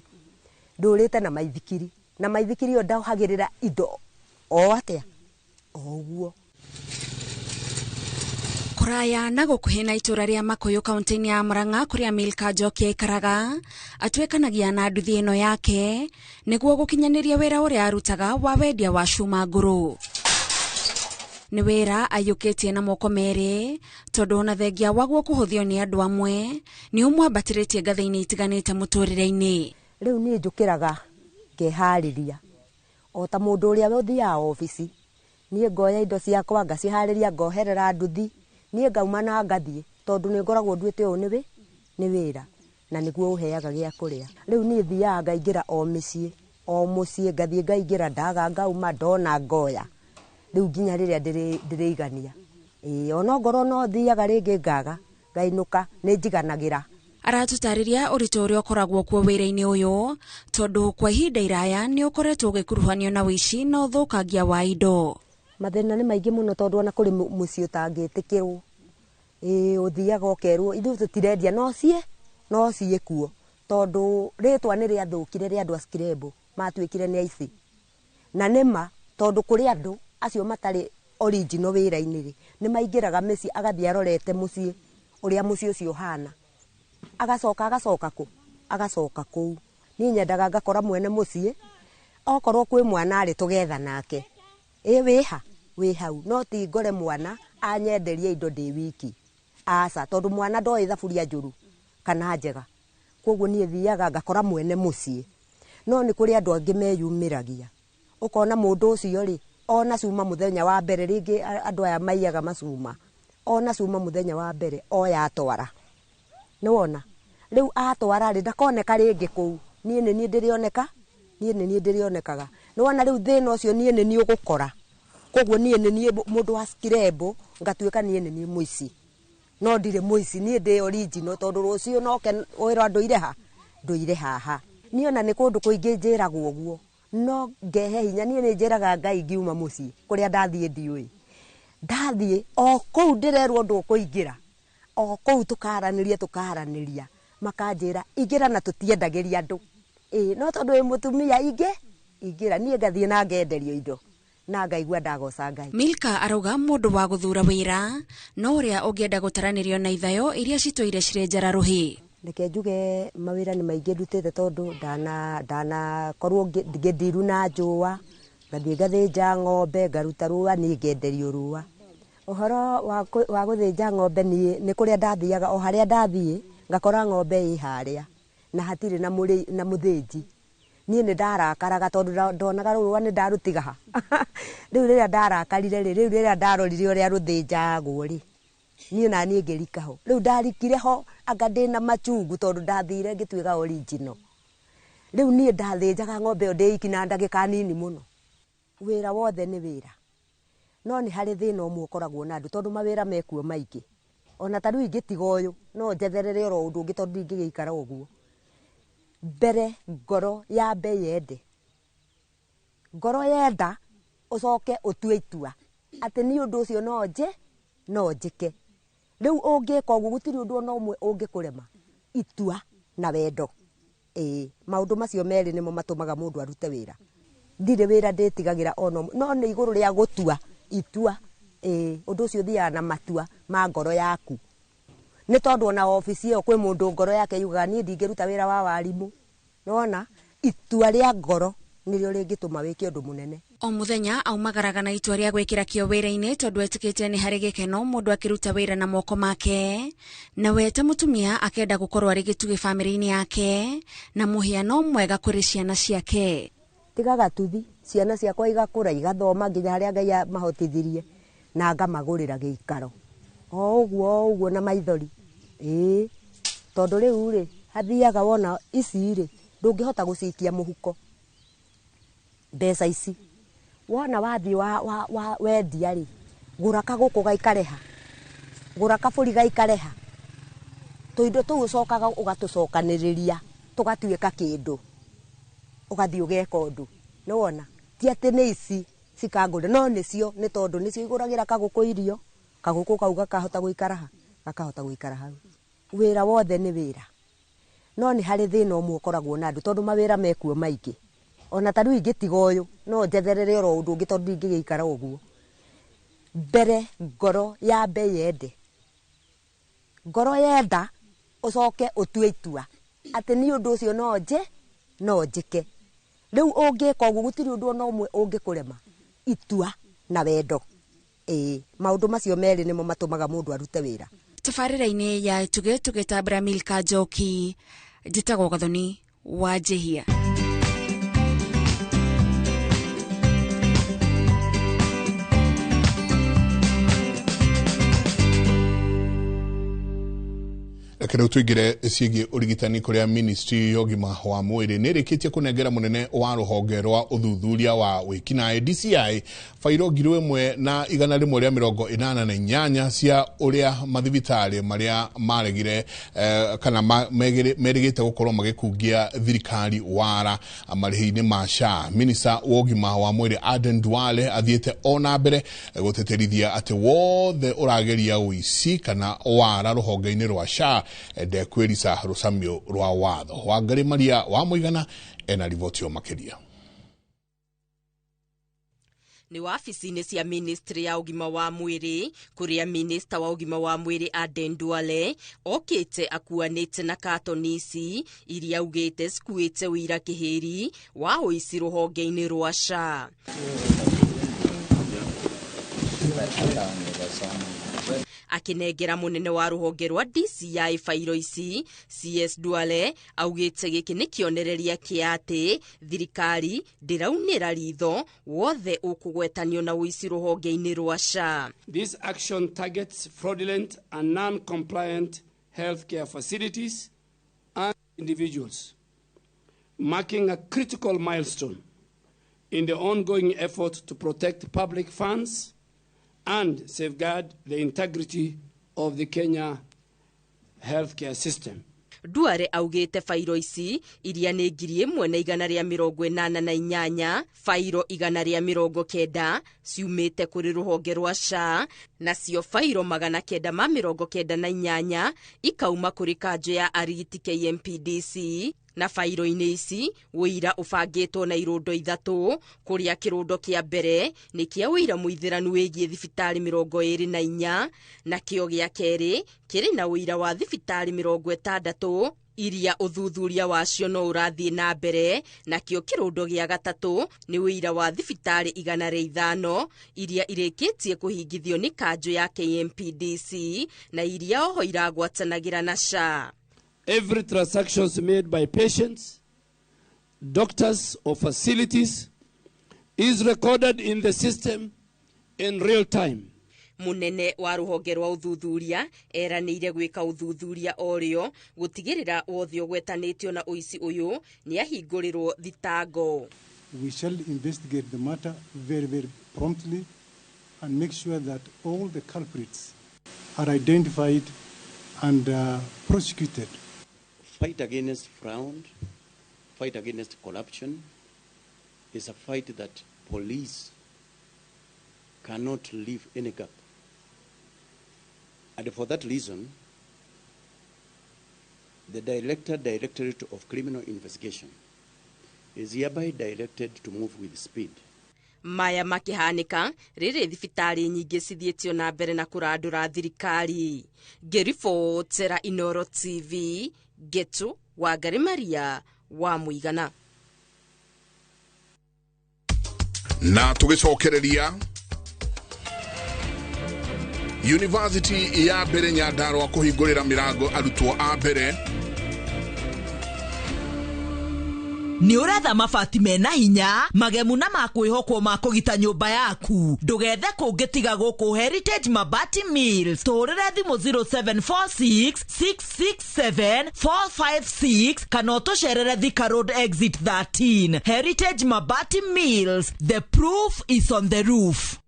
ndũrĩte na maithikiri na maithikiri ĩyo ndohagĩrĩra indo o atĩa o ũguo. Kũraya na gũkuhĩ na itũra rĩa Makuyu kaunti-inĩ ya Murang'a kũrĩa Milka Njoki aikaraga, atuĩkanagia na nduthi ĩno yake nĩguo gũkinyanĩria wĩra ũrĩa arutaga wa wendia wa cuma ngũrũ. Nĩ wĩra aiyũkĩtie na moko merĩ tondũ ona thengia waguo kũhũthio nĩ andũ amwe nĩ ũmwambatĩrĩtie ngathĩ-inĩ itiganĩte mũtũrĩre-inĩ. Rĩu niĩ njũkĩraga ngeharĩria o ta mũndũ ũrĩa ũthiaga obici, niĩ ngoya indo ciakwa ngaciharĩria ngoherera nduthi, niĩ ngauma na ngathiĩ tondũ nĩ ngoragwo nduĩte ũyũ nĩ wĩra na nĩguo ũheaga gĩa kũrĩa. Rĩu niĩ thiaga ngaingĩra o mĩciĩ o mũciĩ ngathiĩ ngaingĩra ndaga ngauma ndona ngoya rĩu nginya rĩrĩa ndĩrĩigania. Ĩĩ ona ngorwo no thiaga rĩngĩ ngaga ngainũka nĩ njiganagĩra. Aratũtarĩria ũritũ ũrĩa ũkoragwo kuo wĩra-inĩ ũyũ tondũ kwa ihinda iraya nĩ ũkoretwo ũgĩkuruhanio na ũici na ũthũkangia wa indo. Mathĩna nĩ maingĩ mũno tondũ ona kũrĩ mũciĩ ũtangĩtĩkĩrwo. Ĩĩ ũthiaga ũkerwo ithuĩ tũtirendia no ciĩ kuo tondũ rĩtwa nĩ rĩathũkire rĩa andũ a scrabble matuĩkire nĩ aici. Na nĩma tondũ kũrĩ andũ acio matarĩ original wĩra-inĩ rĩ nĩ maingĩraga mĩciĩ agathiĩ arorete mũciĩ ũrĩa mũciĩ ũcio ũhana agacoka agacoka kũ agacoka kũu. Niĩ nyendaga ngakora mwene mũciĩ okorwo kwĩ mwana rĩ tũgetha nake, ĩ wĩha wĩ hau, no ti ngore mwana anyenderie indo ndĩ wiki, aca, tondũ mwana ndoĩ thaburia njũru kana njega. Koguo niĩ thiaga ngakora mwene mũciĩ. No nĩ kũrĩ andũ angĩ meyumĩragia, ũkona mũndũ ũcio rĩ ona cuma mũthenya wa mbere rĩngĩ andũ aya maiyaga macuma, ona cuma mũthenya wa mbere oya atwara, nĩwona rĩu atwara rĩ ndakoneka rĩngĩ kũu, niĩ nĩ niĩ ndĩrĩoneka, niĩ nĩ niĩ ndĩrĩonekaga, nĩwona rĩu thĩna ũcio niĩ nĩ niĩ ũgũkora. Koguo niĩ nĩ niĩ mũndũ wa scrabble ngatuĩka niĩ nĩ niĩ mũici, no ndirĩ mũici, niĩ ndĩ original tondũ rũciũ noke wĩra ndũire ha ndũire haha. Niĩ ona nĩ kũndũ kũingĩ njĩragwo ũguo no ngehe hinya, niĩ nĩ njĩraga Ngai ngiuma mũciĩ kũrĩa ndathiĩ ndiũĩ, ndathiĩ o kũu ndĩrerwo ndũkũingĩra, o kũu tũkaranĩria makanjĩra ingĩra na tũtiendagĩria andũ, ĩĩ no tondũ wĩ mũtumia ingĩra, niĩ ngathiĩ na ngenderio indo na ngaigua ndagoca Ngai. Milka arauga mũndũ wa gũthura wĩra no ũrĩa ũngĩenda gũtaranĩrio na ithayo iria citũire cirĩ njara rũhĩ. Reke njuge mawĩra nĩ maingĩ ndutĩte tondũ ndanakorwo ngĩndiru na njũa, ngathiĩ ngathĩnja ng'ombe ngaruta rũa niĩ ngenderio rũa. Ũhoro wa gũthĩnja ng'ombe niĩ nĩ kũrĩa ndathiaga o harĩa ndathiĩ ngakora ng'ombe ĩ harĩa na hatirĩ na mũthĩnji. Niĩ nĩ ndarakaraga tondũ ndonaga rũa nĩ ndarũtiga ha. Rĩu rĩrĩa ndarakarire rĩ, rĩu rĩrĩa ndarorire ũrĩa rũthĩnjagwo rĩ, niĩ na niĩ ngĩrika ho. Rĩu ndarikire ho anga ndĩna machungu tondũ ndathire ngĩtuĩka original. Rĩu niĩ ndathĩnjaga ng'ombe ĩyo ndĩ iki na ndagĩka nini mũno. Wĩra wothe nĩ wĩra, no nĩ harĩ thĩna ũmwe ũkoragwo na andũ tondũ mawĩra mekuo maingĩ. Ona ta rĩu ingĩtiga ũyũ no njetherere oro ũndũ ũngĩ tondũ ndingĩgĩikara ũguo. Mbere ngoro yambe yende, ngoro yenda ũcoke ũtue itua atĩ niĩ ũndũ ũcio no njĩke. Rĩu ũngĩka ũguo gũtirĩ ũndũ ona ũmwe ũngĩkũrema, itua na wendo. Ĩĩ maũndũ macio merĩ nĩmo matũmaga mũndũ arute wĩra. Ndirĩ wĩra ndĩtigagĩra ona ũmwe, no nĩ igũrũ rĩa gũtua itua. Ĩĩ ũndũ ũcio ũthiaga na matua ma ngoro yaku, nĩ tondũ ona obici ĩyo kwĩ mũndũ ngoro yake yugaga niĩ ndingĩruta wĩra wa warimũ. Nĩwona itua rĩa ngoro nĩrĩo rĩngĩtũma wĩke ũndũ mũnene. O mũthenya aumagaraga na itua rĩa gwĩkĩra kĩo wĩra-inĩ tondũ etĩkĩtie nĩ harĩ gĩkeno mũndũ akĩruta wĩra na moko make, na we ta mũtumia akenda gũkorwo arĩ gĩtugĩ bamĩrĩ-inĩ yake na mũhiano mwega kũrĩ ciana ciake. Tiga gatuthi, ciana ciakwa igakũra igathoma nginya harĩa Ngai amahotithirie na ngamagũrĩra gĩikaro o ũguo na maithori. Ĩĩ tondũ rĩu rĩ hathiaga wona ici rĩ ndũngĩhota gũcikia mũhuko mbeca ici, wona wathiĩ wa wendia rĩ gũra kagũkũ gaikare ha, gũra kabũri gaikare ha, tũindo tũu ũcokaga ũgatũcokanĩrĩria tũgatuĩka kĩndũ ũgathiĩ ũgeka ũndũ. Nĩwona ti atĩ nĩ ici cikangũrĩra, no nĩcio, nĩ tondũ nĩcio igũragĩra kagũkũ irio, kagũkũ kau gakahota gũikara ha, gakahota gũikara hau. Wĩra wothe nĩ wĩra, no nĩ harĩ thĩna ũmwe ũkoragwo na andũ tondũ mawĩra mekuo maingĩ. Ona ta rĩu ingĩtiga ũyũ no njetherere oro ũndũ ũngĩ tondũ ndingĩgĩikara ũguo. Mbere ngoro yambe yende, Ngoro yenda ũcoke ũtue itua atĩ niĩ ũndũ ũcio no nje no njĩke. Rĩu ũngĩka ũguo gũtirĩ ũndũ ona ũmwe ũngĩkũrema. Itua na wendo. Ĩĩ, maũndũ macio merĩ nĩmo matũmaga mũndũ arute wĩra. Tabarĩra-inĩ ya Itugĩ tũgĩtambũra Milka Njoki, njĩtagwo Gathoni wa Njĩhia. Reke rĩu tũingĩre ciĩgiĩ ũrigitani kũrĩa ministry ya ũgima wa mwĩrĩ nĩ ĩrĩkĩtie kũnengera mũnene wa rũhonge rwa ũthuthuria wa wĩkinaĩ DCI bairo 1188 cia ũrĩa mathibitarĩ marĩa maregire kana merĩgĩte gũkorwo magĩkungia thirikari wara marĩhi-inĩ ma SHA. Minista wa ũgima wa mwĩrĩ Aden Duale athiĩte ona mbere gũtĩtĩrithia atĩ wothe ũrageria ũici kana wara rũhonge-inĩ rwa SHA ndekwĩrica rũcamio rwa watho. Wangari Maria wa Mũigana ena riboti makĩria. Ni wabici-inĩ cia ministry ya ũgima wa mwĩrĩ kũrĩa minista wa ũgima wa mwĩrĩ Aden Duale okĩte akuanĩte na katoni ici iria augĩte cikuĩte ũira kĩhĩri wa ũici rũhonge-inĩ rwa SHA. Akinengera munene wa ruhonge rwa DCI bairo ici CS Duale augĩte gĩkĩ nĩ kĩonereria kĩa atĩ thirikari ndĩraunĩra ritho wothe ũkũgwetanio na ũici rũhonge-inĩ rwa SHA. This action targets fraudulent and non-compliant healthcare facilities and individuals, marking a critical milestone in the ongoing effort to protect public funds and safeguard the integrity of the Kenya healthcare system. Duale augĩte bairo ici iria nĩ 1188 bairo 190 ciumĩte kũrĩ rũhonge rwa SHA nacio bairo 998 ikauma kũrĩ kanjũ ya arigiti KMPDC na bairo-inĩ ici ũira ũbangĩtwo na irũndo 3 kũrĩa kĩrũndo kĩa mbere nĩ kĩa ũira mũithĩranu wĩgiĩ thibitarĩ 24 nakĩo gĩa kerĩ kĩrĩ na ũira wa thibitarĩ 60 iria ũthuthuria wacio no ũrathiĩ na mbere nakĩo kĩrũndo gĩa gatatũ nĩ ũira wa thibitarĩ 105 iria irĩkĩtie kũhingithio nĩ kanjũ ya KMPDC na iria oho iragwatanagĩra na SHA. Every transaction made by patients, doctors, or facilities is recorded in the system in real time. Munene wa ruhonge rwa ũthuthuria eranĩire gwĩka ũthuthuria orĩo gũtigĩrĩra wothe ũgwetanĩtio na ũici ũyũ nĩahingũrĩrwo thitango. We shall investigate the matter very, very promptly and make sure that all the culprits are identified and prosecuted. Fight against fraud, fight against corruption is a fight that police cannot leave any gap. And for that reason, the Directorate of Criminal Investigation is hereby directed to move with speed. Maya makihanika rĩrĩ thibitarĩ nyingĩ cithiĩtio na mbere na kũrandũra thirikari. Ngĩribotera Inoro TV, Getu Wangari Maria wa Mũigana. Na tũgĩcokereria University ya mbere Nyandarua kũhingũrĩra mĩrango arutwo a mbere. Nĩ ũretha mabati mena hinya magemu na makwĩhokwo ma kũgita nyũmba yaku ndũgethe kũngĩ tiga gũkũ Heritage Mabati Mills. Tũhũrĩre thimũ 0746 667 456 kana ũtũcerere Thika Road Exit 13. Heritage Mabati Mills, the proof is on the roof.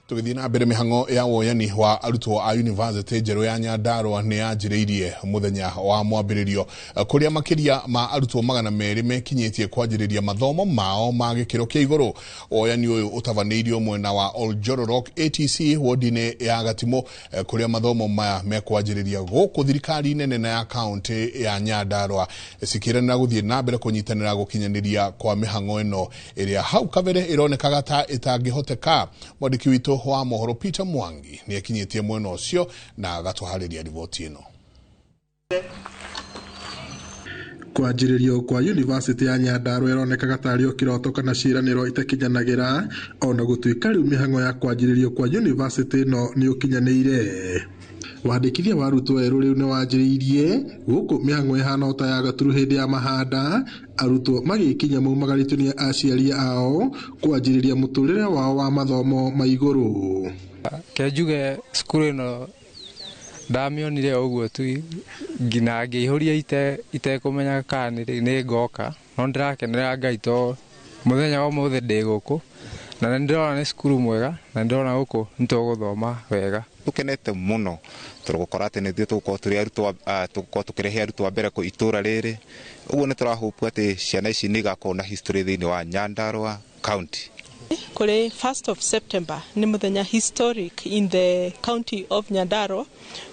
Tũgĩthiĩ na mbere mĩhang'o ya woyani wa arutwo a University njerũ ya Nyandarua nĩ yanjĩrĩirie mũthenya wa mwambĩrĩrio kũrĩa makĩria ma arutwo 200 mekinyĩtie kwanjĩrĩria mathomo mao ma gĩkĩro kĩa igũrũ. Woyani ũyũ ũtabanĩirio mwena wa Oljororok ATC wodi-inĩ ya Gatimũ kũrĩa mathomo maya mekwanjĩrĩria gũkũ thirikari nene na ya kaũntĩ ya Nyandarua cikĩranĩra gũthiĩ na mbere kũnyitanĩra gũkinyanĩria kwa mĩhang'o ĩno ĩrĩa hau kabere ĩronekaga ta ĩtangĩhoteka. Mwandĩki witũ witũ wa mohoro Peter Mwangi nĩ akinyĩtie mwena ũcio na agatũharĩria riboti ĩno. Kwanjĩrĩrio kwa yunivasĩtĩ ya Nyandarua ĩronekaga tarĩ o kĩroto kana ciĩranĩro itakinyanagĩra, ona gũtuĩka rĩu mĩhang'o ya kwanjĩrĩrio kwa yunivasĩtĩ ĩno nĩ ũkinyanĩire. Wandĩkithia wa arutwo erũ rĩu nĩ wanjĩrĩirie gũkũ mĩhang'o ĩhana o ta ya gaturu hĩndĩ ya mahanda, arutwo magĩkinya maumagarĩtio nĩ aciari ao kwanjĩrĩria mũtũrĩre wao wa mathomo ma igũrũ. Ke njuge cukuru ĩno ndamĩonire o ũguo tu nginya ngĩihũria itekũmenya kana nĩ ngoka, no ndĩrakenera Ngai to mũthenya wa ũmũthĩ ndĩ gũkũ na nĩ ndĩrona nĩ cukuru mwega na nĩ ndĩrona gũkũ nĩ tũgũthoma wega. Tukenete muno tũgũkora atĩ nĩ ithuĩ tũgũkorwo tũrĩ arutwo, tũgũkorwo tũkĩrehe arutwo a mbere itũra rĩrĩ. Ũguo nĩ tũrahope atĩ ciana ici nĩ igakorwo na history thĩinĩ wa Nyandarua County. Kũrĩ 1st of September nĩ mũthenya historic in the county of Nyandarua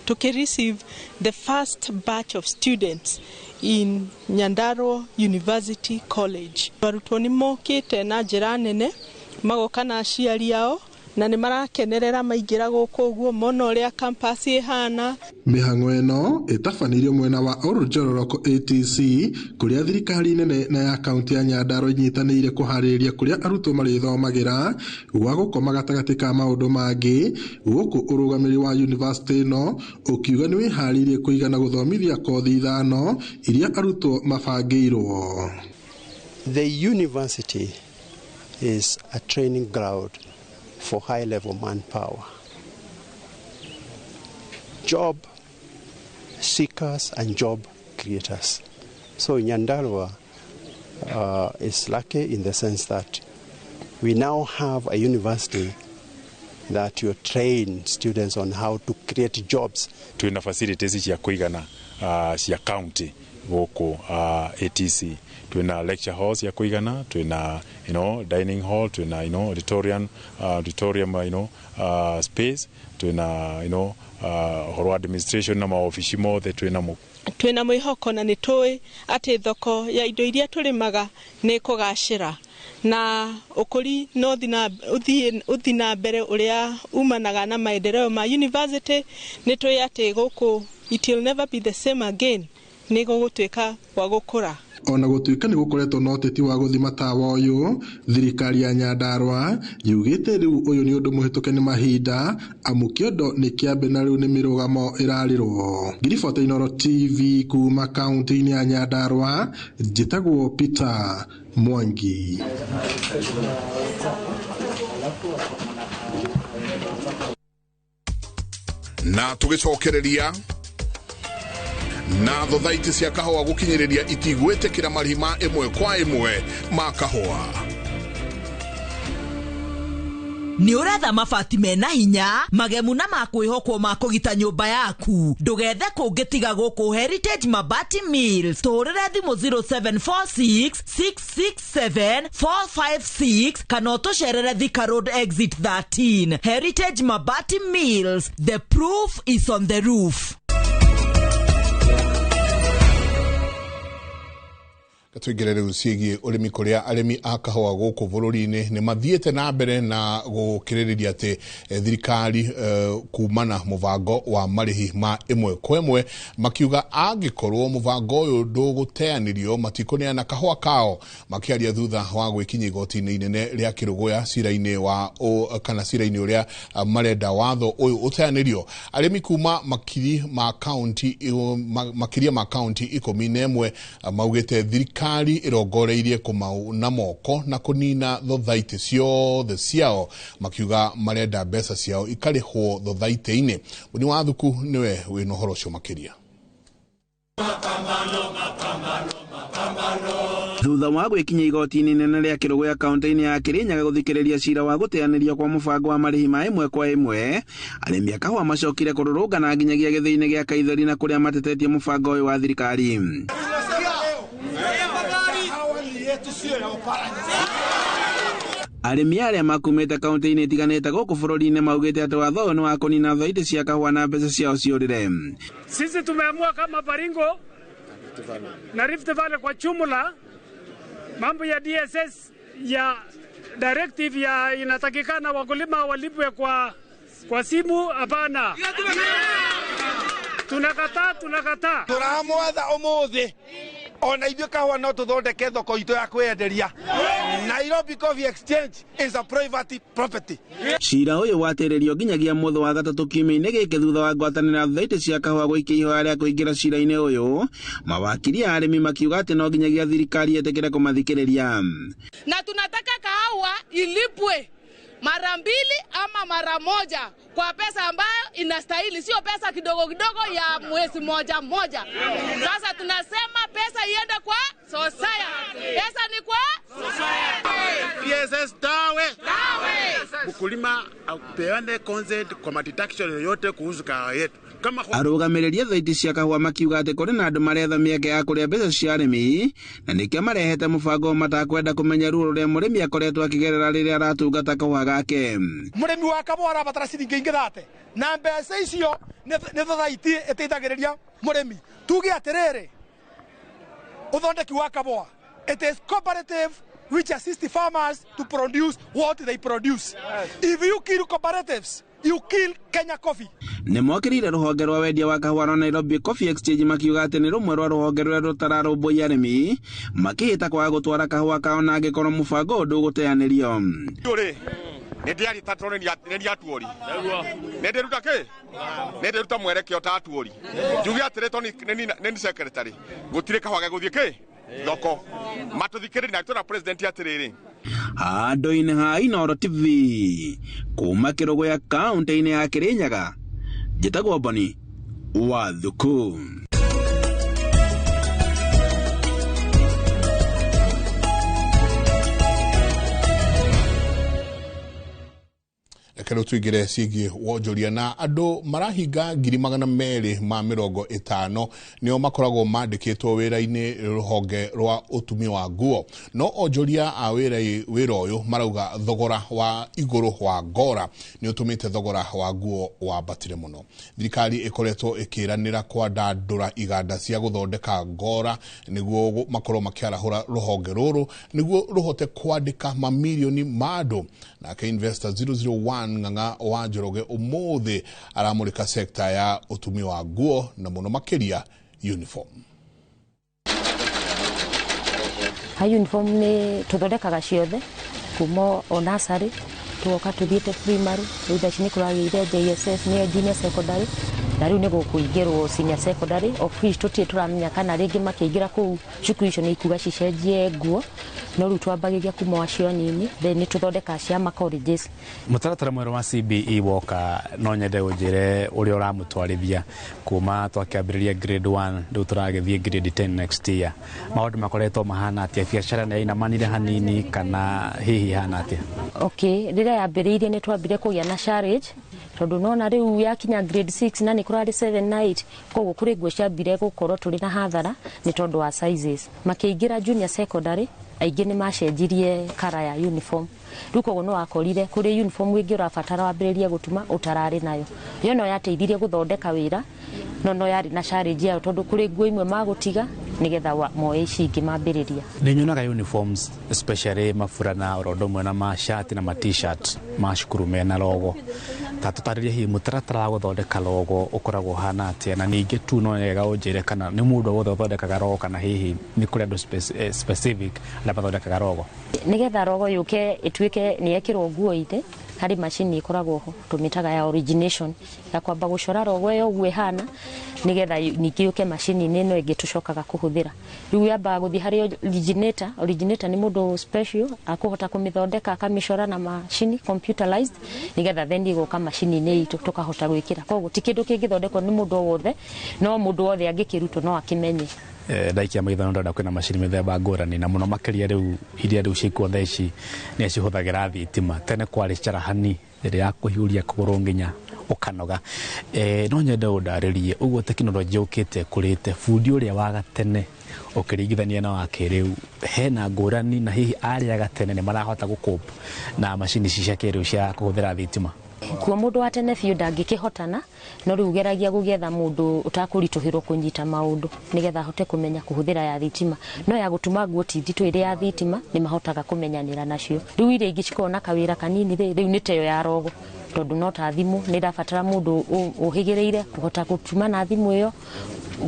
to receive the first batch of students in Nyandarua University College. Arutwo nĩ mokĩte na njĩra nene, magoka na aciari ao na nĩ marakenerera maingĩra gũkũ ũguo mona ũrĩa campus ĩhana. Mĩhang'o ĩno ĩtabanĩirio mwena wa Oljororoko ATC kũrĩa thirikari nene na ya kaunti ya Nyandarua inyitanĩire kũharĩrĩria kũrĩa arutwo marĩthomagĩra gwa gũkoma gatagatĩ ka maũndũ mangĩ, gũkũ ũrũgamĩrĩri wa yunivasĩtĩ ĩno ũkiuga nĩ wĩharĩirie kũigana gũthomithia kothi 5 iria arutwo mabangĩirwo. The university is a training ground for high-level manpower, job seekers and job creators. So Nyandarua is lucky in the sense that we now have a university that you train students on how to create jobs. Twina facilities cia kuigana cia county gũkũ ATC. Twina lecture halls ya kuigana, twina dining hall, twina auditorium, space, twina horo administration na maofici mothe twina mo. Twina mwĩhoko na nĩ tũĩ atĩ thoko ya indo iria tũrĩmaga nĩ kũgacĩra na ũkũri no ũthi na mbere ũrĩa umanaga na maendeleo ma university. Nĩ tũĩ atĩ gũkũ it will never be the same again, nĩ gũgũtuĩka gwa gũkũra. Ona gũtuĩka nĩ gũkoretwo na ũteti wa gũthima tawa ũyũ, thirikari ya Nyandarua yugĩte rĩu ũyũ nĩ ũndũ mũhĩtũke nĩ mahinda, amu kĩondo nĩ kĩambe na rĩu nĩ mĩrũgamo ĩrarĩrwo. Ngiribota Inooro TV kuma kaunti-inĩ ya Nyandarua, njĩtagwo Peter Mwangi. Na tũgĩcokereria na thothaiti cia kahũa gũkinyĩrĩria itigwĩtĩkĩra marĩhi ma ĩmwe kwa ĩmwe ma kahũa. Nĩ ũretha mabati mena hinya, magemu na ma kwĩhokwo ma kũgita nyũmba yaku, ndũgethe kũngĩ tiga gũkũ Heritage Mabati Mills. Tũhũrĩre thimũ 0746 667 456 kana ũtũcerere Thika Road Exit 13. Heritage Mabati Mills, the proof is on the roof. Tuingire riu ciĩgiĩ ũrĩmi kũrĩa arĩmi a kahũa gũkũ bũrũri-inĩ nĩ mathiĩte na mbere na gũkĩrĩrĩria atĩ thirikari kumana mũbango wa marĩhi ma ĩmwe kwa ĩmwe, makiuga angĩkorwo mũbango ũyũ ndũgũteanĩrio matikũneana kahũa kao. Makĩaria thutha wa gwĩkinyia igoti-inĩ inene rĩa Kĩrũgũya cira-inĩ wa kana cira-inĩ ũrĩa marenda watho ũyũ ũteanĩrio, arĩmi kuma makiri ma kaunti makĩria ma kaunti 11 maugĩte thirikari irongoreirie kũmauna moko na kũnina thothaitĩ ciothe ciao, makiuga marenda mbeca ciao ikarĩhwo thothaitĩ-inĩ. Mũni wa Thuku nĩwe wĩna ũhoro ũcio makĩria. Thutha wa gwĩkinya igoti-inĩ inene rĩa Kĩrũgũya kaunti-inĩ ya Kĩrĩnyaga gũthikĩrĩria cira wa gũteanĩrio kwa mũbango wa marĩhi ma ĩmwe kwa ĩmwe, arĩmi a kahũa macokire kũrũrũngana nginyagia gĩthĩi-inĩ gĩa Kaitheri na kũrĩa matetetie mũbango ũyũ wa thirikari. Arĩmi arĩa makumĩte kaunti-inĩ itiganĩte gũkũ bũrũri-inĩ maugĩte atĩ watho ũyũ nĩ wa kũnina thaitĩ cia kahũa na mbeca ciao ciũrĩre. Sisi tumeamua kama Baringo na Rift Valley kwa jumla, mambo ya DSS ya directive ya inatakikana wakulima walipwe kwa simu, hapana. Tunakataa, tunakataa. Turamwatha umuthi ona ithuĩ kahũa no tũthondeke thoko itũ ya kwĩenderia. Nairobi Coffee Exchange is a private property. Cira ũyũ watĩrĩrio nginyagia mũthĩ wa gatatũ kiumia-inĩ gĩkĩ thutha wa ngwatanĩro ya thothaitĩ cia kahũa gũikia ihoya rĩa kũingĩra cira-inĩ ũyũ. Mawakiri a arĩmi makiuga atĩ no nginyagia thirikari ĩtĩkĩre kũmathikĩrĩria. Na tunataka kahawa ilipwe mara mbili ama mara moja kwa pesa ambayo inastahili, sio pesa kidogo kidogo ya mwezi moja moja. Sasa tunasema pesa iende kwa society. Pesa ni kwa society. PSS dawe. Mkulima apeane consent kwa deduction yoyote kuhusu kahawa yetu. Kama Arũgamĩrĩri a thothaitĩ cia kahũa makiuga atĩ kũrĩ na andũ maretha mĩeke ya kũrĩa mbeca cia arĩmi na nĩkĩo marehete mũbango matakwenda kũmenya ruo rũrĩa mũrĩmi akoretwo akĩgerera rĩrĩa aratungata kahũa gake. Mũrĩmi wa kahũa arabatara ciringi ingĩ thate na mbeca icio nĩ thothaitĩ ĩteithagĩrĩria mũrĩmi. Tuge atĩrĩrĩ, ũthondeki wa kahũa, it is cooperative which assists farmers to produce what they produce. If you kill cooperatives, you kill Kenya Coffee. Nĩ mokĩrĩire rũhonge rwa wendia wa kahũa rwa Nairobi Coffee Exchange makiuga atĩ nĩ rũmwe rwa rũhonge rũrĩa rũtararũmbũiya arĩmi makĩhĩta kwaga gũtwara kahũa kao na angĩkorwo mũbango ũyũ ndũgũteanĩrio. Rĩ nĩ ndĩarita tondũ nĩ ndiatuori nĩ ndĩruta kĩ nĩ ndĩruta mwerekeo ta atuori njuge atĩrĩ tondũ nĩ ni secretary gũtirĩ kahũa gegũthiĩ kĩ thoko matũthikĩrĩrie na tũra president atĩrĩrĩ. Handũ-inĩ ha Inooro TV kuma Kĩrũgũya kaũntĩ-inĩ ya Kĩrĩnyaga, njĩtagwo Boni wa Thuku. Reke rĩu tũingĩre ciĩgiĩ wonjoria na andũ marahinga 250,000 nĩo makoragwo mandĩkĩtwo wĩra-inĩ rũhonge rwa ũtumi wa nguo. No onjoria a wĩra ũyũ marauga thogora wa igũrũ wa ngora nĩ ũtũmĩte thogora wa nguo wambatire mũno. Thirikari ĩkoretwo ĩkĩranĩra kwandandũra iganda cia gũthondeka ngora nĩguo makorwo makĩarahũra rũhonge rũrũ nĩguo rũhote kwandĩka mamirioni ma andũ. Nake Investor 001 Ng'ang'a wa Njoroge ũmũthĩ aramũrĩka sekta ya ũtumi wa nguo na mũno makĩria uniform. Ha uniform nĩ tũthondekaga ciothe kuma o nursery tugoka tuthiĩte primary, rĩu thaa ici nĩ kũragĩire JSS nĩyo junior secondary na rĩu nĩ gũkũingĩrwo senior secondary, of which tũtirĩ tũramenya kana rĩngĩ makĩingĩra kũu cukuru icio nĩ ikuga cicenjie nguo, no rĩu twambagĩria kuma acio anini, then nĩ tũthondekaga cia ma colleges. Mũtaratara mwerũ wa CBE woka no nyende ũnjĩre ũrĩa ũramũtwarithia kuma twakĩambĩrĩria grade 1 rĩu tũragĩthiĩ grade 10 next year. Maũndũ makoretwo mahana atĩa? Biacara nĩ yainamanire hanini kana hihi hana atĩa? Okay, rĩrĩa yambĩrĩirie nĩ twambire kũgĩa na challenge tondũ nona rĩu yakinya grade 6 na nĩ kũrarĩ 7 na 8, koguo kũrĩ nguo ciambire gũkorwo tũrĩ na hathara nĩ tondũ wa sizes. Makĩingĩra junior secondary aingĩ nĩ macenjirie kara ya uniform, rĩu koguo no wakorire kũrĩ uniform ĩngĩ ũrabatara wambĩrĩrie gũtuma ũtararĩ nayo. Ĩyo no yateithirie gũthondeka wĩra no yarĩ na challenge yayo tondũ kũrĩ nguo imwe magũtiga nĩgetha moe ici ingĩ mambĩrĩria. Nĩ nyonaga uniforms especially maburana oro ũndũ ũmwe na mashati na ma t-shirt ma cukuru mena logo. Ta tũtarĩrie hihi mũtaratara wa gũthondeka logo ũkoragwo ũhana atĩa, na ningĩ tu no wega ũnjĩre kana nĩ mũndũ wothe ũthondekaga logo kana hihi nĩ kũrĩ andũ specific arĩa mathondekaga logo. Nĩgetha logo yũke ĩtuĩke nĩ yekĩrwo nguo-inĩ, harĩ macini ĩkoragwo ho tũmĩtaga ya origination ya kwamba gũcora logo ĩyo ũguo ĩhana nĩgetha ningĩ yũke macini-inĩ ĩno ĩngĩ tũcokaga kũhũthĩra. Rĩu yambaga gũthiĩ harĩ originator. Originator nĩ mũndũ special akũhota kũmĩthondeka akamĩcora na macini computerized nĩgetha then ĩgoka macini-inĩ itũ tũkahota gwĩkĩra. Koguo ti kĩndũ kĩngĩthondekwo nĩ mũndũ o wothe, no mũndũ wothe angĩkĩrutwo no akĩmenye. Ndaikia maitho ndona kwĩna macini mĩthemba ngũrani na mũno makĩria rĩu iria rĩu ciĩkuo thaa ici nĩ cihũthagĩra thitima. Tene kwarĩ carahani ĩrĩa ya kũhiũria kũgũrũ nginya ũkanoga. No nyende ũndarĩrie ũguo tekinoronjĩ yũkĩte ĩkũrĩte, bundi ũrĩa wa gatene ũkĩringithania na wa kĩrĩu hena ngũrani, na hihi arĩa gatene nĩ marahota gũcope na macini ici cia kĩrĩu cia kũhũthĩra thitima? Kuo mũndũ wa tene biũ ndangĩkĩhotana, no rĩu geragia gũgĩetha mũndũ ũtakũritũhĩrwo kũnyita maũndũ nĩgetha ahote kũmenya kũhũthĩra ya thitima. No ya gũtuma nguo ti nditũ ĩrĩ ya thitima, nĩ mahotaga kũmenyanĩra nacio. Rĩu iria ingĩ cikoragwo na kawĩra kanini rĩ, rĩu nĩ teyo ya rogo, tondũ no ta thimũ nĩ ĩrabatara mũndũ ũhĩgĩrĩire kũhota gũtuma na thimũ ĩyo,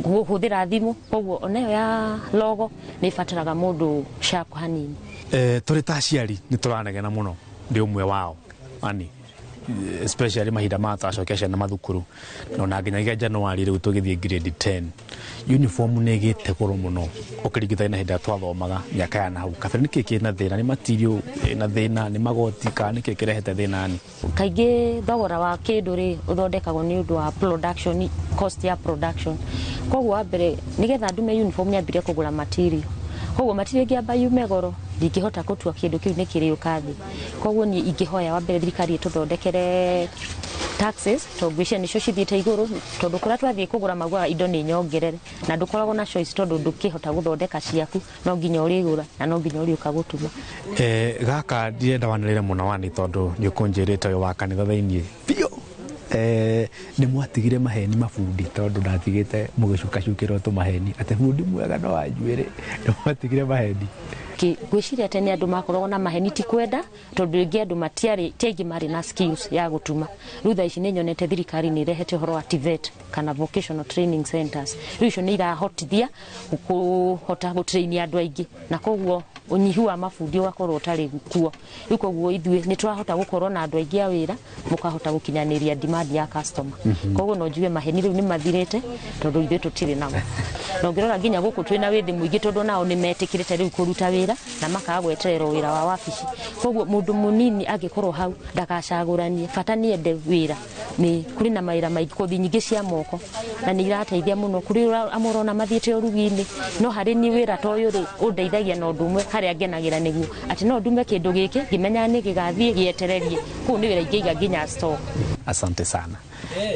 kũhũthĩra thimũ. Koguo ona ĩyo ya logo nĩ ĩbataraga mũndũ sharp hanini. Tũrĩ ta aciari nĩ tũranegena mũno, ndĩ ũmwe wao ani especially mahinda ma twacokia ciana mathukuru, na ona nginyagia January rĩu tũgĩthiĩ grade 10 uniform nĩ ĩgĩte goro mũno ũkĩringithania na hĩndĩ ĩrĩa twathomaga mĩaka ya na hau kabere. Nĩkĩ kĩna thĩna? Nĩ material ĩna thĩna? Nĩ magoti? Kana nĩkĩ kĩrehete thĩna ni? Kaingĩ thogora wa kĩndũ rĩ ũthondekagwo nĩ ũndũ wa production cost ya production. Koguo wa mbere nĩgetha ndume uniform nyambire kũgũra material, koguo material ĩngĩamba yume goro ndingĩhota gũtua kĩndũ kĩu nĩ kĩrĩũka thĩ. Koguo niĩ ingĩhoya wa mbere thirikari ĩtũthondekere taxes, tondũ ngwĩciria nĩcio cithiĩte igũrũ, tondũ kũrĩa twathiĩ kũgũra maugaga indo nĩ nyongerere, na ndũkoragwo na choice tondũ ndũkĩhota gũthondeka ciaku, no nginya ũrĩgũra na no nginya ũrĩũka gũtuma. Gaka ndirenda wanĩrĩre mũno wani tondũ nĩ ũkũnjĩrĩte ũyũ wa kanitha thĩiniĩ biũ. Nĩ mwatigire maheni mabundi, tondũ ndatigĩte mũgĩcukacukĩrwo tũmaheni atĩ bundi mwega no wa njuĩrĩ, nĩ mwatigire maheni. Ngwĩciria tene andũ makoragwo na maheni ti kwenda, tondũ rĩngĩ andũ matiarĩ ti aingĩ marĩ na skills ya gũtuma. Rĩu thaa ici nĩ nyonete thirikari nĩ ĩrehete ũhoro wa TVET kana vocational training centers. Rĩu icio nĩ irahotithia kũhota gũtrain andũ aingĩ, na koguo ũnyihu wa mabundi ũgakorwo ũtarĩ kuo. Rĩu koguo ithuĩ nĩ tũrahota gũkorwo na andũ aingĩ a wĩra, mũkahota gũkinyanĩria demand ya customer. Koguo no njuge maheni rĩu nĩ mathirĩte tondũ ithuĩ tũtirĩ namo. Na ũngĩrora nginya gũkũ twĩna wĩthĩ mũingĩ tondũ nao nĩ metĩkĩrĩte rĩu kũruta wĩra na makaga gwetererwo wĩra wa wabici. Koguo mũndũ mũnini angĩkorwo hau ndagacagũranie, bata nĩ ende wĩra. Nĩ kũrĩ na mawĩra maingĩ, kothi nyingĩ cia moko na nĩ irateithia mũno. Kũrĩ amwe ũrona mathiĩte ũrugi-inĩ, no harĩ niĩ wĩra ta ũyũ rĩ ũndeithagia na ũndũ ũmwe harĩa ngenagĩra nĩguo atĩ no ndume kĩndũ gĩkĩ ngĩmenyaga nĩ gĩgathiĩ gĩetererie. Kũu nĩ wĩra ingĩiga nginya stock. Asante sana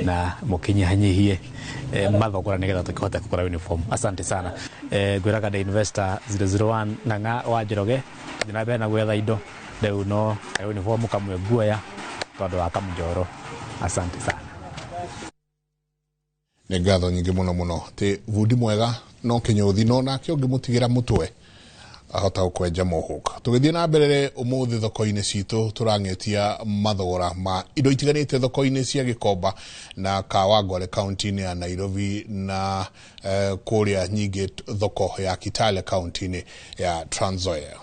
na mũkinyihanyihie mathogora nĩgetha tũkĩhote kũgũra uniform. Asante sana. Ngwĩraga the investor 001 Ng'ang'a wa Njoroge thiĩ na mbere na gwetha indo rĩu no uniform kamwe nguoya tondũ wa Kamũnjoro. Asante sana. Nĩ ngatho nyingĩ mũno mũno ti bundi mwega no kĩnyũthi, no nake ũngĩmũtigĩra mũtwe ahota gũkwenja mũhũka. Tũgĩthiĩ na mbere ũmũthĩ thoko-inĩ citũ tũrang'etia mathogora ma indo itiganĩte thoko-inĩ cia Gĩkomba na Kawangware kaunti-inĩ ya Nairobi na kũrĩa nyingĩ thoko ya Kitale kaunti-inĩ ya Trans Nzoia.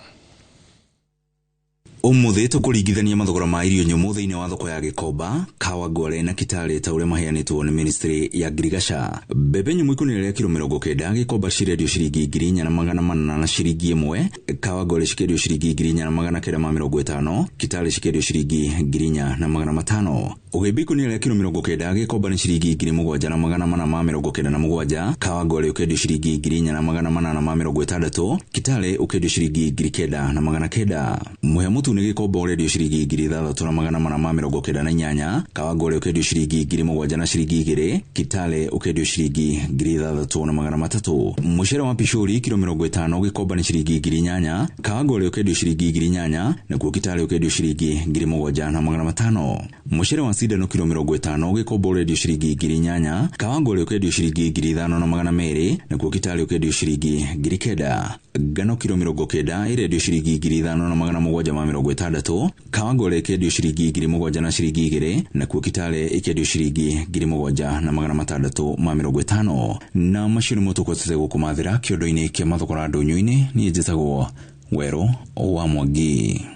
Ũmũthĩ tũkũringithania mathogora ma irio nyũmũ thĩinĩ wa thoko ya Gĩkomba, Kawangware na Kitale ta ũrĩa maheanĩtwo nĩ ministry ya Ngirigaca. Mbembe nyũmũ ikũnia rĩa kiro 90 Gĩkomba cirendio ciringi 4,400 na ciringi 1, Kawangware cikendio ciringi 4,950, Kitale cikendio ciringi 4,500. Ũgĩmbi ikũnia rĩa kiro 90 Gĩkomba nĩ ciringi 7,497, Kawangware ũkendio ciringi 4,860, Kitale ũkendio ciringi 9,900. Mũhĩa mũtune Gĩkomba ũrendio ciringi 6,498, Kawangware ũkendio ciringi 7,000 na ciringi 2, Kitale ũkendio ciringi 6,300. Mũcere wa picũri kiro 50 Gĩkomba nĩ ciringi 8,000, Kawangware ũkendio ciringi 8,000, nakuo Kitale ũkendio ciringi 7,500. Mũcere wa cindano kiro 50 Gĩkomba ũrendio ciringi 8,000, Kawangware ũkendio ciringi 5,200, nakuo Kitale ũkendio ciringi 9,000. Ngano kiro 90 ĩrendio ciringi 5,760, Kawangware ĩkendio ciringi 7,000 na ciringi 2, nakuo Kitale ĩkendio ciringi 7,650. Na macio nĩmo tũkwetete gũkũmathĩra kĩondo-inĩ kĩa mathogora ndũnyũ-inĩ. Niĩ njĩtagwo Werũ wa Mwangi.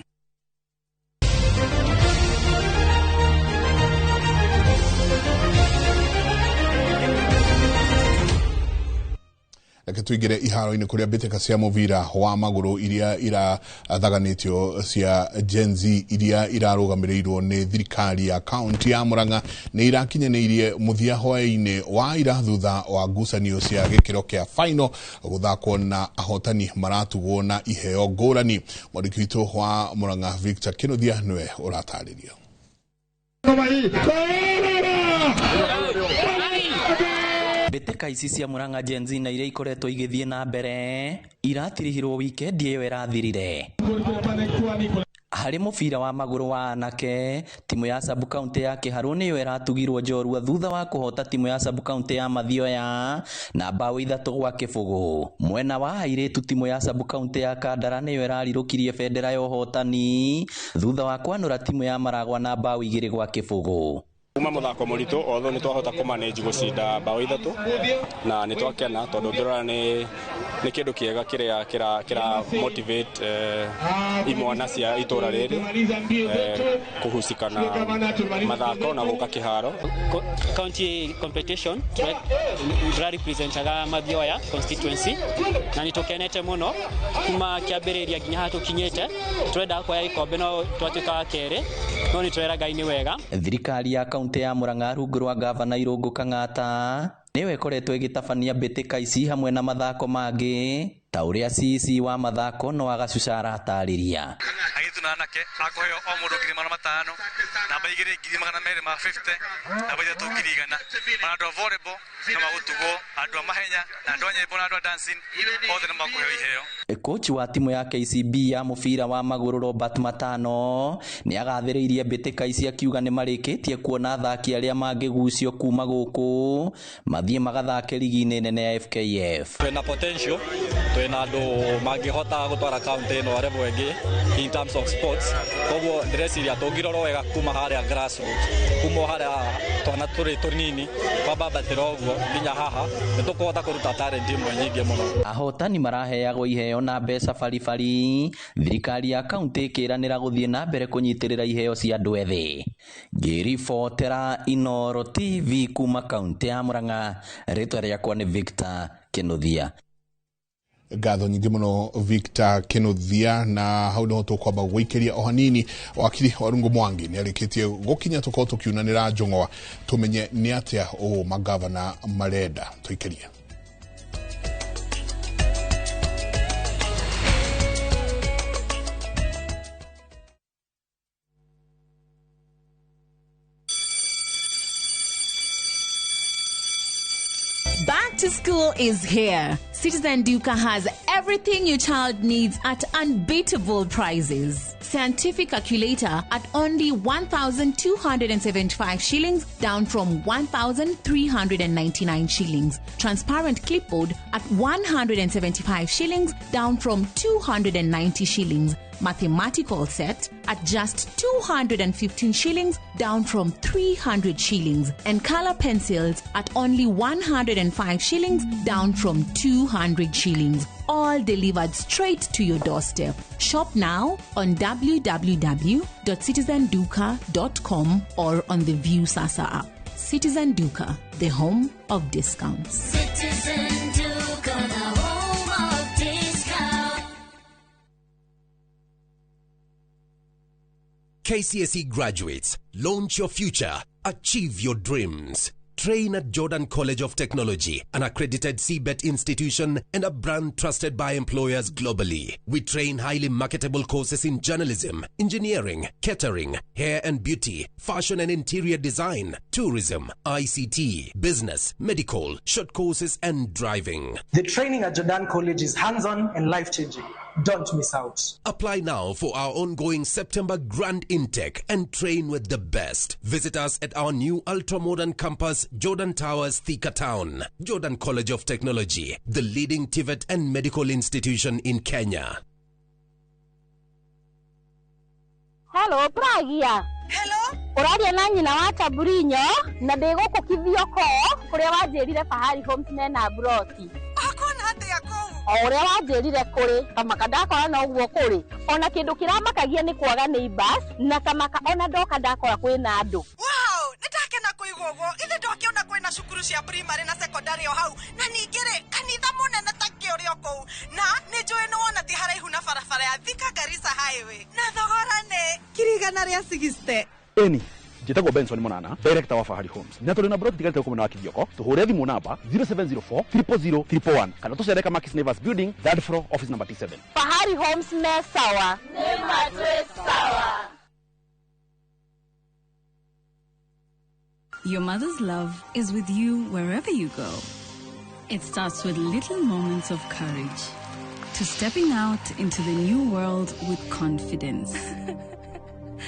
Reke tuingire iharo-inĩ kũrĩa mbĩtĩka cia mũbira wa magũrũ iria irathaganĩtio cia Gen Z iria irarũgamĩrĩirwo nĩ thirikari ya kaunti ya Murang'a nĩ irakinyanĩirie mũthia hwaĩ-inĩ wa ira thutha wa ngucanio cia gĩkĩro kĩa final gũthakwo na ahotani maratugwo na iheo ngũrani. Mwandĩki witũ wa Murang'a Victor Kĩnuthia nĩwe ũratarĩria. Mbĩtĩka ici cia Murang'a Gen Z na iria ikoretwo igĩthiĩ na mbere iratirihirwo wikendi ĩyo ĩrathirire. Harĩ mũbira wa magũrũ wa anake, timu ya sub county ya Kĩharũ nĩyo ĩratugirwo njorua thutha wa kũhota timu ya sub county ya Mathioya na mbaũ 3-0. Mwena wa airĩtu timu ya sub county ya Kandara nĩyo ĩrarirũkirie bendera ya ũhotani thutha wa kwanũra timu ya Maragwa na mbaũ 2-0. Kuma muthako muritu although ni twahota ku manage gucinda bao 3 na ni twakena tondu ngirora ni kindu kiega kiria kira motivate imwana cia itura riri kuhusika na mathako na guka kiharo. County competition representaga Mathioya constituency na nitukenete muno kuma kiambiriria nginya haha tukinyite twenda kuoya ikombe no twatuika wa keri no nitwera Ngai ni wega. Thirikari ya kaunti ya Murang'a rungu rwa gavana Irungu Kang'ata nĩyo ĩkoretwo ĩgĩtabania mbĩtĩka ici hamwe na mathako mangĩ ta ũrĩa CEC wa mathako no Agacuca aratarĩria. Airĩtu na anake akũheo o mũndũ 500,000, namba 2 250,000, namba 3 100,000. Ona andũ a volleyball no magũtugwo, andũ a mahenya na andũ a nyĩmbo na andũ a dancing othe nĩ makũheo iheo. Kochi wa timu ya KCB ya mũbira wa magũrũ Robert Matano nĩ agathĩrĩirie mbĩtĩka ici akiuga nĩ marĩkĩtie kuona athaki arĩa mangĩgucio kuma gũkũ mathiĩ magathake ligi-inĩ nene ya FKF. Twĩna potential, twĩna andũ mangĩhota gũtwara county ĩno level ĩngĩ in terms of sports, koguo ndĩreciria tũngĩrorwo wega kuma harĩa grassroots, kuma harĩa twana tũrĩ tũnini kwambambatĩra ũguo nginya haha nĩ tũkũhota kũruta talent imwe nyingĩ mũno. Ahotani maraheagwo iheo na mbeca baribari, thirikari ya kaunti ĩkĩranĩra gũthiĩ na mbere kũnyitĩrĩra iheo cia andũ ethĩ. Ngĩribotera Inooro TV kuma kaunti ya Murang'a, rĩtwa rĩakwa nĩ Victor Kinuthia. Ngatho nyingĩ mũno Victor Kinuthia, na hau niho tũkwamba gũikĩria o hanini. Wakiri Warungu Mwangi nĩ arĩkĩtie gũkinya tũkorwo tũkiunanĩra njũng'wa tũmenye nĩ atĩa ũũ magavana marenda. Tũikĩrie. Back to school is here. Citizen Duka has everything your child needs at unbeatable prices. Scientific calculator at only 1,275 shillings, down from 1,399 shillings. Transparent clipboard at 175 shillings, down from 290 shillings. Mathematical set at just 215 shillings, down from 300 shillings. And color pencils at only 105 shillings, down from 200 shillings. All delivered straight to your doorstep. Shop now on www.citizenduka.com or on the View Sasa app. Citizen Duka, the home of discounts. Citizen Duka, the home of discounts. KCSE graduates, launch your future, achieve your dreams. Train at Jordan College of Technology, an accredited CBET institution and a brand trusted by employers globally. We train highly marketable courses in journalism, engineering, catering, hair and beauty, fashion and interior design, tourism, ICT, business, medical, short courses and driving. The training at Jordan College is hands-on and life-changing. Don't miss out. Apply now for our ongoing September grand intake and train with the best. Visit us at our new ultra-modern campus, Jordan Towers, Thika Town. Jordan College of Technology, the leading TVET and medical institution in Kenya. Hello, Pragia. Hello. Ũraria na nyina wa Taburinyo na ndĩ gũkũ Kithioko kũrĩa wanjĩrire Fahari Homes mena broti. Akona atĩa kũu? O ũrĩa wanjĩrire kũrĩ kamaka ndakora noguo kũrĩ. Ona kĩndũ kĩramakagia nĩ kwaga neighbors na kamaka ona ndoka ndakora kwĩna andũ. Wow, nĩndakena kũigua ũguo. Ithe ndokĩona kwĩna cukuru cia primary na secondary o hau na ningĩ rĩ kanitha mũnene ta kĩ ũrĩ o kũu na nĩ njũĩ nĩ wona ti haraihu na barabara ya Thika Garissa Highway na thogora nĩ 160,000. Eni njĩtagwo Benson Monana, director wa Fahari Homes, na tũrĩ na broti tigarĩte gũkũ mwena wa Kithioko. Tũhũre thimũ namba 0704 000 111 kana tũcere Kamakis Neighbors Building, third floor, office number T7. Fahari Homes me sawa. Nĩ matwĩ sawa. Your mother's love is with you wherever you go. It starts with little moments of courage. To stepping out into the new world with confidence.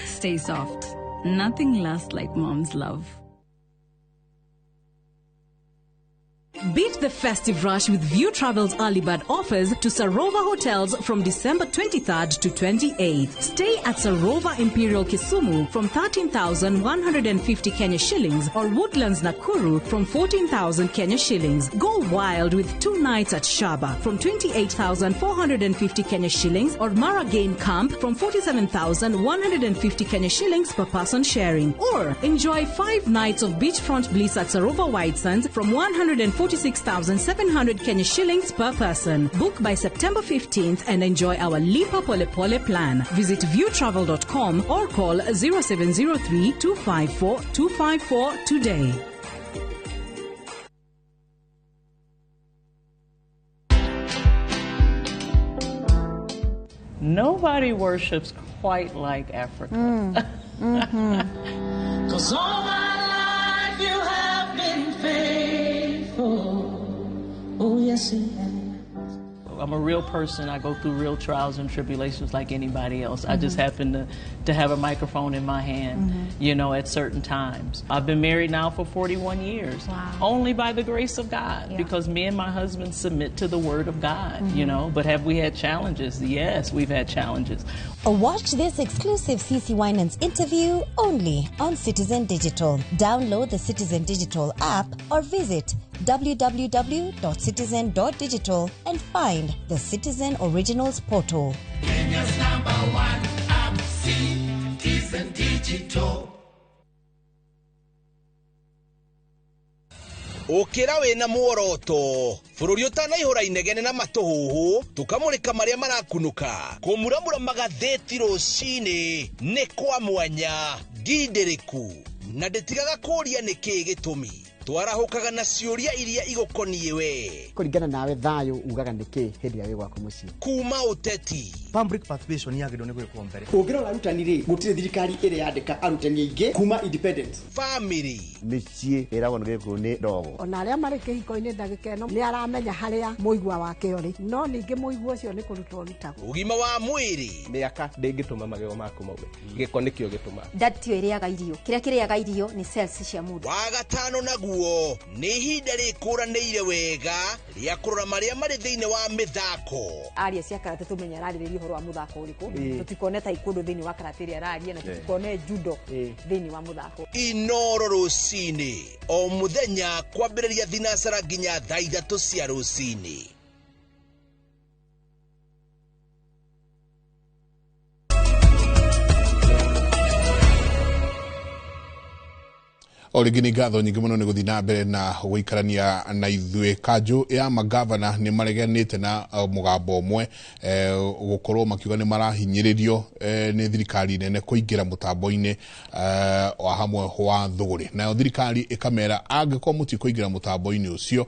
Stay soft. Nothing lasts like mom's love. Beat the festive rush with View Travel's early bird offers to Sarova Hotels from December 23rd to 28th. Stay at Sarova Imperial Kisumu from 13,150 Kenya shillings or Woodlands Nakuru from 14,000 Kenya shillings. Go wild with 2 nights at Shaba from 28,450 Kenya shillings or Mara Game Camp from 47,150 Kenya shillings per person sharing. Or enjoy 5 nights of beachfront bliss at Sarova White Sands from 146,700 Kenya shillings per person. Book by September 15th and enjoy our Lipa Pole Pole plan. Visit viewtravel.com or call 0703 254 254 today. Nobody worships quite like Africa. Mm. 'Cause all my life you have been faithful. Oh, yes, he has. I'm a real person. I go through real trials and tribulations like anybody else. I just happen to have a microphone in my hand, you know, at certain times. I've been married now for 41 years. Wow. Only by the grace of God, because me and my husband submit to the Word of God, you know. But have we had challenges? Yes, we've had challenges. Watch this exclusive CC Winans interview only on Citizen Digital. Download the Citizen Digital app or visit www.citizen.digital and find the Citizen Originals portal. Kenya's number one app, Citizen Digital. Ũkĩra wĩna muoroto bũrũri ũtanaihũra inegene na matũhũhũ tũkamũrĩka marĩa marakunũka kũmuramura magathĩti rũcinĩ nĩ kwa mwanya ndindĩrĩku na ndĩtigaga kũũria nĩkĩĩ gĩtũmi twarahũkaga na ciũria iria igũkoniĩ we kũringana nawe thayũ ugaga nĩkĩ hĩndĩ ĩrĩa wĩ gwaku mũciĩ kuma ũteti public participation yagĩrĩirwo nĩ gwĩkwo mbere ũngĩrora arutani rĩ gũtirĩ thirikari ĩrĩ yandĩka arutani aingĩ kuma independence family mĩciĩ ĩragwo nĩ gĩkũyũ nĩ ndogo ona arĩa marĩ kĩhiko-inĩ ndagĩka ĩno nĩ aramenya harĩa mũigua wake ũrĩ no ningĩ mũigua ũcio nĩ kũrutwo ũrutagwo ũgima wa mwĩrĩ mĩaka ndĩngĩtũma magego maku maume gĩko nĩkĩo gĩtũmaga ndatio ĩrĩaga irio kĩrĩa kĩrĩaga irio nĩ cells cia mũndũ wa gatano naguo nĩ ihinda rĩkũranĩire wega rĩa kũrora marĩa marĩ thĩinĩ wa mĩthako aria cia karate tũmenye ararĩrĩria ũhoro wa mũthako ũrĩkũ tũtikone taekwondo thĩinĩ wa karate ĩrĩa araria na tũtikone judo thĩinĩ wa mũthako Inoro rũcinĩ o mũthenya kwambĩrĩria thinacara nginya thaa 3 cia rũcinĩ. O rĩngĩ nĩ ngatho nyingĩ mũno nĩ gũthiĩ na mbere na gũikarania na ithuĩ. Kanjũ ya magavana nĩ mareganĩte na mũgambo ũmwe gũkorwo makiuga nĩ marahinyĩrĩrio nĩ thirikari nene kũingĩra mũtambo-inĩ wa hamwe wa thũgũrĩ. Nayo thirikari ĩkamera angĩkorwo mũtikũingĩra mũtambo-inĩ ũcio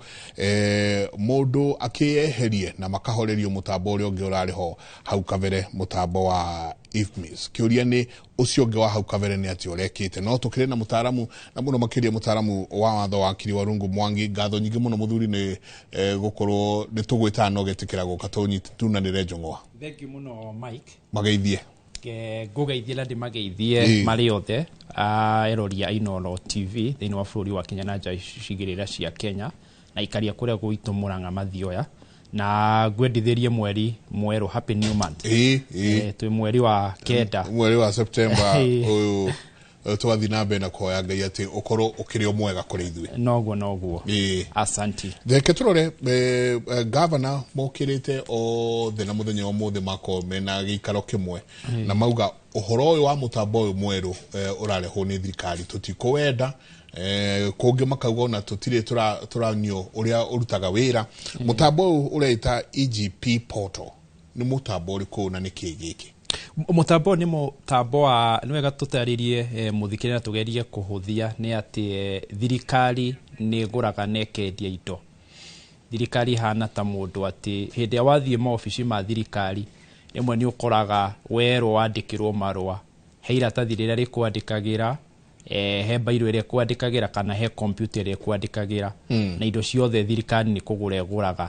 mũndũ akĩyeherie na makahorerio mũtambo ũrĩa ũngĩ ũrarĩ ho hau kabere, mũtambo wa IFMIS. Kĩũria nĩ ũcio ũngĩ wa hau kabere nĩ atĩ ũrekĩte. No tũkĩrĩ na mũtaaramu na mũno makĩria mũtaaramu wa watho wa Wakiri Warungu Mwangi. Ngatho nyingĩ mũno mũthuri nĩ gũkorwo nĩ tũgwĩtaga no getĩkĩra gũka tunanĩre njong'oa. Thank you mũno Mike. Mageithie. Ngũgeithie na ndĩmageithie marĩ othe erori a Inooro TV thĩinĩ wa bũrũri wa Kenya na nja icigĩrĩra cia Kenya na ikaria kũrĩa gwitũ Mũrang'a Mathioya na ngwendithĩrie mweri mwerũ, happy new month. Twĩ mweri wa 9, mweri wa September ũyũ twathiĩ na mbere na kũhoya Ngai atĩ ũkorwo ũkĩrĩ o mwega kũrĩ ithuĩ. Noguo noguo. Asanti. Reke tũrore gavana mokĩrĩte othe na mũthenya wa ũmũthĩ makorwo mena gĩikaro kĩmwe na mauga ũhoro ũyũ wa mũtambo ũyũ mwerũ ũrarehwo nĩ thirikari tũtikũwenda. Kũngĩ makauga ona tũtirĩ tũranio ũrĩa ũrutaga wĩra. Mũtambo ũyũ ũreita EGP portal nĩ mũtambo ũrĩkũ na nĩ kĩĩ gĩkĩ? Mũtambo nĩ mũtambo wa nĩ wega tũtarĩrie mũthikĩrĩria na tũgerie kũhũthia nĩ atĩ thirikari nĩ ĩgũraga na ĩkendia indo. Thirikari ĩhana ta mũndũ atĩ hĩndĩ ĩrĩa wathiĩ maobici ma thirikari rĩmwe nĩ ũkoraga werwo wandĩkĩrwo marũa he iratathi rĩrĩa rĩkwandĩkagĩra He bairo ĩrĩa kwandĩkagĩra kana he computer ĩrĩa kwandĩkagĩra. Na indo ciothe thirikari nĩ kũgũra ĩgũraga.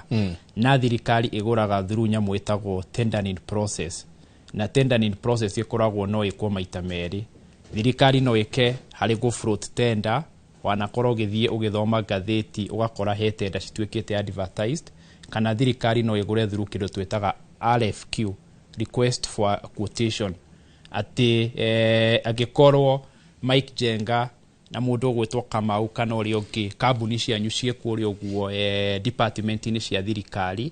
Na thirikari ĩgũraga through nyamũ ĩtagwo tendering process, na tendering process ĩkoragwo no ĩkwo maita merĩ. Thirikari no ĩke harĩ gũ float tender, wanakorwo ũgĩthiĩ ũgĩthoma ngathĩti ũgakora he tender cituĩkĩte advertised, kana thirikari no ĩgũre through kĩndũ twĩtaga RFQ, request for quotation, atĩ angĩkorwo Mike Jenga na mũndũ ũgwĩtwo Kamau kana ũrĩa ũngĩ, kambuni cianyu ciĩ kũrĩa ũguo department-inĩ cia thirikari,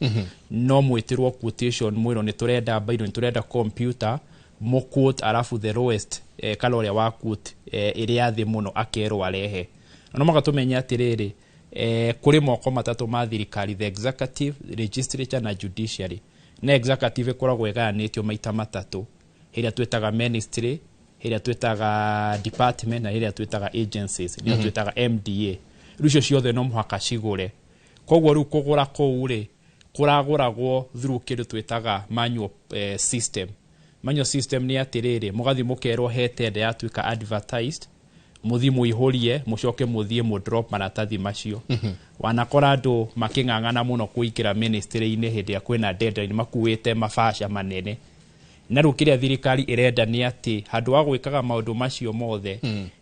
no mwĩtĩrwo quotation, mwĩrwo nĩ tũrenda bairo, nĩ tũrenda computer, mũ quote, arabu the lowest kana ũrĩa wa quote ĩrĩa thĩ mũno akerwo arehe. Na no mũhaka tũmenye atĩrĩrĩ, kũrĩ moko matatũ ma thirikari: the executive, legislature na judiciary. Na executive ĩkoragwo ĩgayanĩtio maita matatũ, ĩrĩa twĩtaga ministry, ĩrĩa twĩtaga department, na ĩrĩa twĩtaga agencies, nĩyo twĩtaga MDA. Rĩu icio ciothe no mũhaka cigũre. Koguo rĩu kũgũra kũu rĩ, kũragũragwo through kĩndũ twĩtaga manual system. Manual system nĩ atĩrĩrĩ, mũgathiĩ mũkerwo he tender yatuĩka advertised, mũthiĩ mũihũrie, mũcoke mũthiĩ mũ drop maratathi macio. Wanakora andũ makĩng'ang'ana mũno kũingĩra ministry-inĩ hĩndĩ ĩrĩa kwĩna deadline, makuĩte mabaca manene. Na rĩu kĩrĩa thirikari ĩrenda nĩ atĩ handũ wa gwĩkaga maũndũ macio mothe,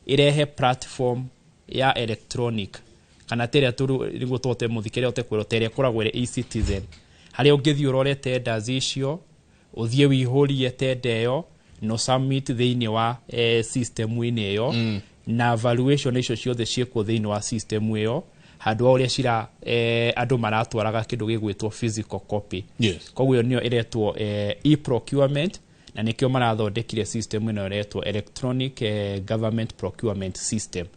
ĩrehe platform ya electronic, kana tĩrĩa nĩguo tũhote mũthikĩrĩria ũhote kwĩrwo ta ĩrĩa ĩkoragwo ĩrĩ eCitizen, harĩa ũngĩthiĩ ũrore tenders icio, ũthiĩ wĩihũrie tender ĩyo no submit thĩinĩ wa system-inĩ ĩyo, na valuation icio ciothe ciĩkwo thĩinĩ wa system ĩyo, handũ wa ũrĩa cira andũ maratwaraga kĩndũ gĩgwĩtwo physical copy. Koguo ĩyo nĩyo ĩretwo e-procurement, na nĩkĩo marathondekire system ĩno ĩretwo electronic government procurement system.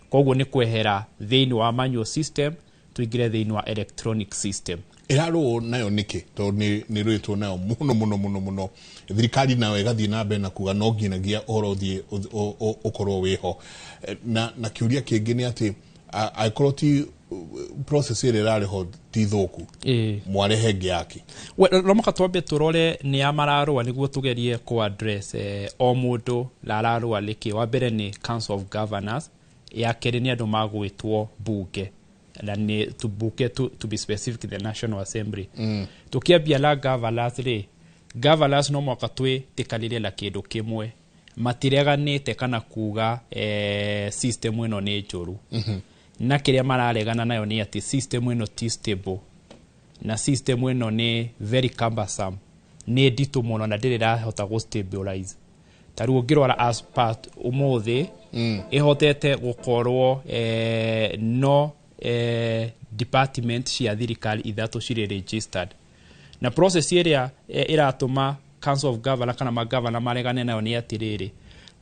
Koguo nĩ kwehera thĩinĩ wa manual system tũingĩre thĩinĩ wa electronic system. Ĩrarũo nayo nĩkĩ? Tondũ nĩ rũĩtwo nayo mũno mũno mũno mũno, thirikari nayo ĩgathiĩ na mbere na kuga no nginyagia ũhoro ũthiĩ ũkorwo wĩho. Na kĩũria kĩngĩ nĩ atĩ angĩkorwo ti process ĩrĩa ĩrarĩ ho ti thũku, mwarehe ĩngĩ yake? No mũhaka twambe tũrore nĩ a mararũa nĩguo tũgerie kũ address o mũndũ na ararũa nĩkĩ. Wa mbere nĩ Council of Governors, ya kerĩ nĩ andũ magwĩtwo bunge, na nĩ bunge to be specific, the National Assembly. Tũkĩambia na governors rĩ, governors no mũhaka twĩtĩkanĩrie na kĩndũ kĩmwe, matireganĩte kana kuga system ĩno nĩ njũru. Na kĩrĩa mararegana nayo nĩ atĩ system ĩno ti stable, na system ĩno nĩ very cumbersome, nĩ nditũ mũno na ndĩrĩ ĩrahota gũ stabilize. Ta rĩu ũngĩrora as part ũmũthĩ, ĩhotete gũkorwo no department cia thirikari ithatũ cirĩ registered. Na process ĩrĩa ĩratũma Council of Governor kana magavana maregane nayo nĩ atĩrĩrĩ,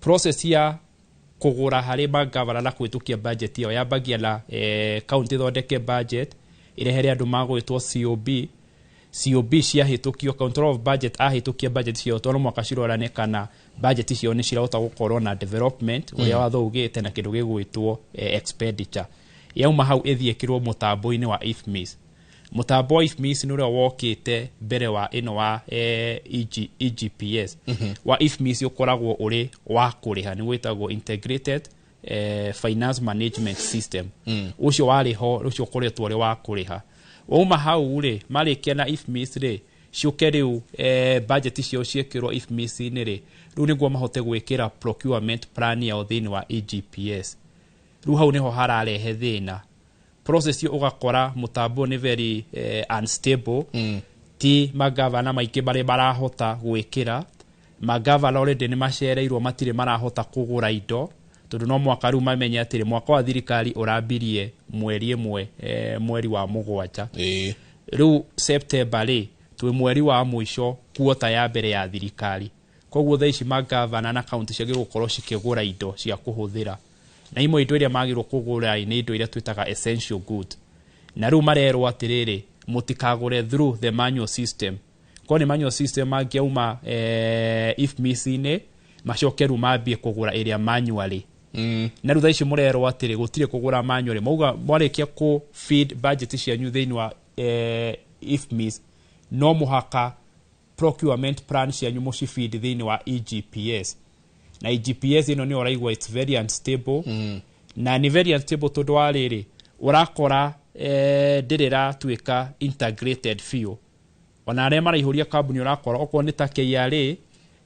process ya kũgũra harĩ magavana na kũhĩtũkia budget yao yambagia na county thondeke budget, ĩrehere andũ magwĩtwo COB. COB ciahĩtũkio, control of budget ahĩtũkia budget ciao, tondũ mwaka cirorane kana budget ciao nĩ cirahota gũkorwo na development ũrĩa watho ugĩte na kĩndũ gĩgwĩtwo expenditure. Yauma hau ĩthiĩ ĩkĩrwo mũtambo-inĩ wa IFMIS. Mũtambo wa IFMIS nĩ ũrĩa wokĩte mbere wa ĩno wa EGPS. Wa IFMIS ũkoragwo ũrĩ wa kũrĩha, nĩ wĩtagwo Integrated Finance Management System. Ũcio warĩ ho, ũcio ũkoretwo ũrĩ wa kũrĩha. Wauma hau rĩ, marĩkia na IFMIS rĩ, ciũke rĩu budget ciao ciĩkĩrwo IFMIS-inĩ rĩ, rĩu nĩguo mahote gwĩkĩra procurement plan yao thĩinĩ wa EGPS. Rĩu hau nĩho hararehe thĩna. Process ĩyo ũgakora mũtambo nĩ very unstable. Ti magavana maingĩ marĩa marahota gwĩkĩra. Magavana already nĩ macereirwo, matirĩ marahota kũgũra indo, tondũ no mwaka rĩu mamenye atĩrĩ mwaka wa thirikari ũrambirie mweri ĩmwe, mweri wa mũgwanja. Rĩu September rĩ, twĩ mweri wa mũico kuota ya mbere ya thirikari. Koguo thaa ici magavana na kaunti ciagĩrĩirwo gũkorwo cikĩgũra indo cia kũhũthĩra. Na imwe indo iria magĩrĩirwo kũgũra nĩ indo iria twĩtaga essential good. Na rĩu marerwo atĩrĩrĩ, mũtikagũre through the manual system. Korwo nĩ manual system mangĩauma IFMIS-inĩ, macoke rĩu mambie kũgũra ĩrĩa manually. Na rĩu thaa ici mũrerwo atĩrĩ gũtirĩ kũgũra manually. Mauga mwarĩkia kũ feed budget cianyu thĩinĩ wa IFMIS, no mũhaka procurement plan cianyu mũcifeed thĩinĩ wa EGPS. Na EGPS ĩno nĩ ũraigua it's very unstable. Na nĩ very unstable tondũ wa rĩrĩ, ũrakora ndĩrĩ ĩratuĩka integrated biũ. Ona arĩa maraihũria kambuni, ũrakora okorwo nĩ ta KRA,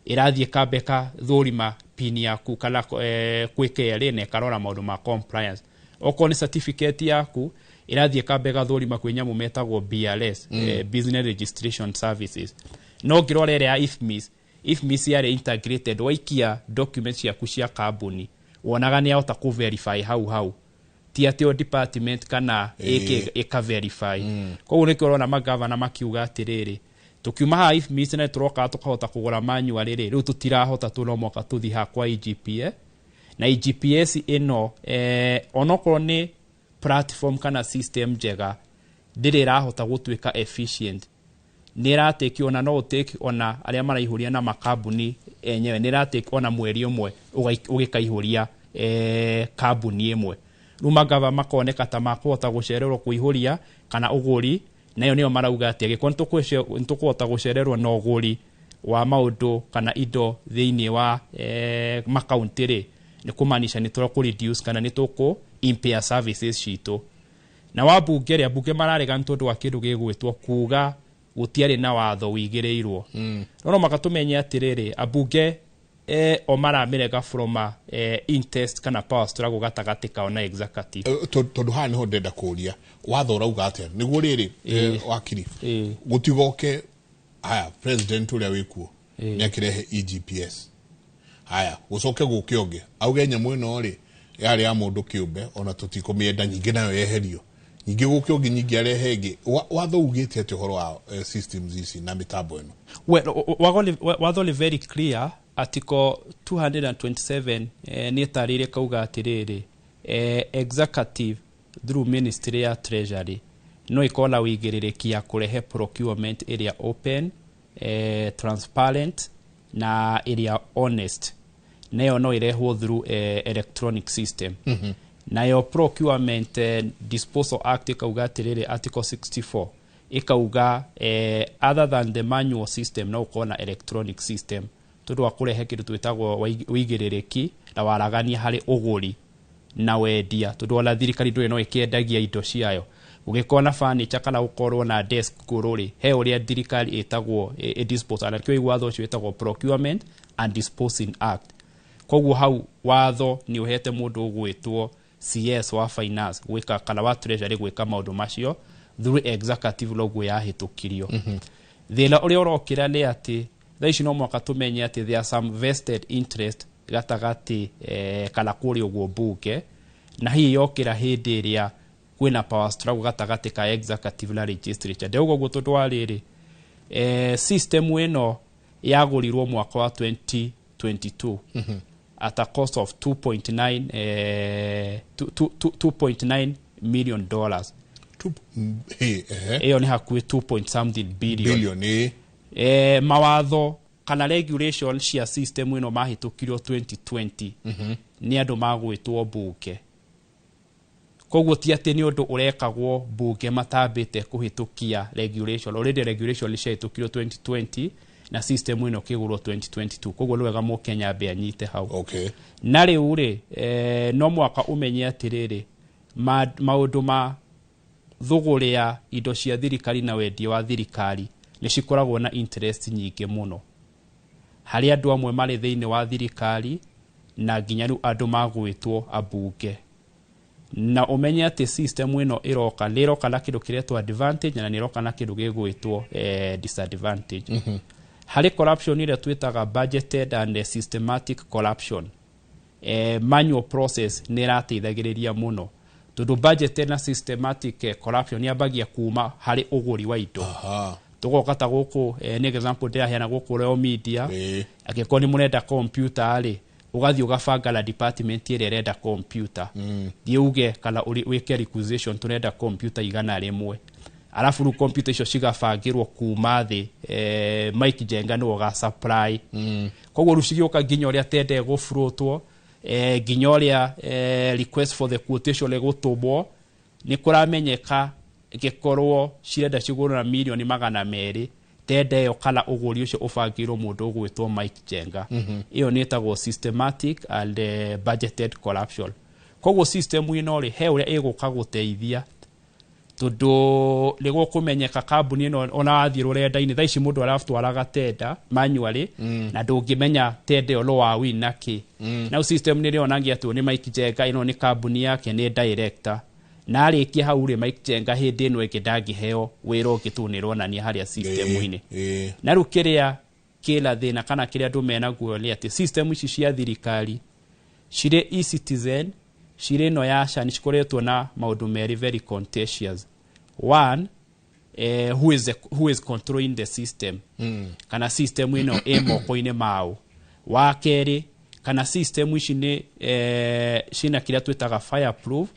ĩrathiĩ kambe kathũrima pin yaku kana kwĩ KRA na ĩkarora maũndũ ma compliance. Okorwo nĩ certificate yaku, ĩrathiĩ kambe gathũrima kwĩ nyamũ metagwo BRS, Business Registration Services. No ngĩrora ĩrĩa ya IFMIS, IFMIS yarĩ integrated. Waikia documents ciaku cia kambuni, wonaga nĩ yahota kũ verify hau hau, ti atĩ o department kana ĩka ĩka verify. Koguo nĩkĩo ũrona magavana makiuga atĩrĩrĩ, tũkiuma haha IFMIS na tũroka tũkahota kũgũra manual rĩ, rĩu tũtirahota, tũ no mwaka tũthiĩ haha kwa EGPS. Na EGPS ĩno, onokorwo nĩ platform kana system njega, ndĩrĩ ĩrahota gũtuĩka efficient. Nĩ ĩratĩki ona no ũtĩki ona arĩa maraihũria na makambuni enyewe, nĩ ĩratĩki ona mweri ũmwe ũgĩkaihũria kambuni ĩmwe. Rĩu magava makoneka ta makũhota gũcererwo kũihũria kana ũgũri, nayo nĩyo marauga atĩ angĩkorwo nĩ tũkũhota gũcererwo na ũgũri wa maũndũ kana indo thĩinĩ wa makaunti rĩ, nĩ kũmaanisha nĩ tũkũ reduce kana nĩ tũkũ impair services citũ. Na wambunge rĩ, ambunge mararega nĩ tondũ wa kĩndũ gĩgwĩtwo kuga gũtiarĩ na watho wĩigĩrĩirwo. No no maka tũmenye atĩrĩrĩ, ambunge o maramĩrega from a interest kana power struggle gatagatĩ kao na executive. Tondũ haha nĩho ndĩrenda kũria, watho ũrauga atĩa nĩguo rĩrĩ, wakiri, gũtigoke haya president ũrĩa wĩkuo nĩ akĩrehe EGPS, haya gũcoke gũke ũngĩ auge nyamũ ĩno rĩ yarĩ ya mũndũ kĩũmbe, ona tũtikũmĩenda, nyingĩ nayo yeherio, nyingĩ gũke ũngĩ, nyingĩ arehe ĩngĩ. Watho ugĩte atĩ ũhoro wa systems ici na mĩtambo ĩno? Well, watho nĩ very clear. Article 227 nĩ ĩtarĩirie kauga atĩrĩrĩ, executive through ministry ya treasury no ĩkorwo na wĩigĩrĩrĩki ya kũrehe procurement ĩrĩa open, transparent na ĩrĩa honest, nayo no ĩrehwo through electronic system. Nayo Procurement Disposal Act ĩkauga atĩrĩrĩ, article 64 ĩkauga other than the manual system, no ũkorwo na electronic system tondũ wa kũrehe kĩndũ twĩtagwo wĩigĩrĩrĩki na waragania harĩ ũgũri na wendia, tondũ ona thirikari ndũrĩ no ĩkĩendagia indo ciayo. Ũgĩkorwo na furniture kana gũkorwo na desk ngũrũ rĩ, he ũrĩa thirikari ĩtagwo ĩ dispose, na nĩkĩo watho ũcio wĩtagwo Procurement and Disposing Act. Koguo hau watho nĩ ũhete mũndũ ũgwĩtwo CS wa finance gwĩka kana wa treasury gwĩka maũndũ macio through executive logo yahĩtũkirio. Thĩna ũrĩa ũrokĩra nĩ atĩ thaa ici no mũhaka tũmenye atĩ there are some vested interest gatagatĩ kana kũrĩa ũguo mbunge, na hihi yokĩra hĩndĩ ĩrĩa kwĩna power struggle gatagatĩ ka executive na legislature. Ndĩrauga ũguo tondũ wa rĩrĩ, system ĩno yagũrirwo mwaka wa 2022 at a cost of 2.9 $2.9 million. Ĩyo nĩ hakuhĩ 2 point something billion. Billion, ĩ. Mawatho kana regulation cia system ĩno mahĩtũkirio 2020 nĩ andũ magwĩtwo mbunge. Koguo ti atĩ nĩ ũndũ ũrekagwo mbunge matambĩte kũhĩtũkia regulation. Already regulation nĩ ciahĩtũkirio 2020 na system ĩno ĩkĩgũrwo 2022. Koguo nĩ wega mũkenya ambe anyite hau. Na rĩu rĩ, no mwaka ũmenye atĩrĩrĩ, maũndũ ma thũgũrĩ ya indo cia thirikari na wendia wa thirikari nĩ cikoragwo na interest nyingĩ mũno harĩ andũ amwe marĩ thĩinĩ wa thirikari na nginya rĩu andũ magwĩtwo ambunge. Na ũmenye atĩ system ĩno ĩroka nĩ ĩroka na kĩndũ kĩretwo advantage na nĩ ĩroka na kĩndũ gĩgwĩtwo disadvantage. Harĩ corruption ĩrĩa twĩtaga budgeted and systematic corruption, manual process nĩ ĩrateithagĩrĩria mũno, tondũ budgeted na systematic corruption yambagia kuma harĩ ũgũri wa indo. Tũgoka ta gũkũ, nĩ example ndĩraheana, gũkũ Royal Media, angĩkorwo nĩ mũrenda computer rĩ, ũgathiĩ ũgabanga na department ĩrĩa ĩrenda computer, thiĩ uge kana wĩke requisition, tũrenda computer 100. Arabu rĩu computer icio cigabangĩrwo kuma thĩ, Mike Njenga nĩwe ũga supply. Koguo rĩu cigĩũka nginya ũrĩa tender ĩgũfloatwo, nginya ũrĩa request for the quotation ĩgũtũmwo, nĩ kũramenyeka gĩkorwo cirenda cigũrwo na 200 million, Tenda ĩyo kana ũgũri ũcio ũbangĩirwo mũndũ ũgwĩtwo Mike Njenga. Ĩyo nĩ ĩtagwo systematic and budgeted corruption. Koguo system ĩno rĩ, he ũrĩa ĩgũka gũteithia, tondũ nĩguo kũmenyeka kambuni ĩno, ona wathiĩ rũrenda-inĩ thaa ici mũndũ aratwaraga tenda manually, na ndũngĩmenya tenda ĩyo no wa win na kĩ. Na system nĩ ĩrĩonagia atĩ ũyũ nĩ Mike Njenga, ĩno nĩ kambuni yake, nĩ director, na arĩkia hau rĩ, Mike Njenga hĩndĩ ĩno ĩngĩ ndangĩheo wĩra ũngĩ, tondũ nĩ ĩronania harĩa system-inĩ. Na rĩu kĩrĩa kĩna thĩna kana kĩrĩa andũ menaguo nĩ atĩ system ici cia thirikari, cirĩ eCitizen, cirĩ ĩno ya SHA, nĩ cikoretwo na maũndũ merĩ very contentious. One, who is controlling the system, kana system ĩno ĩ moko-inĩ mao. Wa kerĩ, kana system ici nĩ cina kĩrĩa twĩtaga fireproof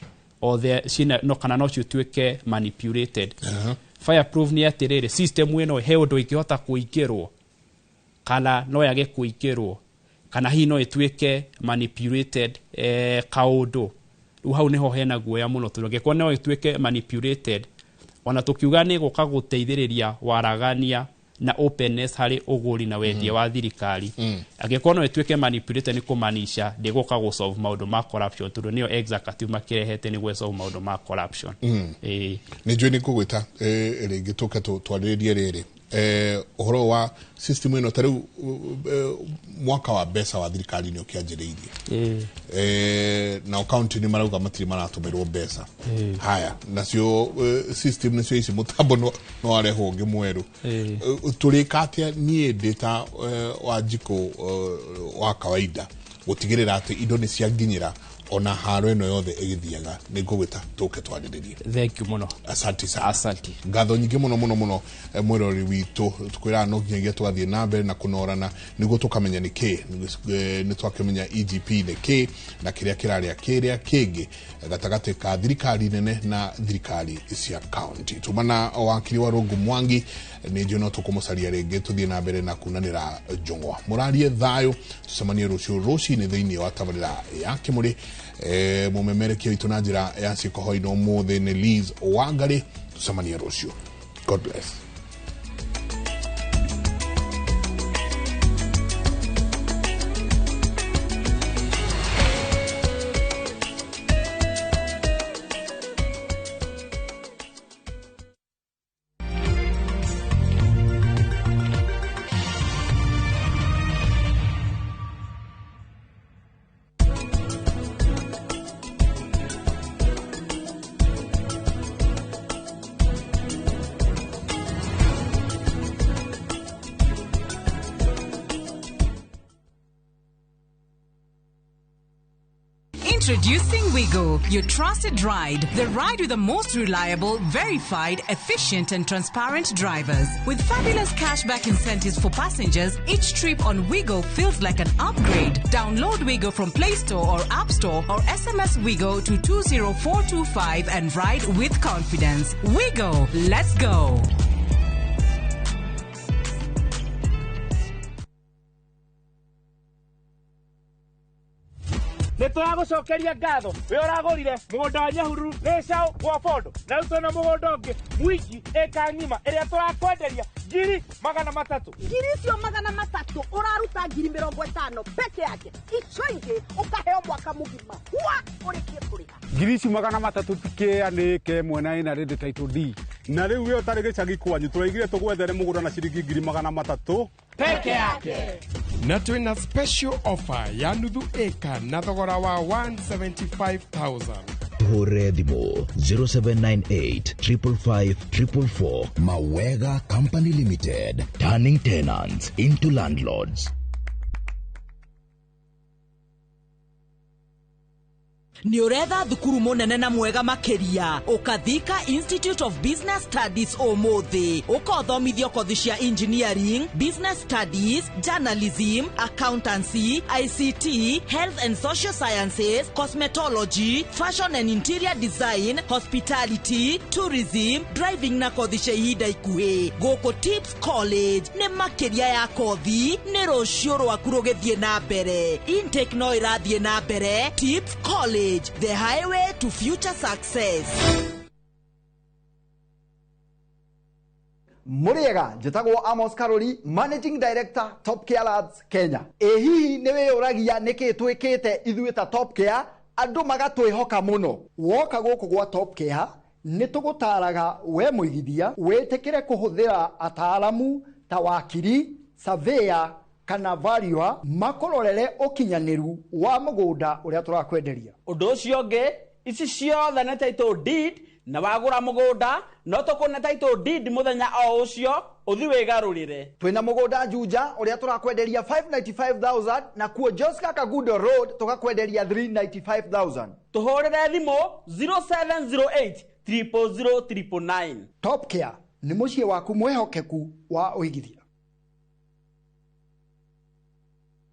or the cina no, kana no cituĩke manipulated. Fireproof nĩ atĩrĩrĩ, system ĩno he ũndũ ĩngĩhota kũingĩrwo kana no yage kũingĩrwo, kana hihi no ĩtuĩke manipulated kaũndũ. Rĩu hau nĩho hena guoya mũno, tondũ angĩkorwo no ĩtuĩke manipulated, ona tũkiuga nĩ gũka gũteithĩrĩria waragania na openness harĩ ũgũri na wendia wa thirikari, angĩkorwo no ĩtuĩke manipulated, nĩ kũmanisha ndĩgũka gũsolve maũndũ ma corruption, tondũ nĩyo executive makĩrehete nĩguo ĩsolve maũndũ ma corruption. Ĩĩ. Nĩ njũĩ nĩ ngũgwĩta rĩngĩ tũke twarĩrĩrie rĩrĩ ũhoro wa system ĩno. Ta rĩu mwaka wa mbeca wa thirikari nĩ ũkĩanjĩrĩirie. Nao kaunti nĩ marauga matirĩ maratũmĩrwo mbeca. Haya, nacio system nĩcio ici, mũtambo no arehwo ũngĩ mwerũ. Tũrĩka atĩa, niĩ ndĩ ta Wanjikũ wa kawaida, gũtigĩrĩra atĩ indo nĩ cianginyĩra ona haro ĩno yothe ĩgĩthiaga? Nĩ ngũgwĩta tũke twarĩrĩrie. Thank you mũno. Asante sana. Asante. Ngatho nyingĩ mũno mũno mũno. Mwĩrori witũ, tũkwĩraga no nginyagia tũgathiĩ na mbere na kũnorana nĩguo tũkamenya nĩ kĩ. Nĩ twakĩmenya EGP nĩ kĩ na kĩrĩa kĩrarĩa kĩrĩa kĩngĩ gatagatĩ ka thirikari nene na thirikari cia kaunti. Tuma na wakiri wa Rungu Mwangi, nĩ njũĩ no tũkũmũcaria rĩngĩ tũthiĩ na mbere na kunanĩra njũng'wa. Mũrarie thayũ, tũcemanie rũciũ rũcinĩ thĩinĩ wa tabarĩra ya Kĩmũrĩ. Mũmemerekia witũ na njĩra ya ciĩko hwaĩ-inĩ ũmũthĩ nĩ Liz Wangari. Tũcemanie rũciũ. God bless. Introducing Wigo, your trusted ride. The ride with the most reliable, verified, efficient, and transparent drivers. With fabulous cashback incentives for passengers, each trip on Wigo feels like an upgrade. Download Wigo from Play Store or App Store or SMS Wigo to 20425 and ride with confidence. Wigo, let's go. Nä tå ragå ngatho wä å ragå rire må gå nda wa Nyahururu nä caå gwa bondo, na rä u twä na må gå nda å ngä mwingi ĩka ng'ima ĩrĩa tũrakwenderia 300,000. Ngiri icio 300 ũraruta 50,000 peke yake, icio ingĩ ũkaheo mwaka mũgima hua ũrĩkie kũrĩha. Ngiri ici 300 tikĩa nĩ ĩka ĩmwe na ĩna rĩndĩ title D, na rĩu we ũtarĩ gĩcagi kwanyu tũraigire tũgwethere mũgũnda na ciringi 300,000 peke yake. Na twĩna special offer ya nuthu ĩka na thogora wa 175,000. Tuhũrĩre thimũ 0798 555 444. Mawega Company Limited, turning tenants into landlords. Nĩ ũretha thukuru mũnene na mwega makĩria? Ũkathika Institute of Business Studies ũmũthĩ, ũkothomithio kothi cia engineering, business studies, journalism, accountancy, ICT, health and social sciences, cosmetology, fashion and interior design, hospitality, tourism, driving na kothi cia ihinda ikuhĩ. Gũkũ Tips College nĩ makĩria ya kothi, nĩ rũciũ rwaku rũgĩthiĩ na mbere. Intake no ĩrathiĩ na mbere. Tips College, the highway to future success. Mũrĩega, njĩtagwo Amos Karori, Managing Director, Top Care Labs Kenya. Ĩ hihi nĩ wĩyũragia nĩkĩ twĩkĩte ithuĩ ta Top Care andũ magatwĩhoka mũno? Woka gũkũ gwa Top Care nĩ tũgũtaraga we mũigithia wĩtĩkĩre kũhũthĩra ataaramu ta wakiri, surveyor kana valuer makũrorere ũkinyanĩru wa mũgũnda ũrĩa tũrakwenderia. Ũndũ ũcio ũngĩ, ici ciothe nĩ title deed, na wagũra mũgũnda no tũkũne title deed mũthenya o ũcio ũthi wĩgarũrĩre. Twĩna mũgũnda Juja ũrĩa tũrakwenderia 595,000 na kuo Joska Kagudo Road tũgakwenderia 395,000. Tũhũrĩre thimũ 0708 000 999. Top Care nĩ mũciĩ waku mwĩhokeku wa ũigithia.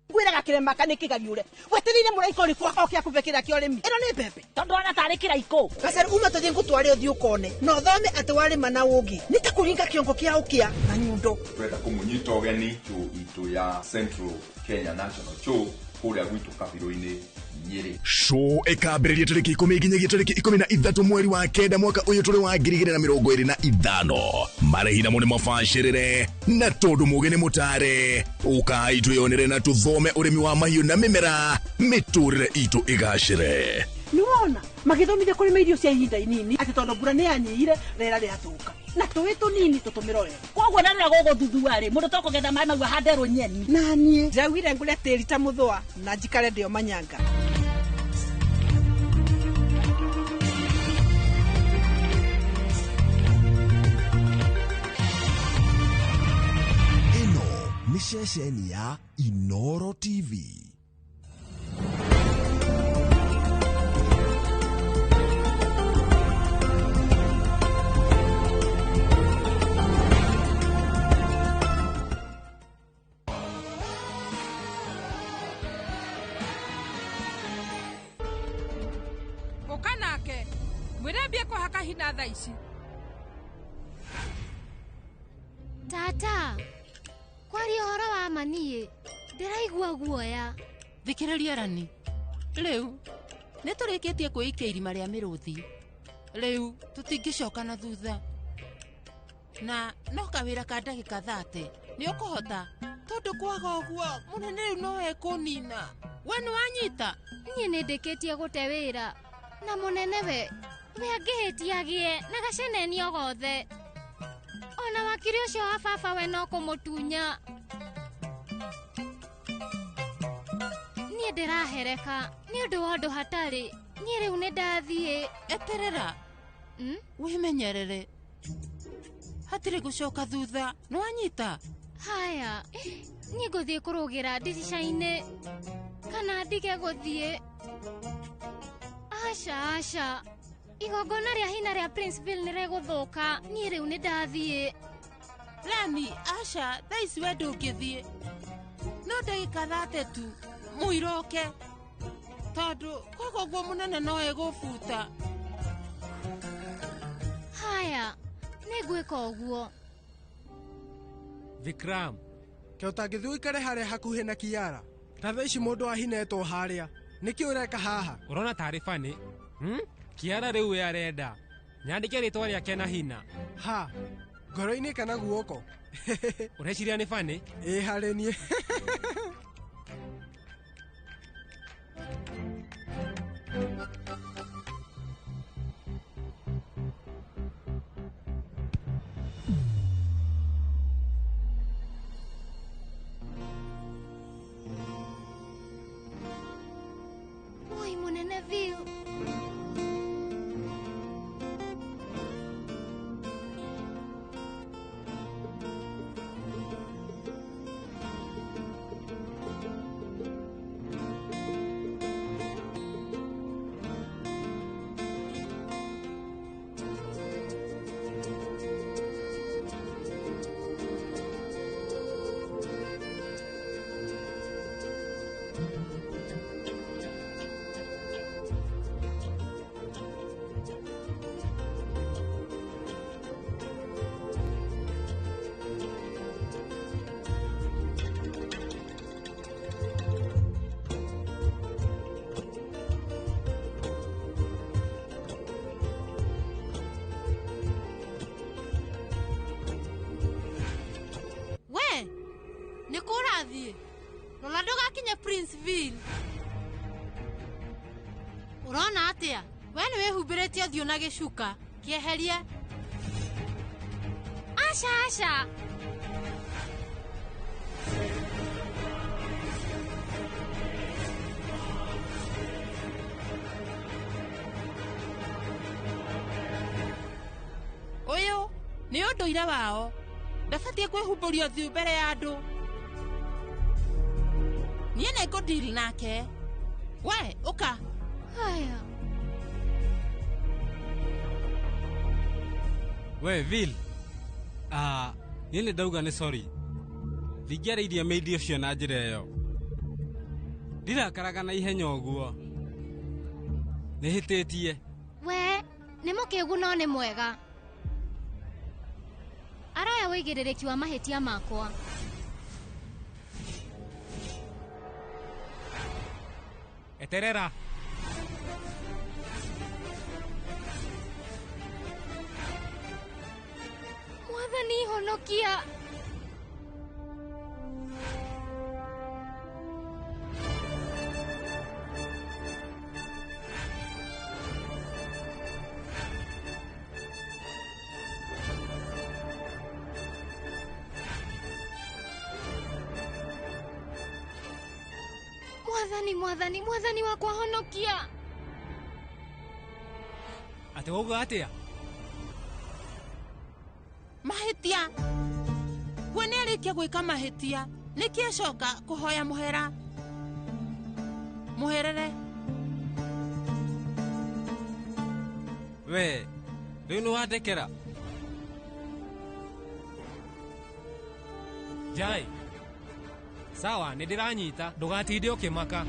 Ngwĩraga kĩrema ka nĩ kĩgariũre wetereire mũraika ũrĩkũ oke akũbe kĩrĩa kĩa ũrĩmi ĩno nĩ mbembe tondũ ona tarĩ kĩraikũ. Gacaru uma tũthiĩ ngũtware ũthiĩ ũkone na ũthome atĩ warĩma na ũngĩ nĩ ta kũringa kĩongo kĩa ũkĩa na nyundo. Twenda kũmũnyita ũgeni show itũ ya Central Kenya National Show kũrĩa gwitũ Kabirũ-inĩ, Nyĩrĩ. Show ĩkambĩrĩria tarĩki 10 nginyagia tarĩki 13 mweri wa 9 mwaka ũyũ tũrĩ wa 2025. Marĩhi namo nĩ mabacĩrĩre na tondũ mũgĩ nĩ mũtare, ũkai twĩyonere na tũthome ũrĩmi wa mahiũ na mĩmera, mĩtũrĩre itũ ĩgacĩre. Nĩwona magĩthomithia kũrĩma irio cia ihinda inini atĩ tondũ mbura nĩ yanyihire rĩera rĩathũka na tũĩ tũnini tũtũmĩre wega. Koguo na rĩrĩa gũgũthuthuarĩ mũndũ tokũgetha maĩ mau ahande nyeni. Na niĩ ndĩraugire ngũre tĩri ta mũthũa na njikare ndĩo manyanga. Ĩno nĩ ceceni ya Inoro TV. Ũka nake mwĩre mbie kũhaka hina thaa ici. Tata, kwaria ũhoro wa ma niĩ ndĩraigua guoya. Thikĩrĩria Rani, rĩu nĩ tũrĩkĩtie kwĩikia irima rĩa mĩrũthi, rĩu tũtingĩcoka na thutha, na no kawĩra ka ndagĩka 30 nĩ ũkũhota, tondũ kwaga ũguo mũnene rĩu no ekũnina. We nĩ wanyita? Niĩ nĩ ndĩkĩtie gũte wĩra na mũnene we angĩhĩtia agĩe na gacenenio gothe. Ona wakiri ũcio wa baba we no kũmũtunya. Niĩ ndĩrahereka nĩ ũndũ wa ũndũ hatarĩ. Niĩ rĩu nĩ ndathiĩ. Eterera, wĩmenyerere, hatirĩ gũcoka thutha. Nĩ wanyita? Haya, niĩ ngũthiĩ kũrũgĩra ndirica-inĩ kana ndige gũthiĩ. Aca aca, igongona rĩa hina rĩa Princeville nĩ rĩgũthũka. Niĩ rĩu nĩ ndathiĩ. Rani, aca, thaa ici we ndũngĩthiĩ, no ndagĩka 30 tu mũiroke, tondũ kwaga ũguo mũnene no egũbuta. Haya, nĩ ngwĩka ũguo. Vikram, ke ũtangĩthiĩ ũikare harĩa hakuhĩ na Kiara ta thaa ici mũndũ ahinetwo harĩa, nĩkĩ ũreka haha? Ũrona tarĩ bani? Kiara rĩu we arenda nyandĩke rĩtwa rĩake na hina. Ha, ngoro-inĩ kana guoko? Ũreciria nĩ bani? Ĩ harĩ niĩ. Oi mũnene Bill. Rora ndũgakinye Princeville. Ũrona atĩa? We nĩ wĩhumbĩrĩte ũthiũ na gĩcuka. Kĩeherie. Aca aca. Ũyũ nĩ ũndũire wao. Ndabatiĩ kwĩhumbũria ũthiũ mbere ya andũ. Niĩ nĩ ngũdeal nake. We, ũka. Haya. We Vil, niĩ nĩ ndauga nĩ sorry. Ndingĩarĩirie maid ũcio na njĩra ĩyo. Ndirakaraga na ihenya ũguo. Nĩ hĩtĩtie. We nĩ mũkĩgu no nĩ mwega. Aroya wĩigĩrĩrĩki wa mahĩtia makwa. Eterera. Mwathani honokia. Mwathani, mwathani, mwathani wakwa honokia. Atĩ wauga atĩa? Mahĩtia. We nĩ arĩkia gwĩka mahĩtia. Nĩkĩ acoka kũhoya mũhera? Mũherere. We, rĩu nĩ wandekera. Jai. Sawa, nĩ ndĩranyita, ndũgatinde ũkĩmaka.